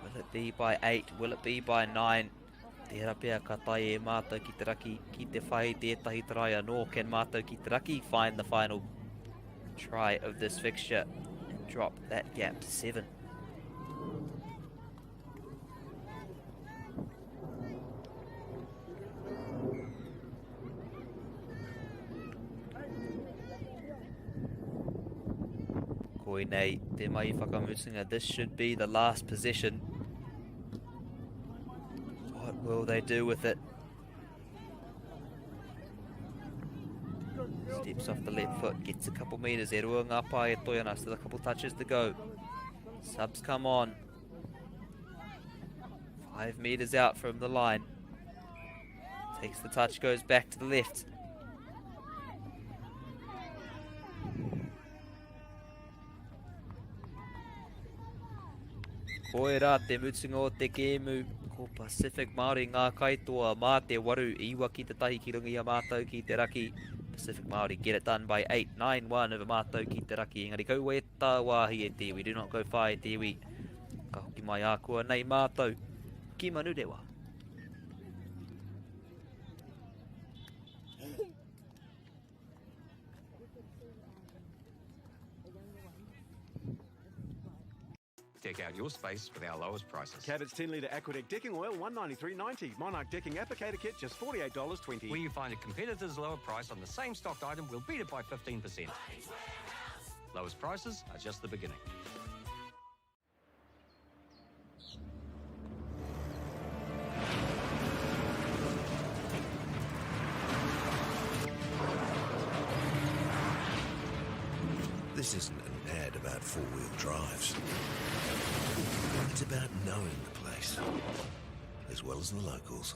Will it be by 8? Will it be by 9? Tērā pea ka tae e mātou ki te raki, ki te whai tētahi try anō. Can mātou ki te raki find the final try of this fixture and drop that gap to 7? Koinei te mahi whakamutunga. This should be the last possession. will they do with it? Steps off the left foot, gets a couple metres. E rua ngā pae e toi ana, still a couple touches to go. Subs come on. 5 metres out from the line. Takes the touch, goes back to the left. Koirā te mutunga o te kēmu, ko Pacific Māori ngā kaitoa mā te 8, 9 ki te 1 ki runga i a Mātau ki te raki. Pacific Māori get it done by 8, 9, 1 over Mātau ki te raki. Engari kaua e tāwāhi e te iwi, do not go far e te iwi. Ka hoki mai ākuanei mātou ki Manurewa. Deck out your space with our lowest prices. Cabot's 10 litre Aquadec decking oil, $193.90. Monarch decking applicator kit, just $48.20. Where you find a competitor's lower price on the same stocked item, we'll beat it by 15%. Lowest prices are just the beginning. This isn't an ad about four-wheel drives. It's about knowing the place, as well as the locals.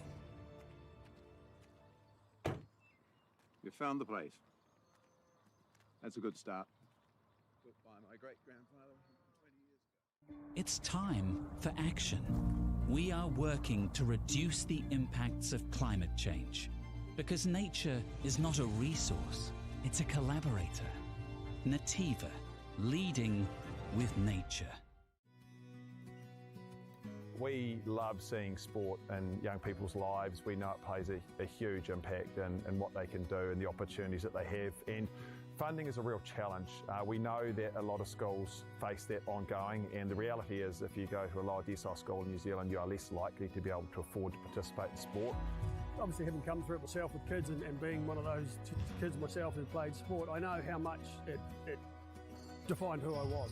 You found the place. That's a good start. Built by my great-grandfather 120 years ago. It's time for action. We are working to reduce the impacts of climate change. Because nature is not a resource, it's a collaborator. Nativa, leading with nature. We love seeing sport in young people's lives. We know it plays a huge impact in what they can do and the opportunities that they have. And funding is a real challenge. We know that a lot of schools face that ongoing, and the reality is if you go to a lower decile school in New Zealand, you are less likely to be able to afford to participate in sport. Obviously, having come through it myself with kids and being one of those kids myself who played sport, I know how much it defined who I was.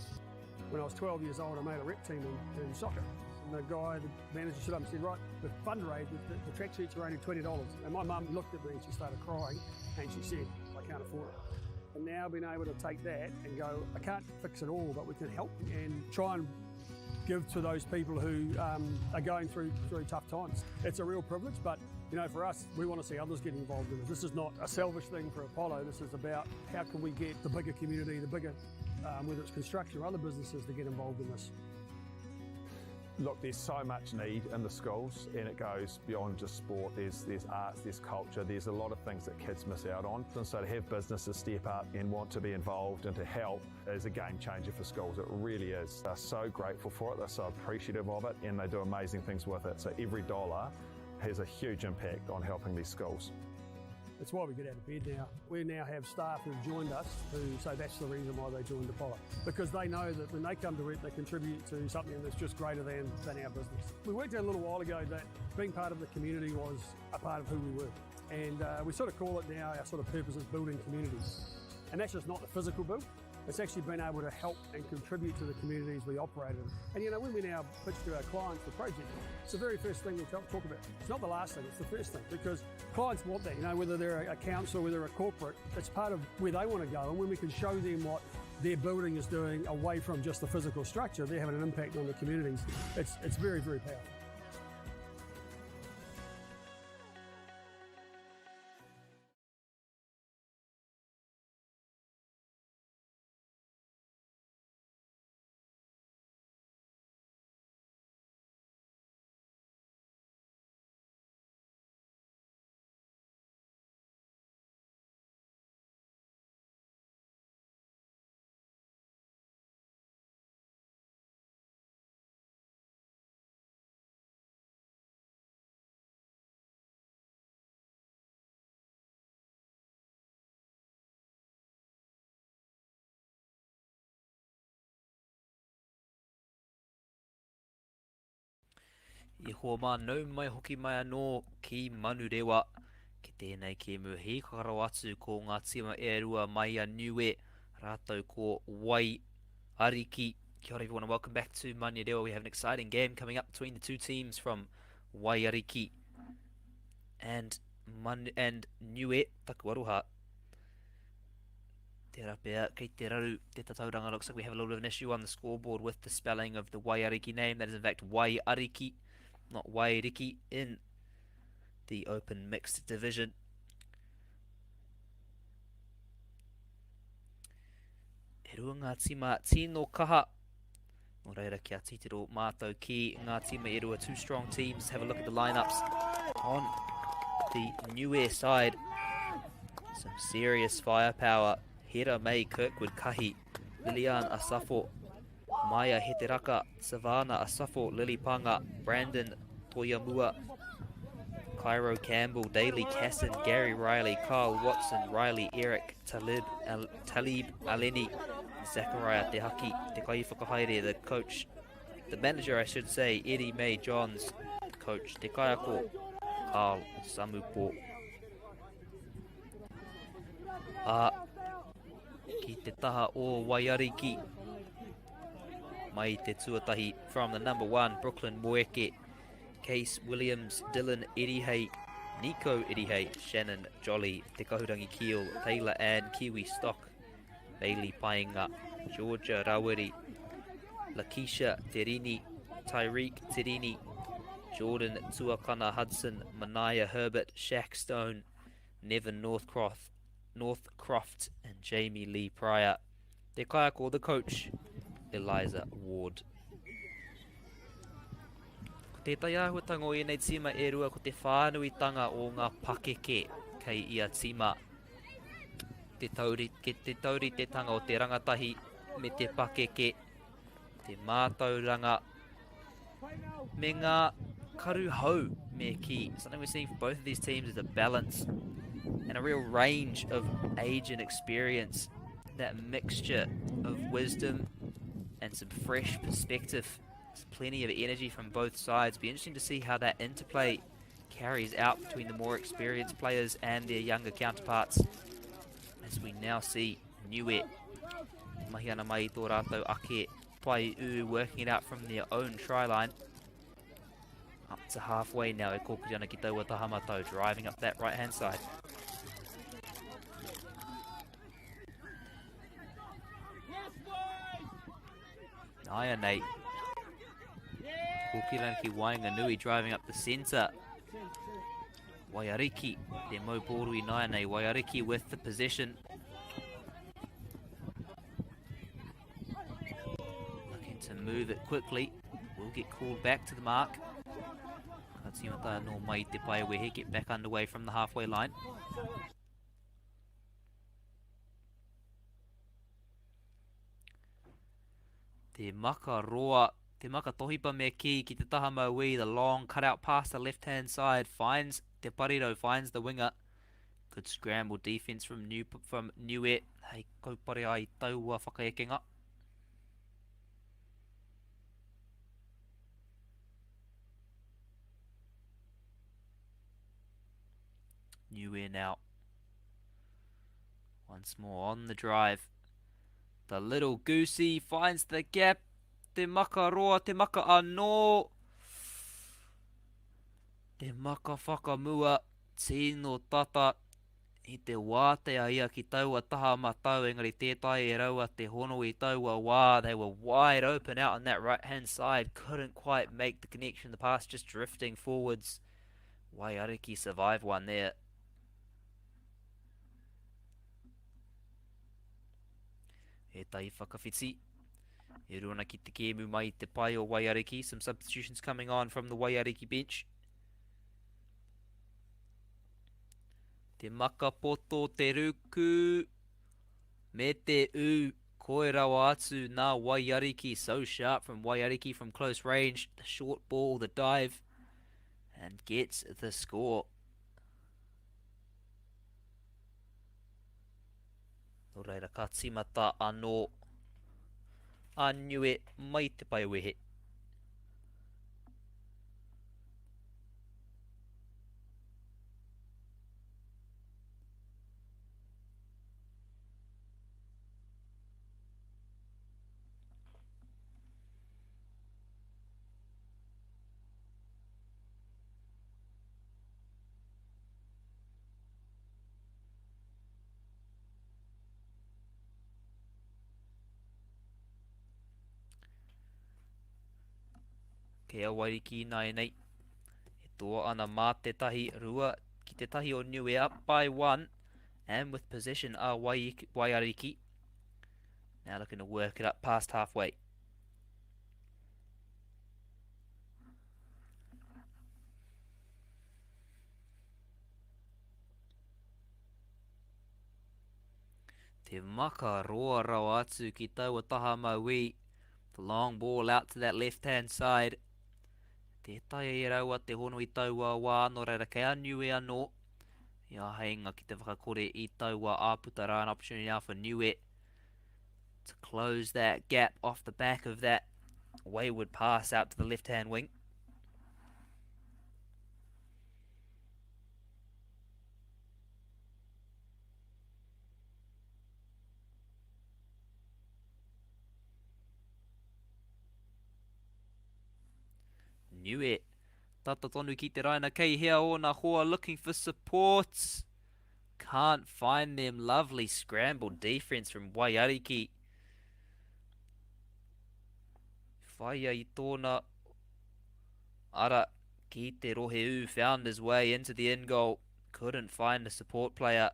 When I was 12 years old, I made a rep team in soccer. And the guy, the manager stood up and said, right, the fundraiser, the tracksuits are only $20. And my mum looked at me and she started crying and she said, I can't afford it. And now being able to take that and go, I can't fix it all, but we can help and try and give to those people who are going through tough times. It's a real privilege, but for us, we want to see others get involved in it. This is not a selfish thing for Apollo. This is about how can we get the bigger community, the bigger, whether it's construction or other businesses, to get involved in this. Look, there's so much need in the schools, and it goes beyond just sport. There's arts, there's culture, there's a lot of things that kids miss out on. And so to have businesses step up and want to be involved and to help is a game changer for schools. It really is. They're so grateful for it, they're so appreciative of it, and they do amazing things with it. So every dollar has a huge impact on helping these schools. It's why we get out of bed now. We now have staff who've joined us who say that's the reason why they joined Apollo, because they know that when they come to work, they contribute to something that's just greater than our business. We worked out a little while ago that being part of the community was a part of who we were. And we sort of call it now, our sort of purpose is building communities. And that's just not the physical build. It's actually been able to help and contribute to the communities we operate in. And when we now pitch to our clients the project, it's the very first thing we talk about. It's not the last thing, it's the first thing, because clients want that, whether they're a council, whether they're a corporate, it's part of where they want to go. And when we can show them what their building is doing away from just the physical structure, they're having an impact on the communities. It's very, very powerful. I hoa mā, nau mai hoki mai anō ki Manurewa, ki tēnei kēmu hīkaka rawa atu ko ngā tīma e rua mai a Niue, rātou ko Wai Ariki. Kia ora everyone and welcome back to Manurewa. We have an exciting game coming up between the two teams from Waiariki. and, Man and Niue, taku aroha. Tērā pea, kei te raru te tatauranga. Looks like we have a little bit of an issue on the scoreboard with the spelling of the Waiariki name. That is in fact Waiariki, not Wairiki, in the open mixed division. E rua ngā tīma tino kaha. Nō reira kia titiro mātou ki ngā tīma e rua. Two strong teams. Have a look at the lineups on the Niue side. Some serious firepower. Hera May Kirkwood Kahi, Lilian Asafo, Maya Heteraka, Savannah Asafo, Lily Panga, Brandon Toyamua, Cairo Campbell, Daly Casson, Gary Riley, Carl Watson, Riley Eric, Talib, Al, Talib Aleni, Zachariah Te Haki, Te Kai Whakahaere, the coach, the manager I should say, Eddie May Johns, coach Te Kaiako, Carl Samupo. A ki te taha o Waiariki, mai te tuatahi from the number one, Brooklyn Moeke, Case Williams, Dylan Erihei, Nico Erihei, Shannon Jolly, Te Kahurangi Keel, Taylor Ann, Kiwi Stock, Bailey Paenga, Georgia Rawiri, Lakeisha Terini, Tyreek Terini, Jordan Tuakana Hudson, Manaya Herbert, Shaq Stone, Nevin Northcroft, Northcroft and Jamie Lee Pryor. Te kaiako, the coach, Eliza Ward. Ko tētahi āhuatanga o ēnei tīma e rua ko te whānuitanga o ngā pakeke kei ia tīma. Te, tauri, te tauritetanga o te rangatahi me te pakeke, te mātauranga me ngā karu hou me kī. Something we're seeing for both of these teams is a balance and a real range of age and experience. That mixture of wisdom and some fresh perspective. There's plenty of energy from both sides. Be interesting to see how that interplay carries out between the more experienced players and their younger counterparts. As we now see Niue mahi ana mai i tō rātou ake pai ū, working it out from their own try line. Up to halfway now, e kōkiri ana ki taua taha matau, driving up that right hand side. Naya Nate. Kōkiri ana ki Waenganui, driving up the centre. Waiariki, te mau pōru i nāianei. Waiariki with the possession. Looking to move it quickly. Will get called back to the mark. Ka tīmata anō mai te pae wehe, get back underway from the halfway line. Te maka roa, te maka tohipa me ki ki te taha mauī, the long cutout pass the left hand side finds Te Parirau, finds the winger. Good scramble defense from New from Niue. Hei kaupare ai taua whakaekenga. Niue now. Once more on the drive. The little goosey finds the gap. Te maka roa, te maka anō. Te maka whakamua, tino tata. I te wātea ia ki taua taha matau, engari tē taea e raua te hono i taua wā. They were wide open out on that right hand side. Couldn't quite make the connection. The pass just drifting forwards. Waiariki survive one there. He tai whakawhiti. E rua ana ki te kēmu mai i te pae o Waiariki. Some substitutions coming on from the Waiariki bench. Te makapoto, te ruku, me te ū. Koi rawa atu nā Waiariki. So sharp from Waiariki from close range. The short ball, the dive, and gets the score. Nō reira, ka tīmata anō a Niue mai te pae wehe. Kei a Wairiki ināianei. E toa ana mā te tahi, rua ki te tahi o Niue up by one. And with possession are Waiariki. Now looking to work it up past halfway. Te maka roa rawa atu ki taua taha mauī. The long ball out to that left hand side. Tē taea e raua te hono i taua wā, nō reira kei a Niue anō i āheinga ki te whakakore i taua āputa rā, an opportunity now for Niue to close that gap off the back of that wayward pass out to the left hand wing. Niue. Tata tonu ki te raina kei hea ōna hoa looking for support. Can't find them. Lovely scramble defense from Waiariki. Whaia i tōna ara ki te rohe ū. Found his way into the in goal. Couldn't find the support player.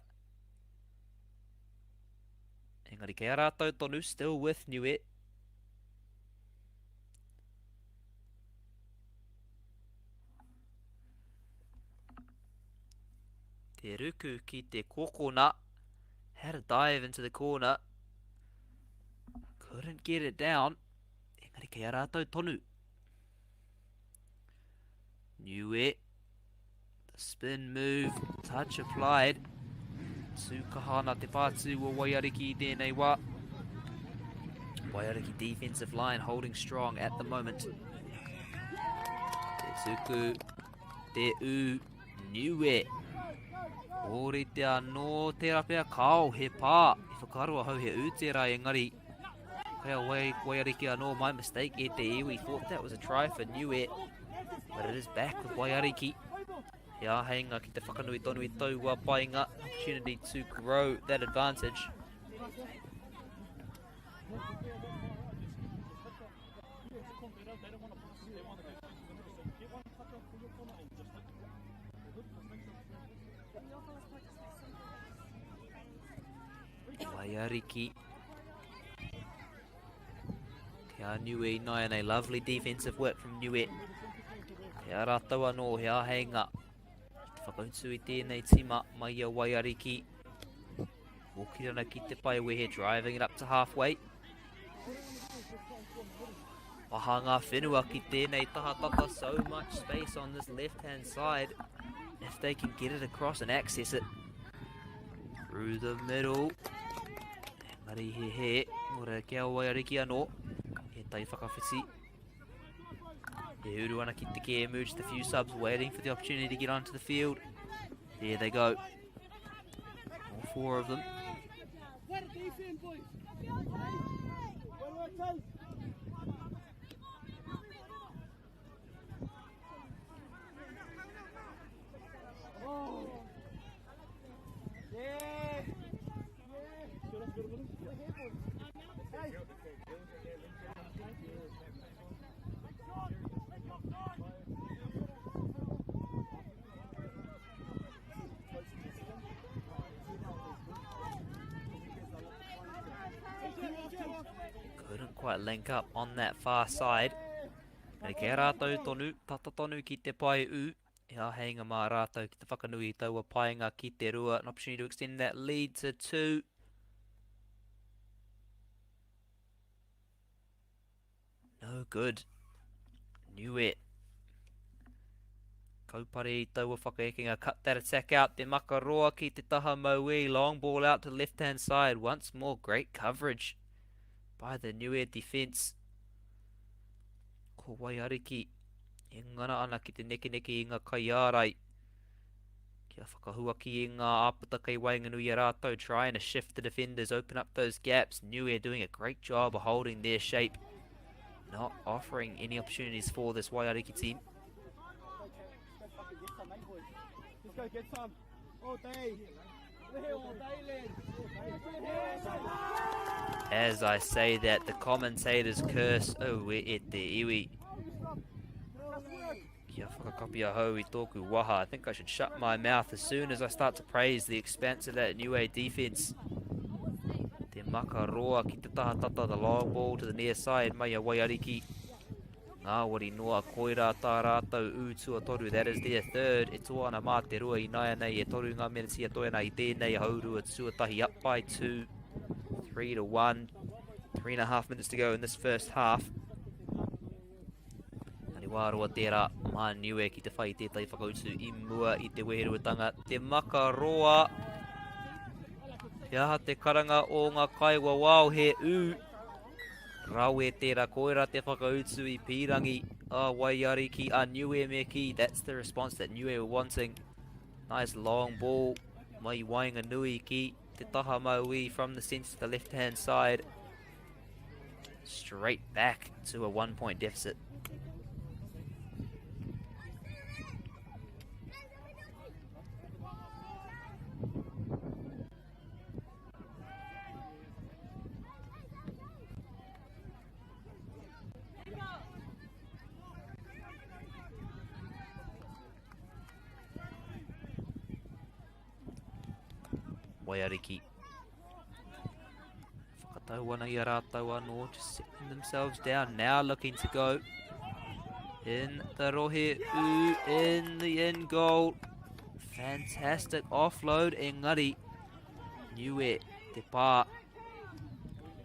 Engari kei a rātou tonu, still with Niue. Te ruku ki te kokona. Had a dive into the corner. Couldn't get it down. Engari kei a rātou tonu. Niue. The spin move, touch applied. Tū kaha ana te pātū o Waiariki i tēnei wā. Waiariki defensive line holding strong at the moment. Te tuku, te ū, Niue. Ōrite anō tērā pea, kao, he pā. I whakaaro ahau he ū tērā engari. Kei a Wai, Waiariki anō, my mistake e te iwi. Thought that was a try for Niue. But it is back with Waiariki. He āheinga ki te whakanui tonu i taua painga. Opportunity to grow that advantage. Waiariki. Te a Niue ināianei, lovely defensive work from Niue. Te a rātou anō, he āheinga. Ki te whakautu i tēnei tīma mai i a Waiariki. Mokirana ki te pae wehe, driving it up to halfway. Maha ngā whenua ki tēnei taha tata, so much space on this left hand side. If they can get it across and access it. Through the middle. Engari he he, nō reira kia Waiariki anō. He tai whakawhiti. He uru ana ki te kēmu, just a few subs waiting for the opportunity to get onto the field. There they go. All four of them. Couldn't quite link up on that far side. Nei kei a rātou tonu, tata tonu ki te pae ū. He āheinga mā rātou ki te whakanui i taua paenga ki te rua. An opportunity to extend that lead to two. No good. Niue. Kaupare i taua whakaekenga. Cut that attack out. Te makaroa ki te taha mauī. Long ball out to the left hand side. Once more, great coverage by the Niue defence. Ko Waiariki e ngana ana ki te nekeneke i ngā kaiārai. Kia whakahuaki i ngā āputa kei waenganui i a rātou, trying to shift the defenders, open up those gaps. Niue doing a great job of holding their shape, not offering any opportunities for this Waiariki team. Let's go get some. All day. As I say that, the commentators curse, oh, e te iwi. Kia whakakapi ahau i tōku waha. I think I should shut my mouth as soon as I start to praise the expanse of that Niue defense. Te maka roa ki te taha tata, the long ball to the near side, mai a Waiariki. Ngāwari noa, koirā tā rātou ū tuatoru, that is their third, e toa ana mā te rua ināianei, e toru ngā meneti e toe ana i tēnei haurua tuatahi, up by 2, 3 to 1, 3.5 minutes to go in this first half. Engari wā roa tērā mā Niue ki te whai i tētahi whakautu i mua i te weheruatanga. Te makaroa, he aha te karanga o ngā kaiwawao, he ū. Rawe tērā, koirā te whakautu i pīrangi a Waiariki, a Niue me kī, that's the response that Niue were wanting. Nice long ball mai i waenganui ki te taha mauī from the centre to the left hand side. Straight back to a 1 point deficit. Waiariki. Whakatau ana i a rātou anō, just setting themselves down, now looking to go in the rohe, u in the in goal. Fantastic offload, engari, Niue, te pā.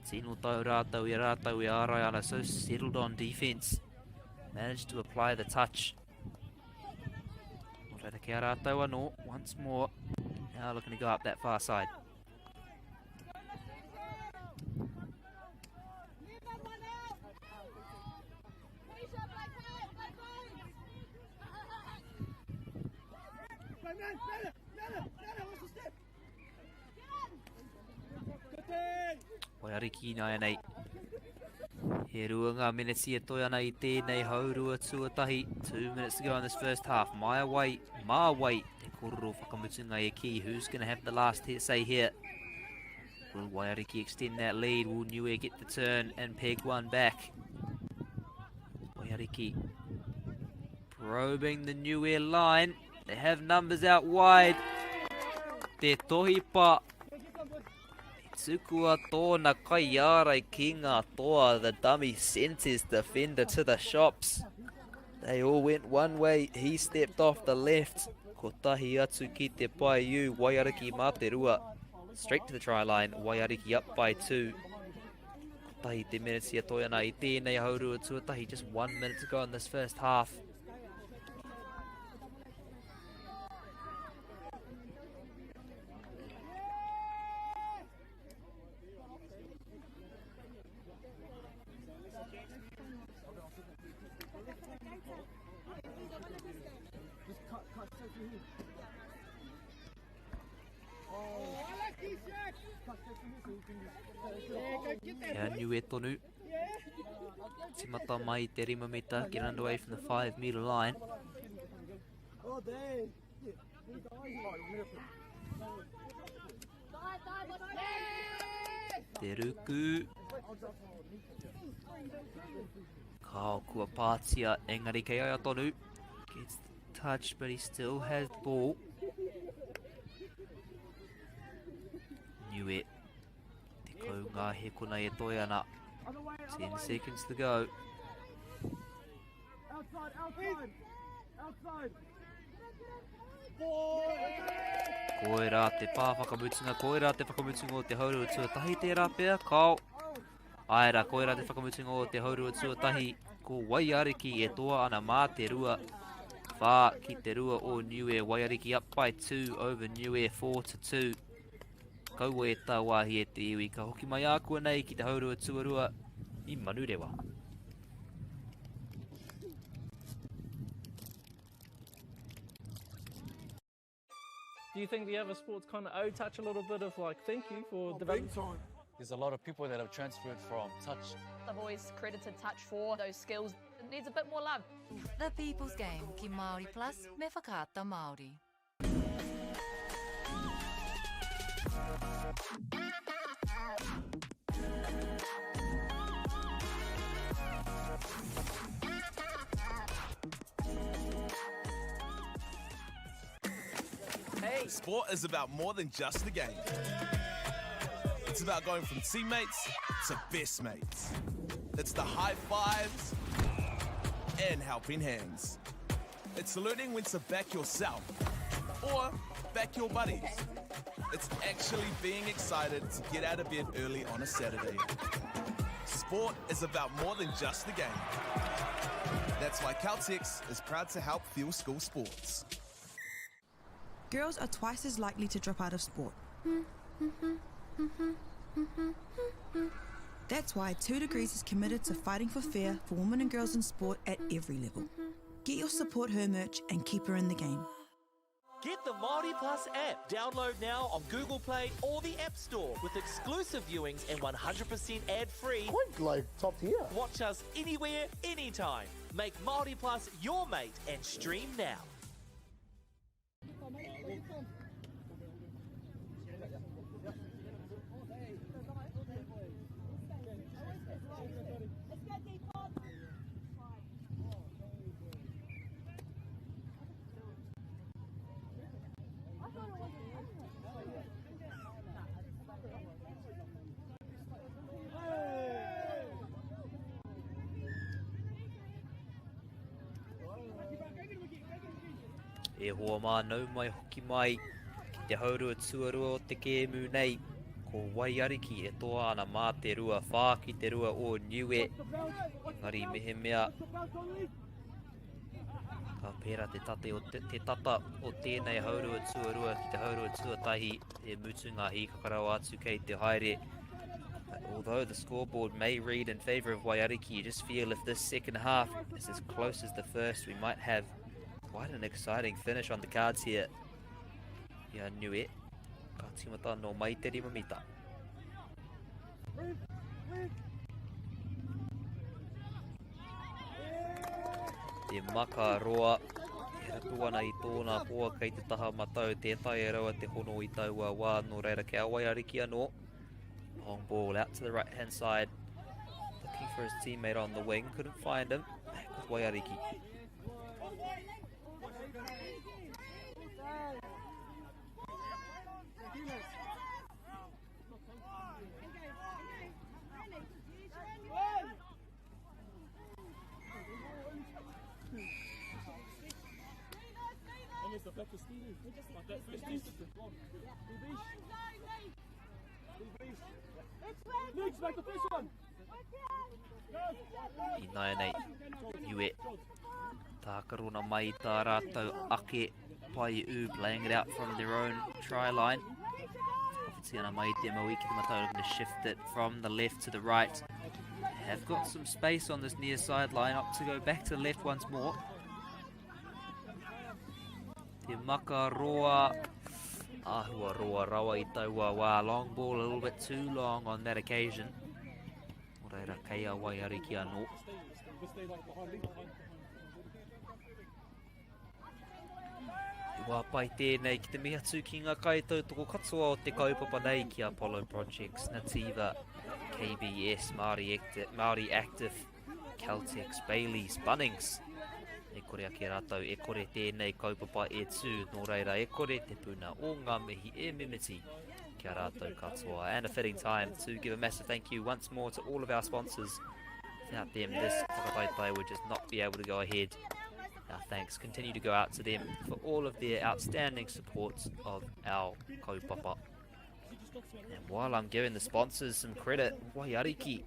Tino tau rātou i a rātou e ārai ana, so settled on defense. Managed to apply the touch. Nō reira ki a rātou anō, once more. Now looking to go up that far side. Waiariki ināianei. He rua ngā meneti e toe ana i tēnei haurua tuatahi. 2 minutes to go in this first half. Mai wai, mā wai, te korero whakamutunga e ki. Who's going to have the last say here? Will Waiariki extend that lead? Will Niue get the turn and peg one back? Waiariki probing the Niue line. They have numbers out wide. Te Tohipa. I tukua tōna kaiārai ki ngā toa. The dummy sent his defender to the shops. They all went one way. He stepped off the left. Kotahi atu ki te pae U. Waiariki mā te rua. Straight to the try line. Waiariki up by 2. Kotahi te meneti a toe ana i tēnei haurua tuatahi. Just 1 minute to go in this first half. Kia niue tonu. Timata mai te 5 mita, get underway from the 5 meter line. Te ruku. Kao kua pātia, engari kei aia tonu. Gets the touch, but he still has the ball. Niue. Tekau ngā hekona e toe ana. 10 seconds to go. Outside, outside, outside. Koirā te pā whakamutunga, koirā te whakamutunga o te haurua tuatahi tērā pea, kao. Āe rā, koirā te whakamutunga o te haurua tuatahi, ko Waiariki e toa ana mā te rua, whā ki te rua o Niue, Waiariki up by 2 over Niue, 4 to 2. Kaua e tāwāhi e te iwi, ka hoki mai ākuanei ki te haurua tuarua i Manurewa. Do you think the other sports kind of owe Touch a little bit of like thank you for developing? There's a lot of people that have transferred from Touch. I've always credited Touch for those skills. It needs a bit more love. The People's Game ki Māori Plus me Whakaata Māori. Sport is about more than just the game. It's about going from teammates to best mates. It's the high fives and helping hands. It's learning when to back yourself or back your buddies. It's actually being excited to get out of bed early on a Saturday. Sport is about more than just the game. That's why Caltex is proud to help fuel school sports. Girls are twice as likely to drop out of sport. That's why 2 Degrees is committed to fighting for fair for women and girls in sport at every level. Get your Support Her merch and keep her in the game. Get the Māori Plus app. Download now on Google Play or the App Store with exclusive viewings and 100% ad-free. Quite like top tier. Watch us anywhere, anytime. Make Māori Plus your mate and stream now. E hoa mā, nau mai hoki mai ki te haurua tuarua o te kēmu nei. Ko Waiariki e toa ana mā te 2-4 ki te 2 o Niue. Engari mehemea ka pērā te, tate o te, te tata o tēnei haurua tuarua ki te haurua tuatahi e mutu ngā hīkaka rawa atu kei te haere. But although the scoreboard may read in favour of Waiariki, you just feel if this second half is as close as the first, we might have quite an exciting finish on the cards here. Ia Niue, ka tīmata no mai te rima mita. Te maka roa, e rapu ana i tōna hoa kei te taha matau, tē taea rawa te hono i taua wā, nō reira kia Waiariki anō. Long ball out to the right hand side. Looking for his teammate on the wing, couldn't find him. Back with Waiariki. Ināianei, Niue, tākarona mai tā rātou ake pai ū, playing it out from their own try line. Whakawhiti ana mai te maui ki te matau, looking to shift it from the left to the right. Have got some space on this near sideline, up to go back to the left once more. Te Makaroa, āhua roa rawa i taua wā. Long ball a little bit too long on that occasion. Nō reira, kei a Waiariki anō. He wā pai tēnei ki te mihi atu ki ngā kaitautoko katoa o te kaupapa nei ki Apollo Projects, Nativa, KBS, Māori Active, Māori Active Caltex, Bayleys, Bunnings. E kore ake rātou, e kore tēnei kaupapa e tū, nō reira e kore te puna o ngā mihi e mimiti ki a rātou katoa. And a fitting time to give a massive thank you once more to all of our sponsors. Without them, this whakataetae would just not be able to go ahead. Our thanks continue to go out to them for all of their outstanding support of our kaupapa. And while I'm giving the sponsors some credit, Waiariki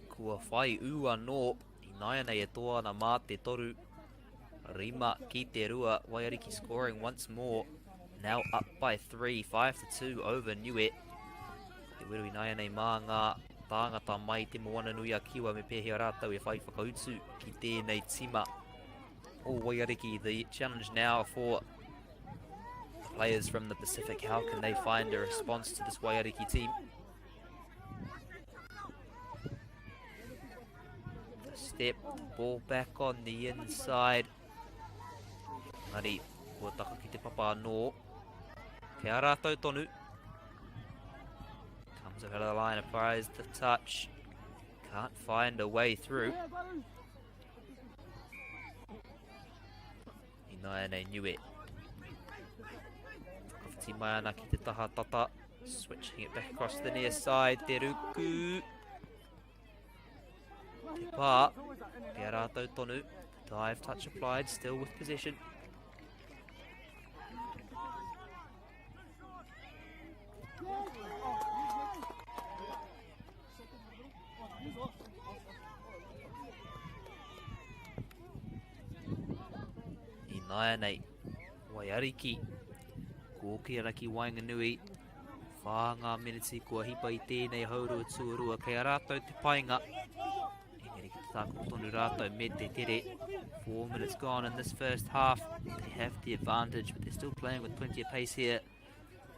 Kua whai ū anō, ināianei e toa ana mā te toru, rima ki te rua, Waiariki scoring once more, now up by 3, 5-2 over Niue. Te wero ināianei mā ngā tāngata mai Te Moananui-a-Kiwa me pēhea rātou e whai whakautu ki tēnei tima o Waiariki. The challenge now for the players from the Pacific, how can they find a response to this Waiariki team? The step, ball back on the inside. Engari, kua taka ki te papa anō. Kei a rātou tonu. Comes out of the line, applies the touch. Can't find a way through. Ināianei Niue. Whakawhiti mai ana ki te taha tata. Switching it back across to the near side. Te ruku. Te pā. Kia rātou tonu. Dive touch applied, still with possession. Ināianei, Waiariki, kōkiri ana ki waenganui, whā ngā meneti kua hipa i tēnei haurua tuarua, kei a rātou te painga. Engari ki te tākaro tonu rātou me te tere. 4 minutes gone in this first half. They have the advantage, but they're still playing with plenty of pace here.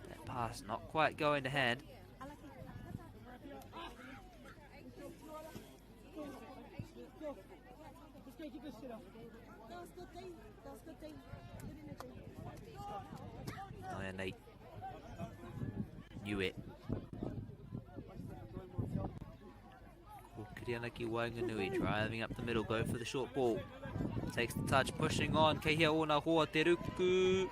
That pass not quite going to hand. Nine 8. Knew it. Kōkiri ana ki waenganui, driving up the middle, go for the short ball. Takes the touch, pushing on, kei hea ōna hoa, te ruku.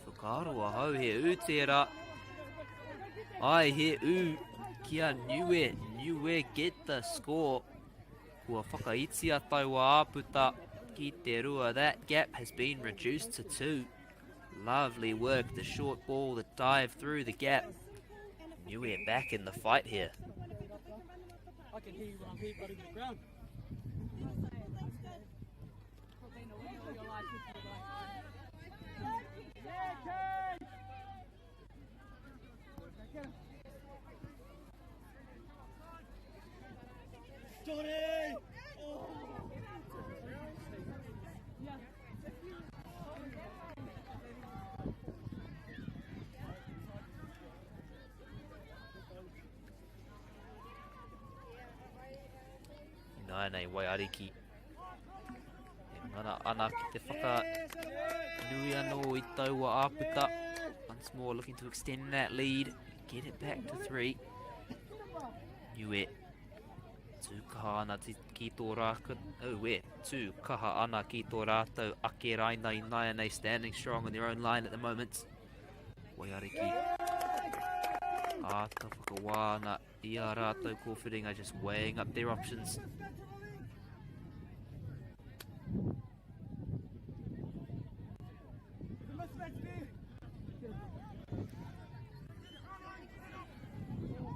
Whakaaro ahau he ū tērā. Ai, he ū ki a Niue. Niue get the score. Kua whakaitia taua āputa ki te rua. That gap has been reduced to two. Lovely work, the short ball, the dive through the gap. Niue back in the fight here. I can hear you when I'm here, but in the ground. Johnny! Oh. Ināianei Waiariki. E mana ana ki te whaka nui anō i taua āputa. Once more looking to extend that lead. Get it back to three. Niue. Tū kaha ana ki tō rākou, oh, e, tū kaha ana ki tō rātou ake raina ināianei, standing strong on their own line at the moment. Waiariki. Āta whakawā ana i a rātou kōwhiringa, just weighing up their options.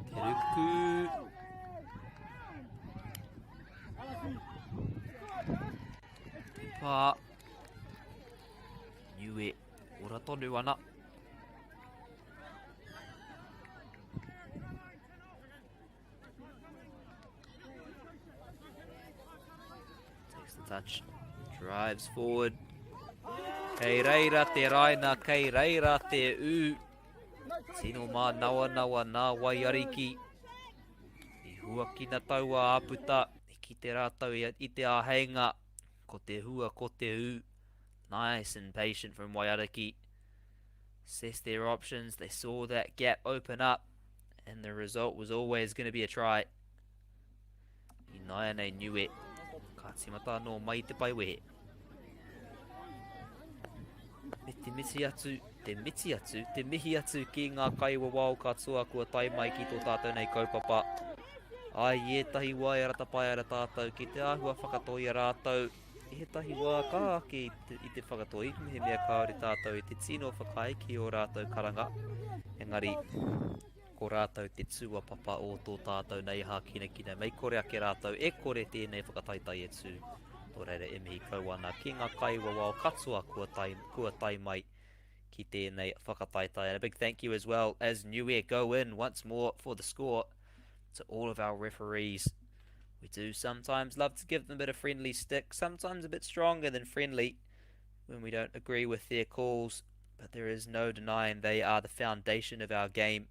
Te ruku. Te pā. Niue, ora tonu ana. Takes the touch. Drives forward. Kei reira te raina, kei reira te ū. Tino mānawanawa nā Waiariki. I huakina taua āputa, i kite rātou i te āheinga, ko te hua, ko te ū. Nice and patient from Waiariki. Assessed their options, they saw that gap open up, and the result was always going to be a try. Ināianei Niue, ka tīmata anō mai te pae wehe. Me te miti atu, te miti atu, te mihi atu ki ngā kaiwawao katoa kua tae mai ki tō tātou nei kaupapa. Ai, i ētahi wā e rata pai ana tātou ki te āhua whakatoi a rātou, i ētahi wā ka ake i te, i te whakatoi, mehemea kāore tātou i te tino whakaae ki ō rātou karanga. Engari, ko rātou te tūapapa o tō tātou nei hākinakina, mei kore ake rātou e kore tēnei whakataetae e tū. Nō reira e mihi kau ana ki ngā kaiwawao katoa kua tae, kua tae mai ki tēnei whakataetae. And a big thank you as well as Niue go in once more for the score to all of our referees. We do sometimes love to give them a bit of friendly stick, sometimes a bit stronger than friendly when we don't agree with their calls, but there is no denying they are the foundation of our game.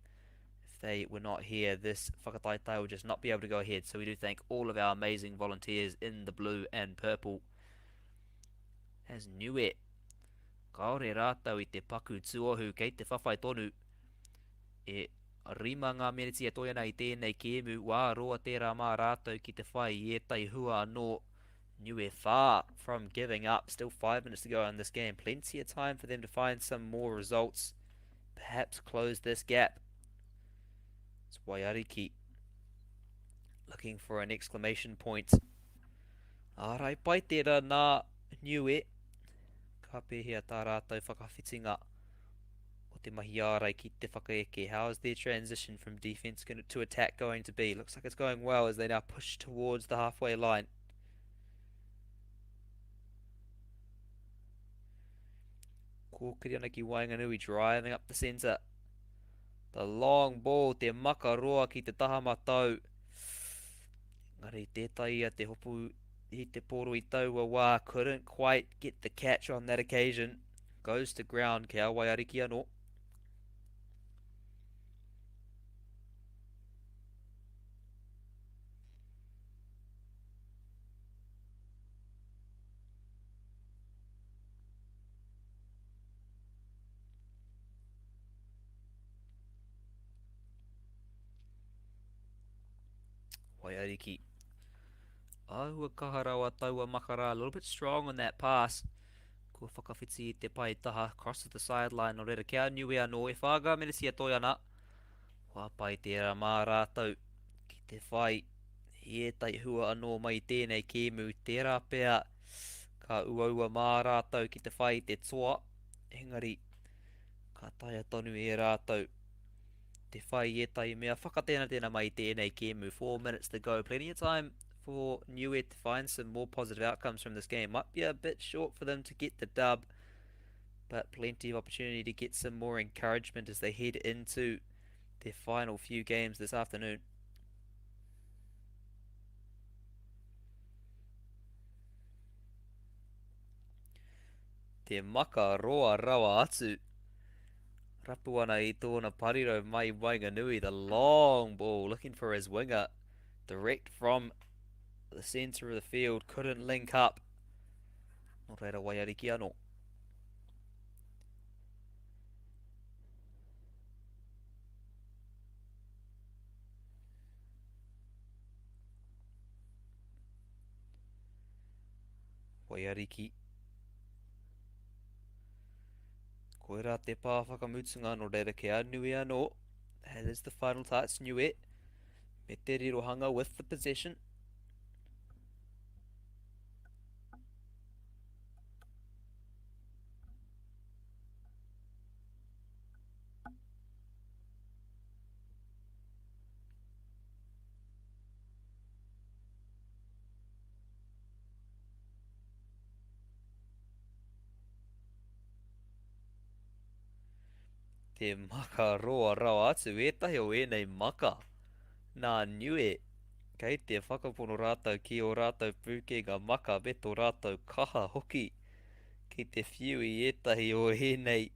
If they were not here, this whakataetae would just not be able to go ahead. So we do thank all of our amazing volunteers in the blue and purple. As Niue, kāore rātou i te paku tuohu kei te whawhai tonu. E rima ngā meneti e toe ana i tēnei kēmu, wā roa tērā mā rātou ki te whai i ētahi hua anō. Niue far from giving up. Still 5 minutes to go in this game. Plenty of time for them to find some more results. Perhaps close this gap. It's Waiariki looking for an exclamation point. Ārai pai tērā nā Niue. Ka pēhea tā rātou whakawhitinga o te mahi ārai ki te whakaeke. How is their transition from defense to attack going to be? Looks like it's going well as they now push towards the halfway line. Kōkiri ana ki waenganui, driving up the centre. The long ball, te maka roa ki te taha matau. Engari tē taea te hopu i te poro i taua wā. Couldn't quite get the catch on that occasion. Goes to ground, kia Waiariki anō. Waiariki. Āhua kaha rawa taua makara, a little bit strong on that pass. Kua whakawhiti i te pae taha, cross to the sideline, nō reira kia niue anō, e whā ngā meneti e toe ana. Kua pai tērā mā rātou ki te whai i ētahi hua anō mai i tēnei kēmu, tērā pea ka uaua mā rātou ki te whai i te toa, engari ka taea tonu e rātou te whai i ētahi mea whakatenatena mai i tēnei kēmu. 4 minutes to go, plenty of time for Niue to find some more positive outcomes from this game. Might be a bit short for them to get the dub, but plenty of opportunity to get some more encouragement as they head into their final few games this afternoon. Te maka roa rawa atu. Rapu ana i tōna parirau mai waenganui, the long ball, looking for his winger. Direct from the centre of the field, couldn't link up. Nō reira Waiariki anō. Waiariki. Koirā te pā whakamutunga nō reira kia nui anō. That is the final touch, Niue. Me te rirohanga with the possession. Te maka roa rawa atu ētahi o ēnei maka. Nā Niue, kei te whakapono rātou ki ō rātou pūkenga maka me tō rātou kaha hoki ki te whiu i ētahi o ēnei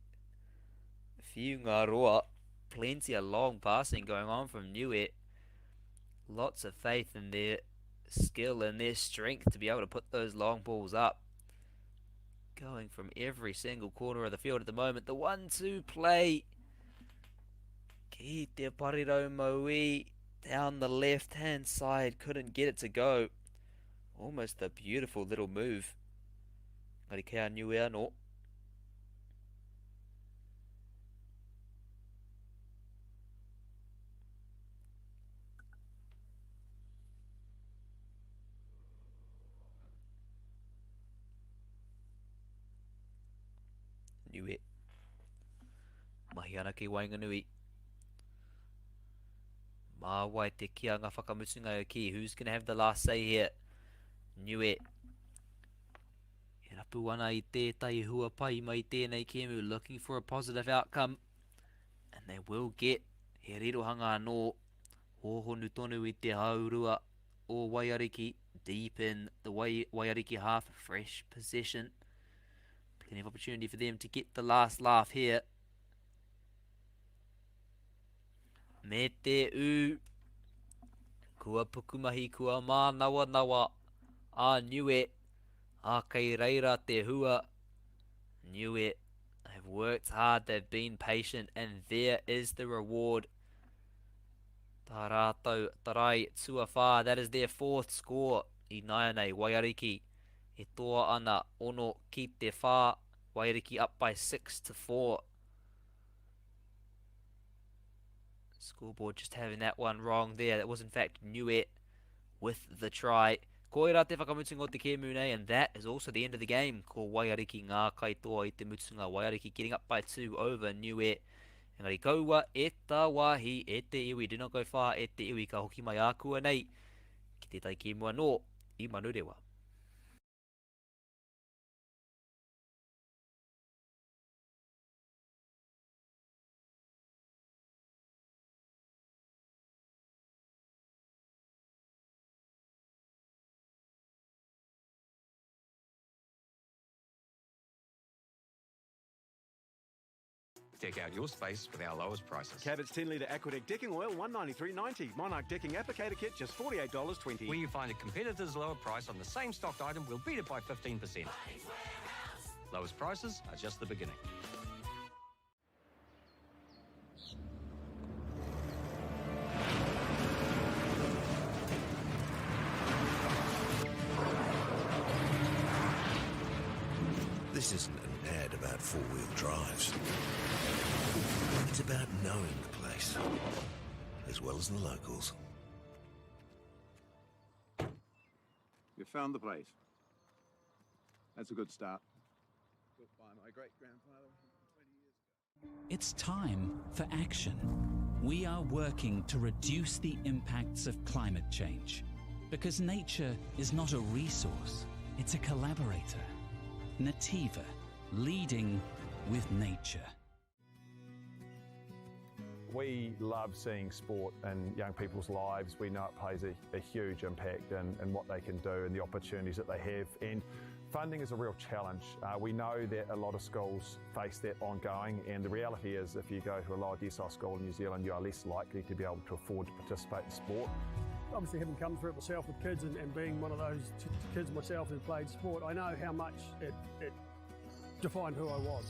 whiunga roa. Plenty of long passing going on from Niue. Lots of faith in their skill and their strength to be able to put those long balls up. Going from every single corner of the field at the moment. The 1-2 play. Ki te parirau Maui down the left-hand side. Couldn't get it to go. Almost a beautiful little move. Ngari kei a Niue anō. Niue. Mahi ana ki waenganui. Mā wai te kianga whakamutunga e ki. Who's gonna have the last say here? Niue. E rapu ana i tētahi hua pai mai tēnei kēmu. Looking for a positive outcome. And they will get he rirohanga anō. Hōhonu tonu i te haurua o Waiariki. Deep in the Wai Waiariki half. Fresh possession. Plenty of opportunity for them to get the last laugh here. Me te ū. Kua pukumahi, kua mānawanawa a Niue. A kei reira te hua. Niue have worked hard, they've been patient, and there is the reward. Tā rātou tarai tuawhā, that is their fourth score i nāianei, Waiariki. E toa ana 6 ki te 4, Waiariki up by 6 to 4. Scoreboard just having that one wrong there. That was in fact Niue with the try. Koira te whakamutunga o te kēmu nei, and that is also the end of the game. Ko Waiariki ngā kaitoa i te mutunga. Waiariki getting up by 2 over Niue. Engari kaua e tā wāhi e te iwi, do not go far e te iwi, ka hoki mai ākua nei ki tētahi kēmu anō i Manurewa. Deck out your space with our lowest prices. Cabot's 10 litre Aquadec decking oil, $193.90. Monarch decking applicator kit, just $48.20. Where you find a competitor's lower price on the same stocked item, we'll beat it by 15%. Lowest prices are just the beginning. This isn't an ad about four-wheel drives. It's about knowing the place, as well as the locals. You found the place. That's a good start. Built by my great-grandfather 120 years ago. It's time for action. We are working to reduce the impacts of climate change. Because nature is not a resource, it's a collaborator. Nativa, leading with nature. We love seeing sport in young people's lives. We know it plays a, a huge impact in, in what they can do and the opportunities that they have. And funding is a real challenge. Uh, we know that a lot of schools face that ongoing, and the reality is if you go to a lower decile school in New Zealand, you are less likely to be able to afford to participate in sport. Obviously, having come through it myself with kids and, and being one of those kids myself who played sport, I know how much it, it defined who I was.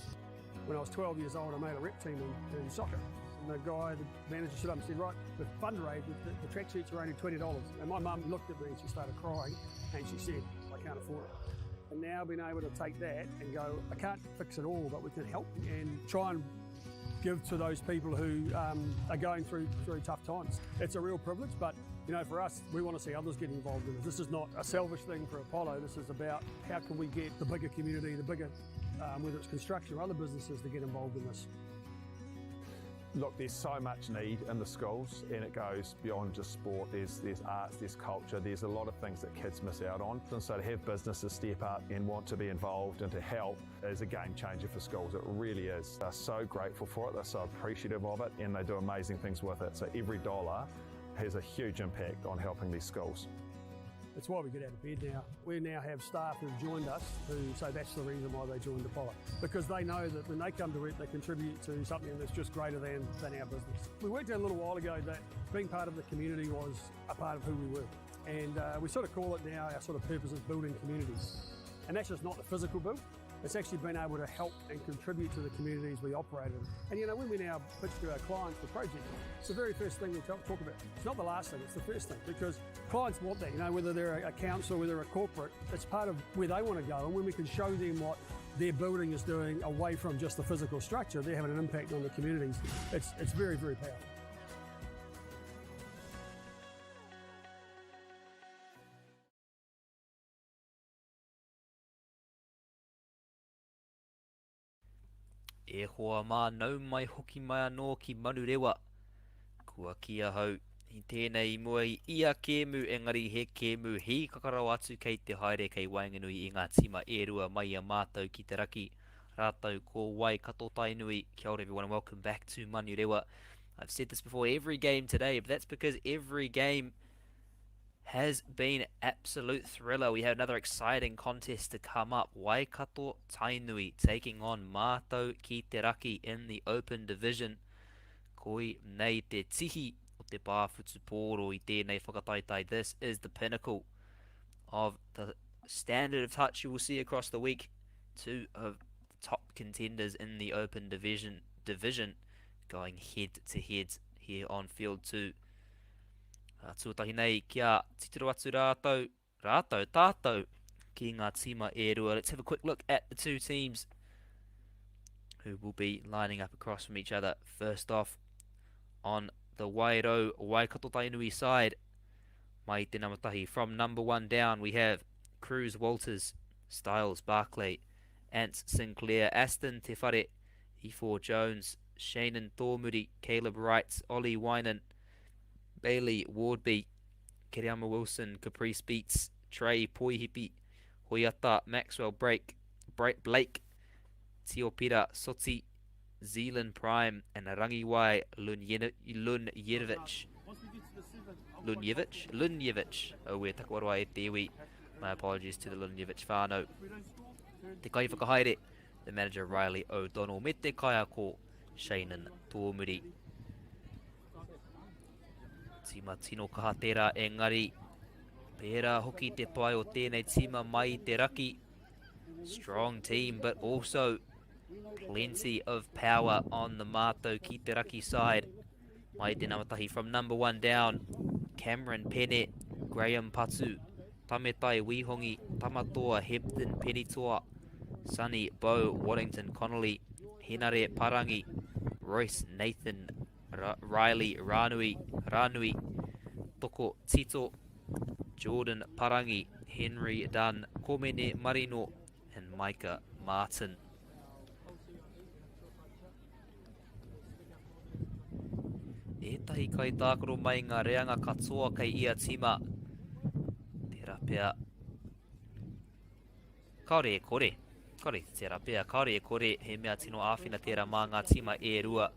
When I was 12 years old, I made a rep team in, in soccer. And the guy, the manager stood up and said, right, the fundraiser, the, the tracksuits are only $20. And my mum looked at me and she started crying and she said, I can't afford it. And now being able to take that and go, I can't fix it all, but we can help and try and give to those people who um, are going through through tough times. It's a real privilege, but you know, for us, we want to see others get involved in it. This is not a selfish thing for Apollo. This is about how can we get the bigger community, the bigger, um, whether it's construction or other businesses, to get involved in this. Look, there's so much need in the schools, and it goes beyond just sport. There's, there's arts, there's culture, there's a lot of things that kids miss out on. And so to have businesses step up and want to be involved and to help is a game changer for schools. It really is. They're so grateful for it, they're so appreciative of it, and they do amazing things with it. So every dollar has a huge impact on helping these schools. It's why we get out of bed now. We now have staff who've joined us who say that's the reason why they joined Apollo. Because they know that when they come to work, they contribute to something that's just greater than, than our business. We worked out a little while ago that being part of the community was a part of who we were. And uh, we sort of call it now our sort of purpose is building communities. And that's just not the physical build, it's actually been able to help and contribute to the communities we operate in. And you know, when we now pitch to our clients the project, it's the very first thing we talk, talk about. It's not the last thing, it's the first thing because clients want that, you know, whether they're a council, whether a corporate, it's part of where they want to go. And when we can show them what their building is doing away from just the physical structure, they're having an impact on the communities. It's, it's very, very powerful. E hoa mā, nau mai hoki mai anō ki Manurewa. Kua kī ahau i tēnei i mua i ia kēmu engari he kēmu hīkaka rawa atu kei te haere kei waenganui i ngā tīma e rua mai i a mātou ki te raki rātou ko Waikato Tainui. Kia ora everyone and welcome back to Manurewa. I've said this before every game today, but that's because every game has been absolute thriller. We have another exciting contest to come up. Waikato Tainui taking on Mātou ki te Raki in the open division. Koi nei te tihi o te pā whutupōro i tēnei whakataetae. This is the pinnacle of the standard of touch you will see across the week. Two of the top contenders in the open division division going head to head here on field 2. Tuatahi nei kia titiro atu rātou, rātou, tātou, ki ngā tīma e rua. Let's have a quick look at the two teams who will be lining up across from each other. First off, on the Wairau Waikato Tainui side, mai te namatahi. From number one down, we have Cruz Walters, Styles Barclay, Ants Sinclair, Aston Te Whare, Ifor Jones, Shannon Thormuri, Caleb Wright, Ollie Wynan, Bailey Wardby, Kereama Wilson, Caprice Beats, Trey Poihipi, Hoyata, Maxwell Break, Blake, Tiopira Soti, Zealand Prime, and Rangiwai Lunjevic. Lunjevic? Lunjevic. Oh, we're takuaroa e te iwi. My apologies to the Lunjevic whānau. Te kaiwhakahaere, the manager Riley O'Donnell, me te kaiako Shannon Tōmuri. Tīma tino kaha tērā engari pērā hoki te pai o tēnei tīma mai i te raki. Strong team but also plenty of power on the Mātou ki te raki side. Mai te namatahi from number one down. Cameron Pene, Graham Patu, Tametai Wihongi, Tamatoa Hepton Penitoa, Sonny Bo Waddington Connolly, Hinare Parangi, Royce Nathan Ra Riley Ranui, Ranui, Toko Tito, Jordan Parangi, Henry Dunn, Komene Marino, and Micah Martin. Ētahi kaitākaro mai ngā reanga katoa kei ia tīma. Tērā pea. Kāore e kore. Kāore tērā pea. Kāore e kore he mea tino āwhina tērā mā ngā tīma e rua.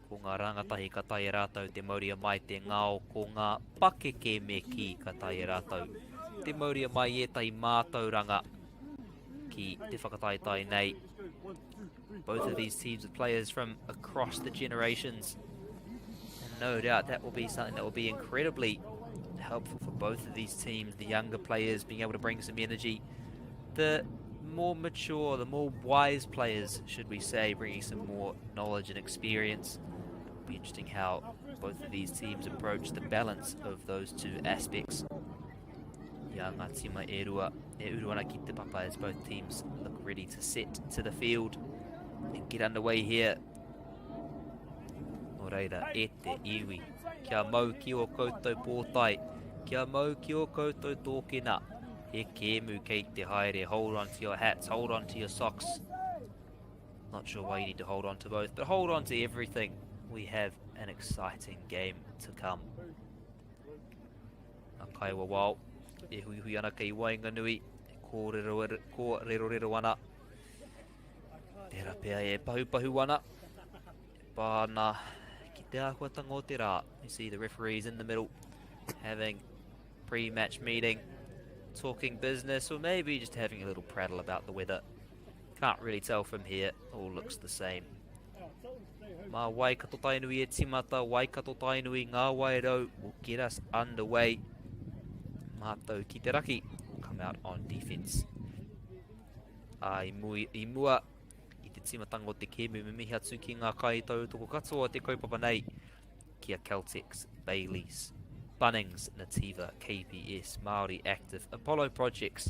Ko ngā rangatahi ka tae e rātou te mauria mai te ngao, ko ngā pakeke me kī ka tae e rātou te mauria mai ētahi mātauranga ki te whakataetae nei. Both of these teams with players from across the generations. And no doubt that will be something that will be incredibly helpful for both of these teams, the younger players being able to bring some energy, the more mature, the more wise players, should we say, bringing some more knowledge and experience. It'll be interesting how both of these teams approach the balance of those two aspects. Ia ngā tīma e rua e uru ana ki te papa as both teams look ready to set to the field and get underway here. Nō reira, e te iwi, kia mau ki o koutou pōtae, kia mau ki o koutou tōkena, he kēmu kei te haere, hold on to your hats, hold on to your socks. Not sure why you need to hold on to both, but hold on to everything. We have an exciting game to come. A kaiwawao, e huihui ana kei waenganui, e kōrerorero ana. Tērā pea e pahupahu ana, e pā ana ki te āhuatanga o te rā. You see the referees in the middle having pre-match meeting, talking business, or maybe just having a little prattle about the weather. Can't really tell from here, all looks the same. Mā Waikato Tainui e timata, Waikato Tainui Ngā Wairau will get us underway. Mātou ki te raki will come out on defense. Ā, i, mui, i mua i te tīmatanga o te kēmu, me mihi atu ki ngā kaitautoko katoa o te kaupapa nei, ki a Caltex, Bayleys, Bunnings, Nativa, KPS, Māori Active, Apollo Projects,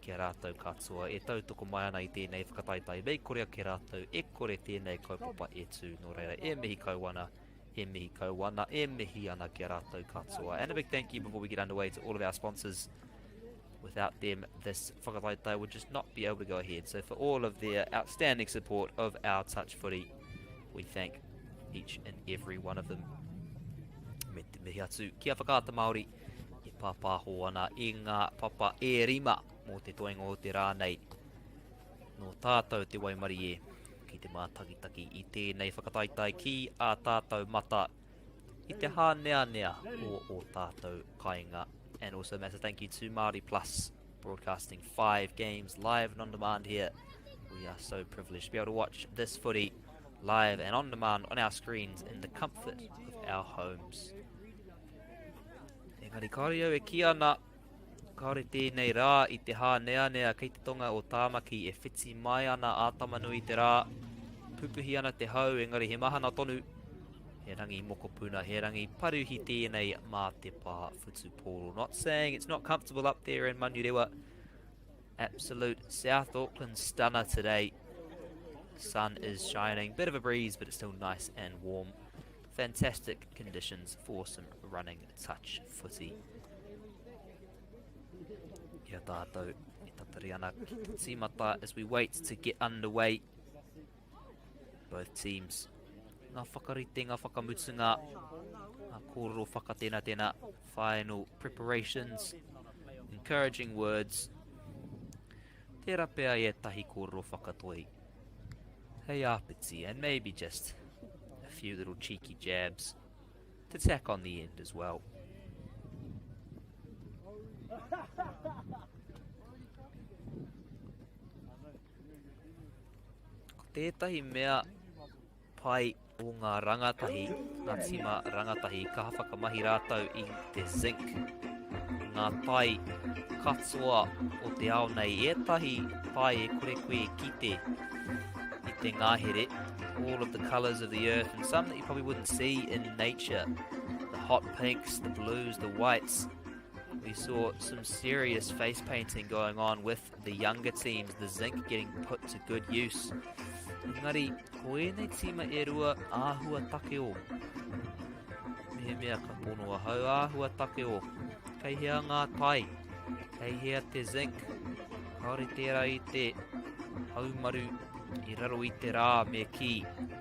ki a rātou katoa e tautoko mai ana i tēnei whakataetae. Mei kore ake rātou, e kore tēnei kaupapa e tū. Nō reira, e mihi kau ana, e mihi kau ana, e mihi ana ki a rātou katoa. And a big thank you before we get underway to all of our sponsors. Without them, this whakataetae would just not be able to go ahead. So for all of their outstanding support of our touch footy, we thank each and every one of them. Me te mihi atu ki a Whakaata Māori e pāpāho ana i ngā papa e rima mō te toenga o te rā nei. Nō tātou te waimarie ki te mātakitaki i tēnei whakataetae ki ā tātou mata i te hāneanea o ō tātou kainga. And also massive thank you to Māori Plus broadcasting five games live and on demand here. We are so privileged to be able to watch this footy live and on demand on our screens in the comfort of our homes. Engari kāore au e kī ana, kāore tēnei rā i te hāneanea kei te tonga o Tāmaki e whiti mai ana a Tamanui te rā. Pupuhi ana te hau, engari he mahana tonu. He rangi mokopuna, he rangi paruhi tēnei mā te pā whutupōro. Not saying it's not comfortable up there in Manurewa. Absolute South Auckland stunner today. Sun is shining, bit of a breeze, but it's still nice and warm. Fantastic conditions for some running touch footy. Ia tātou e tatari ana ki te tīmata as we wait to get underway. Both teams. Ngā whakaritenga whakamutunga, ngā kōrero whakatenatena, final preparations, encouraging words. Tērā pea ētahi kōrero whakatoi. Hei āpiti, and maybe just a few little cheeky jabs to tack on the end as well. Ko tētahi mea pai o ngā rangatahi, ngā tīma rangatahi, kaha whakamahi rātou i te zinc, ngā tai katoa o te ao nei, ētahi tai e kore koe e kite i te ngahere, all of the colours of the earth, and some that you probably wouldn't see in nature, the hot pinks, the blues, the whites. We saw some serious face painting going on with the younger teams, the zinc getting put to good use. Engari, ko ēnei tīma e rua āhua takeo. Mehemea ka pono ahau āhua takeo. Kei hea ngā tai? Kei hea te zinc? Kāore tērā i te haumaru i raro i te rā me kī.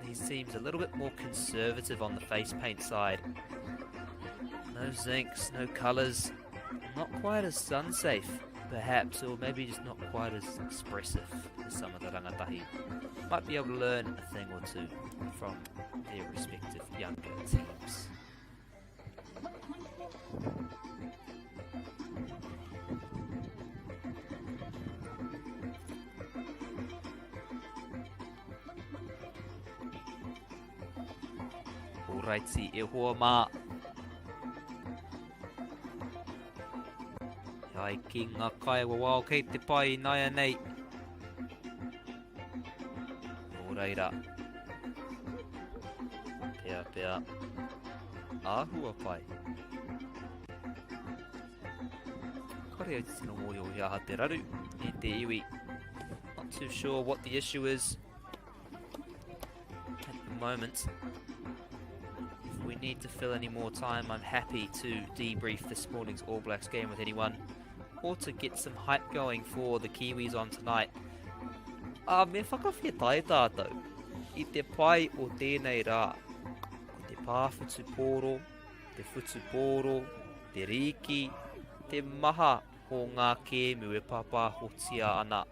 He seems a little bit more conservative on the face paint side. No zincs, no colours. Not quite as sun safe, perhaps, or maybe just not quite as expressive as some of the rangatahi. Might be able to learn a thing or two from their respective younger teams. Oraiti e hoa mā. E ai ki ngā kai wawao kei te pai nāianei. Nō reira. Pea pea. Āhua pai. Kore au te tino mōhio he aha te raru e te iwi. Not too sure what the issue is at the moment. If we need to fill any more time, I'm happy to debrief this morning's All Blacks game with anyone or to get some hype going for the Kiwis on tonight. Ah, me whakawhetai tātou i te pai o tēnei rā. Ko te pā whutupōro, te whutupōro, te rīki, te maha o ngā kēmu e pāpāhotia ana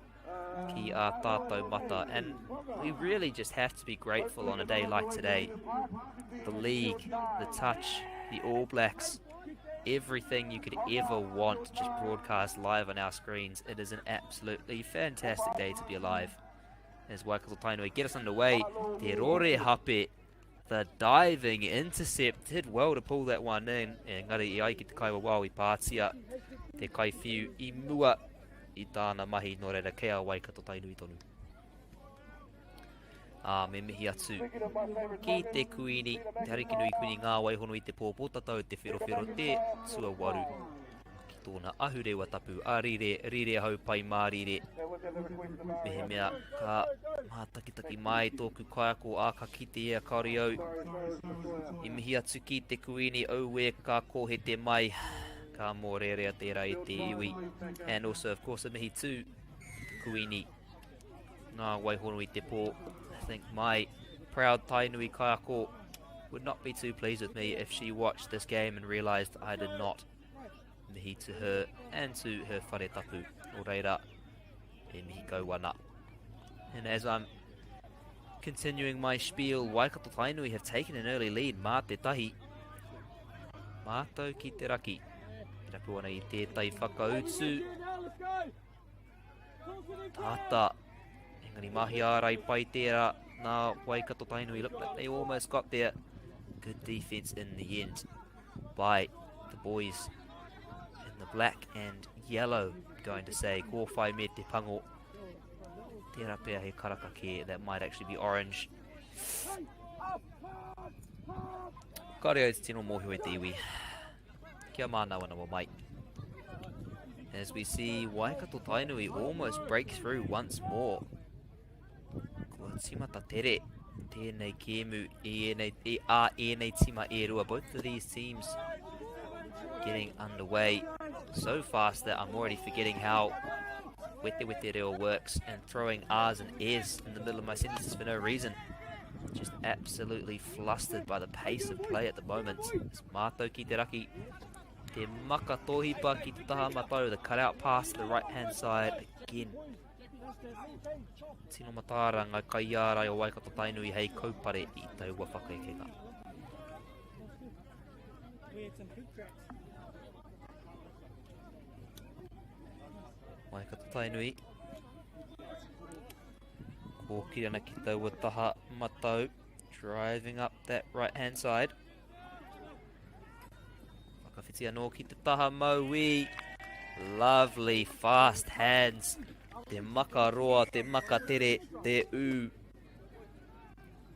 ki ā tātou mata. And we really just have to be grateful on a day like today. The league, the touch, the All Blacks, everything you could ever want just broadcast live on our screens. It is an absolutely fantastic day to be alive. As Waikato Tainui get us underway, Te Rore Hape, the diving intercept, did well to pull that one in. Engari i ai ki te kaiwawao i pātia te kaiwhiu i mua i tāna mahi, nō reira kei a Waikato Tainui tonu. Ā, me mihi atu ki te Kuini, te Arikinui Kuini Ngā Waihono i te pō pōtatau te wherowhero te tuawaru ki tōna ahurewa tapu a Rire, Rire hau pai mārire. Mehemea ka mātakitaki mai tōku kaiako ā ka kite ia kāore au i mihi atu ki te Kuini auē ka kōhete mai ka mōrearea tērā i te iwi. And also of course a mihi to te Kuini Ngā Waihono i te pō. I think my proud Tainui kaiako would not be too pleased with me if she watched this game and realised I did not mihi to her and to her whare tapu. O reira, e mihi kau ana. And as I'm continuing my spiel, Waikato Tainui have taken an early lead, mā te tahi. Mātau ki te raki. E rapu ana i tētai whakautu. Tata. Engari mahi ārai pai tērā nā Waikato Tainui. Looked like they almost got there. Good defense in the end by the boys in the black and yellow. Going to say, kōwhai me te pango. Tērā pea he karaka kē. That might actually be orange. Kāre au te tino mōhio e te iwi. Kia mānawa mai. As we see Waikato Tainui almost break through once more. Kua tīmata tere tēnei kēmu i ēnei, i a ēnei tīma e rua. Both of these teams getting underway so fast that I'm already forgetting how Wete Wete Reo works and throwing R's and A's in the middle of my sentences for no reason. Just absolutely flustered by the pace of play at the moment. It's Mātou ki te raki. Te maka tōhipa ki te taha matau. The cutout pass to the right hand side again. Tino mataara ngā kaiārai o Waikato Tainui hei kaupare i taua whakaekenga. Waikato Tainui. Kōkiri ana ki taua taha matau. Driving up that right hand side. Whakawhiti anō ki te taha mauī. Lovely fast hands. Te maka roa, te maka tere, te ū.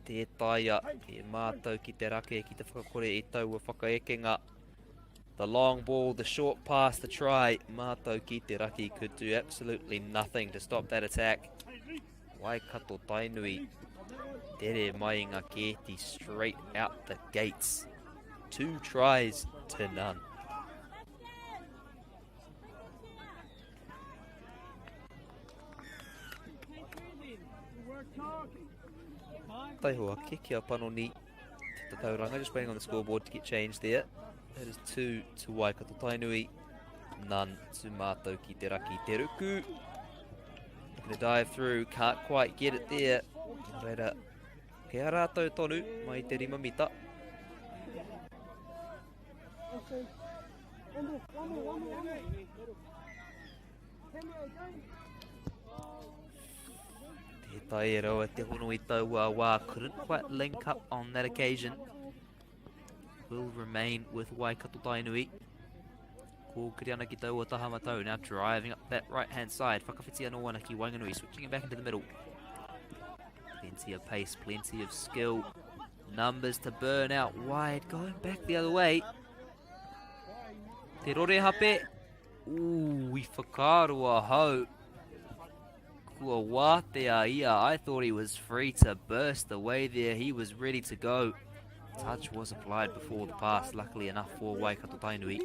Tē taea e mātou ki te rake ki te whakakore i taua whakaekenga. The long ball, the short pass, the try. Mātou ki te raki could do absolutely nothing to stop that attack. Waikato Tainui. Tere mai ngā kēti straight out the gates. 2 tries to none. Taiho ake kia panoni te tatauranga, just waiting on the scoreboard to get changed there. That is 2 to Waikato Tainui, none to Mātou ki te raki. Te ruku, looking to dive through, can't quite get it there. Reira, kei a rātou tonu, mai te rima mita. Te tae rawa te hono i taua wā, couldn't quite link up on that occasion. Will remain with Waikato Tainui. Kōkiri ana ki taua taha matau, now driving up that right hand side. Whakawhiti anō ana ki Wainganui, switching it back into the middle. Plenty of pace, plenty of skill. Numbers to burn out wide, going back the other way. Te rore hape. Ooh, i whakaaro ahau. Kua wātea ia. I thought he was free to burst away there. He was ready to go. Touch was applied before the pass, luckily enough for Waikato Tainui.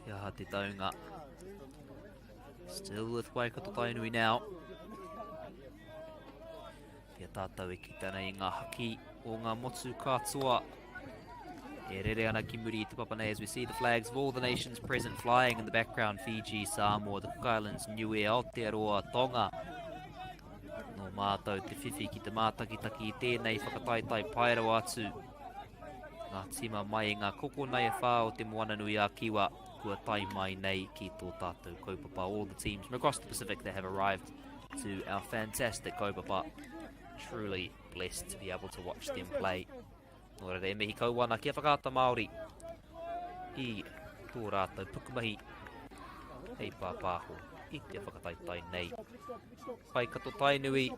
Kia aha te taunga. Still with Waikato Tainui now. Kia tātou e kite ana i ngā haki o ngā motu katoa. E rere ana ki muri i te papa nei as we see the flags of all the nations present flying in the background. Fiji, Samoa, the Cook Islands, Niue, Aotearoa, Tonga. Nō mātou te whiwhi ki te mātakitaki i tēnei whakataetae pae rawa atu. Ngā tīma mai i ngā kokonai e whā o te Moananui-a-Kiwa kua tae mai nei ki tō tātou kaupapa. All the teams from across the Pacific that have arrived to our fantastic kaupapa. Truly blessed to be able to watch them play. Nō reira e mihi kau ana ki a Whakaata Māori i tō rātou pukumahi hei pāpāho i te whakataetae nei. Waikato Tainui,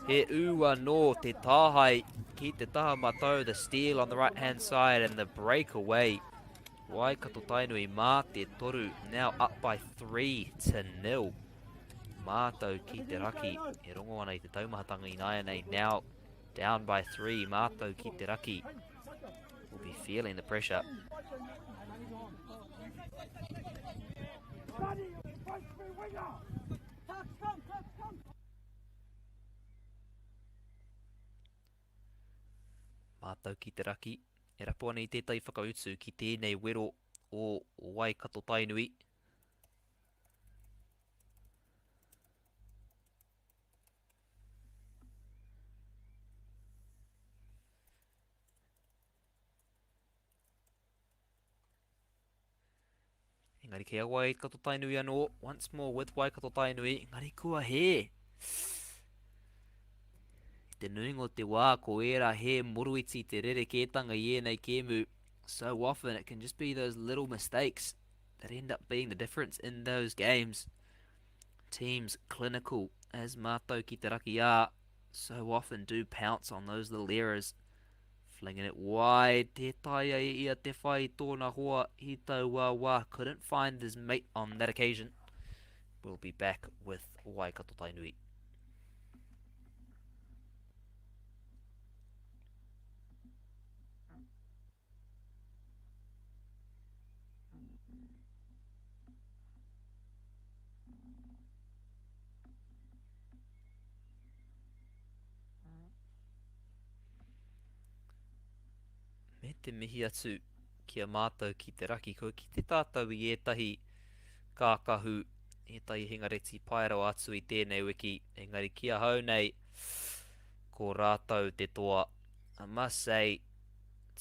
he ū anō te tāhae ki te taha matau, the steal on the right hand side and the breakaway. Waikato Tainui mā te toru, now up by 3 to nil. Mātou ki te raki, e rongo ana i te taumahatanga ināianei, now down by 3, Mātou ki te raki will be feeling the pressure. Mātou ki te raki, e rapu ana i tētahi whakautu ki tēnei wero o Waikato Tainui. Engari kei a Waikato Tainui anō, once more with Waikato Tainui, engari kua hē. I te nuinga o te wā, ko ērā hē moroiti te rerekētanga i ēnei kēmu. So often it can just be those little mistakes that end up being the difference in those games. Teams clinical as Mātou ki te raki are so often do pounce on those little errors. Flinging it wide, te taea e ia te whai i tōna hoa i taua wā. Couldn't find his mate on that occasion. We'll be back with Waikato Tainui. Me te mihi atu ki a mātou ki te raki, kua kite tātou i ētahi kākahu, ētahi hingareti pai rawa atu i tēnei wiki, engari ki ahau nei, ko rātou te toa. I must say,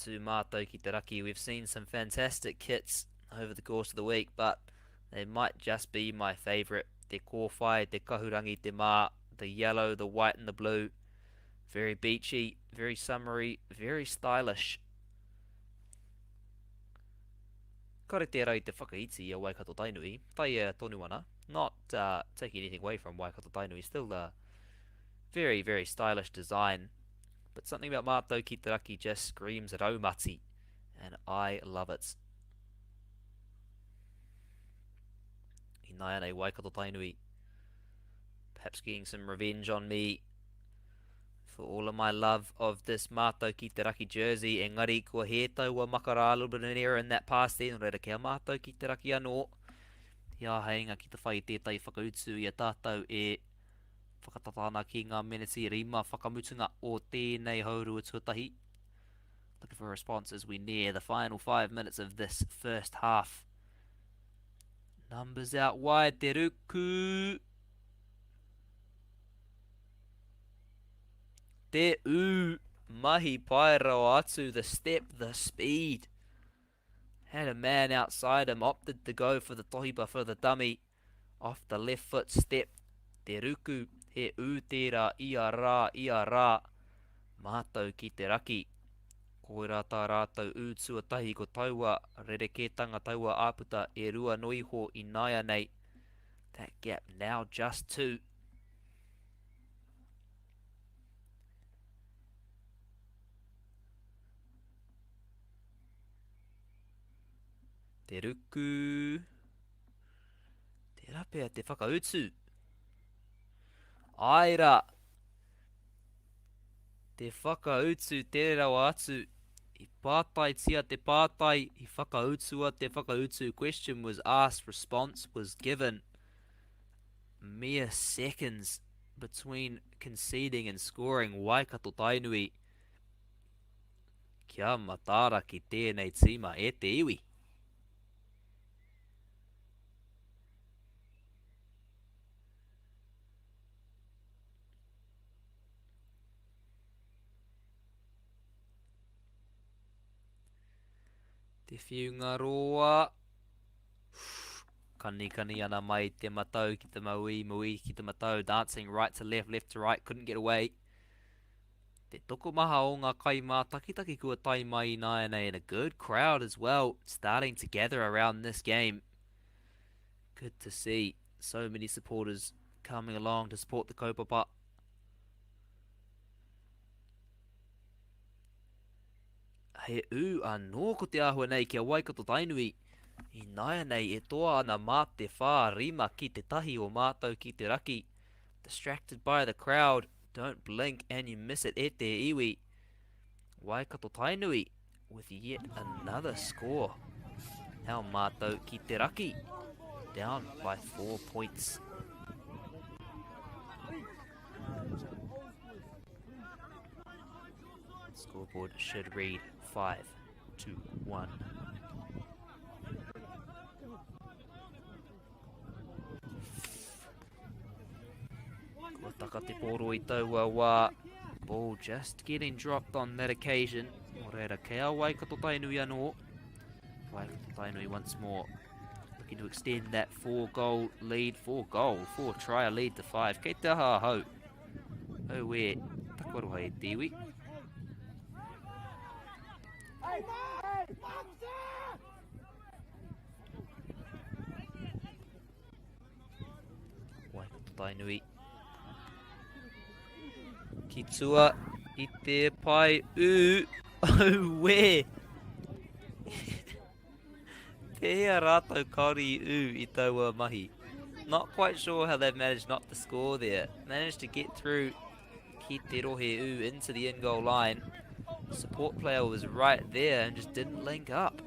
to mātou ki te raki, we've seen some fantastic kits over the course of the week, but they might just be my favourite. Te kōwhai, te kahurangi, te mā, the yellow, the white and the blue. Very beachy, very summery, very stylish. Kare tērā i te whakaiti i a Waikato Tainui, taia tonu ana. Not uh, taking anything away from Waikato Tainui, still a very, very stylish design. But something about Mātou ki te raki just screams raumati, and I love it. Ināianei Waikato Tainui, perhaps getting some revenge on me for all of my love of this Mātou ki te raki jersey, engari kua hē taua makarā, a little bit of an error in that pass there, nō reira kei a Mātou ki te raki anō, te āheinga ki te whai i tētahi whakautu i a tātou e whakatata ana ki ngā meneti rima whakamutunga o tēnei haurua tuatahi. Looking for a response as we near the final five minutes of this first half. Numbers out wide, Te Ruku. Te U, mahi pai rawa atu, the step, the speed. Had a man outside him, opted to go for the tohipa for the dummy. Off the left foot step, te ruku, he ū tērā ia rā, ia rā, mātou ki te raki. Koirā tā rātou ū tuatahi ko taua rerekētanga taua āputa e rua noa iho ināianei. That gap now just two. Te ruku. Tērā pea te whakautu. Āe rā. Te whakautu tere rawa atu. I pātaitia te pātai, i whakautua te whakautu. Question was asked, response was given. Mere seconds between conceding and scoring Waikato Tainui. Kia mataara ki tēnei tīma e te iwi. Te whiunga roa. Kanikani ana mai te matau ki te mauī, mauī ki te matau, dancing right to left, left to right, couldn't get away. Te tokomaha o ngā kaimātakitaki kua tae mai ināianei and a good crowd as well starting to gather around this game. Good to see so many supporters coming along to support the kaupapa. He ū anō ko te āhua nei ki a Waikato Tainui. Ināianei e toa ana mā te whā rima ki te tahi o mātou ki te raki. Distracted by the crowd, don't blink and you miss it e te iwi. Waikato Tainui with yet another score. Now mātou ki te raki, down by four points. Scoreboard should read 5 to 1. Kua taka te pōro i taua wā. Ball just getting dropped on that occasion. Nō reira, kei a Waikato Tainui anō. Waikato Tainui once more. Looking to extend that four goal lead. Four goal, four try lead to five. Kei te aha ahau. Au e, taku aroha e te iwi. Hey, hey, Tainui. Ki tua i te pae ū. Auē! Pēhea rātou kāore i ū i taua mahi? Not quite sure how they've managed not to score there. Managed to get through ki te rohe ū into the in-goal line. Support player was right there and just didn't link up.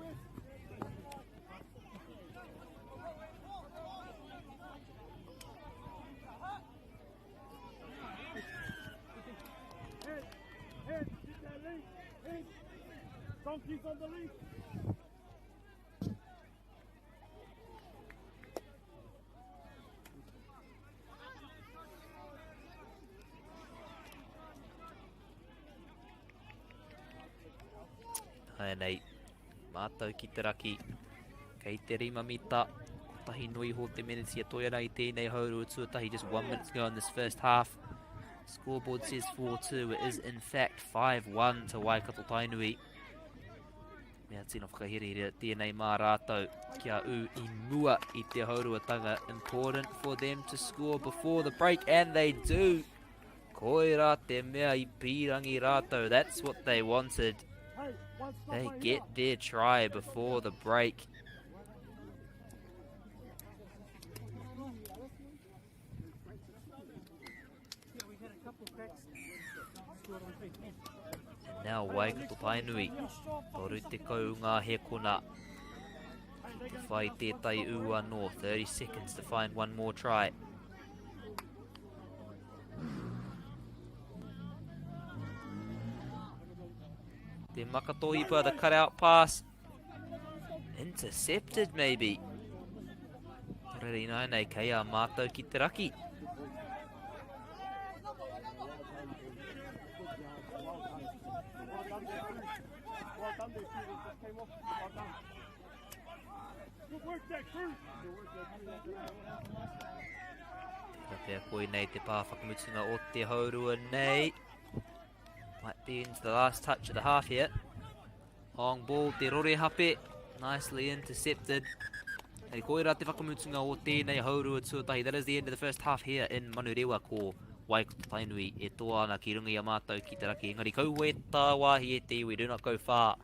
Donkeys on the lead. Hae nei, mātau ki te raki, kei te rima mita, kotahi noa iho te meneti e toe ana i tēnei haurua tuatahi, just one minute to go in this first half. Scoreboard says 4-2, it is in fact 5-1 to Waikato Tainui. Mea tino whakaherehere tēnei mā rātou kia ū i mua i te hauruatanga. Important for them to score before the break, and they do. Koira te mea i pīrangi rātou. That's what they wanted. They get their try before the break. And now Waikato Tainui, 30 ngā hekona. Ki te whai tētai ū anō, 30 seconds to find one more try. Te Makatoipa, the cutout pass. Intercepted maybe. Reira ināianei, kei a mātou ki te raki. Tērā pea koinei te pā whakamutunga o te haurua nei. Might be into the last touch of the half here. Long ball, te rore hape. Nicely intercepted. Hei koira te whakamutunga o tēnei haurua tuatahi. That is the end of the first half here in Manurewa ko Waikato Tainui e toa ana ki runga i a mātou ki te raki. Engari kaua e tāwāhi e te iwi, do not go far.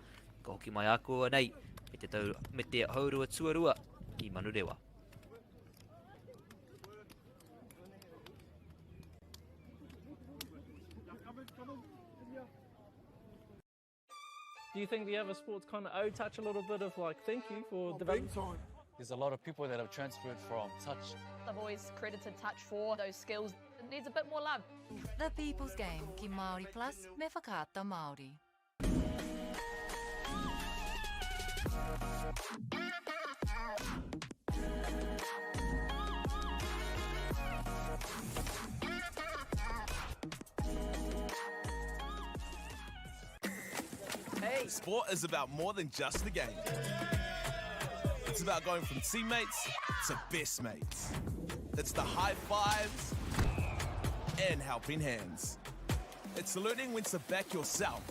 Ka hoki mai ākua nei me te, tau, me te haurua tuarua ki Manurewa. Do you think the other sports kind of owe touch a little bit of like thank you for oh, developing? Big time. There's a lot of people that have transferred from touch. I've always credited touch for those skills. It needs a bit more love. The People's Game ki Māori Plus me Whakaata Māori. Hey. Sport is about more than just the game. It's about going from teammates to best mates. It's the high fives and helping hands. It's learning when to back yourself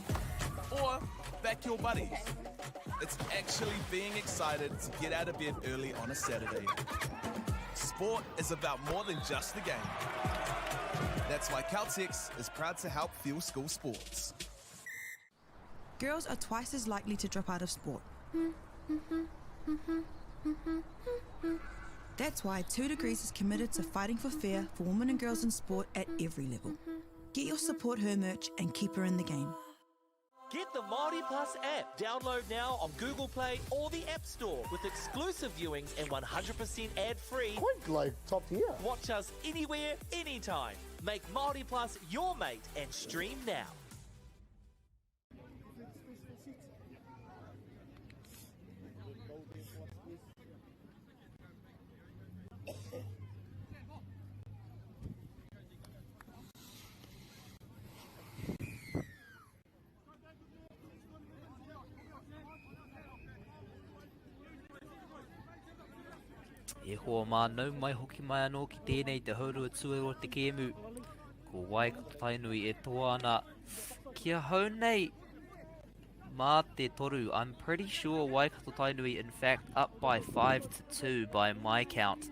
or back your buddies. It's actually being excited to get out of bed early on a Saturday. Sport is about more than just the game. That's why Caltex is proud to help fuel school sports. Girls are twice as likely to drop out of sport. That's why 2 Degrees is committed to fighting for fair for women and girls in sport at every level. Get your support her merch and keep her in the game. Get the Māori Plus app. Download now on Google Play or the App Store with exclusive viewings and 100% ad-free. Quite like top tier. Watch us anywhere, anytime. Make Māori Plus your mate and stream now. E hoa mā, nau mai hoki mai anō ki tēnei te haurua tuarua o te kēmu. Ko Waikato Tainui e toa ana ki ahau nei mā te toru. I'm pretty sure Waikato Tainui in fact up by 5 to 2 by my count.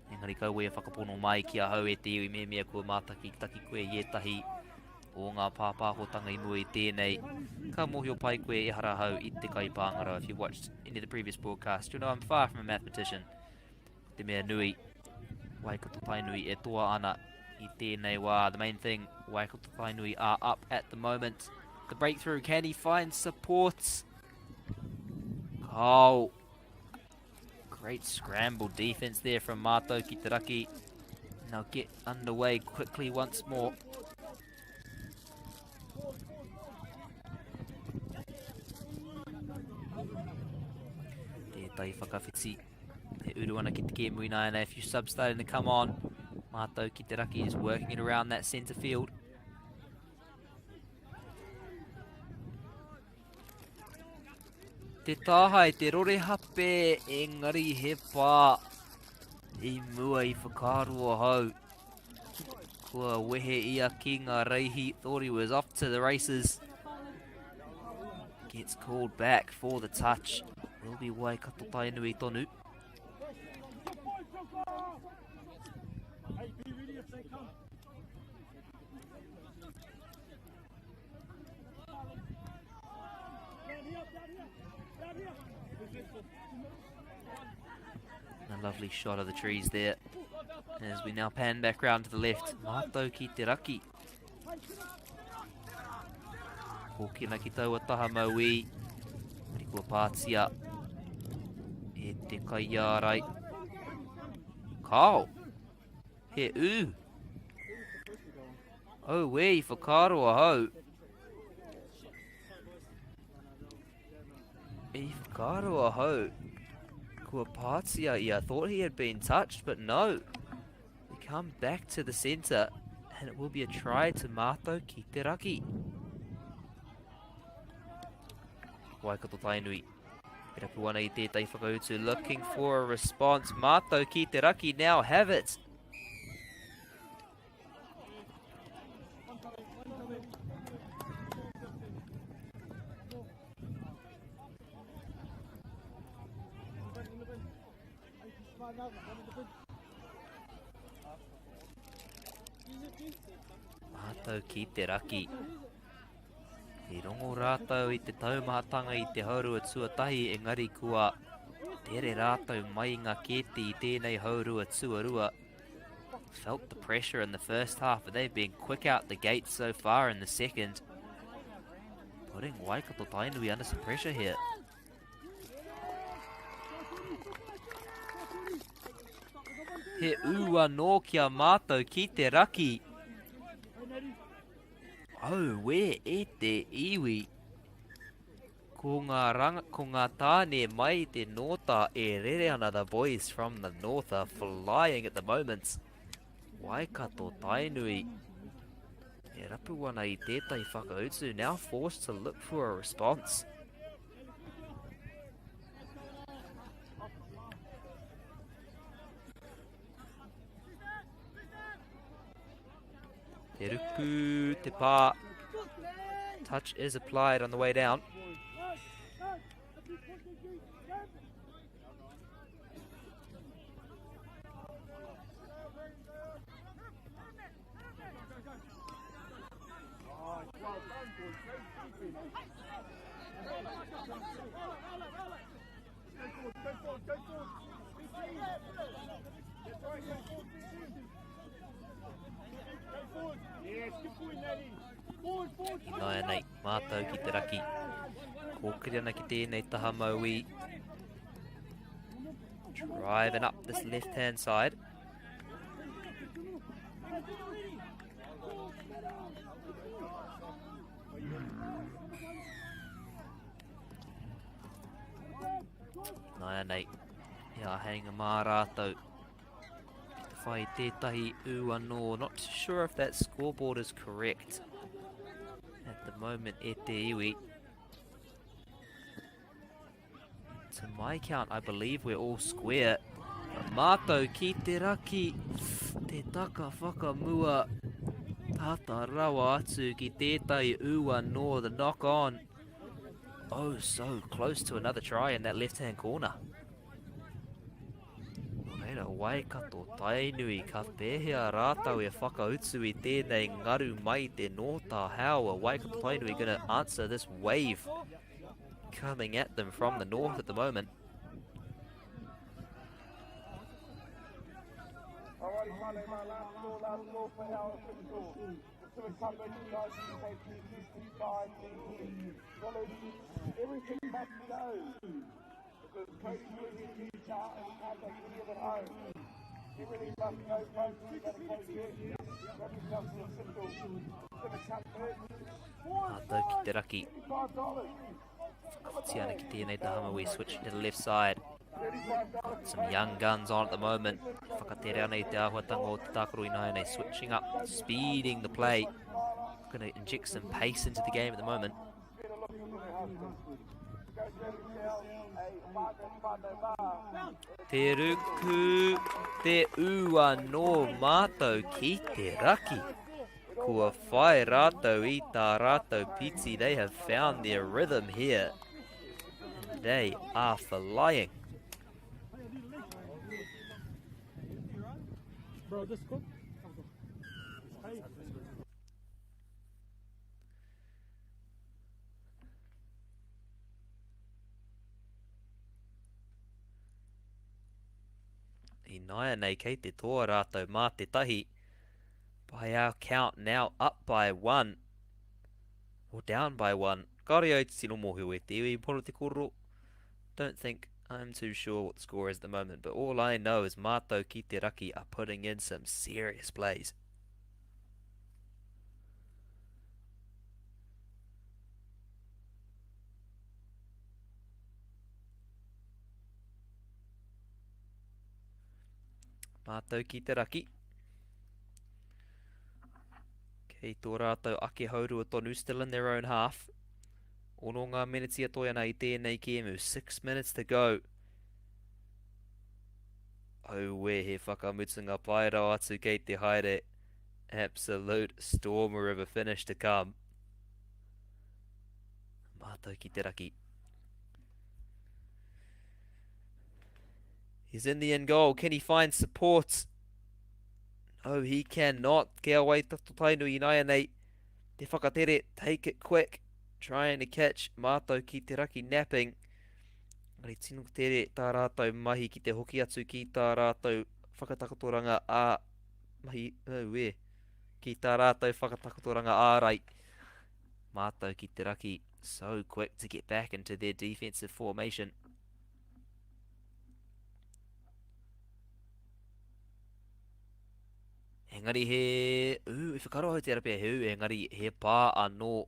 Engari kaua e whakapono mai ki ahau e te iwi mehemea kua mātakitaki koe i ētahi o ngā pāpāhotanga i mua i tēnei. Ka mōhio pai koe ehara ahau i te kaipāngarau. If you watched any of the previous broadcasts, you know I'm far from a mathematician. Ko te mea nui, Waikato Tainui e toa ana i tēnei wā. The main thing, Waikato Tainui are up at the moment. The breakthrough, can he find support? Kao. Great scramble defense there from Mātou ki te raki. Now get underway quickly once more. Tētahi whakawhiti. E uru ana ki te kēmu ināianei. A few subs starting to come on. Mātou ki te raki is working it around that centre field. Te tāhae, te rorehape, engari he pā i mua i whakaaro ahau. Kua wehe ia ki ngā reihi, thought he was off to the races. Gets called back for the touch. Will be Waikato Tainui tonu. Hey, be ready if they come. A lovely shot of the trees there. As we now pan back round to the left, Mātou ki te raki. Hōkina ki taua taha mauī. Kua pātia e te kaiārai. Kao! He ū! Auē, i whakaaro ahau. I whakaaro ahau. Kua pātia ia. Thought he had been touched, but no. We come back to the centre, and it will be a try to Mātou ki te raki. Waikato Tainui. E rapu ana i tētahi whakautu. Looking for a response. Mātou ki te raki now have it. Mātou ki te raki. I rongo rātou i te taumahatanga i te haurua tuatahi engari kua tere rātou mai i ngā kēti i tēnei haurua tuarua. Felt the pressure in the first half, but they've been quick out the gate so far in the second. Putting Waikato Tainui under some pressure here. He ū anō ki a mātou ki te raki. Auē e te iwi. Ko ngā, ranga, ko ngā tāne mai i te nōta e rere ana the boys from the north are flying at the moment. Waikato Tainui e rapu ana i tētahi whakautu, now forced to look for a response. Te ruku, te pā. Touch is applied on the way down. Ināianei, mātou ki te raki. Kōkiri ana ki tēnei taha mauī. Driving up this left hand side. Nāianei, ia heinga mā rātou. Ki te whai tētahi ū anō. Not too sure if that scoreboard is correct at the moment e te iwi. To my count, I believe we're all square. But mātou ki te raki, te taka whakamua, tata rawa atu ki tētahi ū anō, the knock on. Oh, so close to another try in that left-hand corner. reira, Waikato, Tainui, ka pēhea rātou e whakautu i tēnei ngaru mai te Nōta? How are Waikato Tainui gonna answer this wave coming at them from the north at the moment? Alrighty, whānau mā, last score, last score for our official. The two incumbents, 19, 2, 5, Everything must go. Because Cody Blue Utah and we can't take any of it home. Everything must go, folks. You better go get. Grab yourself the official Civic Cup merch. Mātou ki te raki. Whakawhiti ana ki tēnei taha Maui, switching to the left side. Got some young guns on at the moment. Whakatere ana i te āhuatanga o te tākaro ināianei. Switching up, speeding the play. Going to inject some pace into the game at the moment. Te ruku, te ua nō mātou ki te raki. Kua whai rātou i tā rātou piti. They have found their rhythm here. And they are flying. Bro, this good. Ināianei kei te toa rātou mā te tahi. By our count now up by one. Or down by one. Kāore au te tino mōhio e te iwi, pono te kōrero. Don't think I'm too sure what the score is at the moment, but all I know is mātou ki te raki are putting in some serious plays. Mātou ki te raki. Kei tō rātou ake haurua tonu, still in their own half. Ono ngā meneti e toe ana i tēnei kēmu. 6 minutes to go. Aue, he whakamutunga pai rawa atu kei te haere. Absolute stormer of a finish to come. Mātou ki te raki. He's in the end goal. Can he find support? No, he cannot. Kia wai tato tainui inaianei. Te whakatere, take it quick. Trying to catch Mātou ki te raki napping. Engari tino tere tā rātou mahi ki te hoki atu ki tā rātou whakatakotoranga ā mahi, aue, ki tā rātou whakatakotoranga ārai. Mātou ki te raki, so quick to get back into their defensive formation. Engari he, ū, i whakaaro ahau tērā pea he ū, engari he pā anō.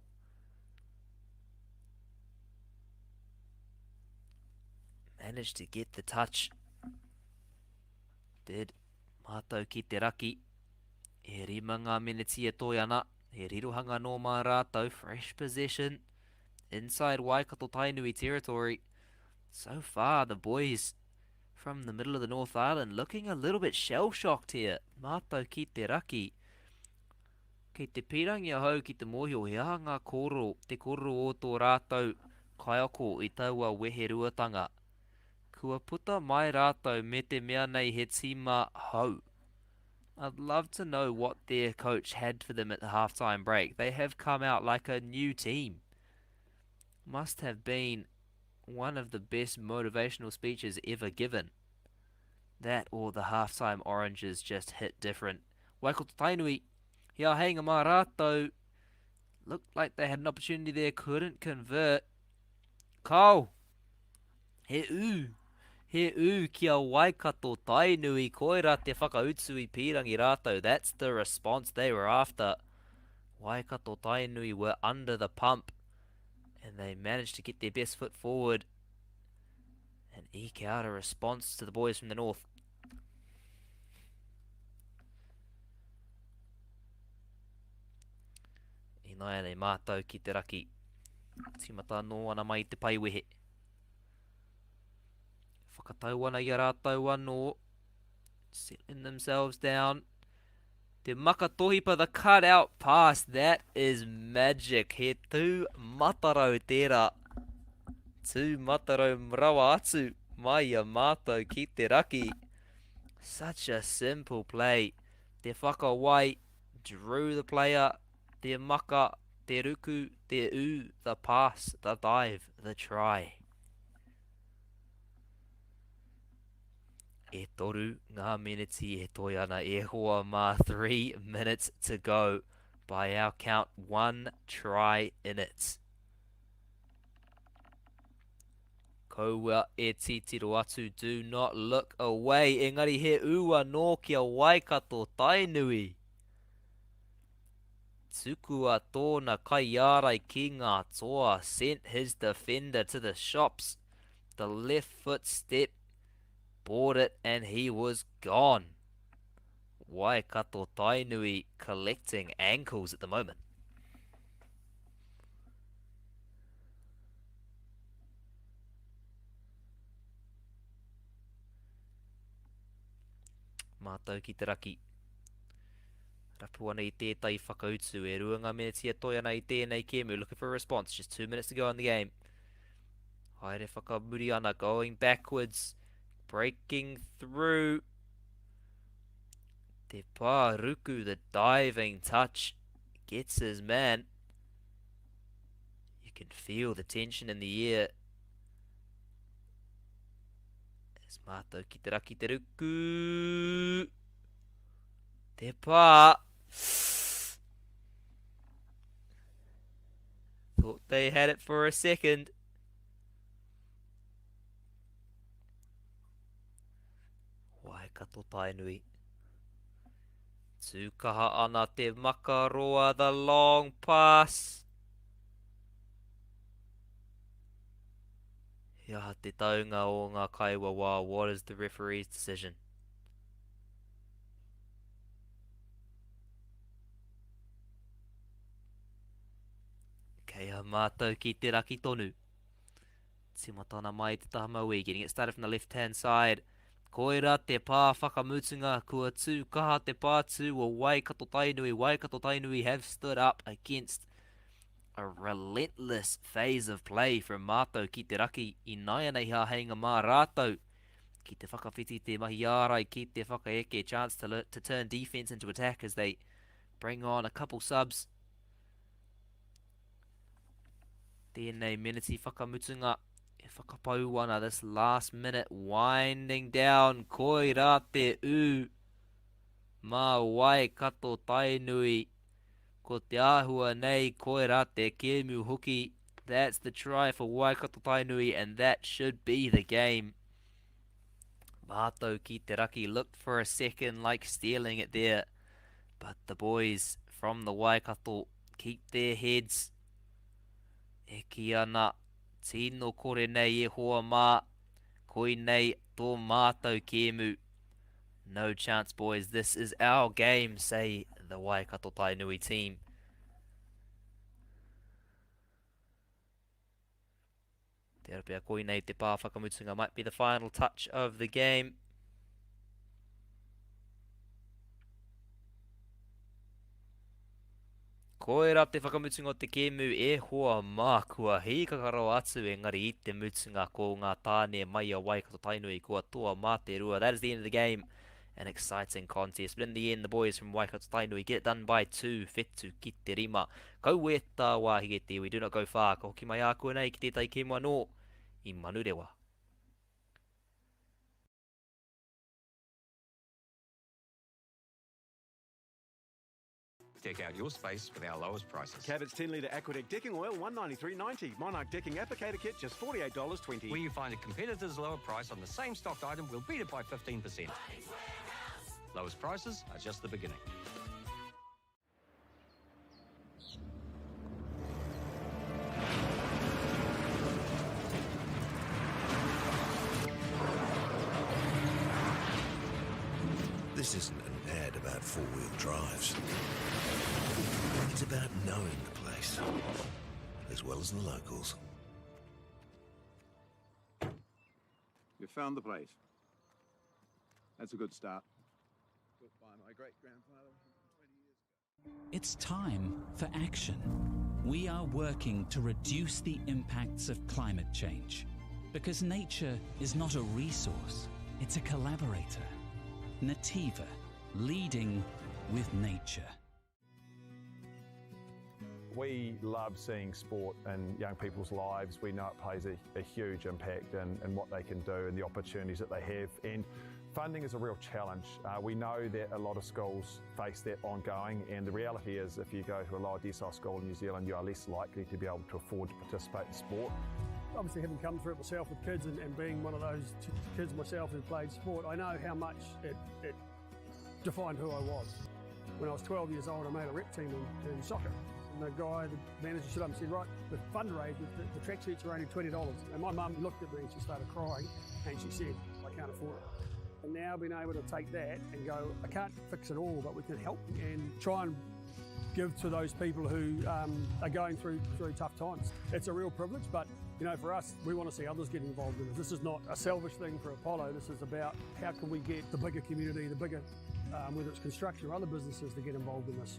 Managed to get the touch. Did mātou ki te raki. E rima ngā meneti e toe ana. He rirohanga nō mā rātou. Fresh possession. Inside Waikato Tainui territory. So far, the boys from the middle of the North Island looking a little bit shell-shocked here. Mātou ki te raki. Kei te pīrangi ahau ki te mōhio he aha ngā kōrero, te kōrero o tō rātou kaiako i taua weheruatanga. Kua puta mai rātou me te mea nei he tīma hou. I'd love to know what their coach had for them at the halftime break. They have come out like a new team. Must have been one of the best motivational speeches ever given. That or the halftime oranges just hit different. Waikato Tainui, he āheinga mā rātou. Looked like they had an opportunity there, couldn't convert. Kao! He ū! He ū ki a Waikato Tainui, koira te whakautu i pīrangi rātou. That's the response they were after. Waikato Tainui were under the pump and they managed to get their best foot forward and eke out a response to the boys from the north. Ināianei mātou ki te raki. Tīmata anō ana mai te paiwehe. Whakatau ana i a rātou anō. Settling themselves down. Te maka tohipa, the cut out pass, that is magic. He tū matarau tērā. Tū matarau rawa atu mai i a mātou ki te raki. Such a simple play. Te whakawai drew the player, te maka, te ruku, te u, the pass, the dive, the try. E toru ngā meneti e toi ana e hoa mā 3 minutes to go. By our count, one try in it. Kaua e titiro atu, do not look away, engari he ū anō ki a Waikato Tainui. Tukua tōna kaiārai ki ngā toa, sent his defender to the shops, the left foot step, bought it and he was gone. Waikato Tainui collecting ankles at the moment. Mātau ki te raki. Rapu ana i tētahi whakautu. E rua ngā meneti e toi ana i tēnei kēmu. Looking for a response. Just two minutes to go in the game. Haere whakamuri ana. Going backwards. Breaking through. Te pā ruku, the diving touch. Gets his man. You can feel the tension in the air. As mātou ki te raki te ruku. Te pā. Thought they had it for a second. Waikato Tainui. Tū kaha ana te makaroa, the long pass. He aha te taunga o ngā kaiwawā, what is the referee's decision? Kei a mātou ki te raki tonu. Tīmatana mai te taha mauī, getting it started from the left hand side. Koira te pā whakamutunga, kua tū kaha te pātū o Waikato Tainui. Waikato Tainui have stood up against a relentless phase of play from Mātou ki te raki i nāianei hāheinga mā rātou ki te whakawhiti te mahi ārai ki te whakaeke chance to, to turn defense into attack as they bring on a couple subs. Tēnei meneti whakamutunga e whakapau ana this last minute winding down koirā te ū mā Waikato Tainui ko te āhua nei koirā te kēmu hoki that's the try for Waikato Tainui and that should be the game. Mātou ki te raki looked for a second like stealing it there but the boys from the Waikato keep their heads E kī ana, Tino kore nei e hoa mā, koinei tō mātou kēmu. No chance boys, this is our game, say the Waikato Tainui team. Tērā pea koinei te pā whakamutunga might be the final touch of the game. Koira te whakamutunga o te kēmu e hoa mā kua hīkaka rawa atu engari i te mutunga ko ngā tāne mai a Waikato Tainui kua toa mā te rua. That is the end of the game. An exciting contest. But in the end the boys from Waikato Tainui get it done by 2 whetu ki te rima. Kaua e tāwāhi e te iwi, do not go far. Ka hoki mai ākuanei ki tētahi kēmu anō i Manurewa. Deck out your space with our lowest prices. Cabot's 10 litre Aquadec decking oil, $193.90. Monarch decking applicator kit, just $48.20. Where you find a competitor's lower price on the same stocked item, we'll beat it by 15%. Lowest prices are just the beginning. This isn't an ad about four-wheel drives. It's about knowing the place, as well as the locals. You found the place. That's a good start. Built by my great-grandfather 120 years ago. It's time for action. We are working to reduce the impacts of climate change. Because nature is not a resource, it's a collaborator. Nativa, leading with nature. We love seeing sport in young people's lives. We know it plays a, a huge impact in, in what they can do and the opportunities that they have. And funding is a real challenge. we know that a lot of schools face that ongoing, and the reality is, if you go to a lower decile school in New Zealand, you are less likely to be able to afford to participate in sport. Obviously, having come through it myself with kids and, and being one of those kids myself who played sport, I know how much it, it defined who I was. When I was 12 years old, I made a rep team in, in soccer. And the guy, the manager stood up and said, right, the fundraiser, the, the tracksuits are only $20. And my mum looked at me and she started crying and she said, I can't afford it. And now being able to take that and go, I can't fix it all, but we can help and try and give to those people who are going through through tough times. It's a real privilege, but you know, for us, we want to see others get involved in it. This is not a selfish thing for Apollo. This is about how can we get the bigger community, the bigger, whether it's construction or other businesses, to get involved in this.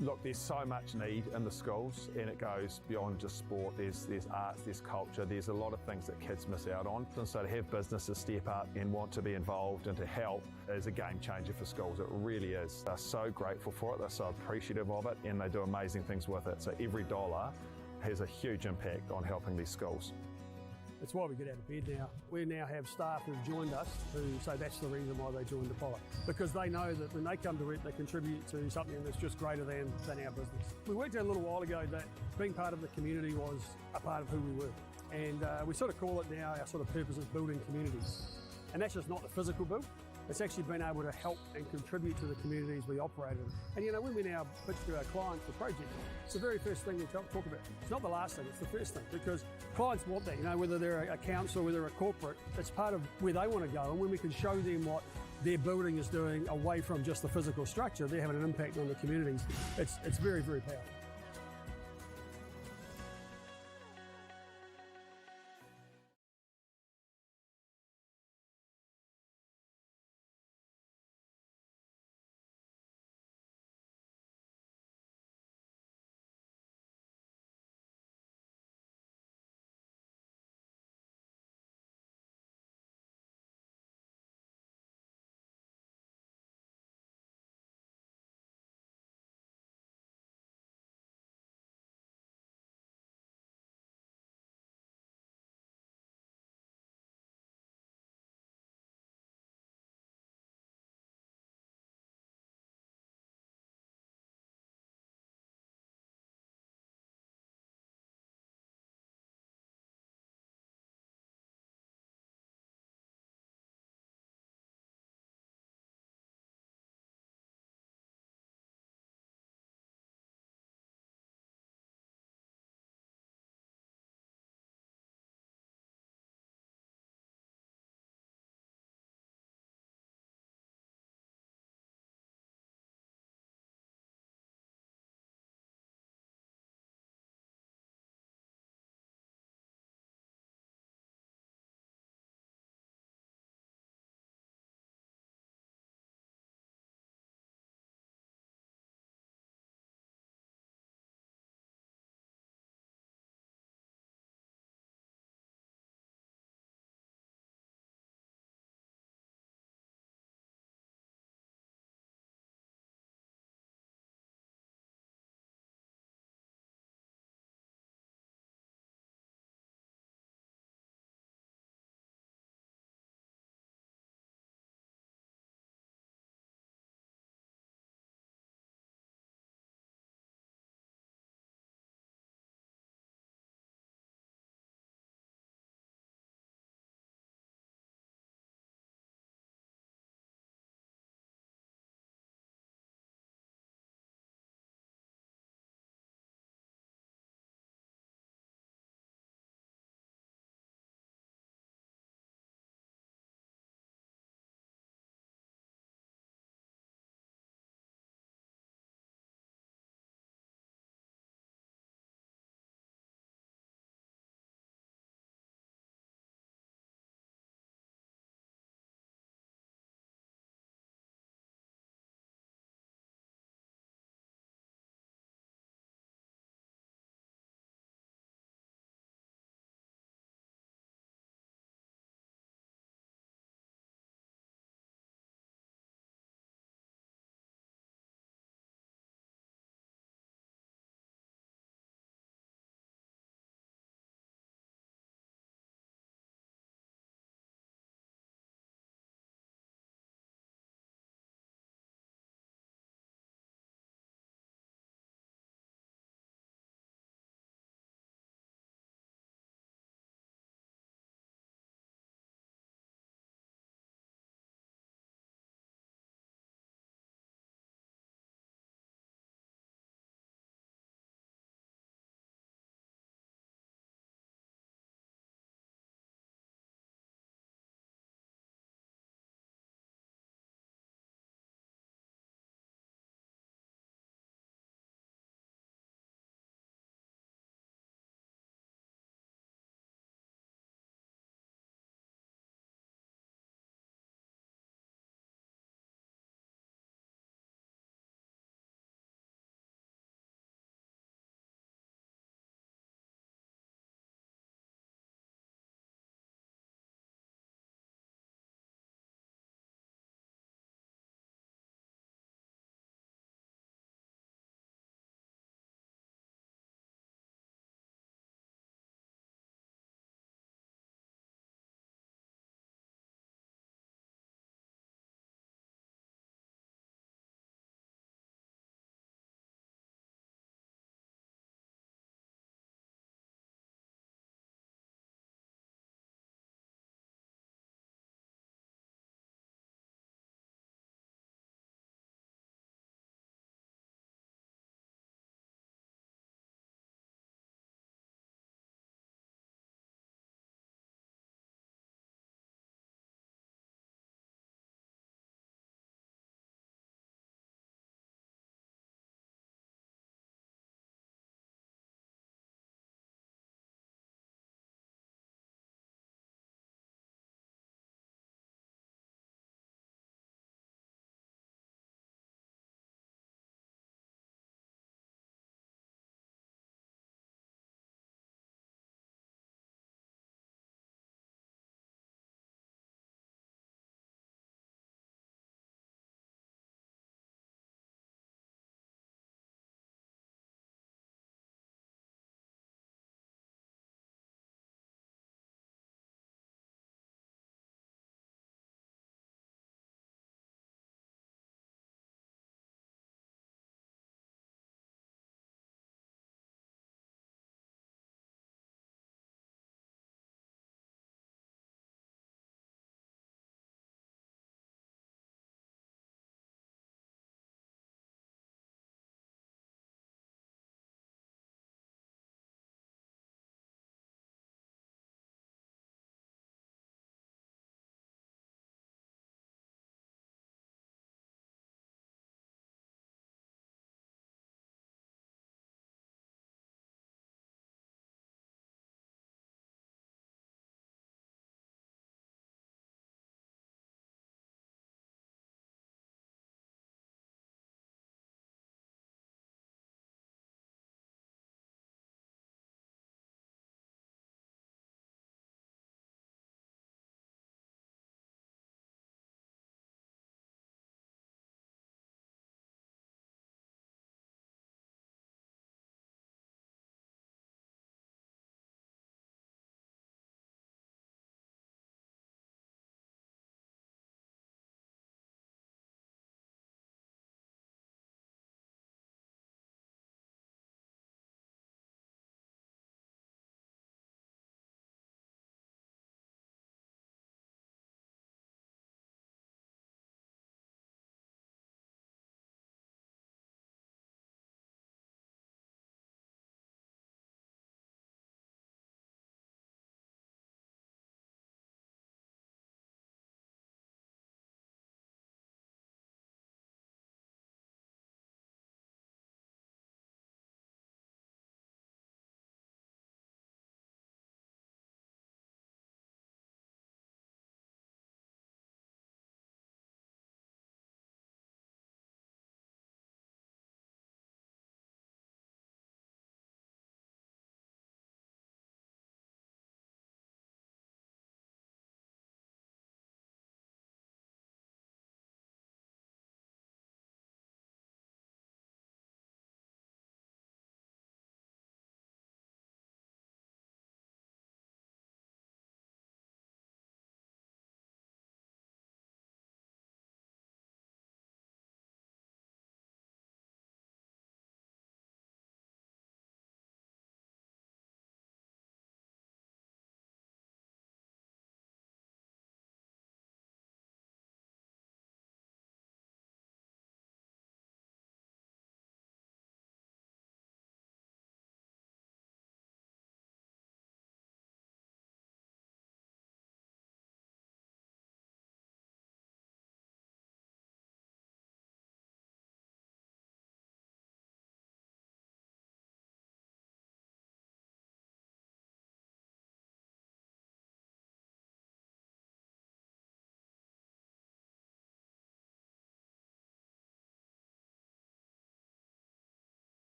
Look, there's so much need in the schools, and it goes beyond just sport. There's, there's arts, there's culture, there's a lot of things that kids miss out on. And so to have businesses step up and want to be involved and to help is a game changer for schools. It really is. They're so grateful for it, they're so appreciative of it, and they do amazing things with it. So every dollar has a huge impact on helping these schools. It's why we get out of bed now. We now have staff who've joined us who say that's the reason why they joined Apollo. Because they know that when they come to work, they contribute to something that's just greater than, than our business. We worked out a little while ago that being part of the community was a part of who we were. And we sort of call it now our sort of purpose is building communities. And that's just not the physical build. It's actually been able to help and contribute to the communities we operate in. And you know, when we now pitch to our clients the project, it's the very first thing we talk, talk about. It's not the last thing, it's the first thing because clients want that, you know, whether they're a council, whether they're a corporate, it's part of where they want to go. And when we can show them what their building is doing away from just the physical structure, they're having an impact on the communities. It's, it's very, very powerful.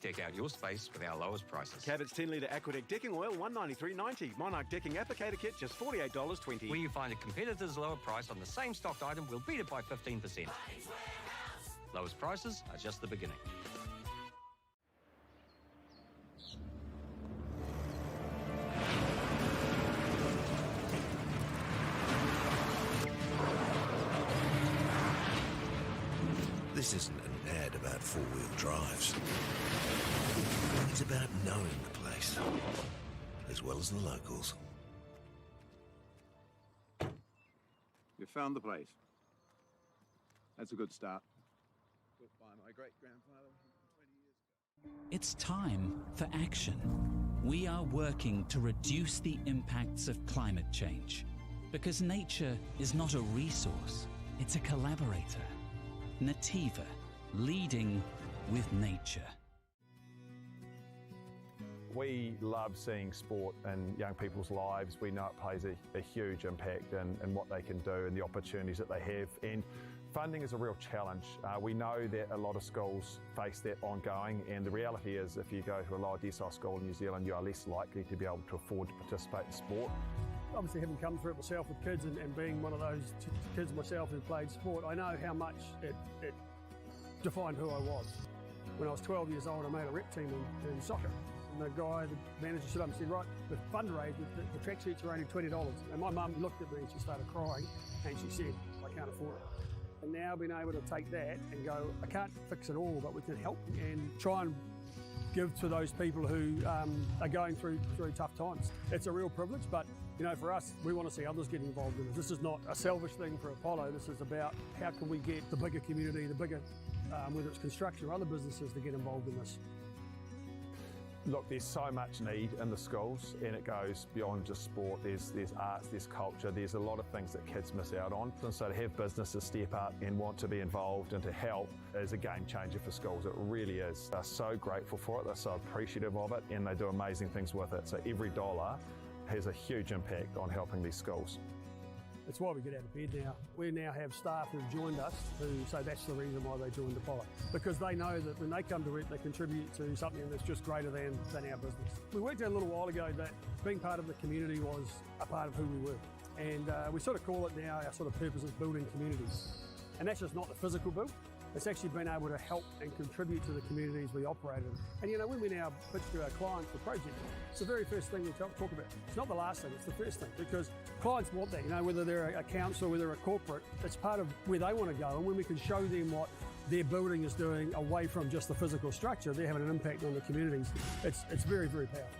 Deck out your space with our lowest prices. Cabot's 10 litre Aquadeck decking oil, $193.90. Monarch decking applicator kit, just $48.20. Where you find a competitor's lower price on the same stocked item, we'll beat it by 15%. Lowest prices are just the beginning. This isn't an ad about four-wheel drives. It's about knowing the place, as well as the locals. You found the place. That's a good start. Built by my great-grandfather 120 years ago. It's time for action. We are working to reduce the impacts of climate change because nature is not a resource, it's a collaborator. Nativa, leading with nature. We love seeing sport in young people's lives. We know it plays a huge impact in what they can do and the opportunities that they have. And funding is a real challenge. We know that a lot of schools face that ongoing, and the reality is if you go to a lower decile school in New Zealand, you are less likely to be able to afford to participate in sport. Obviously, having come through it myself with kids and being one of those kids myself who played sport, I know how much it defined who I was. When I was 12 years old, I made a rep team in soccer. And the guy, the manager, stood up and said, right, the fundraiser, the tracksuits are only $20. And my mum looked at me and she started crying and she said, I can't afford it. And now being able to take that and go, I can't fix it all, but we can help and try and give to those people who are going through tough times. It's a real privilege, but you know, for us, we want to see others get involved in this. This is not a selfish thing for Apollo. This is about how can we get the bigger community, the bigger, whether it's construction or other businesses, to get involved in this. Look, there's so much need in the schools, and it goes beyond just sport. There's arts, there's culture, there's a lot of things that kids miss out on. And so to have businesses step up and want to be involved and to help is a game changer for schools. It really is. They're so grateful for it, they're so appreciative of it, and they do amazing things with it. So every dollar has a huge impact on helping these schools. It's why we get out of bed now. We now have staff who've joined us who say that's the reason why they joined Apollo, because they know that when they come to work, they contribute to something that's just greater than our business. We worked out a little while ago that being part of the community was a part of who we were. And we sort of call it now, our sort of purpose is building communities. And that's just not the physical build. It's actually been able to help and contribute to the communities we operate in. And you know, when we now pitch to our clients for projects, it's the very first thing we talk about. It's not the last thing, it's the first thing, because clients want that, you know, whether they're a council, whether they're a corporate, it's part of where they want to go. And when we can show them what their building is doing away from just the physical structure, they're having an impact on the communities. It's very, very powerful.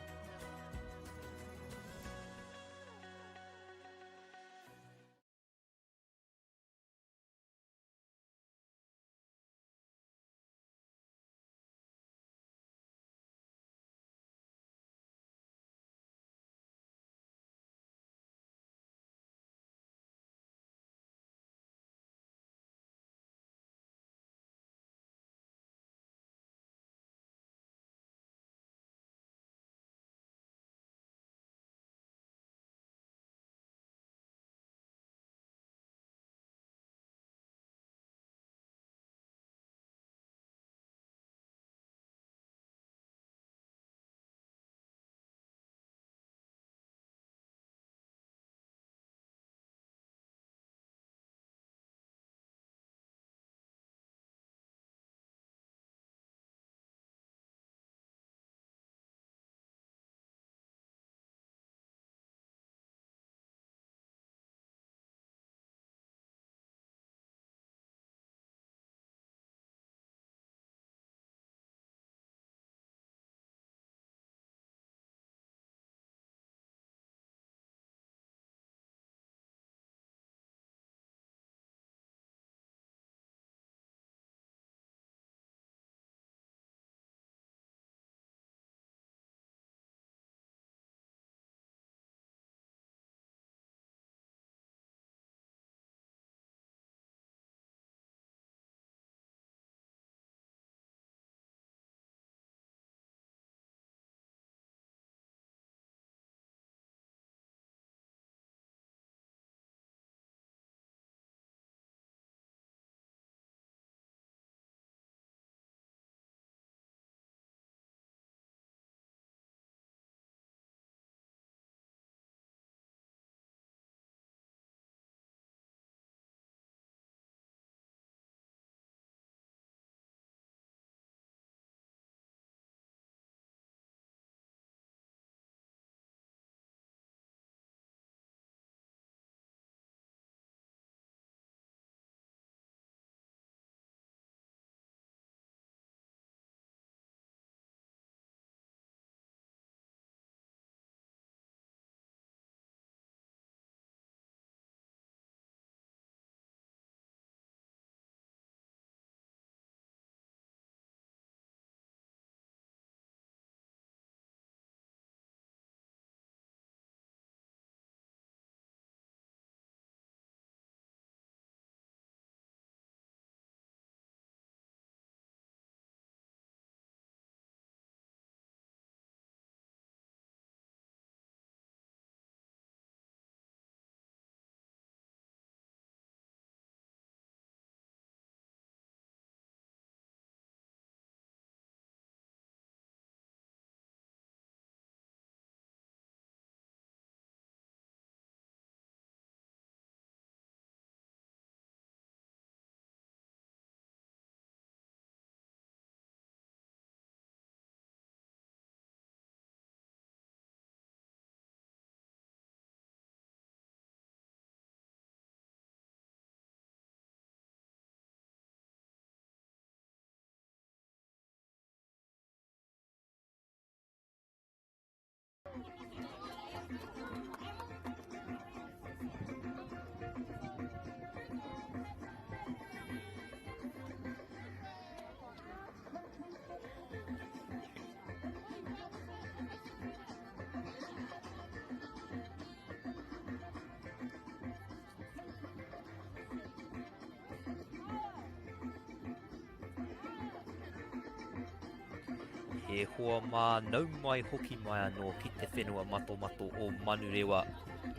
E hoa mā, nau mai hoki mai anō ki te whenua matomato o Manurewa.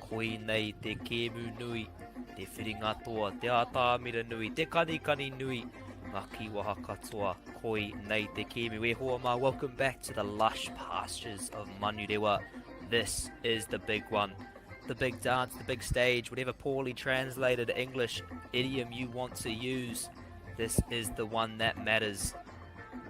Koinei te kēmu nui, te whiringa toa, te ātamira nui, te kanikani nui, ngā kīwaha katoa, koinei te kēmu. E hoa mā, welcome back to the lush pastures of Manurewa. This is the big one. The big dance, the big stage, whatever poorly translated English idiom you want to use, this is the one that matters.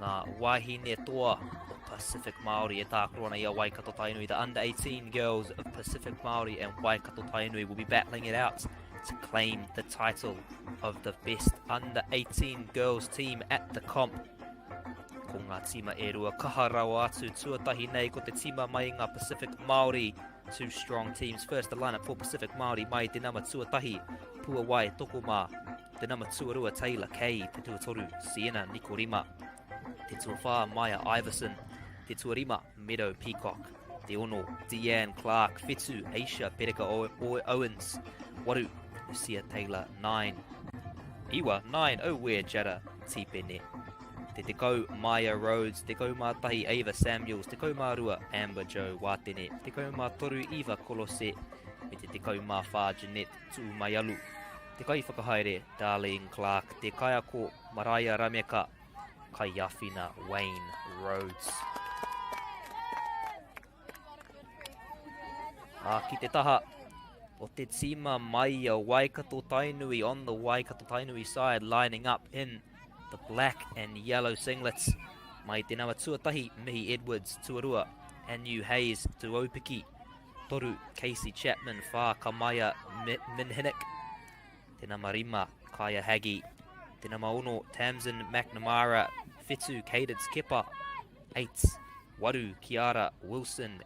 Ngā wāhine toa o Pacific Māori e tākaro ana i a Waikato Tainui. The under 18 girls of Pacific Māori and Waikato Tainui will be battling it out to claim the title of the best under 18 girls team at the comp. Ko ngā tīma e rua kaha rawa atu tuatahi nei ko te tīma mai ngā Pacific Māori. Two strong teams. First the lineup for Pacific Māori mai te nama tuatahi Puawai Tokoma Te nama tuarua Taylor Kay, te tuatoru Sienna Nikorima, te tuawhā Maya Iverson, te tuarima Meadow Peacock, te ono Deanne Clark, whitu Aisha Pereka Owens, waru Lucia Taylor, 9, iwa, 9, Owē Jada Tipene, te tekau Maya Rhodes, 11 Ava Samuels, 12 Amber Joe Watene, 13 Eva Kolose, me te 14 Jeanette Tuumaialu. Te kaiwhakahaere, Darlene Clark, te kaiako, Maraea Rameka, kaiāwhina, Wayne Rhodes. Ā, ki te taha o te tīma mai a Waikato Tainui on the Waikato Tainui side lining up in the black and yellow singlets. Mai te nama tuatahi, Mihi Edwards, tuarua, Anu Hayes, Tuaupiki, Toru, Casey Chapman, Whā, Kamaia Minhinnick, Te nama rima, Kaya Haggy, Te nama ono, Tamsin McNamara, Whitu, Cadence Kepa, 8, Waru, Kiara Wilson,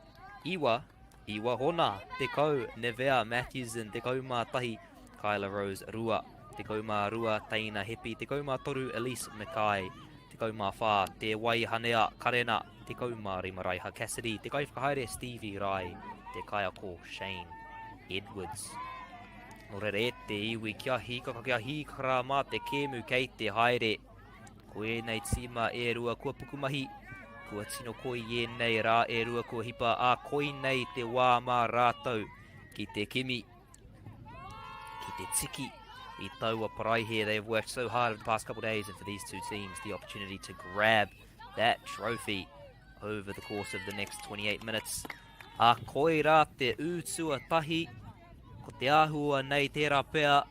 Iwa, Iwa Hona, Tekau, Nevea Matthewson, 11, Kyla Rose Rua, 12, Taina Hepi, 13, Elise Mackay, 14, Te Waihanea Karena, 15 Raiha Cassidy, te kaiwhakahaere Stevie Rai, te kaiako Shane Edwards. Nō reira e te iwi kia hīkaka, kia hīkaka rā mā te kēmu kei te haere. Ko ēnei tīma e rua kua pukumahi, kua tino koi ēnei rā e rua kua hipa, ā koinei te wā mā rātou ki te kimi. Ki te tiki i taua paraihe. They've worked so hard over the past couple of days and for these two teams the opportunity to grab that trophy over the course of the next 28 minutes. A koirā te ū tuatahi, ko te āhua nei tērā pea.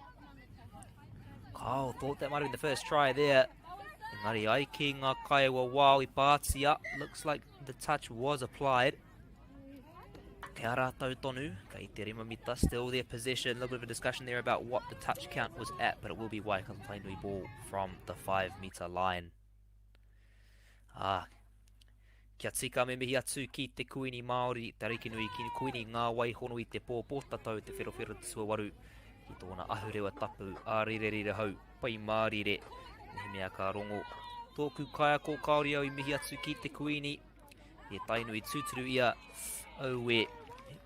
Kyle thought that might have been the first try there. Engari ai ki ngā kaiwa wao i pātia. Looks like the touch was applied. Kei a rātou tonu, kei te rima mita, still their possession. A little bit of a discussion there about what the touch count was at, but it will be Waikato Tainui ball from the 5 metre line. Ah, kia tika me mihi atu ki te Kuini Māori, te Arikinui ki Kuini Ngā Waihono i te pō pōtatau te wherowhero te tuawaru ki tōna ahurewa tapu a rirerire hau pai mārire. Mehemea ka rongo tōku kaiako kāore au i mihi atu ki te Kuini He Tainui tūturu ia, aue,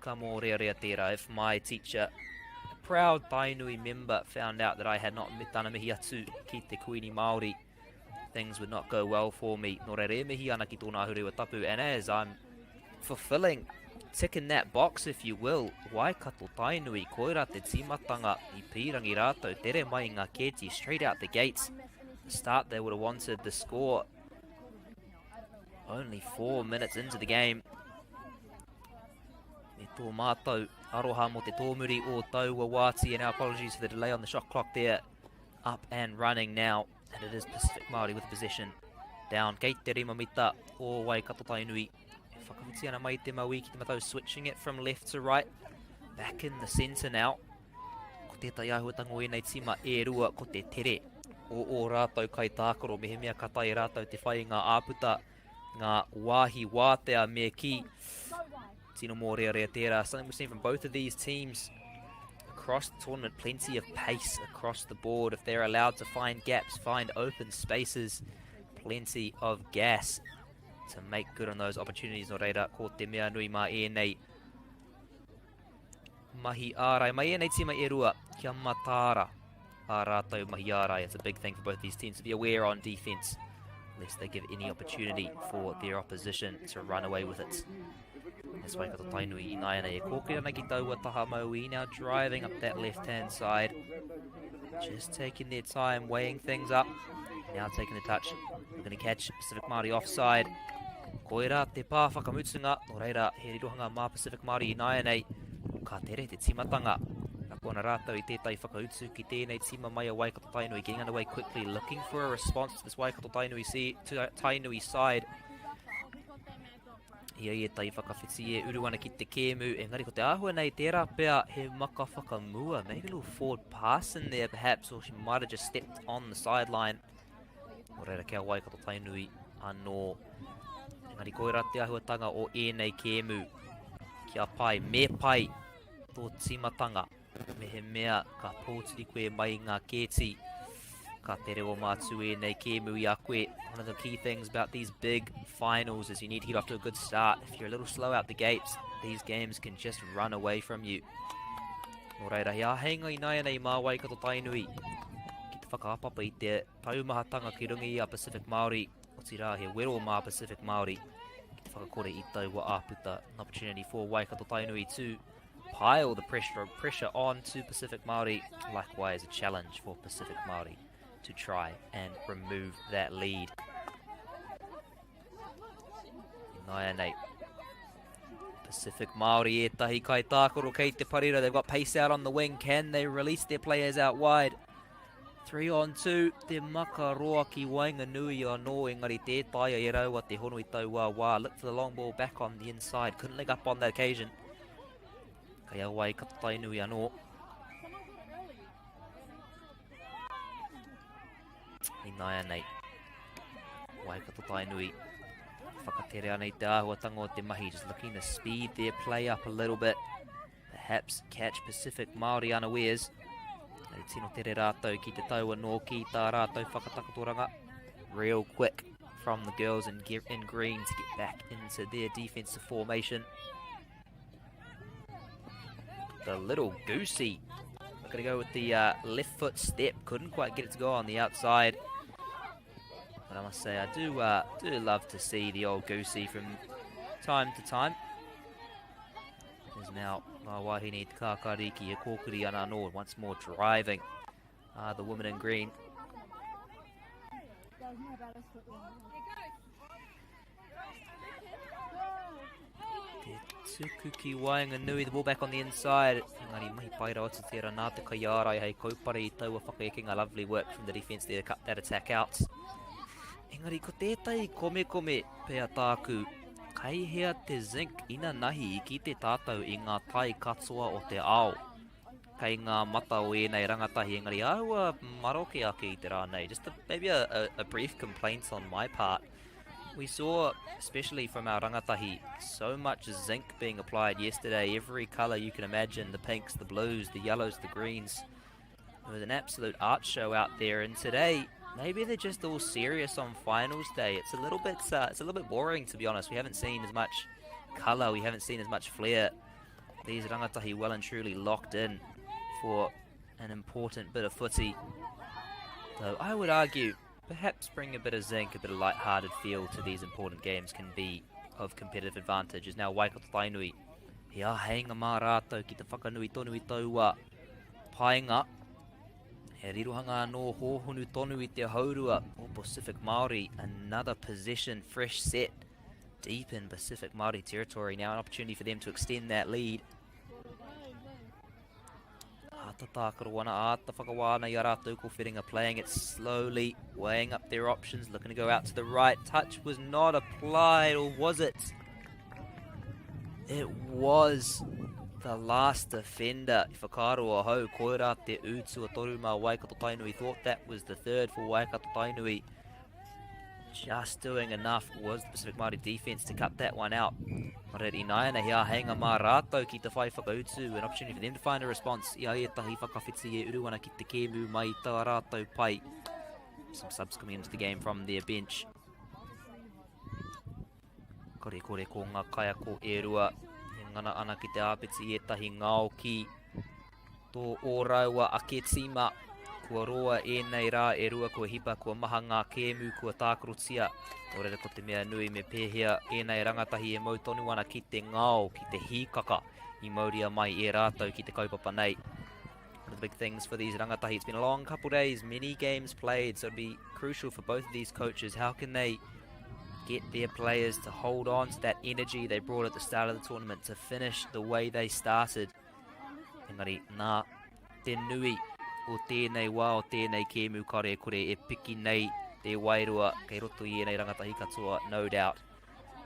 ka mōrearea tērā. If my teacher, a proud Tainui member, found out that I had not tana mihi atu ki te Kuini Māori, things would not go well for me. Nō reira e mihi ana ki tōna ahurewa tapu, and as I'm fulfilling, ticking that box if you will, Waikato Tainui, koira te tīmatanga i pīrangi rātou, tere mai ngā kēti straight out the gates. The start they would have wanted, the score Only 4 minutes into the game. Me tō mātou aroha mō te tōmuri o taua wāti and our apologies for the delay on the shot clock there. Up and running now. And it is Pacific Māori with possession. Down kei te rima mita o Waikato Tainui. E whakawhiti ana mai te maui ki te matau, switching it from left to right. Back in the centre now. Ko tētahi āhuatanga o ēnei tīma e rua ko te tere o ō rātou kaitākaro mehemea ka taea rātou te whai i ngā āputa, ngā wāhi wātea me kī. Tino mōrearea tērā. Something we've seen from both of these teams across the tournament, plenty of pace across the board. If they're allowed to find gaps, find open spaces, plenty of gas to make good on those opportunities. Nō reira, ko te mea nui mā ēnei Mahi ārai. Mai ēnei tīma e rua, kia mataara ā rātou mahi ārai. It's a big thing for both these teams to be aware on defense. Lest they give any opportunity for their opposition to run away with it. As Waikato Tainui ināianei e kōkiri ana ki taua taha mauī, now driving up that left-hand side. Just taking their time, weighing things up. Now taking the touch. We're going to catch Pacific Māori offside. Koira te pā whakamutunga, nō reira he rirohanga mā Pacific Māori ināianei. Ka tere te tīmatanga. Rapu ana rātou i tētahi whakautu ki tēnei tīma mai a Waikato Tainui. Getting underway quickly, looking for a response to this Waikato Tainui, see, to Tainui side. I a ētahi whakawhiti e uru ana ki te kēmu, engari ko te āhua nei tērā pea he maka whakamua. Maybe a little forward pass in there perhaps, or she might have just stepped on the sideline. Nō reira kia Waikato Tainui anō. Engari koirā te āhuatanga o ēnei kēmu. Kia pai, me pai tō tīmatanga. Mehemea ka pōturi koe mai i ngā kēti, ka tere oma atu ēnei kēmu i a koe. One of the key things about these big finals is you need to get off to a good start. If you're a little slow out the gates, these games can just run away from you. Nō reira, he āheinga ināianei mā Waikato Tainui ki te whakaapapa i te taumahatanga ki runga i a Pacific Māori, otirā he wero mā Pacific Māori ki te whakakore i taua āputa. An opportunity for Waikato Tainui to pile the pressure, pressure on to Pacific Māori. Likewise, a challenge for Pacific Māori to try and remove that lead. Ināianei. Pacific Māori ētahi kaitākaro kei te parira. They've got pace out on the wing. Can they release their players out wide? 3 on 2, te maka roa ki waenganui anō, engari tē taea e raua te hono i taua wā. Look for the long ball back on the inside. Couldn't leg up on that occasion. Kei a Waikato Tainui anō. Ināianei. Waikato Tainui. Whakatere ana i te āhuatanga o te mahi. Just looking to speed their play up a little bit. Perhaps catch Pacific Māori unawares. Hei tino tere rātou ki te tau anō ki tā rātou whakatakotoranga. Real quick from the girls in, in green to get back into their defensive formation. The little goosey. Gonna go with the uh, left foot step. Couldn't quite get it to go on the outside. But I must say, I do uh, do love to see the old goosey from time to time. There's now ngā wāhine te kākāriki e kōkiri ana anō, once more driving uh, the woman in green. Te tuku ki waenganui, the ball back on the inside. Engari mahi pai rawa atu tērā nā te kaiārai hei kaupare i taua whakaekenga. Lovely work from the defence there to cut that attack out. Engari ko tētahi komekome pea tāku, kai hea te zinc inanahi i kite tātou i ngā tai katoa o te ao. Kei ngā mata o ēnei rangatahi engari āhua maroke ake i te rā nei. Just a, maybe a, a, a brief complaint on my part. We saw, especially from our rangatahi, so much zinc being applied yesterday. Every colour you can imagine, the pinks, the blues, the yellows, the greens. It was an absolute art show out there, and today maybe they're just all serious on finals day. It's a little bit, uh, it's a little bit boring to be honest. We haven't seen as much colour, we haven't seen as much flair. These rangatahi well and truly locked in for an important bit of footy. Though I would argue, perhaps bring a bit of zinc, a bit of light-hearted feel to these important games can be of competitive advantage. Is now Waikato Tainui. He āheinga mā rātou ki te whakanui tonu i taua painga. He rirohanga anō hōhonu tonu i te haurua o Pacific Māori. Another possession, fresh set deep in Pacific Māori territory. Now an opportunity for them to extend that lead. Āta tākaro ana, āta whakawā ana i a rātou ko Whiringa playing it slowly, weighing up their options, looking to go out to the right. Touch was not applied, or was it? It was the last defender. Whakaaro ahau, koirā te ū tuatoru mā Waikato Tainui. Thought that was the third for Waikato Tainui. Just doing enough was the Pacific Māori defense to cut that one out. Nō reira, ināianei he āheinga mā rātou ki te whai whakautu, an opportunity for them to find a response i a ētahi whakawhiti e uru ana ki te kēmu mai i tā rātou pai. Some subs coming into the game from their bench. Korekore ko ngā kaiako e rua e ngana ana ki te āpiti i ētahi ngao ki tō ō rāua ake tīma. Kua roa ēnei rā e rua kua hipa, kua maha ngā kēmu kua tākarotia. Nō reira ko te mea nui me pēhea ēnei rangatahi e mau tonu ana ki te ngao, ki te hīkaka i mauria mai e rātou ki te kaupapa nei. One of the big things for these rangatahi, it's been a long couple days, many games played, so it'd be crucial for both of these coaches. How can they get their players to hold on to that energy they brought at the start of the tournament to finish the way they started? Engari, nā te nui o tēnei wā o tēnei kēmu kare kore e piki nei te wairua kei roto i ēnei rangatahi katoa, no doubt,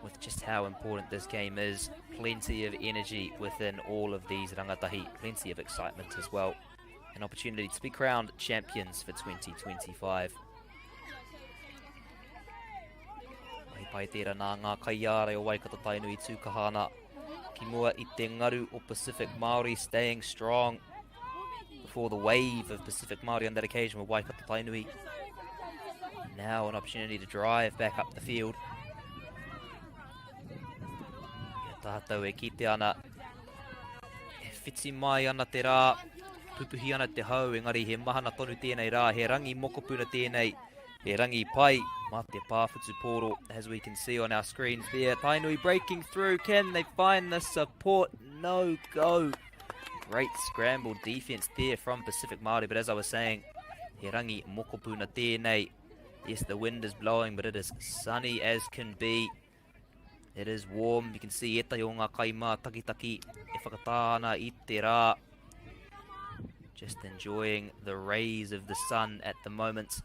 with just how important this game is. Plenty of energy within all of these rangatahi, plenty of excitement as well. An opportunity to be crowned champions for 2025. Mahi pai tērā nā ngā kaiārai o Waikato Tainui tūkaha ana ki mua i te ngaru o Pacific Māori staying strong before the wave of Pacific Māori on that occasion with Waikato Tainui. Now an opportunity to drive back up the field. Ia tātou e kite ana, e whiti mai ana te rā, pupuhi ana te hau, engari he mahana tonu tēnei rā, he rangi mokopuna tēnei, He rangi pai mā te pā whutupōro, as we can see on our screens there. Tainui breaking through. Can they find the support? No go. Great scramble defense there from Pacific Māori. But as I was saying, he rangi mokopuna tēnei. Yes, the wind is blowing, but it is sunny as can be. It is warm. You can see ētahi o ngā kai mātakitaki e whakatā ana i te rā. Just enjoying the rays of the sun at the moment.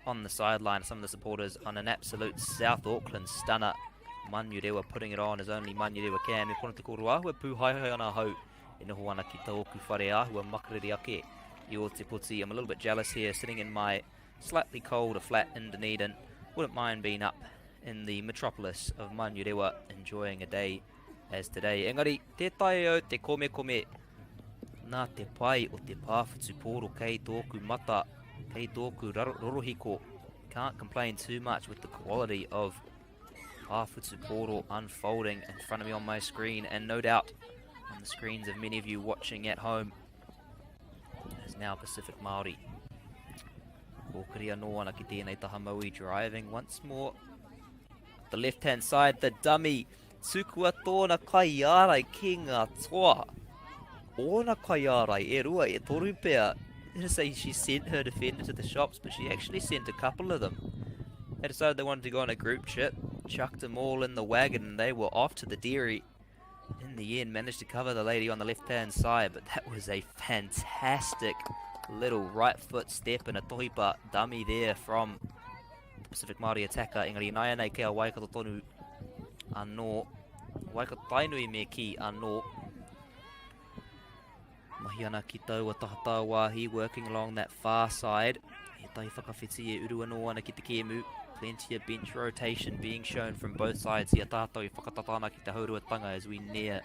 On the sideline, some of the supporters on an absolute South Auckland stunner. Manurewa putting it on as only Manurewa can. Me pono te koro āhua pūhaehae ana hau e noho ana ki tōku whare āhua makariri ake i Ōtepoti. I'm a little bit jealous here, sitting in my slightly colder flat in Dunedin. Wouldn't mind being up in the metropolis of Manurewa enjoying a day as today. Engari, tē taea au te komekome nā te pai o te pā whutupōro kei tōku mata, kei tōku rorohiko. Can't complain too much with the quality of pā whutupōro unfolding in front of me on my screen and no doubt on the screens of many of you watching at home. As now Pacific Māori. Kōkiri anō ana ki tēnei taha Maui driving once more. The left hand side, the dummy. Tukua tōna kaiārai ki ngā toa. Ōna kaiārai e rua, e toru pea. Gonna say she sent her defender to the shops, but she actually sent a couple of them. They decided they wanted to go on a group trip, chucked them all in the wagon, and they were off to the dairy. In the end, managed to cover the lady on the left-hand side, but that was a fantastic little right foot step and a tohipa dummy there from the Pacific Māori attacker. Engari nāianei kei a Waikato tonu anō. Waikato Tainui me ki anō. Mahi ana ki taua taha tāwāhi, working along that far side. He tahi whakawhiti e uru anō ana ki te kēmu. Plenty of bench rotation being shown from both sides i a tātou e whakatata ana ki te hauruatanga as we near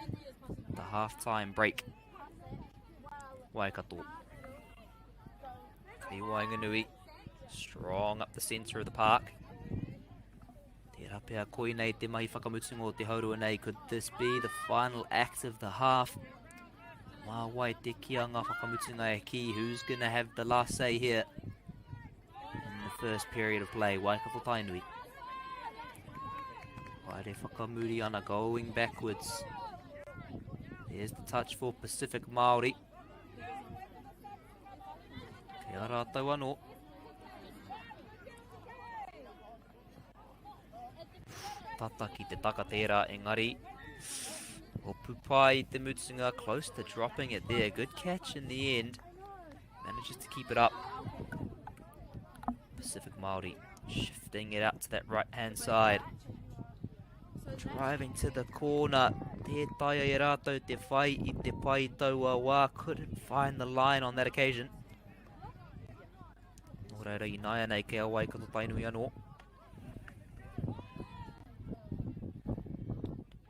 the half-time break. Waikato. Kei waenganui. Strong up the centre of the park. Tērā pea koinei te mahi whakamutunga o te haurua nei. Could this be the final act of the half? Mā wai te kianga whakamutunga e ki. Who's gonna have the last say here in the first period of play? Waikato Tainui. Haere whakamuri ana, going backwards. There's the touch for Pacific Māori. Kei a rātou anō. Tata ki te taka tērā, engari. O Pupai te mutunga, close to dropping it there. Good catch in the end. Manages to keep it up. Pacific Māori shifting it out to that right-hand side. Driving to the corner. Te taia e rātou te whai i te pai taua wā. Couldn't find the line on that occasion. Nō reira i nāianei kei a Waikato Tainui anō.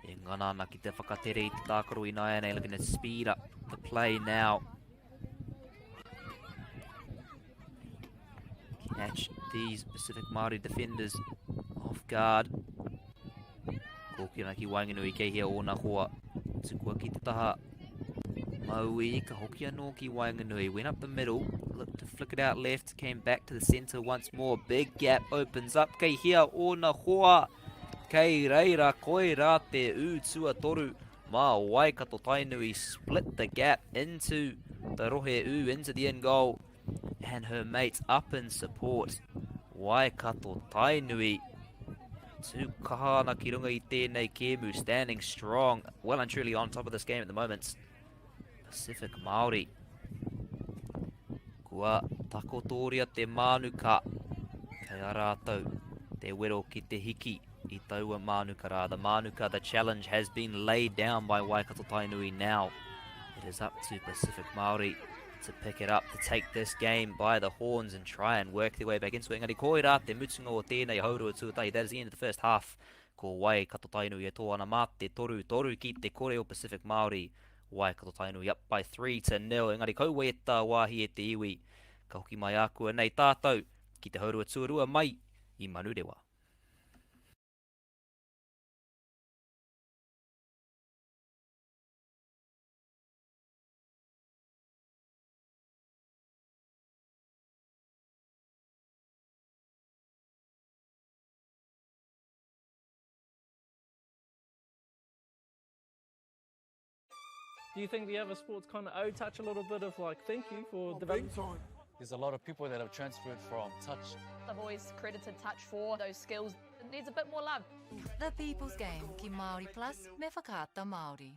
E ngana ana ki te whakatere i te tākaro i nāianei, looking to speed up the play now. Catch these Pacific Māori defenders off guard. Kōkina ki waenganui kei hea ōna hoa. Tukua ki te taha Maui, ka hoki anō ki waenganui. Went up the middle. Looked to flick it out left, came back to the centre once more. Big gap opens up. Kei hea ōna hoa. Kei reira koirā te ū tuatoru. Mā Waikato Tainui split the gap into the rohe ū, into the in goal. And her mates up in support. Waikato Tainui. Tū kaha ana ki runga i tēnei kēmu, standing strong, well and truly on top of this game at the moment. Pacific Māori. Kua takotoria te mānuka kei a rātou te wero ki te hiki i taua mānuka rā. The mānuka, the challenge has been laid down by Waikato Tainui now. It is up to Pacific Māori to pick it up, to take this game by the horns and try and work their way back into it. Engari koirā te mutunga o tēnei haurua tuatahi. That is the end of the first half. Ko Waikato Tainui e tō ana mā te 3-3 ki te kore o Pacific Māori. Waikato Tainui up by 3 to nil. Engari kaua e tā wāhi e te iwi. Ka hoki mai ākuanei tātou ki te haurua tuarua mai i Manurewa. Do you think the other sports kind of owe touch a little bit of like thank you for oh, developing? Time. There's a lot of people that have transferred from touch. I've always credited touch for those skills. It needs a bit more love. The People's Game ki Māori Plus me Whakaata Māori.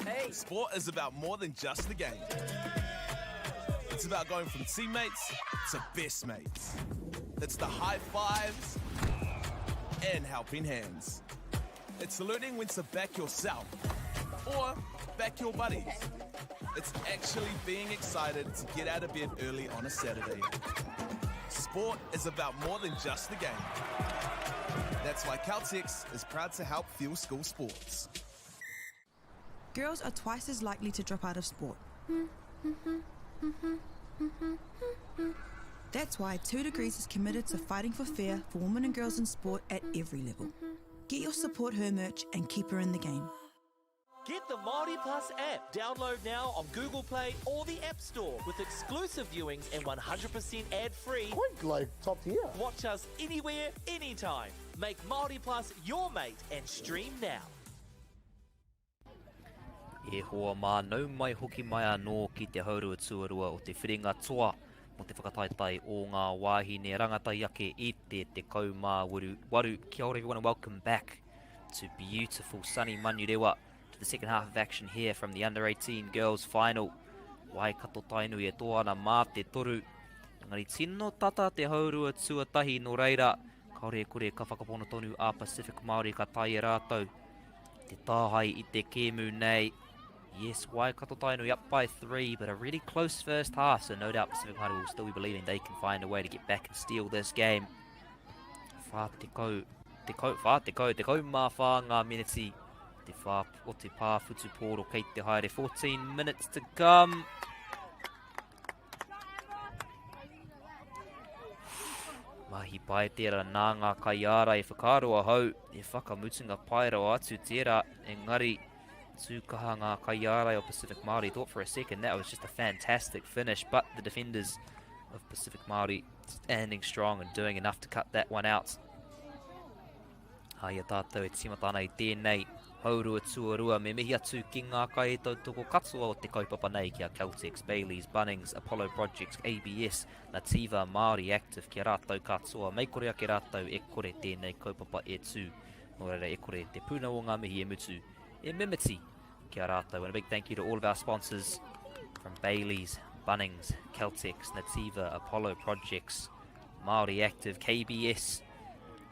Hey. Sport is about more than just the game. It's about going from teammates to best mates. It's the high fives and helping hands. It's learning when to back yourself or back your buddies. It's actually being excited to get out of bed early on a Saturday. Sport is about more than just the game. That's why Caltex is proud to help fuel school sports. Girls are twice as likely to drop out of sport. That's why 2 Degrees is committed to fighting for fair for women and girls in sport at every level. Get your support her merch and keep her in the game. Get the Māori Plus app. Download now on Google Play or the App Store with exclusive viewings and 100% ad-free. Quite like top tier. Watch us anywhere, anytime. Make Māori Plus your mate and stream now. E hoa mā, nau mai hoki mai anō ki te haurua tuarua o te whiringa toa mō te whakataetae o ngā wāhine rangatahi ake i te 18. Kia ora everyone and welcome back to beautiful sunny Manurewa to the second half of action here from the under 18 girls final. Waikato Tainui e toa ana mā te toru. Engari tino tata te haurua tuatahi nō reira, kāore e kore ka whakapono tonu a Pacific Māori ka tae e rātou te tāhae i te kēmu nei. Yes, Waikato Tainui up by three, but a really close first half, so no doubt Pacific Māori will still be believing they can find a way to get back and steal this game. Whā tekau, tekau, whā tekau, tekau mā whā ngā miniti. Te whā o te pā whutupōro kei te haere. 14 minutes to come. Mahi pai tērā nā ngā kaiārai whakaaro ahau, he whakamutunga pai rawa atu tērā, engari tū kaha ngā kaiārai o Pacific Māori. Thought for a second that was just a fantastic finish, but the defenders of Pacific Māori standing strong and doing enough to cut that one out. Hai a tātou e tīmata ana i tēnei haurua tuarua, me mihi atu ki ngā kaitautoko katoa o te kaupapa nei ki a Caltex, Bayleys, Bunnings, Apollo Projects, ABS, Nativa, Māori Active, ki a rātou katoa, mei kore ake rātou e kore tēnei kaupapa e tū. Nō reira e kore te puna o ngā mihi e mutu, e mimiti ki a rātou. And a big thank you to all of our sponsors from Bayleys, Bunnings, Caltex, Nativa, Apollo Projects, Māori Active, KBS.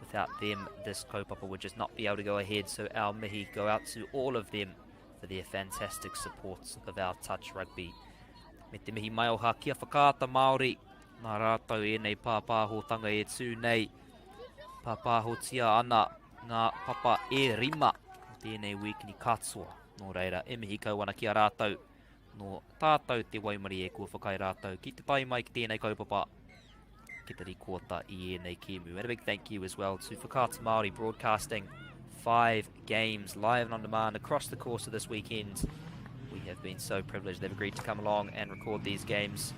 Without them, this kaupapa would just not be able to go ahead. So our mihi go out to all of them for their fantastic support of our touch rugby. Me te mihi maioha kia whakaata Māori, nā rātou ēnei pāpāhotanga e tū nei. Pāpāhotia ana ngā papa e rima o tēnei wīkini katoa. Nō reira, e mihi kau ana ki a rātou. Nō tātou te waimarie kua whakaae rātou ki te tae mai ki tēnei kaupapa ki te rikōta i ēnei kēmu. And a big thank you as well to Whakaata Māori Broadcasting. Five games live and on demand across the course of this weekend. We have been so privileged. They've agreed to come along and record these games,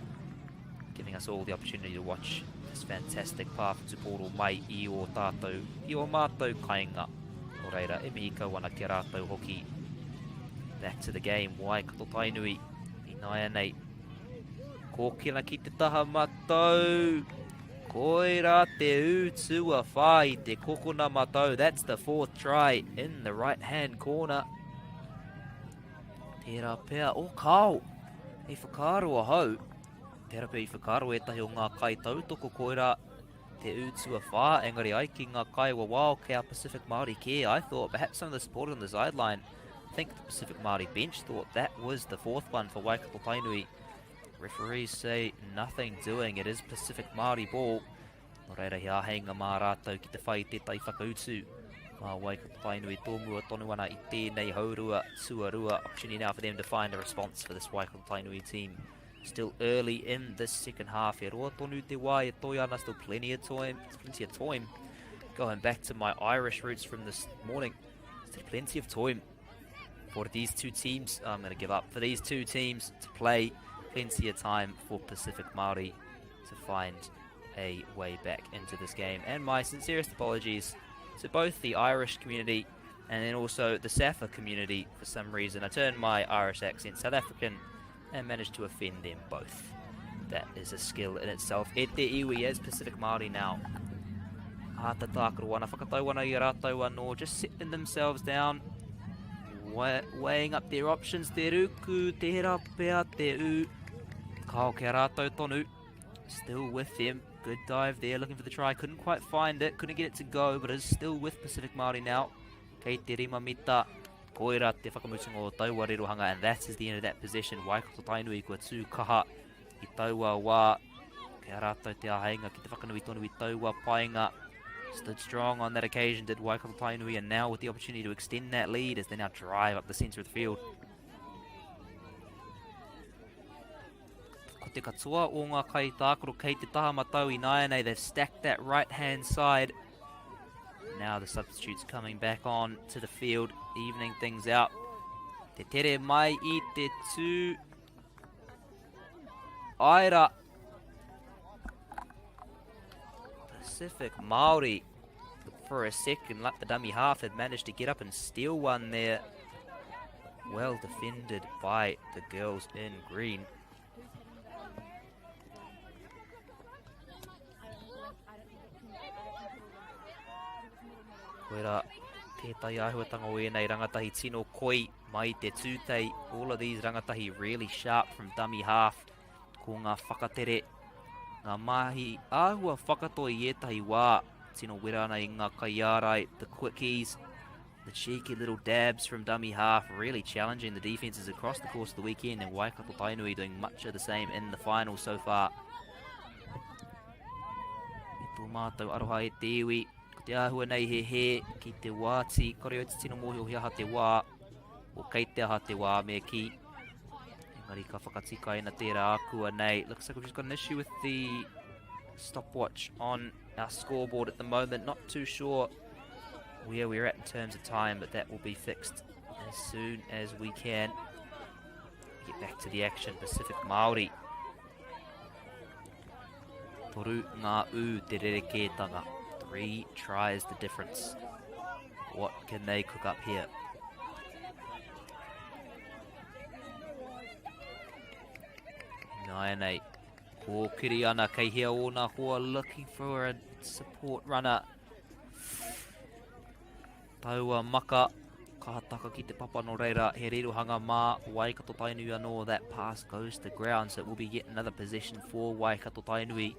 giving us all the opportunity to watch this fantastic pā whutupōro mai i ō tātou, i ō mātou kainga. Nō reira, e mihi kau ana ki a rātou hoki. Back to the game, Waikato Tainui, ināianei. Kōkina ki te taha matau. Koirā te ū tuawhā i te kokona matau. That's the fourth try in the right hand corner. Tērā pea, o oh, kao, i whakaaro ahau. Tērā pea i whakaaro ētahi o ngā kaitautoko koirā te ū tuawhā, engari ai ki ngā kaiwawao kei a Pacific Māori kē. I thought perhaps some of the supporters on the sideline think the Pacific Māori bench thought that was the fourth one for Waikato Tainui. Referees say nothing doing. It is Pacific Māori ball. Nō reira he āheinga mā rātou ki te whai tētahi whakautu. Mā Waikato Tainui tōmua tonu ana i tēnei haurua tuarua. Opportunity now for them to find a response for this Waikato Tainui team. Still early in this second half. He roa tonu te wā e toi ana. Still plenty of time. Plenty of time. Going back to my Irish roots from this morning. Still plenty of time for these two teams. I'm going to give up. For these two teams to play. Plenty of time for Pacific Māori to find a way back into this game. And my sincerest apologies to both the Irish community and then also the SAFA community for some reason. I turned my Irish accent South African and managed to offend them both. That is a skill in itself. E te iwi as Pacific Māori now. Āta tākaro ana, whakatau ana i a rātou anō, just sitting themselves down, weighing up their options, te ruku, tērā pea, te ū. Kao kia rātou tonu, still with them. Good dive there, looking for the try, couldn't quite find it, couldn't get it to go, but is still with Pacific Māori now. Kei te rima mita, koira te whakamutunga o taua rirohanga, and that is the end of that possession. Waikato Tainui kua tū kaha i taua wā. Kei a rātou te āheinga ki te whakanui tonu i taua painga. Stood strong on that occasion, did Waikato Tainui, and now with the opportunity to extend that lead as they now drive up the centre of the field. Ko te katoa o ngā kaitākaro kei te taha matau ināianei, they've stacked that right hand side. Now the substitutes coming back on to the field, evening things out. Te tere mai i te tū. Aira. Pacific Māori for a second, like the dummy half had managed to get up and steal one there. Well defended by the girls in green. Koira tētahi āhuatanga o ēnei rangatahi tino koi mai te tūtei. All of these rangatahi really sharp from dummy half. Ko ngā whakatere, ngā mahi āhua whakatoi i ētahi wā. Tino wera ana i ngā kaiārai, the quickies, the cheeky little dabs from dummy half, really challenging the defences across the course of the weekend, and Waikato Tainui doing much of the same in the final so far. E tō mātou aroha e te iwi, ko te āhua nei he hē ki te wāti, kore au te tino mōhio he aha te wā, o kei te aha te wā me kī. Engari ka whakatikaina tērā ākua nei. Looks like we've just got an issue with the stopwatch on our scoreboard at the moment. Not too sure where we're at in terms of time, but that will be fixed as soon as we can. Get back to the action. Pacific Māori. Toru ngā ū te rerekētanga. Three tries the difference. What can they cook up here? Nine eight. Kōkiri ana kei hea ōna hoa looking for a support runner. Taua maka, ka taka ki te papa no reira, he rirohanga mā Waikato Tainui anō. That pass goes to ground, so it will be yet another possession for Waikato Tainui.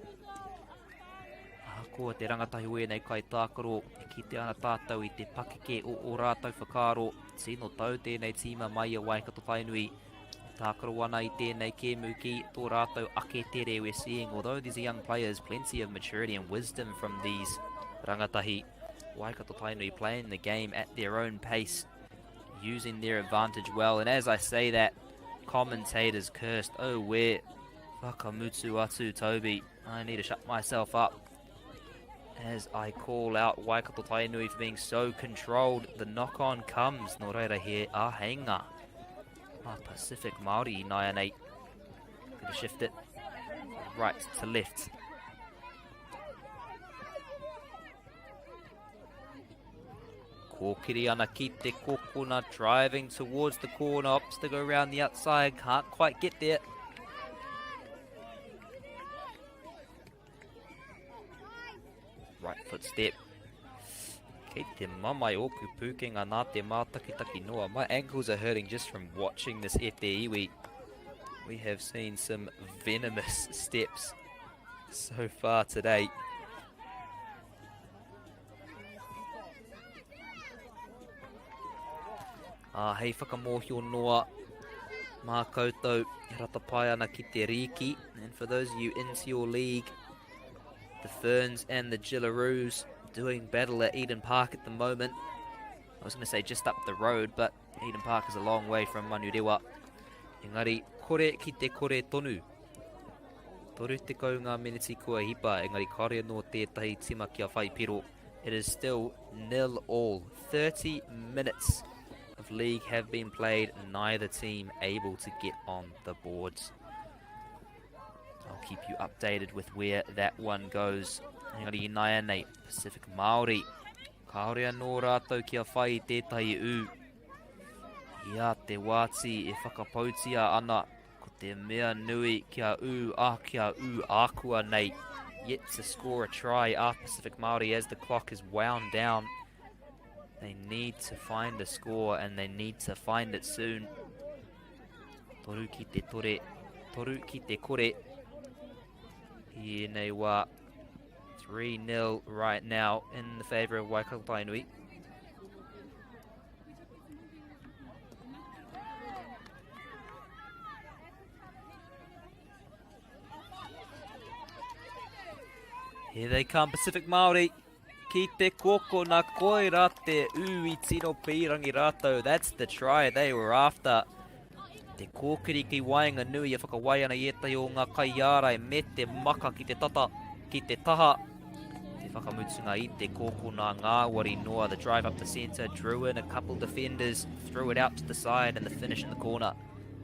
Ahakoa te rangatahi o ēnei kaitākaro, e kite ana tātou i te pakeke o ō rātou whakaaro. Tino tau tēnei tīma mai i a Waikato Tainui. E tākaro ana i tēnei kēmu ki tō rātou ake tere. We're seeing, although these are young players, plenty of maturity and wisdom from these rangatahi. Waikato Tainui playing the game at their own pace, using their advantage well. And as I say that, Commentators cursed. Oh, where? Whakamutu atu, Toby. I need to shut myself up. As I call out Waikato Tainui for being so controlled, the knock-on comes. Nō reira he āheinga. Ah, Pacific Māori, 9-8. Gonna shift it right to left. Kōkiri ana ki te kokona, driving towards the corner, opts to go round the outside, can't quite get there. Right foot step. Kei te mamae oku pūkenga nā te mātakitaki noa. My ankles are hurting just from watching this e te iwi. We have seen some venomous steps so far today. Ā, hei whakamōhio noa mā koutou e rata pai ana ki te rīki. And for those of you into your league, the Ferns and the Jillaroos doing battle at Eden Park at the moment. I was going to say just up the road, but Eden Park is a long way from Manurewa. Engari, kore ki te kore tonu. 30 ngā meneti kua hipa, engari kāore anō tētahi tima kia whai piro. It is still nil all. 30 minutes of league have been played, neither team able to get on the boards. I'll keep you updated with where that one goes. Engari ināianei, Pacific Māori. Kāore anō rātou kia whai i tētahi ū. I a te wāti e whakapautia ana Ko te mea nui kia ū a kia ū ākua nei. Yet to score a try are Pacific Māori as the clock is wound down. They need to find a score and they need to find it soon. Toru ki te tore, toru ki te kore. I ēnei wā, 3-0 right now in the favour of Waikato Tainui. Here they come, Pacific Māori. Ki te koko na koi rā te ū i tino pīrangi rātou. That's the try they were after. Te kōkiri ki waenganui e whakawai ana i ētahi o ngā kaiārai me te maka ki te tata, ki te taha. Te whakamutunga i te kōkona ngāwari noa. The drive up the centre, drew in a couple defenders, threw it out to the side and the finish in the corner.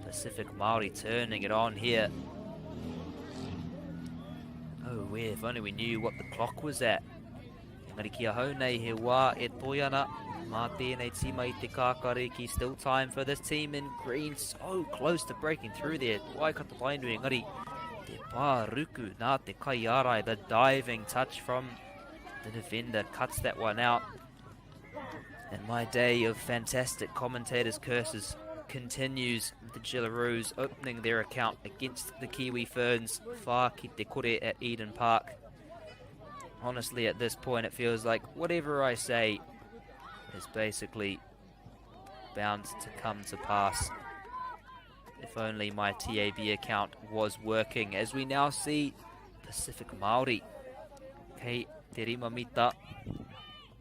Pacific Māori turning it on here. Oh, where, if only we knew what the clock was at. Engari ki ahau nei, he wā e toi ana mā tēnei tīma i te kākāriki. Still time for this team in green, so close to breaking through there. Waikato Tainui, engari te pāruku nā te kaiārai, the diving touch from the defender cuts that one out. And my day of fantastic commentators' curses continues. The Jillaroos opening their account against the Kiwi Ferns. Whā ki te kore at Eden Park. Honestly, at this point, it feels like whatever I say is basically bound to come to pass. If only my TAB account was working. As we now see Pacific Māori. Kei te rima mita.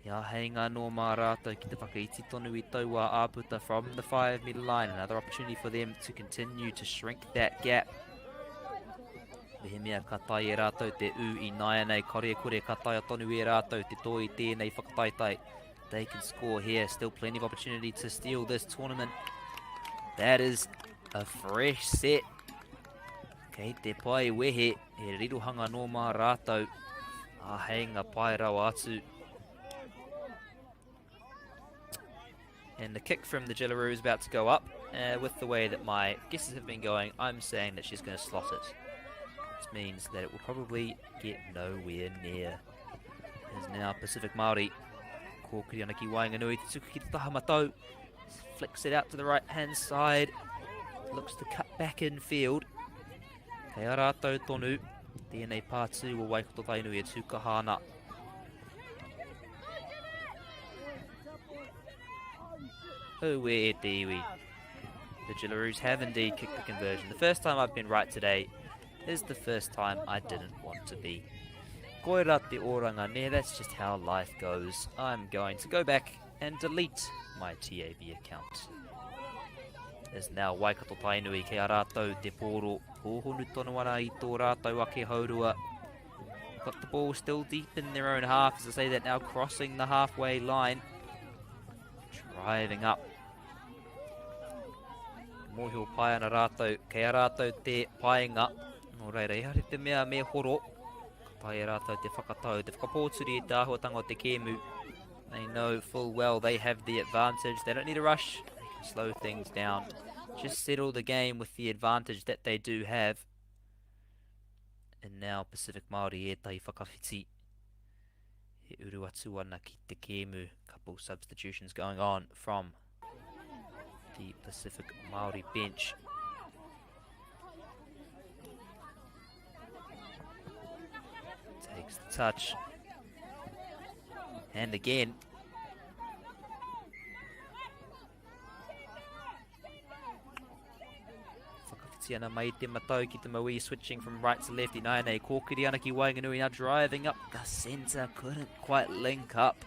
Ia heinga nō mā rātou ki te whakaiti tonu i taua āputa from the 5 metre line. Another opportunity for them to continue to shrink that gap. Mehemea ka tae e rātou te ū i nāianei, kore e kore ka taea tonu e rātou te tō i tēnei whakataetae. They can score here. Still plenty of opportunity to steal this tournament. That is a fresh set. Kei te pai wehe, he rirohanga nō mā rātou. Āheinga pai rawa atu. And the kick from the Jillaroo is about to go up. With the way that my guesses have been going, I'm saying that she's going to slot it. Which means that it will probably get nowhere near. There's now Pacific Māori. Kōkiri ana ki waenganui, te tuku ki te taha matau. Flicks it out to the right-hand side. Looks to cut back in field. Kei a rātou tonu. Tēnei pātū o Waikato Tainui e tūkaha ana. Aue e te iwi. The Jillaroos have indeed kicked the conversion. The first time I've been right today is the first time I didn't want to be. Koira te oranga ne, that's just how life goes. I'm going to go back and delete my TAB account. Is now Waikato Tainui kei a rātou te pōro hōhonu tonu ana i tō rātou ake haurua. Got the ball still deep in their own half, as I say that now crossing the halfway line. Driving up. Mōhio pai ana rātou, kei a rātou te paenga. Nō reira, ehara i te mea me horo. Ka taea e rātou te whakatau, te whakapōturi i te āhuatanga o te kēmu. They know full well they have the advantage. They don't need a rush. They can slow things down. Just settle the game with the advantage that they do have. And now Pacific Māori ētahi whakawhiti. E uru atu ana ki te kēmu. Couple substitutions going on from the Pacific Māori bench. Takes the touch. And again. Whakawhiti ana mai te matau ki te mauī, switching from right to left. Inaene, kōkiri ana ki waenganui, now driving up the centre, couldn't quite link up.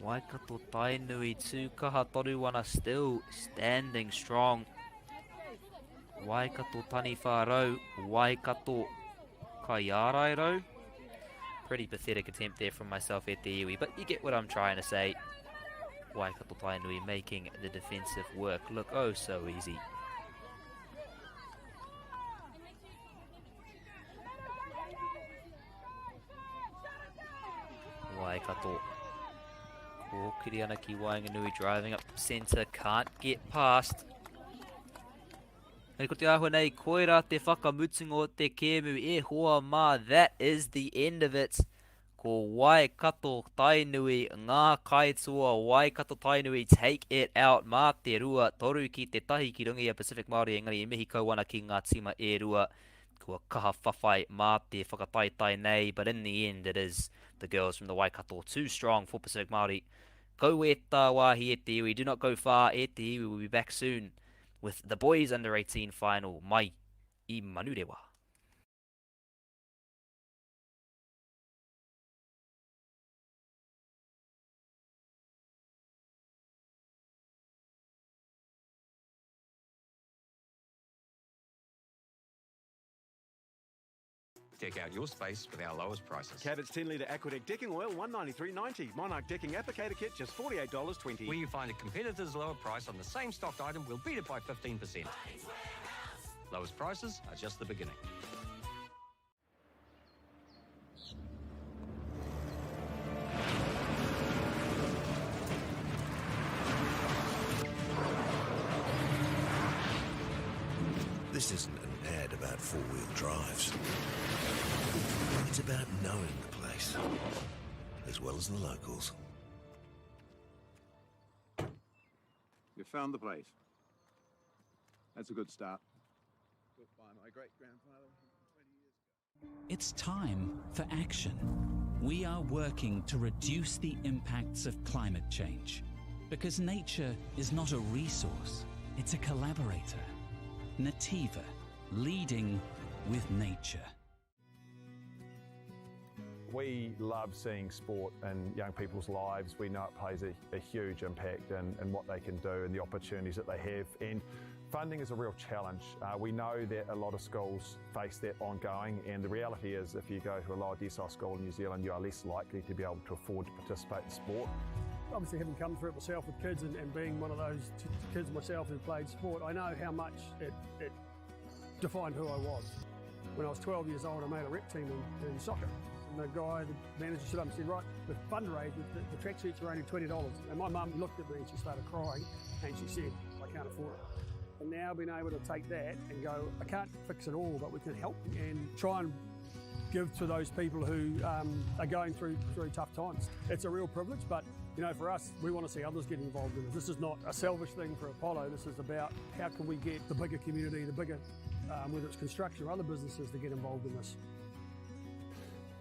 Waikato Tainui, tū kaha tonu ana still standing strong. Waikato Taniwha Rau, Waikato Kaiārai Rau. Pretty pathetic attempt there from myself at the iwi, but you get what I'm trying to say. Waikato Tainui making the defensive work look oh so easy. Waikato. Kōkiri ana ki waenganui, driving up centre, can't get past. Hei ko te āhua nei, koirā te whakamutunga o te kēmu e hoa mā, that is the end of it. Ko Waikato Tainui ngā kaitoa, Waikato Tainui take it out mā te 2, 3 ki te 1 ki runga i a Pacific Māori engari e mihi kau ana ki ngā tīma e rua kua kaha whawhai mā te whakataetae nei but in the end it is the girls from the Waikato too strong for Pacific Māori. Go e tā wāhi e te iwi, do not go far e te iwi, we'll be back soon with the boys under 18 final mai i Manurewa. Deck out your space with our lowest prices. Cabot's 10 litre Aquadec decking oil, $193.90. Monarch decking applicator kit, just $48.20. Where you find a competitor's lower price on the same stocked item, we'll beat it by 15%. Lowest prices are just the beginning. This isn't an ad about four-wheel drives. It's about knowing the place, as well as the locals. You found the place. That's a good start. Built by my great-grandfather 120 years ago. It's time for action. We are working to reduce the impacts of climate change. Because nature is not a resource, it's a collaborator. Nativa, leading with nature. We love seeing sport in young people's lives. We know it plays a, a huge impact in, in what they can do and the opportunities that they have. And funding is a real challenge. Uh, we know that a lot of schools face that ongoing, and the reality is if you go to a lower decile school in New Zealand, you are less likely to be able to afford to participate in sport. Obviously, having come through it myself with kids and, and being one of those kids myself who played sport, I know how much it, it defined who I was. When I was 12 years old, I made a rep team in, in soccer. And the guy, the manager stood up and said, right, the fundraiser, the, the tracksuits are only $20. And my mum looked at me and she started crying and she said, I can't afford it. And now being able to take that and go, I can't fix it all, but we can help and try and give to those people who um, are going through through tough times. It's a real privilege, but you know, for us, we want to see others get involved in this. This is not a selfish thing for Apollo. This is about how can we get the bigger community, the bigger, um, whether it's construction or other businesses, to get involved in this.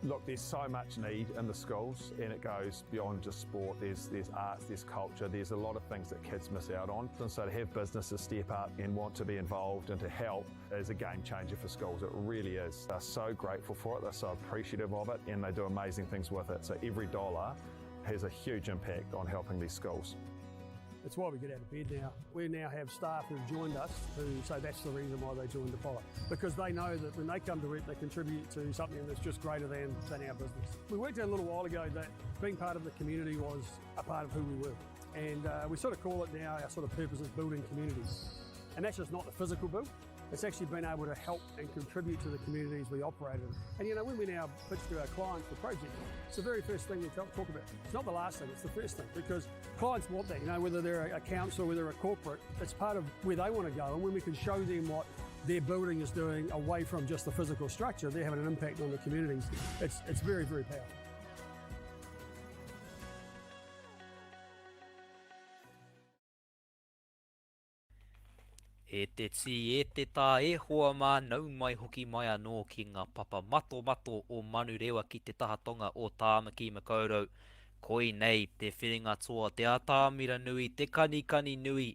Look, there's so much need in the schools, and it goes beyond just sport. There's, there's arts, there's culture, there's a lot of things that kids miss out on. And so to have businesses step up and want to be involved and to help is a game changer for schools. It really is. They're so grateful for it, they're so appreciative of it, and they do amazing things with it. So every dollar has a huge impact on helping these schools. It's why we get out of bed now. We now have staff who've joined us who say that's the reason why they joined Apollo. Because they know that when they come to work, they contribute to something that's just greater than, than our business. We worked out a little while ago that being part of the community was a part of who we were. And uh, we sort of call it now our sort of purpose is building communities. And that's just not the physical build, it's actually been able to help and contribute to the communities we operate in. And you know, when we now pitch to our clients the project, it's the very first thing we talk, talk about. It's not the last thing, it's the first thing because clients want that, you know, whether they're a council, whether they're a corporate, it's part of where they want to go. And when we can show them what their building is doing away from just the physical structure, they're having an impact on the communities. It's, it's very, very powerful. E te tī, e te tā, e hoa mā, nau mai hoki mai anō ki ngā papa matomato o Manurewa ki te taha tonga o Tāmaki Makaurau. Koinei te whiringa toa, te atamira nui, te kanikani nui,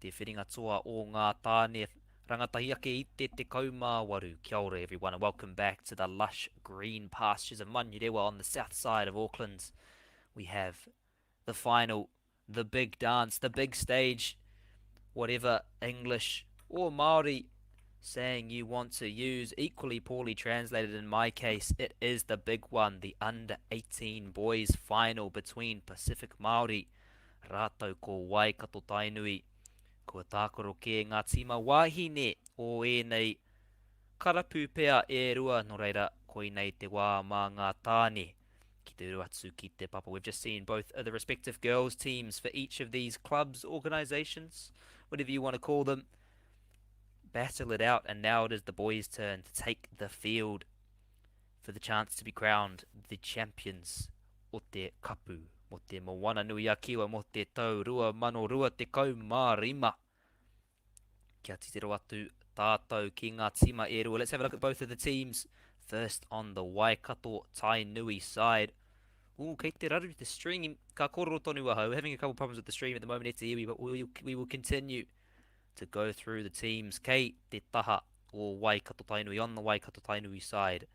te whiringa toa o ngā tāne rangatahi ake i te 18. Kia ora everyone and welcome back to the lush green pastures of Manurewa on the south side of Auckland. We have the final the big dance, the big stage, whatever English or Māori saying you want to use, equally poorly translated in my case, it is the big one, the under 18 boys final between Pacific Māori rātou ko Waikato Tainui. Kua tākaro kē ngā tīma wāhine o ēnei karapu pea e rua, nō reira, koinei te wā mā ngā tāne ki te uru atu ki te papa. We've just seen both of the respective girls teams for each of these clubs, organisations, whatever you want to call them, battle it out, and now it is the boys' turn to take the field for the chance to be crowned the champions o te kapu mo te Moana Nui a Kiwa mo te tau 2025. Kia titiro atu tātou ki ngā tīma e rua. Let's have a look at both of the teams. First on the Waikato Tainui side. Ooh, kei te raru te stream. Ka kōrero tonu ahau. Having a couple problems with the stream at the moment, e te iwi, but we, we will continue to go through the teams. Kei te taha o Waikato Tainui on the Waikato Tainui side.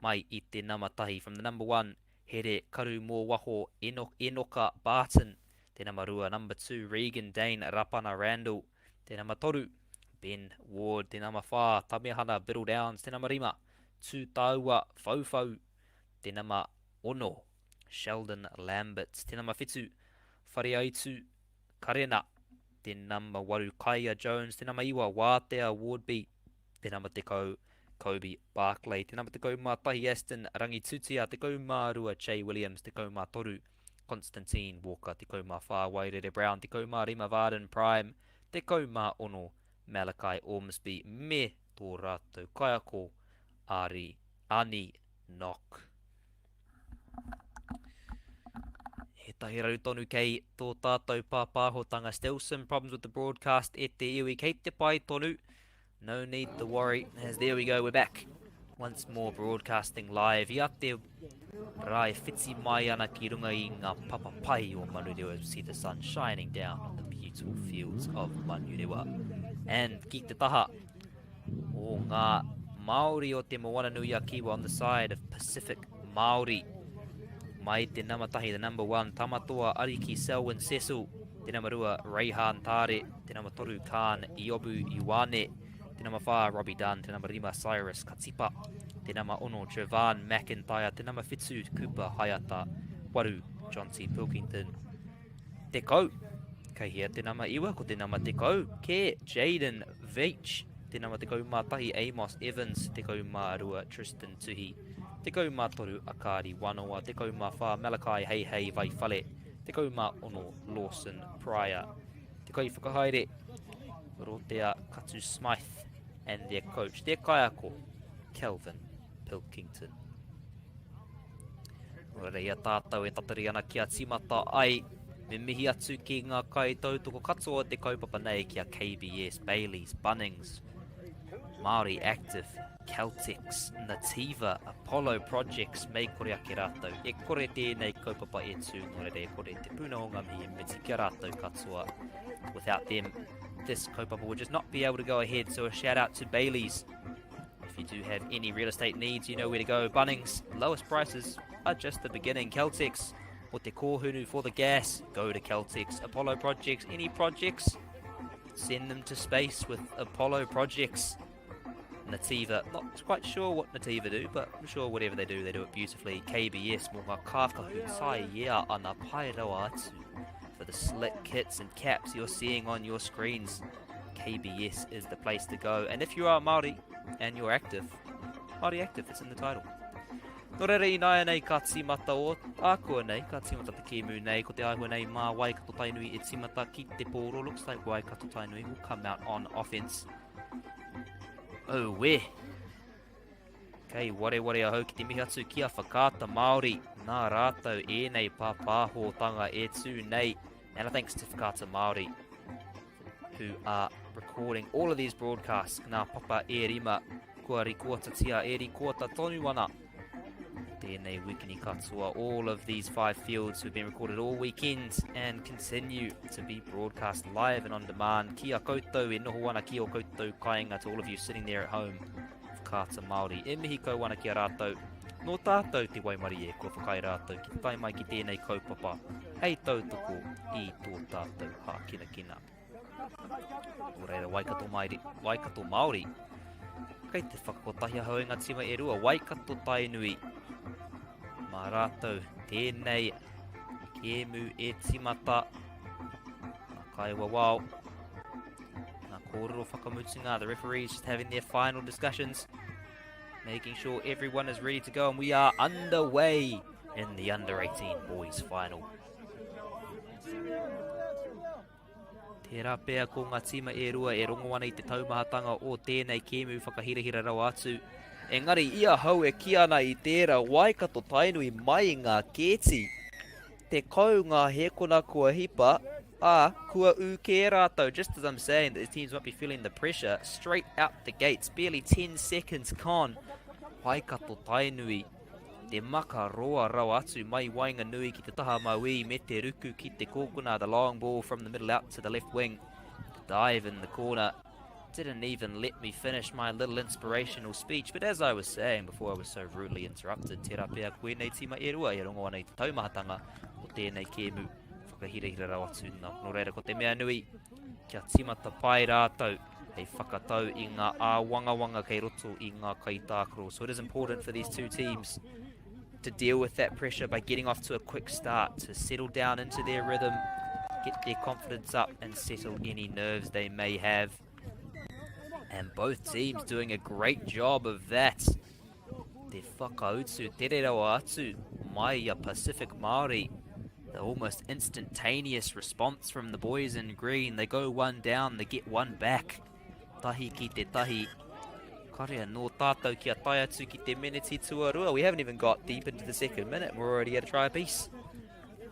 Mai i te nama tahi from the number one, Here Karu Mōwaho Eno, Enoka Barton. Te nama rua, number 2, Regan Dane Rapana Randall. Te nama toru, Ben Ward. Te nama whā, Tamehana Biddle Downs. Te nama rima, Tūtāua Whauwhau. Te nama ono, Sheldon Lambert. Te nama whitu, Whareaitu Karena. Te nama waru, Kaia Jones. Te nama iwa, Wātea Wardby. Te nama 10, Kobe Barclay. Te nama 11, Aston Rangitutia. 12, Che Williams. 13, Constantine Walker. 14, Wairere Brown. 15, Varden Prime. 16, Malachi Ormsby. Me tō rātou kaiako, Ari Ani Knock. He tahi raru tonu kei tō tātou pāpāhotanga. Still some problems with the broadcast e te iwi. Kei te pai tonu. No need to worry, as there we go, we're back. Once more broadcasting live. I a te rā e whiti mai ana ki runga i ngā papa pai o Manurewa. See the sun shining down on the beautiful fields of Manurewa. And ki te taha o ngā Māori o te Moana Nui a Kiwa on the side of Pacific Māori. Mai te nama tahi, the number one, Tamatoa Ariki Selwyn Cecil. Te nama rua, Rayhan Tare. Te nama toru, Khan Iobu Ioane. Te nama whā, Robbie Dunn. Te nama rima, Cyrus Katipa. Te nama ono, Jovan McIntyre. Te nama whitu, Cooper Hayata. Waru, Jonty Pilkington. Tekau, kei hea te nama iwa, ko te nama tekau, ke Jaden Veitch. Te nama 11, Amos Evans. 12, Tristan Tuhi. 13, Akari Wanoa. 14, Malachi Heihei Vaifale. 16, Lawson Pryor. Te kaiwhakahaere, Rotea Katu Smythe, and their coach, their kaiako, Kelvin Pilkington. Nō reira, i a tātou e tatari ana kia tīmata ai, me mihi atu ki ngā kaitautoko katoa o te kaupapa nei ki a KBS, Bayleys, Bunnings, Māori Active, Caltex, Nativa, Apollo Projects, mei kore ake rātou. E kore tēnei kaupapa e tū, nō reira e kore te puna o ngā mihi e miti ki a rātou katoa. Without them, this kaupapa would just not be able to go ahead. So a shout out to Bayleys. If you do have any real estate needs, you know where to go. Bunnings, lowest prices are just the beginning. Caltex, Mō te kōhunu for the gas, go to Caltex. Apollo Projects, any projects, send them to space with Apollo Projects. Nativa, not quite sure what Nativa do, but I'm sure whatever they do, they do it beautifully. KBS, mō ngā kākahu tai ia ana pai rawa atu. For the slick kits and caps you're seeing on your screens, KBS is the place to go. And if you are Māori and you're active, Māori active, it's in the title. Nō reira ināianei ka tīmata o ākuanei, ka tīmata te kēmu nei, ko te āhua nei mā Waikato Tainui e tīmata ki te pōro. Looks like Waikato Tainui will come out on offense. Auē! Kei wareware ahau ki te mihi atu ki a Whakaata Māori. Nā rātou ēnei pāpāhotanga e tū nei. And a thanks to Whakaata Māori who are recording all of these broadcasts. Ngā papa e rima kua rikoatatia e rikoata tonu ana. Tēnei wikini katoa, all of these five fields have been recorded all weekend and continue to be broadcast live and on demand. Ki a koutou e noho ana ki o koutou kāinga to all of you sitting there at home. Whakaata Māori e mihi kau ana ki a rātou. Nō tātou te waimarie kua whakaae rātou ki te tae mai ki tēnei kaupapa hei tautoko i tō tātou hākinakina. Nō reira, Waikato, Mairi, Waikato Māori, kei te whakakotahi ahau i ngā tīma e rua, Waikato Tainui. Mā rātou tēnei kēmu e tīmata. Ngā kaiwawao, ngā kōrero whakamutunga, the referees just having their final discussions. Making sure everyone is ready to go and we are underway in the under 18 boys final. Tērā pea ko ngā tīma e rua e rongo ana i te taumahatanga o tēnei kēmu whakahirahira rawa atu. Engari i ahau e kī ana i tērā Waikato Tainui mai i ngā kēti. Tekau ngā hēkona kua hipa, ā, kua ū kē rātou, just as I'm saying that the teams might be feeling the pressure, straight out the gates, barely 10 seconds gone. Waikato Tainui, te maka roa rawa atu mai waenganui ki te taha mauī me te ruku ki te kōkona, the long ball from the middle out to the left wing, the dive in the corner. Didn't even let me finish my little inspirational speech, but as I was saying before I was so rudely interrupted, tērā pea ko ēnei tīma e rua e rongo ana i te taumahatanga o tēnei kēmu whakahirahira rawa atu. Nā, nō reira ko te mea nui, kia tīmata pai rātou hei whakatau i ngā āwangawanga kei roto i ngā kaitākaro. So it is important for these two teams to deal with that pressure by getting off to a quick start, to settle down into their rhythm, get their confidence up and settle any nerves they may have. And both teams doing a great job of that. Te whakautu, te rerawa atu, mai a Pacific Māori. The almost instantaneous response from the boys in green. They go one down, they get one back. Tahi ki te tahi. Kare anō tātou kia tae atu ki te meneti tuarua. We haven't even got deep into the second minute. We're already at a try apiece.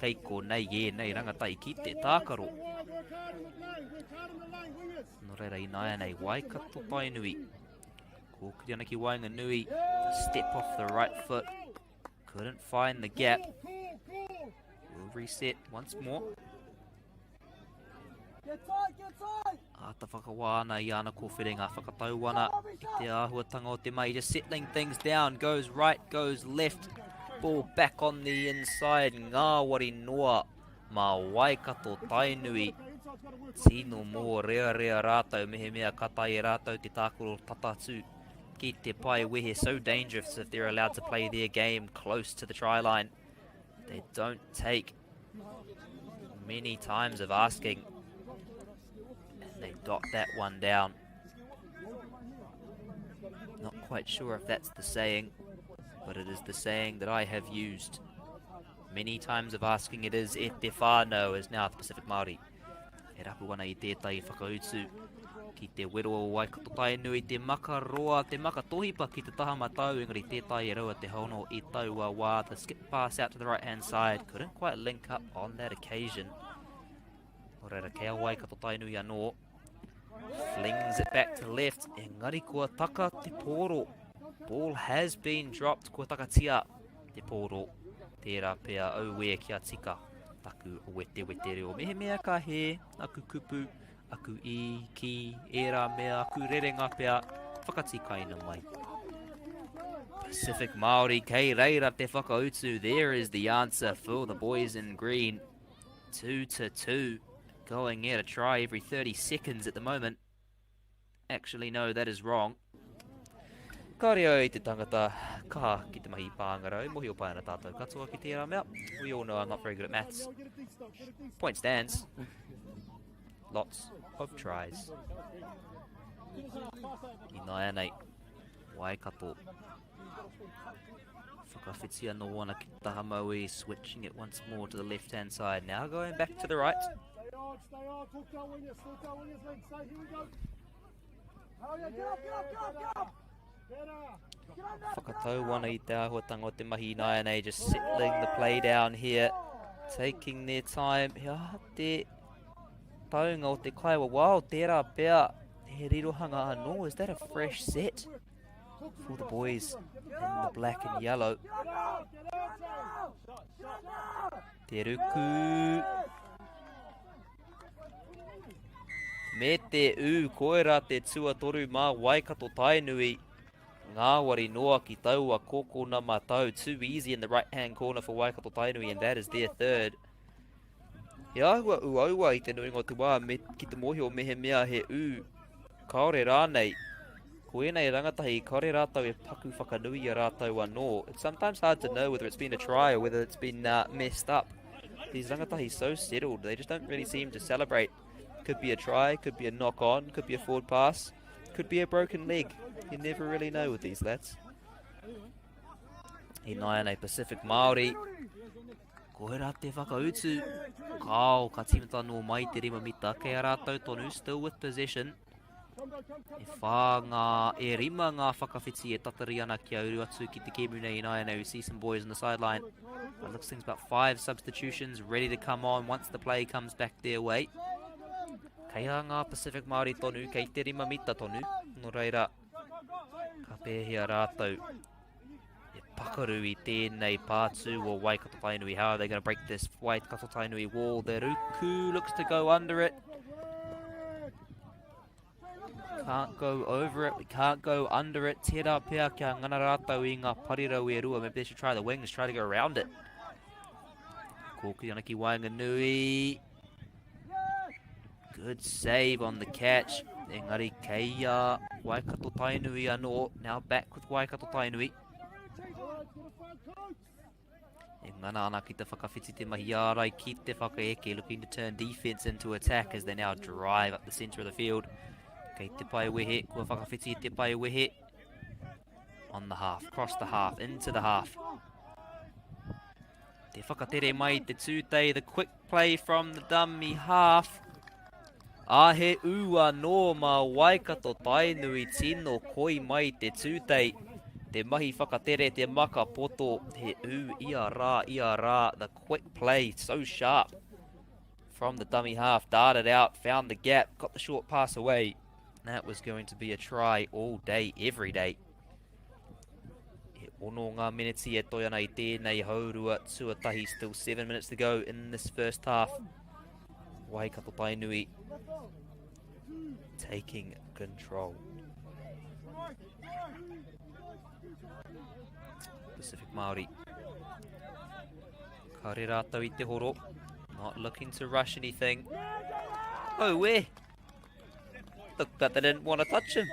Kei konei ēnei rangatahi ki te tākaro. Nō reira ināianei, Waikato Tainui. Kōkiri ana ki waenganui. Step off the right foot. Couldn't find the gap. We'll reset once more. Āta whakawā ana i ana kōwhiringa, whakatau ana i te āhuatanga o te mahi, just settling things down, goes right, goes left, ball back on the inside, ngāwari noa mā Waikato Tainui. Tino mōrearea rātou mehemea ka tae e rātou te tākaro tata atu ki te pae wehe, so dangerous if they're allowed to play their game close to the try line. They don't take many times of asking. And they dot that one down. Not quite sure if that's the saying, but it is the saying that I have used many times of asking. It is e te whānau is now the Pacific Māori. E rapu ana i tētahi whakautu ki te wero o Waikato Tainui, te maka roa, te maka tohipa ki te taha matau, engari tētahi e raua te hono i taua wā. The skip pass out to the right hand side, couldn't quite link up on that occasion. Nō reira, kei a Waikato Tainui anō. Flings it back to left, engari kua taka te pōro. Ball has been dropped, kua takatia te pōro. Tērā pea auē kia tika taku wetewete reo. Mehemea ka hē aku kupu, aku i, ki, ērā mea, aku rerenga pea, whakatikaina mai. Pacific Māori kei reira te whakautu. There is the answer for the boys in green. 2 to 2. Going at a try every 30 seconds at the moment. Actually, no, that is wrong. Kāre au i te tangata kaha ki te mahi pāngarau, mohio pai ana tātou katoa ki tērā mea. We all know I'm not very good at maths. Point stands. Lots of tries. Ināianei, Waikato. Whakawhiti anō ana ki taha maui, switching it once more to the left-hand side. Now going back to the right. Stay on, stay on. Talk to our wingers, talk to our wingers, Link. Stay, here we go. Oh yeah, get up, get up, get up, get up. Whakatau ana i te āhuatanga o te mahi ināianei, just settling the play down here, taking their time. He aha te taunga o te kaiwa. Wow, tērā pea he rirohanga anō. Is that a fresh set for the boys in the black and yellow? Te ruku. Me te ū, koirā te tuatoru mā Waikato Tainui. Ngāwari noa ki taua kōkona matau. Too easy in the right hand corner for Waikato Tainui and that is their third. He āhua uaua i te nuinga o te wā me, ki te mōhio mehemea he ū, kāore rānei. Ko ēnei rangatahi, kāore rātou e paku whakanui i a rātou anō. It's sometimes hard to know whether it's been a try or whether it's been uh, messed up. These rangatahi so settled, they just don't really seem to celebrate. Could be a try, could be a knock on, could be a forward pass, could be a broken leg. You never really know with these lads. Ināianei Pacific Māori. Koira te whakautu. Kao, ka tīmata nō mai te rima mita. Kei a rātou tonu, still with possession. E whā ngā, e rima ngā whakawhiti e tatari ana kia uru atu ki te kēmu nei ināianei. We see some boys on the sideline. It looks things about five substitutions ready to come on once the play comes back their way. Kei a ngā Pacific Māori tonu, kei te rima mita tonu. Nō reira, ka pēhea rātou e pakaru i tēnei pātū o Waikato Tainui. How are they going to break this Waikato Tainui wall? The Ruku looks to go under it. Can't go over it. We can't go under it. Tērā pea kia ngana rātou i ngā parirau e rua. Maybe they should try the wings, try to go around it. Kōkiri ana ki waenganui. Good save on the catch. Engari kei a Waikato Tainui anō. Now back with Waikato Tainui. E ngana ana ki te whakawhiti te mahi ārai ki te whakaeke. Looking to turn defense into attack as they now drive up the centre of the field. Kei te pae wehe, kua whakawhiti te pae wehe. On the half, cross the half, into the half. Te whakatere mai te tūtei, the quick play from the dummy half. A he ū anō mā Waikato Tainui tino koi mai te tūtei. Te mahi whakatere te maka poto, he ū ia rā, ia rā, the quick play, so sharp. From the dummy half, darted out, found the gap, got the short pass away. That was going to be a try all day, every day. E ono ngā meneti e toi ana i tēnei haurua tuatahi. Still 7 minutes to go in this first half. Waikato Tainui taking control. Pacific Māori. Kāre rātou i te horo. Not looking to rush anything. Oh, where? Looked like they didn't want to touch him.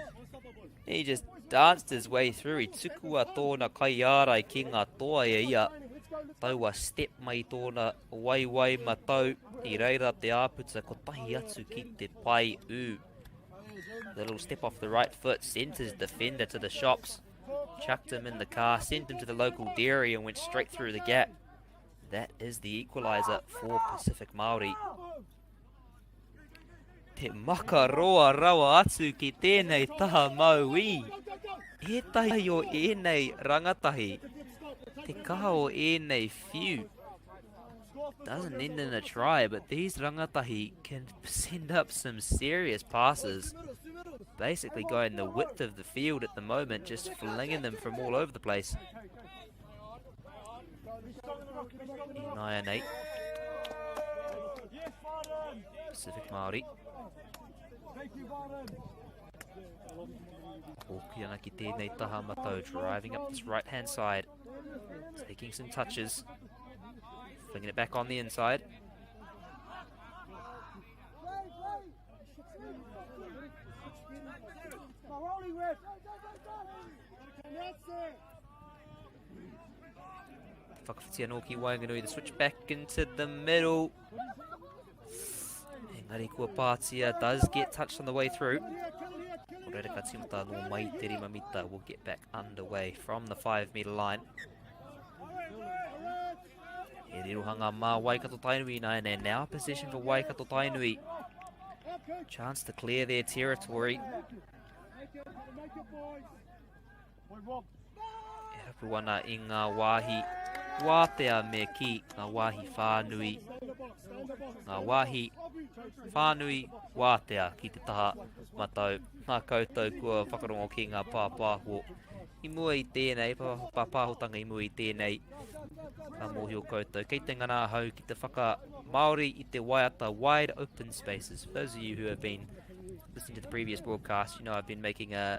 He just danced his way through. I tukua tōna kaiārai ki ngā toa e ia. Taua step mai tōna waiwai matau. I reira te āputa kotahi atu ki te pae ū. The little step off the right foot sent his defender to the shops. Chucked him in the car, sent him to the local dairy and went straight through the gap. That is the equaliser for Pacific Māori. Te makaroa rawa atu ki tēnei taha mauī. Ētahi o ēnei rangatahi, te kaha o ēnei whiu. Doesn't end in a try, but these rangatahi can send up some serious passes. Basically going the width of the field at the moment, just flinging them from all over the place. 9 8. Pacific Māori. Kōkiri ana ki tēnei taha matau, driving up this right hand side. Taking some touches. Flinging it back on the inside. Whakawhiti anō ki waenganui, the switch back into the middle. Engari kua pātia does get touched on the way through. Reira ka tīmata anō mai te rima mita will get back underway from the 5 meter line. He rirohanga mā Waikato Tainui nāianei. Now possession for Waikato Tainui. Chance to clear their territory. E rapu ana i ngā wāhi wātea me kī, ngā wāhi whānui, ngā wāhi whānui wātea ki te taha matau. Nā koutou kua whakarongo ki ngā pāpāho i mua i tēnei, pāpāhotanga i mua i tēnei, ka mōhio koutou. Kei te ngana ahau ki te whakamāori i te waiata Wide Open Spaces. For those of you who have been listening to the previous broadcast, you know I've been making a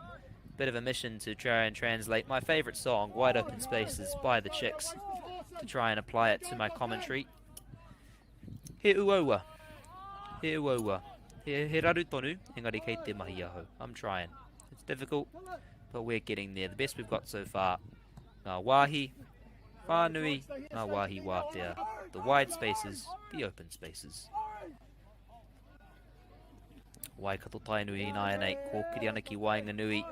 bit of a mission to try and translate my favourite song, Wide Open Spaces by The Chicks, to try and apply it to my commentary. He uaua. He uaua. He, he raru tonu, engari kei te mahi ahau. I'm trying. It's difficult, but we're getting there. The best we've got so far. Ngā wāhi, whānui, ngā wāhi wātea. The wide spaces, the open spaces. Waikato Tainui ināianei, kōkiri ana ki waenganui.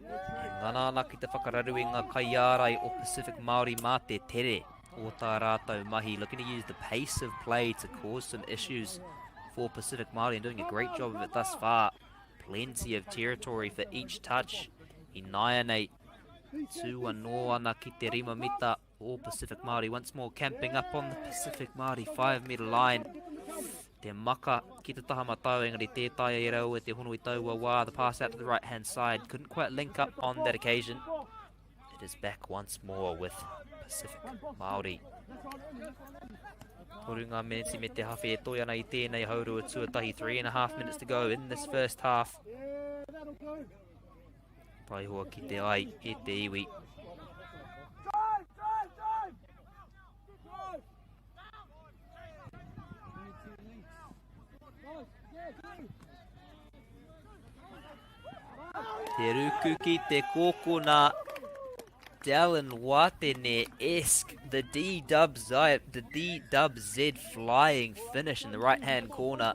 E ngana ana ki te whakararu i ngā kaiārai o Pacific Māori mā te tere o tā rātou mahi. Looking to use the pace of play to cause some issues for Pacific Māori and doing a great job of it thus far. Plenty of territory for each touch. Ināianei, tū anō ana ki te rima mita o Pacific Māori once more camping up on the Pacific Māori 5 metre line. Te maka ki te taha matau, engari tē taea e rāua te hono i taua wā. The pass out to the right hand side couldn't quite link up on that occasion. It is back once more with Pacific Māori. Toru ngā miniti me te hawhe e toi ana i tēnei haurua tuatahi. 3.5 minutes to go in this first half. Taihoa ki te ai e te iwi. Te ruku ki te kōkona Dallin Watene-esque, the D-dub-Z, the D-dub-Z flying finish in the right-hand corner.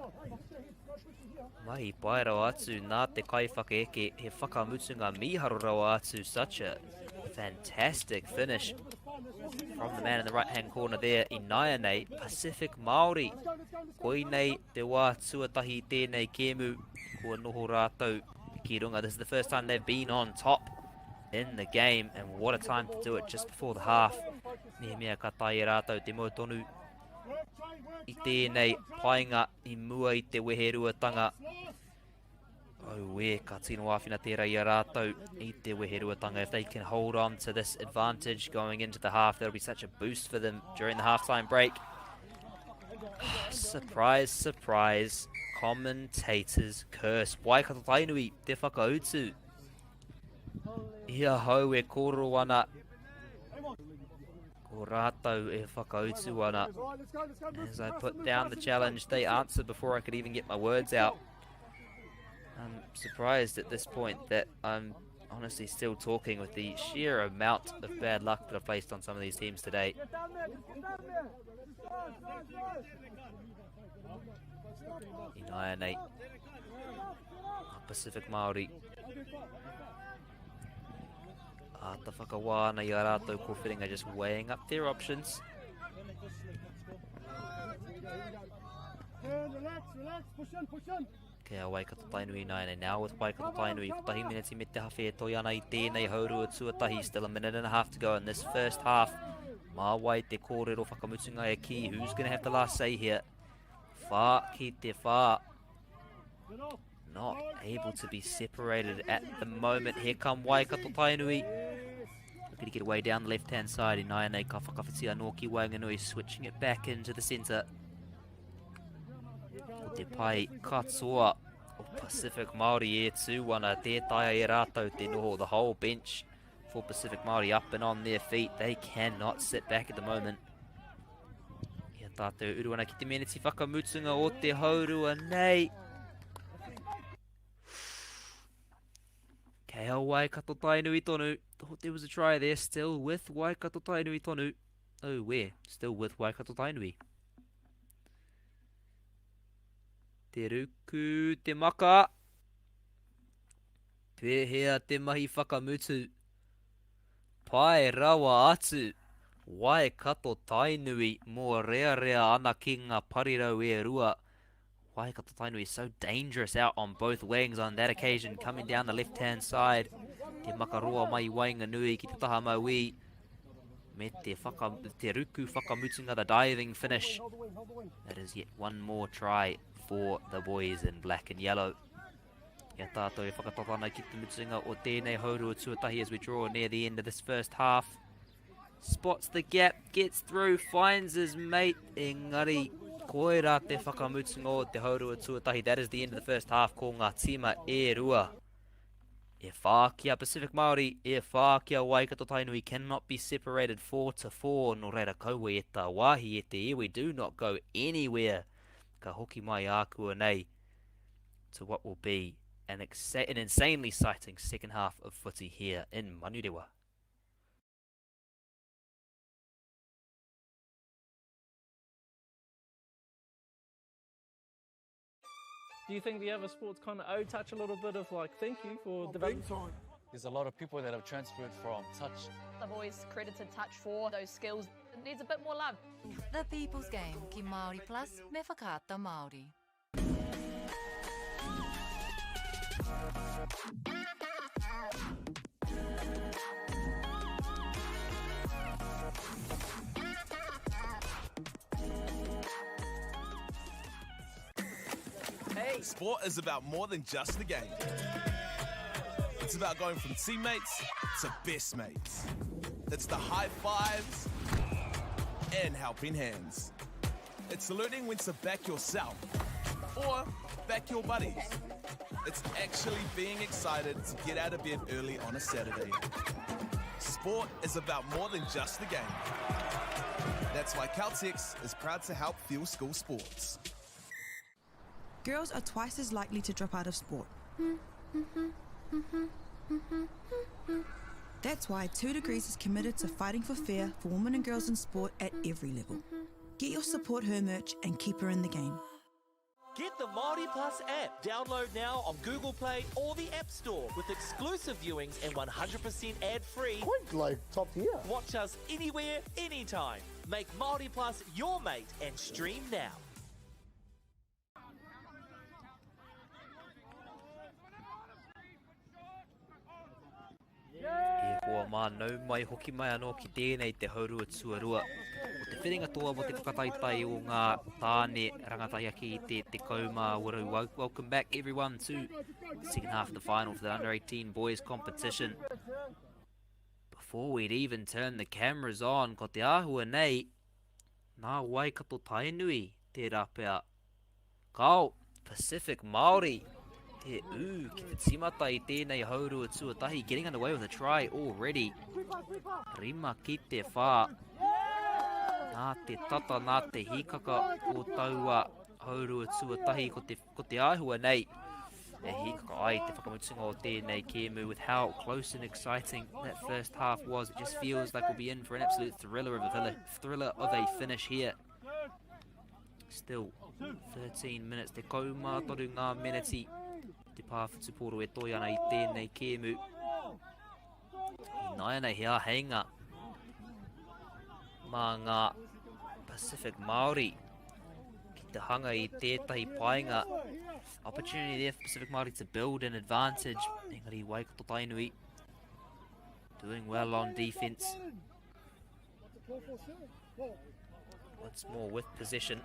Mahi pai rawa atu nā te kaiwhakaeke, he whakamutunga mīharo rawa atu, such a fantastic finish from the man in the right hand corner there, Inaianei, Pacific Māori. Koinei te wā tuatahi i tēnei kēmu, kua noho rātou ki runga. This is the first time they've been on top in the game, and what a time to do it just before the half. Mehemea ka tae e rātou te mau tonu i tēnei painga i mua i te weheruatanga. Auē, ka tino āwhina tērā i a rātou i te weheruatanga. If they can hold on to this advantage going into the half, that'll be such a boost for them during the halftime break. Surprise, surprise, commentators curse. Waikato Tainui, te whakautu. I ahau e kōrero ana, Ko rātou e whakautu ana. As I put down the challenge, they answered before I could even get my words out. I'm surprised at this point that I'm honestly still talking with the sheer amount of bad luck that I've placed on some of these teams today. Inaianei. Pacific Māori. Āta whakawā ana i a rātou kōwhiringa, just weighing up their options. Kei a Waikato Tainui nāianei. Now with Waikato Tainui, kotahi miniti me te hawhe e toi ana i tēnei haurua tuatahi. Still a minute and a half to go in this first half. Mā wai te kōrero whakamutunga e kī. Who's going to have the last say here? Whā ki te whā. Not able to be separated at the moment. Here come Waikato Tainui. Looking to get away down the left-hand side. Inaianei ka whakawhiti anō ki waenganui, switching it back into the centre. Ko te pae katoa o Pacific Māori e tū ana, tē taea e rātou te noho, the whole bench for Pacific Māori up and on their feet. They cannot sit back at the moment. Ia tātou uru ana ki te meneti whakamutunga o te haurua nei. Kei a Waikato Tainui tonu. Thought there was a try there. Still with Waikato Tainui tonu. Oh, where? Still with Waikato Tainui. Te ruku, te maka. Pēhea te mahi whakamutu? Pae rawa atu! Waikato Tainui mōrearea ana ki ngā parirau e rua. Waikato Tainui so dangerous out on both wings on that occasion, coming down the left hand side. Te makaroa mai i waenganui ki te taha mauī. Me te, whaka, te ruku whakamutunga, the diving finish. That is yet one more try for the boys in black and yellow. I a tātou e whakatata ana ki te mutunga o tēnei haurua tuatahi as we draw near the end of this first half. Spots the gap, gets through, finds his mate, engari koirā te whakamutunga o te haurua tuatahi. That is the end of the first half, ko ngā tīma e rua. E whā ki a Pacific Māori, e whā ki a Waikato Tainui cannot be separated 4 to 4, nō reira kaua e tā wāhi e te iwi, do not go anywhere. Ka hoki mai ākuanei to what will be an, an insanely exciting second half of footy here in Manurewa. Do you think the other sports kind of owe touch a little bit of like thank you for oh, developing? Time. There's a lot of people that have transferred from touch. I've always credited touch for those skills. It needs a bit more love. The People's Game ki Māori Plus me Whakaata Māori. Hey. Sport is about more than just the game. It's about going from teammates to best mates. It's the high fives and helping hands. It's learning when to back yourself or back your buddies. It's actually being excited to get out of bed early on a Saturday. Sport is about more than just the game. That's why Caltex is proud to help fuel school sports. Girls are twice as likely to drop out of sport. That's why 2 Degrees is committed to fighting for fair for women and girls in sport at every level. Get your support her merch and keep her in the game. Get the Māori Plus app. Download now on Google Play or the App Store with exclusive viewings and 100% ad-free. Quite like top tier. Watch us anywhere, anytime. Make Māori Plus your mate and stream now. E hoa mā, nau mai hoki mai anō ki tēnei te haurua tuarua. Ko te whiringa toa mō te whakataetae o ngā tāne rangatahi ake i te 18. Welcome back everyone to the second half of the final for the under 18 boys competition. Before we'd even turn the cameras on, ko te āhua nei, nā Waikato Tainui tērā pea Kao, Pacific Māori, te ū ki te tīmata i tēnei haurua tuatahi, getting underway with a try already. Rima ki te whā. Nā te tata, nā te hīkaka o taua haurua tuatahi, ko te, ko te āhua nei e hīkaka ai te whakamutunga o tēnei kēmu with how close and exciting that first half was. It just feels like we'll be in for an absolute thriller of a, thriller of a finish here. Still 13 minutes, te kaumā toru ngā meneti te pā whutupōro e toi ana i tēnei kēmu. Ināianei he āheinga mā ngā Pacific Māori ki te hanga i tētahi painga. Opportunity there for Pacific Māori to build an advantage. Engari Waikato Tainui doing well on defense. Once more with position.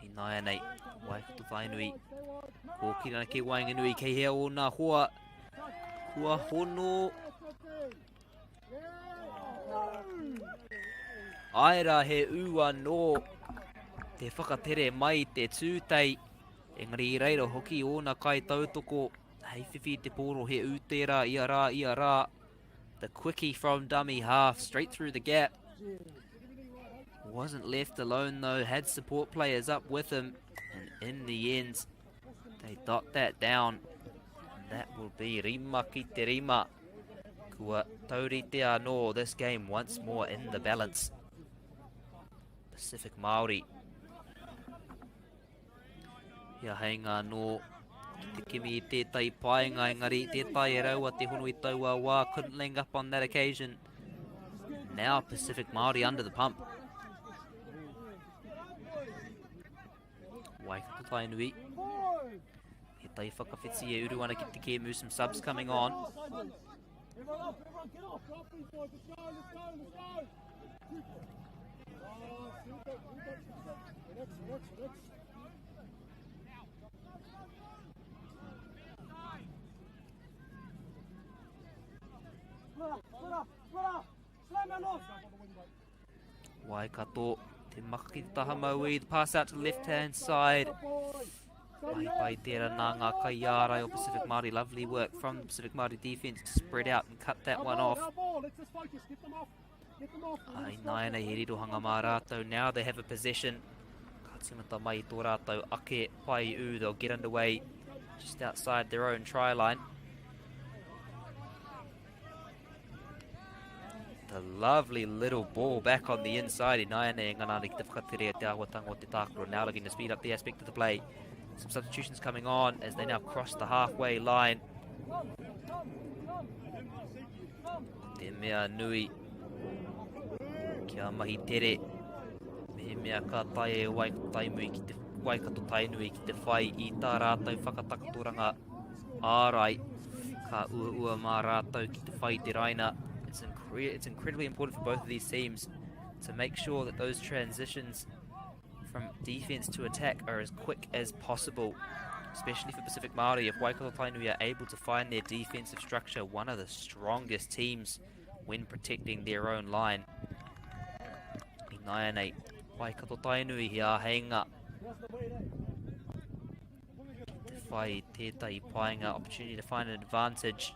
Ināianei, Waikato Tainui. Kōkiri ana ki waenganui, kei hea ōna hoa. Kua hono. Ae rā he ū anō te whakatere mai te tūtei. Engari i reira hoki ōna kaitautoko hei whiwhi i te pōro he ū tērā ia rā ia rā. The quickie from dummy half straight through the gap. Wasn't left alone though, had support players up with him. And in the end, they dot that down. And that will be rima ki te rima. Kua taurite anō this game once more in the balance. Pacific Māori. He āheinga anō ki te kimi i tētahi paenga, engari tē taea e raua te hono i taua wā, couldn't link up on that occasion. Now Pacific Māori under the pump. Waikato Tainui. He tai whakawhiti e uru ana ki te kēmu, some subs coming on. Everyone off, everyone get off. Drop these boys. Let's go, let's go, let's go. Relax, relax, relax. Waikato, te maka ki te taha mauī, the pass out to the left hand side. Mahi pai tērā nā ngā kaiārai o Pacific Māori. Lovely work from the Pacific Māori defense to spread out and cut that one off. Ai nāianei he rirohanga mā rātou. Now they have a possession. Ka tīmata mai i tō rātou ake pai ū. They'll get underway just outside their own try line. The lovely little ball back on the inside. Ināianei e ngana ana ki te whakatere te āhuatanga o te tākaro. Now looking to speed up the aspect of the play. Some substitutions coming on as they now cross the halfway line. Te mea nui kia mahi tere. Mehemea ka taea e Waikato Tainui ki te Waikato Tainui ki te whai i tā rātou whakatakotoranga ārai, ka uaua mā rātou ki te whai i te raina. It's, incre it's incredibly important for both of these teams to make sure that those transitions from defense to attack are as quick as possible, especially for Pacific Māori. If Waikato Tainui are able to find their defensive structure, one of the strongest teams when protecting their own line. Ināianei, Waikato Tainui he āheinga Ki te whai i tētahi painga, opportunity to find an advantage.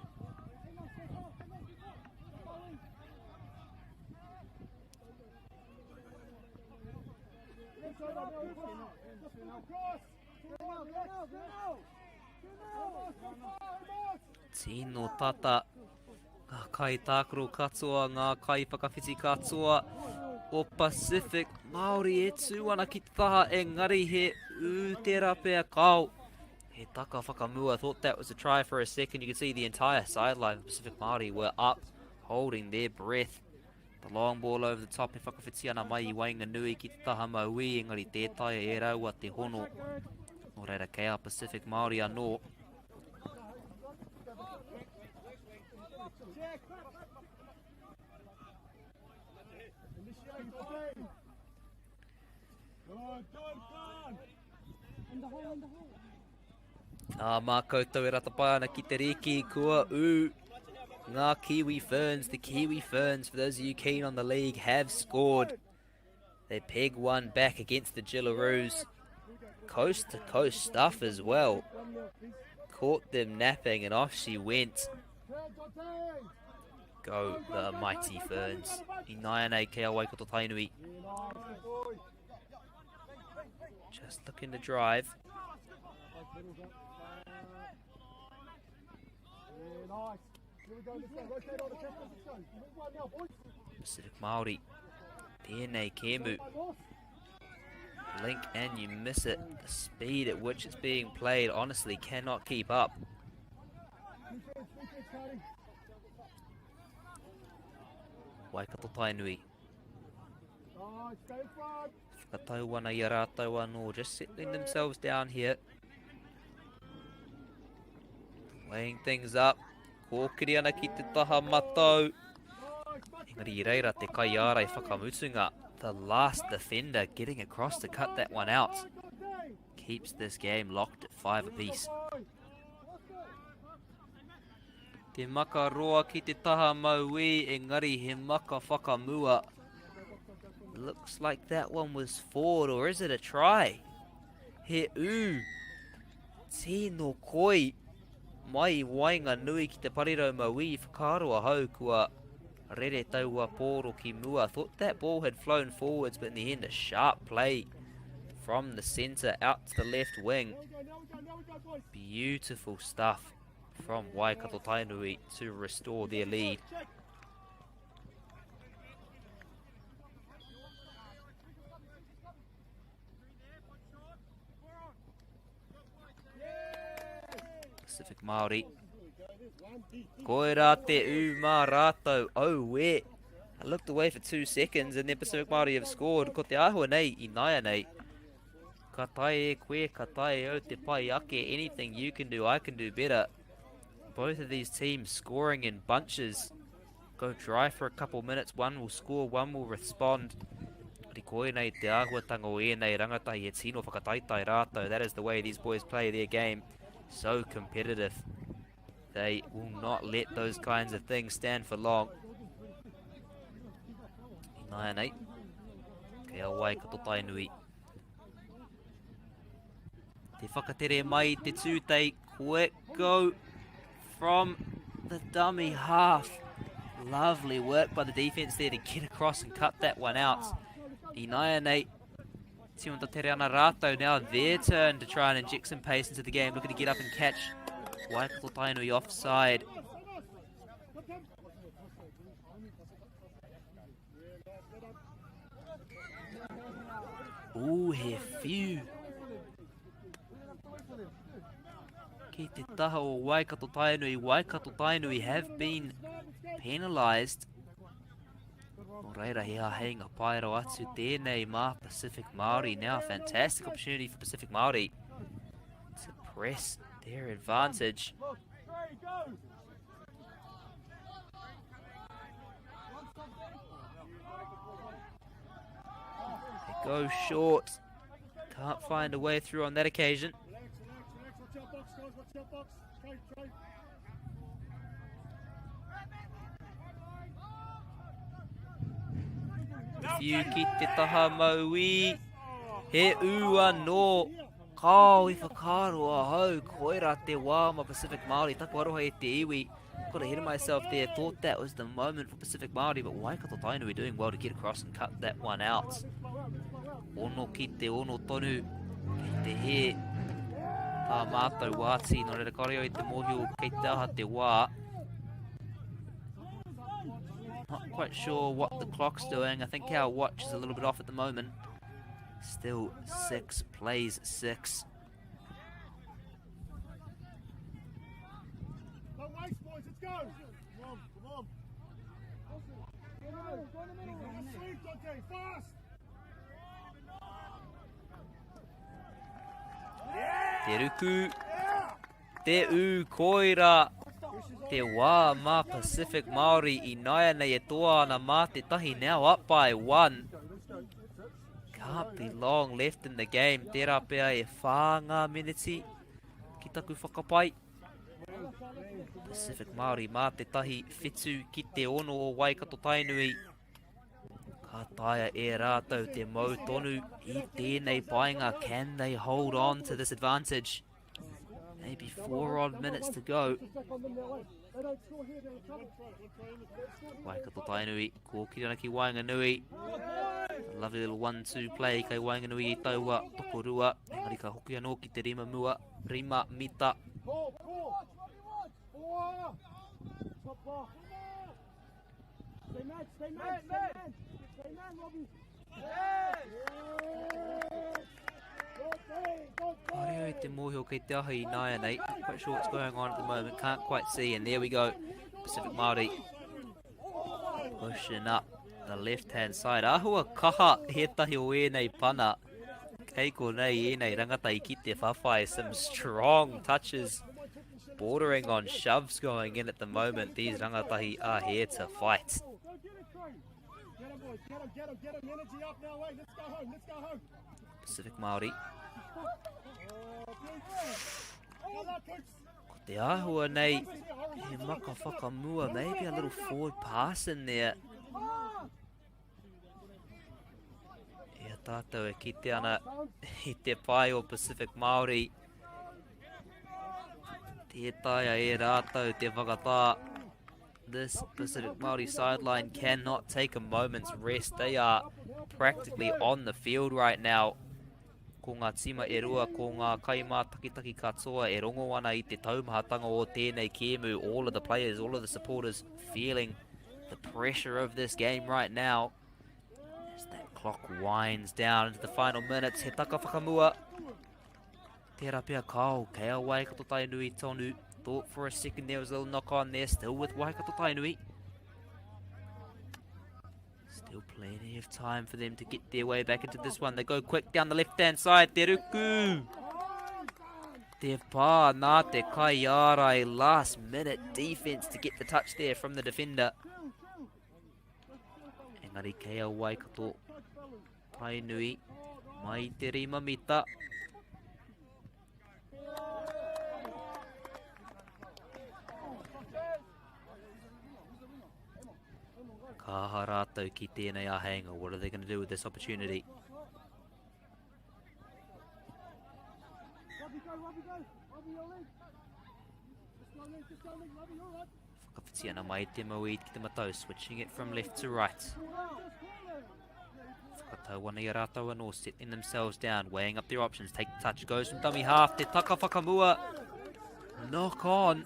Tino tata ngā kai tākaro katoa, ngā kai whakawhiti katoa o Pacific Māori e tū ana ki te taha engari he ū tērā pea kao. He taka whakamua, thought that was a try for a second. You can see the entire sideline of Pacific Māori were up, holding their breath. The long ball over the top e whakawhiti ana mai i waenganui ki te taha mauī, engari tē taea e rāua te hono. Nō reira, kei a Pacific Māori anō. Ā, mā koutou e rata pai ana ki te rīki, kua ū ngā Kiwi Ferns. The Kiwi Ferns, for those of you keen on the league, have scored. They peg one back against the Jillaroos. Coast to coast stuff as well. Caught them napping and off she went. Go the mighty Ferns. Ināianei kei a Waikato Tainui. Just looking to drive. Pacific Māori. Tēnei kēmu. Blink and you miss it. The speed at which it's being played honestly cannot keep up. Waikato Tainui. Whakatau ana i a rātou anō, just settling themselves down here. Weighing things up. Kōkiri ana ki te taha matau. Engari i reira te kaiārai whakamutunga. The last defender getting across to cut that one out. Keeps this game locked at 5 apiece. Te maka roa ki te taha mauī, engari he maka whakamua. Looks like that one was forward, or is it a try? He ū. Tino koi. Mai i waenganui ki te parirau mauī, whakaaro ahau kua rere taua pōro ki mua. Thought that ball had flown forwards, but in the end a sharp play from the centre out to the left wing. Beautiful stuff from Waikato Tainui to restore their lead. Pacific Māori. Koirā te ū mā rātou, auē. I looked away for 2 seconds and then Pacific Māori have scored. Ko te āhua nei i nāianei. Ka tae e koe, ka tae e au te pai ake. Anything you can do, I can do better. Both of these teams scoring in bunches. Go dry for a couple minutes. One will score, one will respond. Ri koinei te āhuatanga o ēnei rangatahi e tino whakataitai rātou. That is the way these boys play their game. So competitive. They will not let those kinds of things stand for long. Ināianei, kei a Waikato Tainui. Te whakatere mai te tūtei, quick go from the dummy half. Lovely work by the defense there to get across and cut that one out. Ināianei, Tīmata tere ana rātou now their turn to try and inject some pace into the game. Looking to get up and catch Waikato Tainui offside. Ooh, he whiu. Ki te taha o Waikato Tainui, Waikato Tainui have been penalised. Nō reira, he āheinga pai rawa atu tēnei mā Pacific Māori. Now, fantastic opportunity for Pacific Māori to press their advantage. They go short. Can't find a way through on that occasion. Whiu ki te taha mauī, he ū anō. Kāo i whakaaro ahau, koirā te wā ma Pacific Māori, taku aroha e te iwi. Got ahead of myself there, thought that was the moment for Pacific Māori, but Waikato Tainui doing well to get across and cut that one out. Ono ki te ono tonu, kei te hē tā mātou wāti, nō reira kāore au i te mōhio kei te aha te wā. Not quite sure what the clock's doing. I think our watch is a little bit off at the moment. Still 6 plays 6. Don't waste, boys. Let's go. Come on, come on. Sweep, Dante, fast. Te ruku, te ū koira, te wā mā Pacific Māori i nāianei e toa ana mā te tahi now up by 1. Can't be long left in the game. Tērā pea e whā ngā meneti ki taku whakapai. Pacific Māori mā te tahi 7 ki te 6 o Waikato Tainui. Ka taea e rātou te mau tonu i tēnei painga. Can they hold on to this advantage? Maybe 4 odd minutes to go. Waikato Tainui, kōkiri ana ki waenganui. A lovely little 1-2 play kei waenganui i taua tokorua. Engari ka hoki anō ki te rima mua, rima mita. Stay man, stay man, stay man. Stay man, Robbie. Yes! Kāore au i te mōhio kei te aha i nāianei. Not quite sure what's going on at the moment. Can't quite see. And there we go. Pacific Māori pushing up the left-hand side. Ahua kaha ētahi o ēnei pana. Kei konei ēnei rangatahi ki te whawhai. Some strong touches bordering on shoves going in at the moment. These rangatahi are here to fight. Pacific Māori. Ko te āhua nei, he maka whakamua, maybe a little forward pass in there. Ia tātou e kite ana i te pae o Pacific Māori. Tē taea e rātou te whakatā. This Pacific Māori sideline cannot take a moment's rest. They are practically on the field right now. Ko ngā tīma e rua, ko ngā kaimātakitaki katoa e rongo ana i te taumahatanga o tēnei kēmu. All of the players, all of the supporters feeling the pressure of this game right now. As that clock winds down into the final minutes, he taka whakamua. Tērā pea kao, kei a Waikato Tainui tonu. Thought for a second there was a little knock on there, still with Waikato Tainui. Still plenty of time for them to get their way back into this one. They go quick down the left-hand side. Te ruku! Te pā nā te kaiārai. Last minute defense to get the touch there from the defender. Engari kei a Waikato Tainui mai te rima mita. Ka aha rātou ki tēnei āheinga? What are they going to do with this opportunity? Whakawhiti ana mai te mauī ki te matau, switching it from left to right. Whakatau ana i a rātou anō, settling themselves down, weighing up their options, take the touch, goes from dummy half, te taka whakamua, knock on.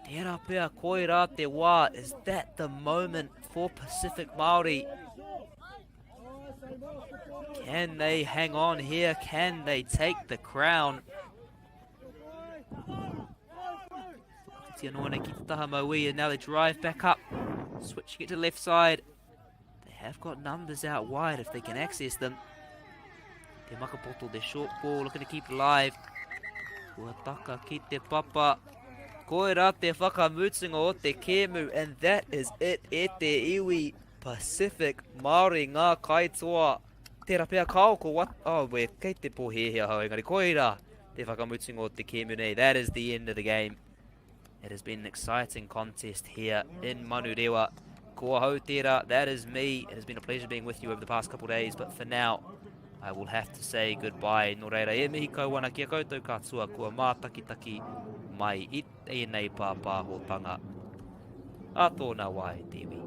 Tērā pea koirā te wā, is that the moment for Pacific Māori? Can they hang on here? Can they take the crown? Whakawhiti anō nei ki te taha mauī, and now they drive back up, switching it to the left side. They have got numbers out wide if they can access them. Te Makapoto, the short ball, looking to keep it alive. Kua taka ki te papa. Koira te whakamutunga o te kēmu, and that is it e te iwi Pacific Māori ngā kaitoa. Tērā pea kao ko what... Oh, we, kei te pōhēhē ahau, engari koira te whakamutunga o te kēmu nei. That is the end of the game. It has been an exciting contest here in Manurewa. Ko ahau tērā, that is me. It has been a pleasure being with you over the past couple of days, but for now, I will have to say goodbye. Nō reira, e mihi kau ana ki a koutou katoa kua mātakitaki mai i tēnei pāpāhotanga. A tōna wā e te iwi.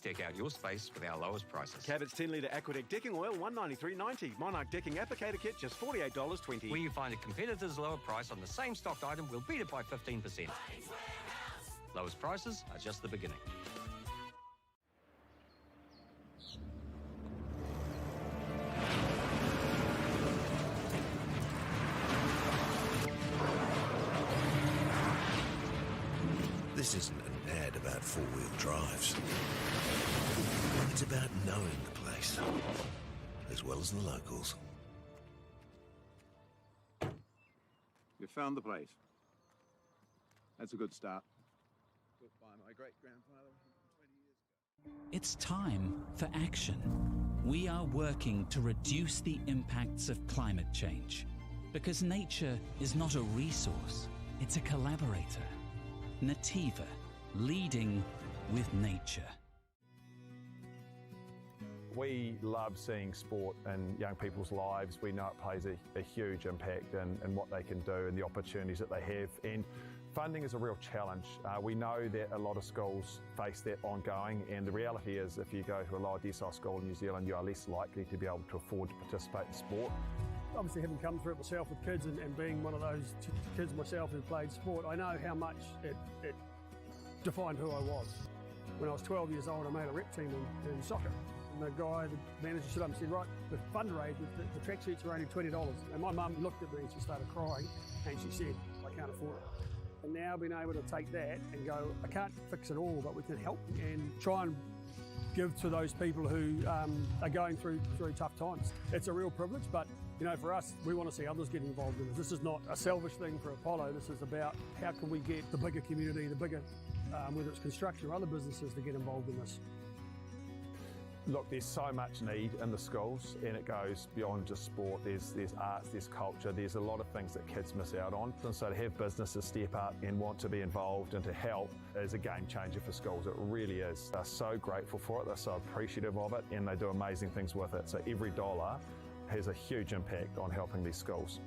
Deck out your space with our lowest prices. Cabot's 10 litre Aquadec decking oil, $193.90. Monarch decking applicator kit, just $48.20. Where you find a competitor's lower price on the same stocked item, we'll beat it by 15%. Lowest prices are just the beginning. This isn't an ad about four-wheel drives. It's about knowing the place, as well as the locals. You found the place. That's a good start. Built by my great-grandfather 20 years ago. It's time for action. We are working to reduce the impacts of climate change. Because nature is not a resource, it's a collaborator. Nativa, leading with nature. We love seeing sport in young people's lives. We know it plays a, a huge impact in, in what they can do and the opportunities that they have. And funding is a real challenge. Uh, we know that a lot of schools face that ongoing, and the reality is if you go to a lower decile school in New Zealand, you are less likely to be able to afford to participate in sport. Obviously, having come through it myself with kids and, and being one of those kids myself who played sport, I know how much it, it defined who I was. When I was 12 years old, I made a rep team in, in soccer. And the guy, the manager stood up and said, right, the fundraiser, the, the tracksuits are only $20. And my mum looked at me and she started crying and she said, I can't afford it. And now being able to take that and go, I can't fix it all, but we can help and try and give to those people who um, are going through through tough times. It's a real privilege, but you know, for us, we want to see others get involved in this. This is not a selfish thing for Apollo. This is about how can we get the bigger community, the bigger, um, whether it's construction or other businesses, to get involved in this. Look, there's so much need in the schools, and it goes beyond just sport. There's, there's arts, there's culture, there's a lot of things that kids miss out on. And so to have businesses step up and want to be involved and to help is a game changer for schools. It really is. They're so grateful for it, they're so appreciative of it, and they do amazing things with it. So every dollar has a huge impact on helping these schools.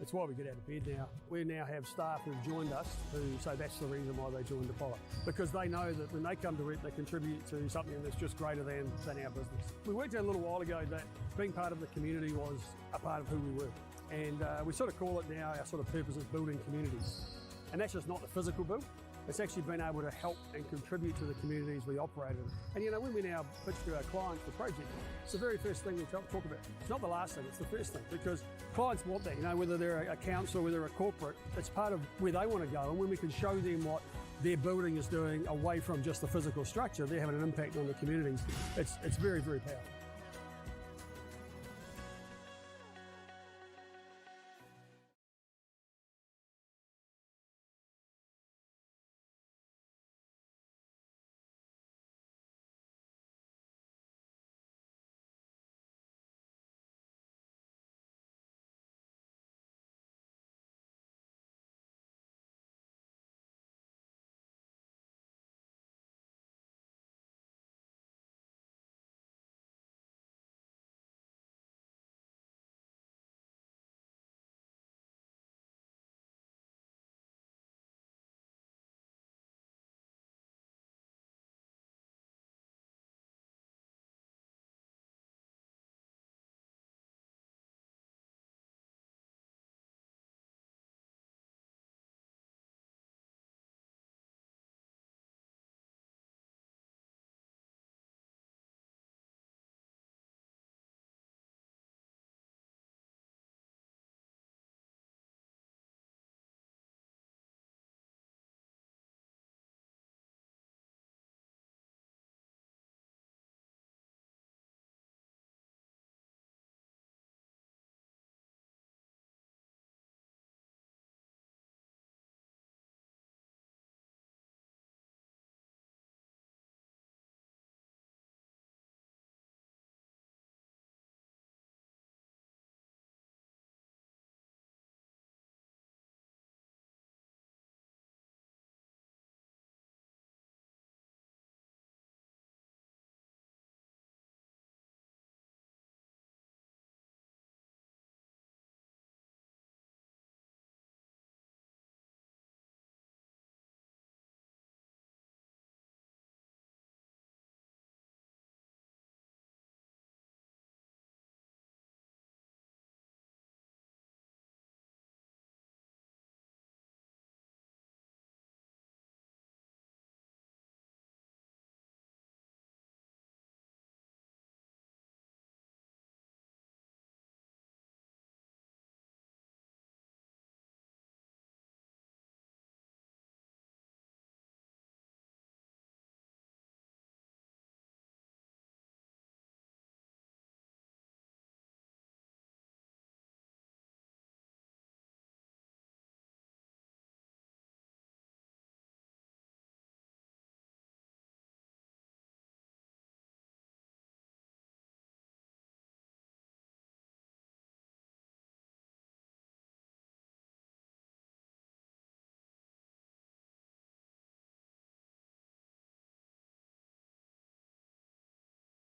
It's why we get out of bed now. We now have staff who've joined us who say that's the reason why they joined Apollo. Because they know that when they come to work, they contribute to something that's just greater than, than our business. We worked out a little while ago that being part of the community was a part of who we were. And uh, we sort of call it now our sort of purpose is building communities. And that's just not the physical build. It's actually been able to help and contribute to the communities we operate in. And you know, when we now pitch to our clients the project, it's the very first thing we talk, talk about. It's not the last thing, it's the first thing because clients want that, you know, whether they're a council, whether they're a corporate, it's part of where they want to go. And when we can show them what their building is doing away from just the physical structure, they're having an impact on the communities. It's, it's very, very powerful.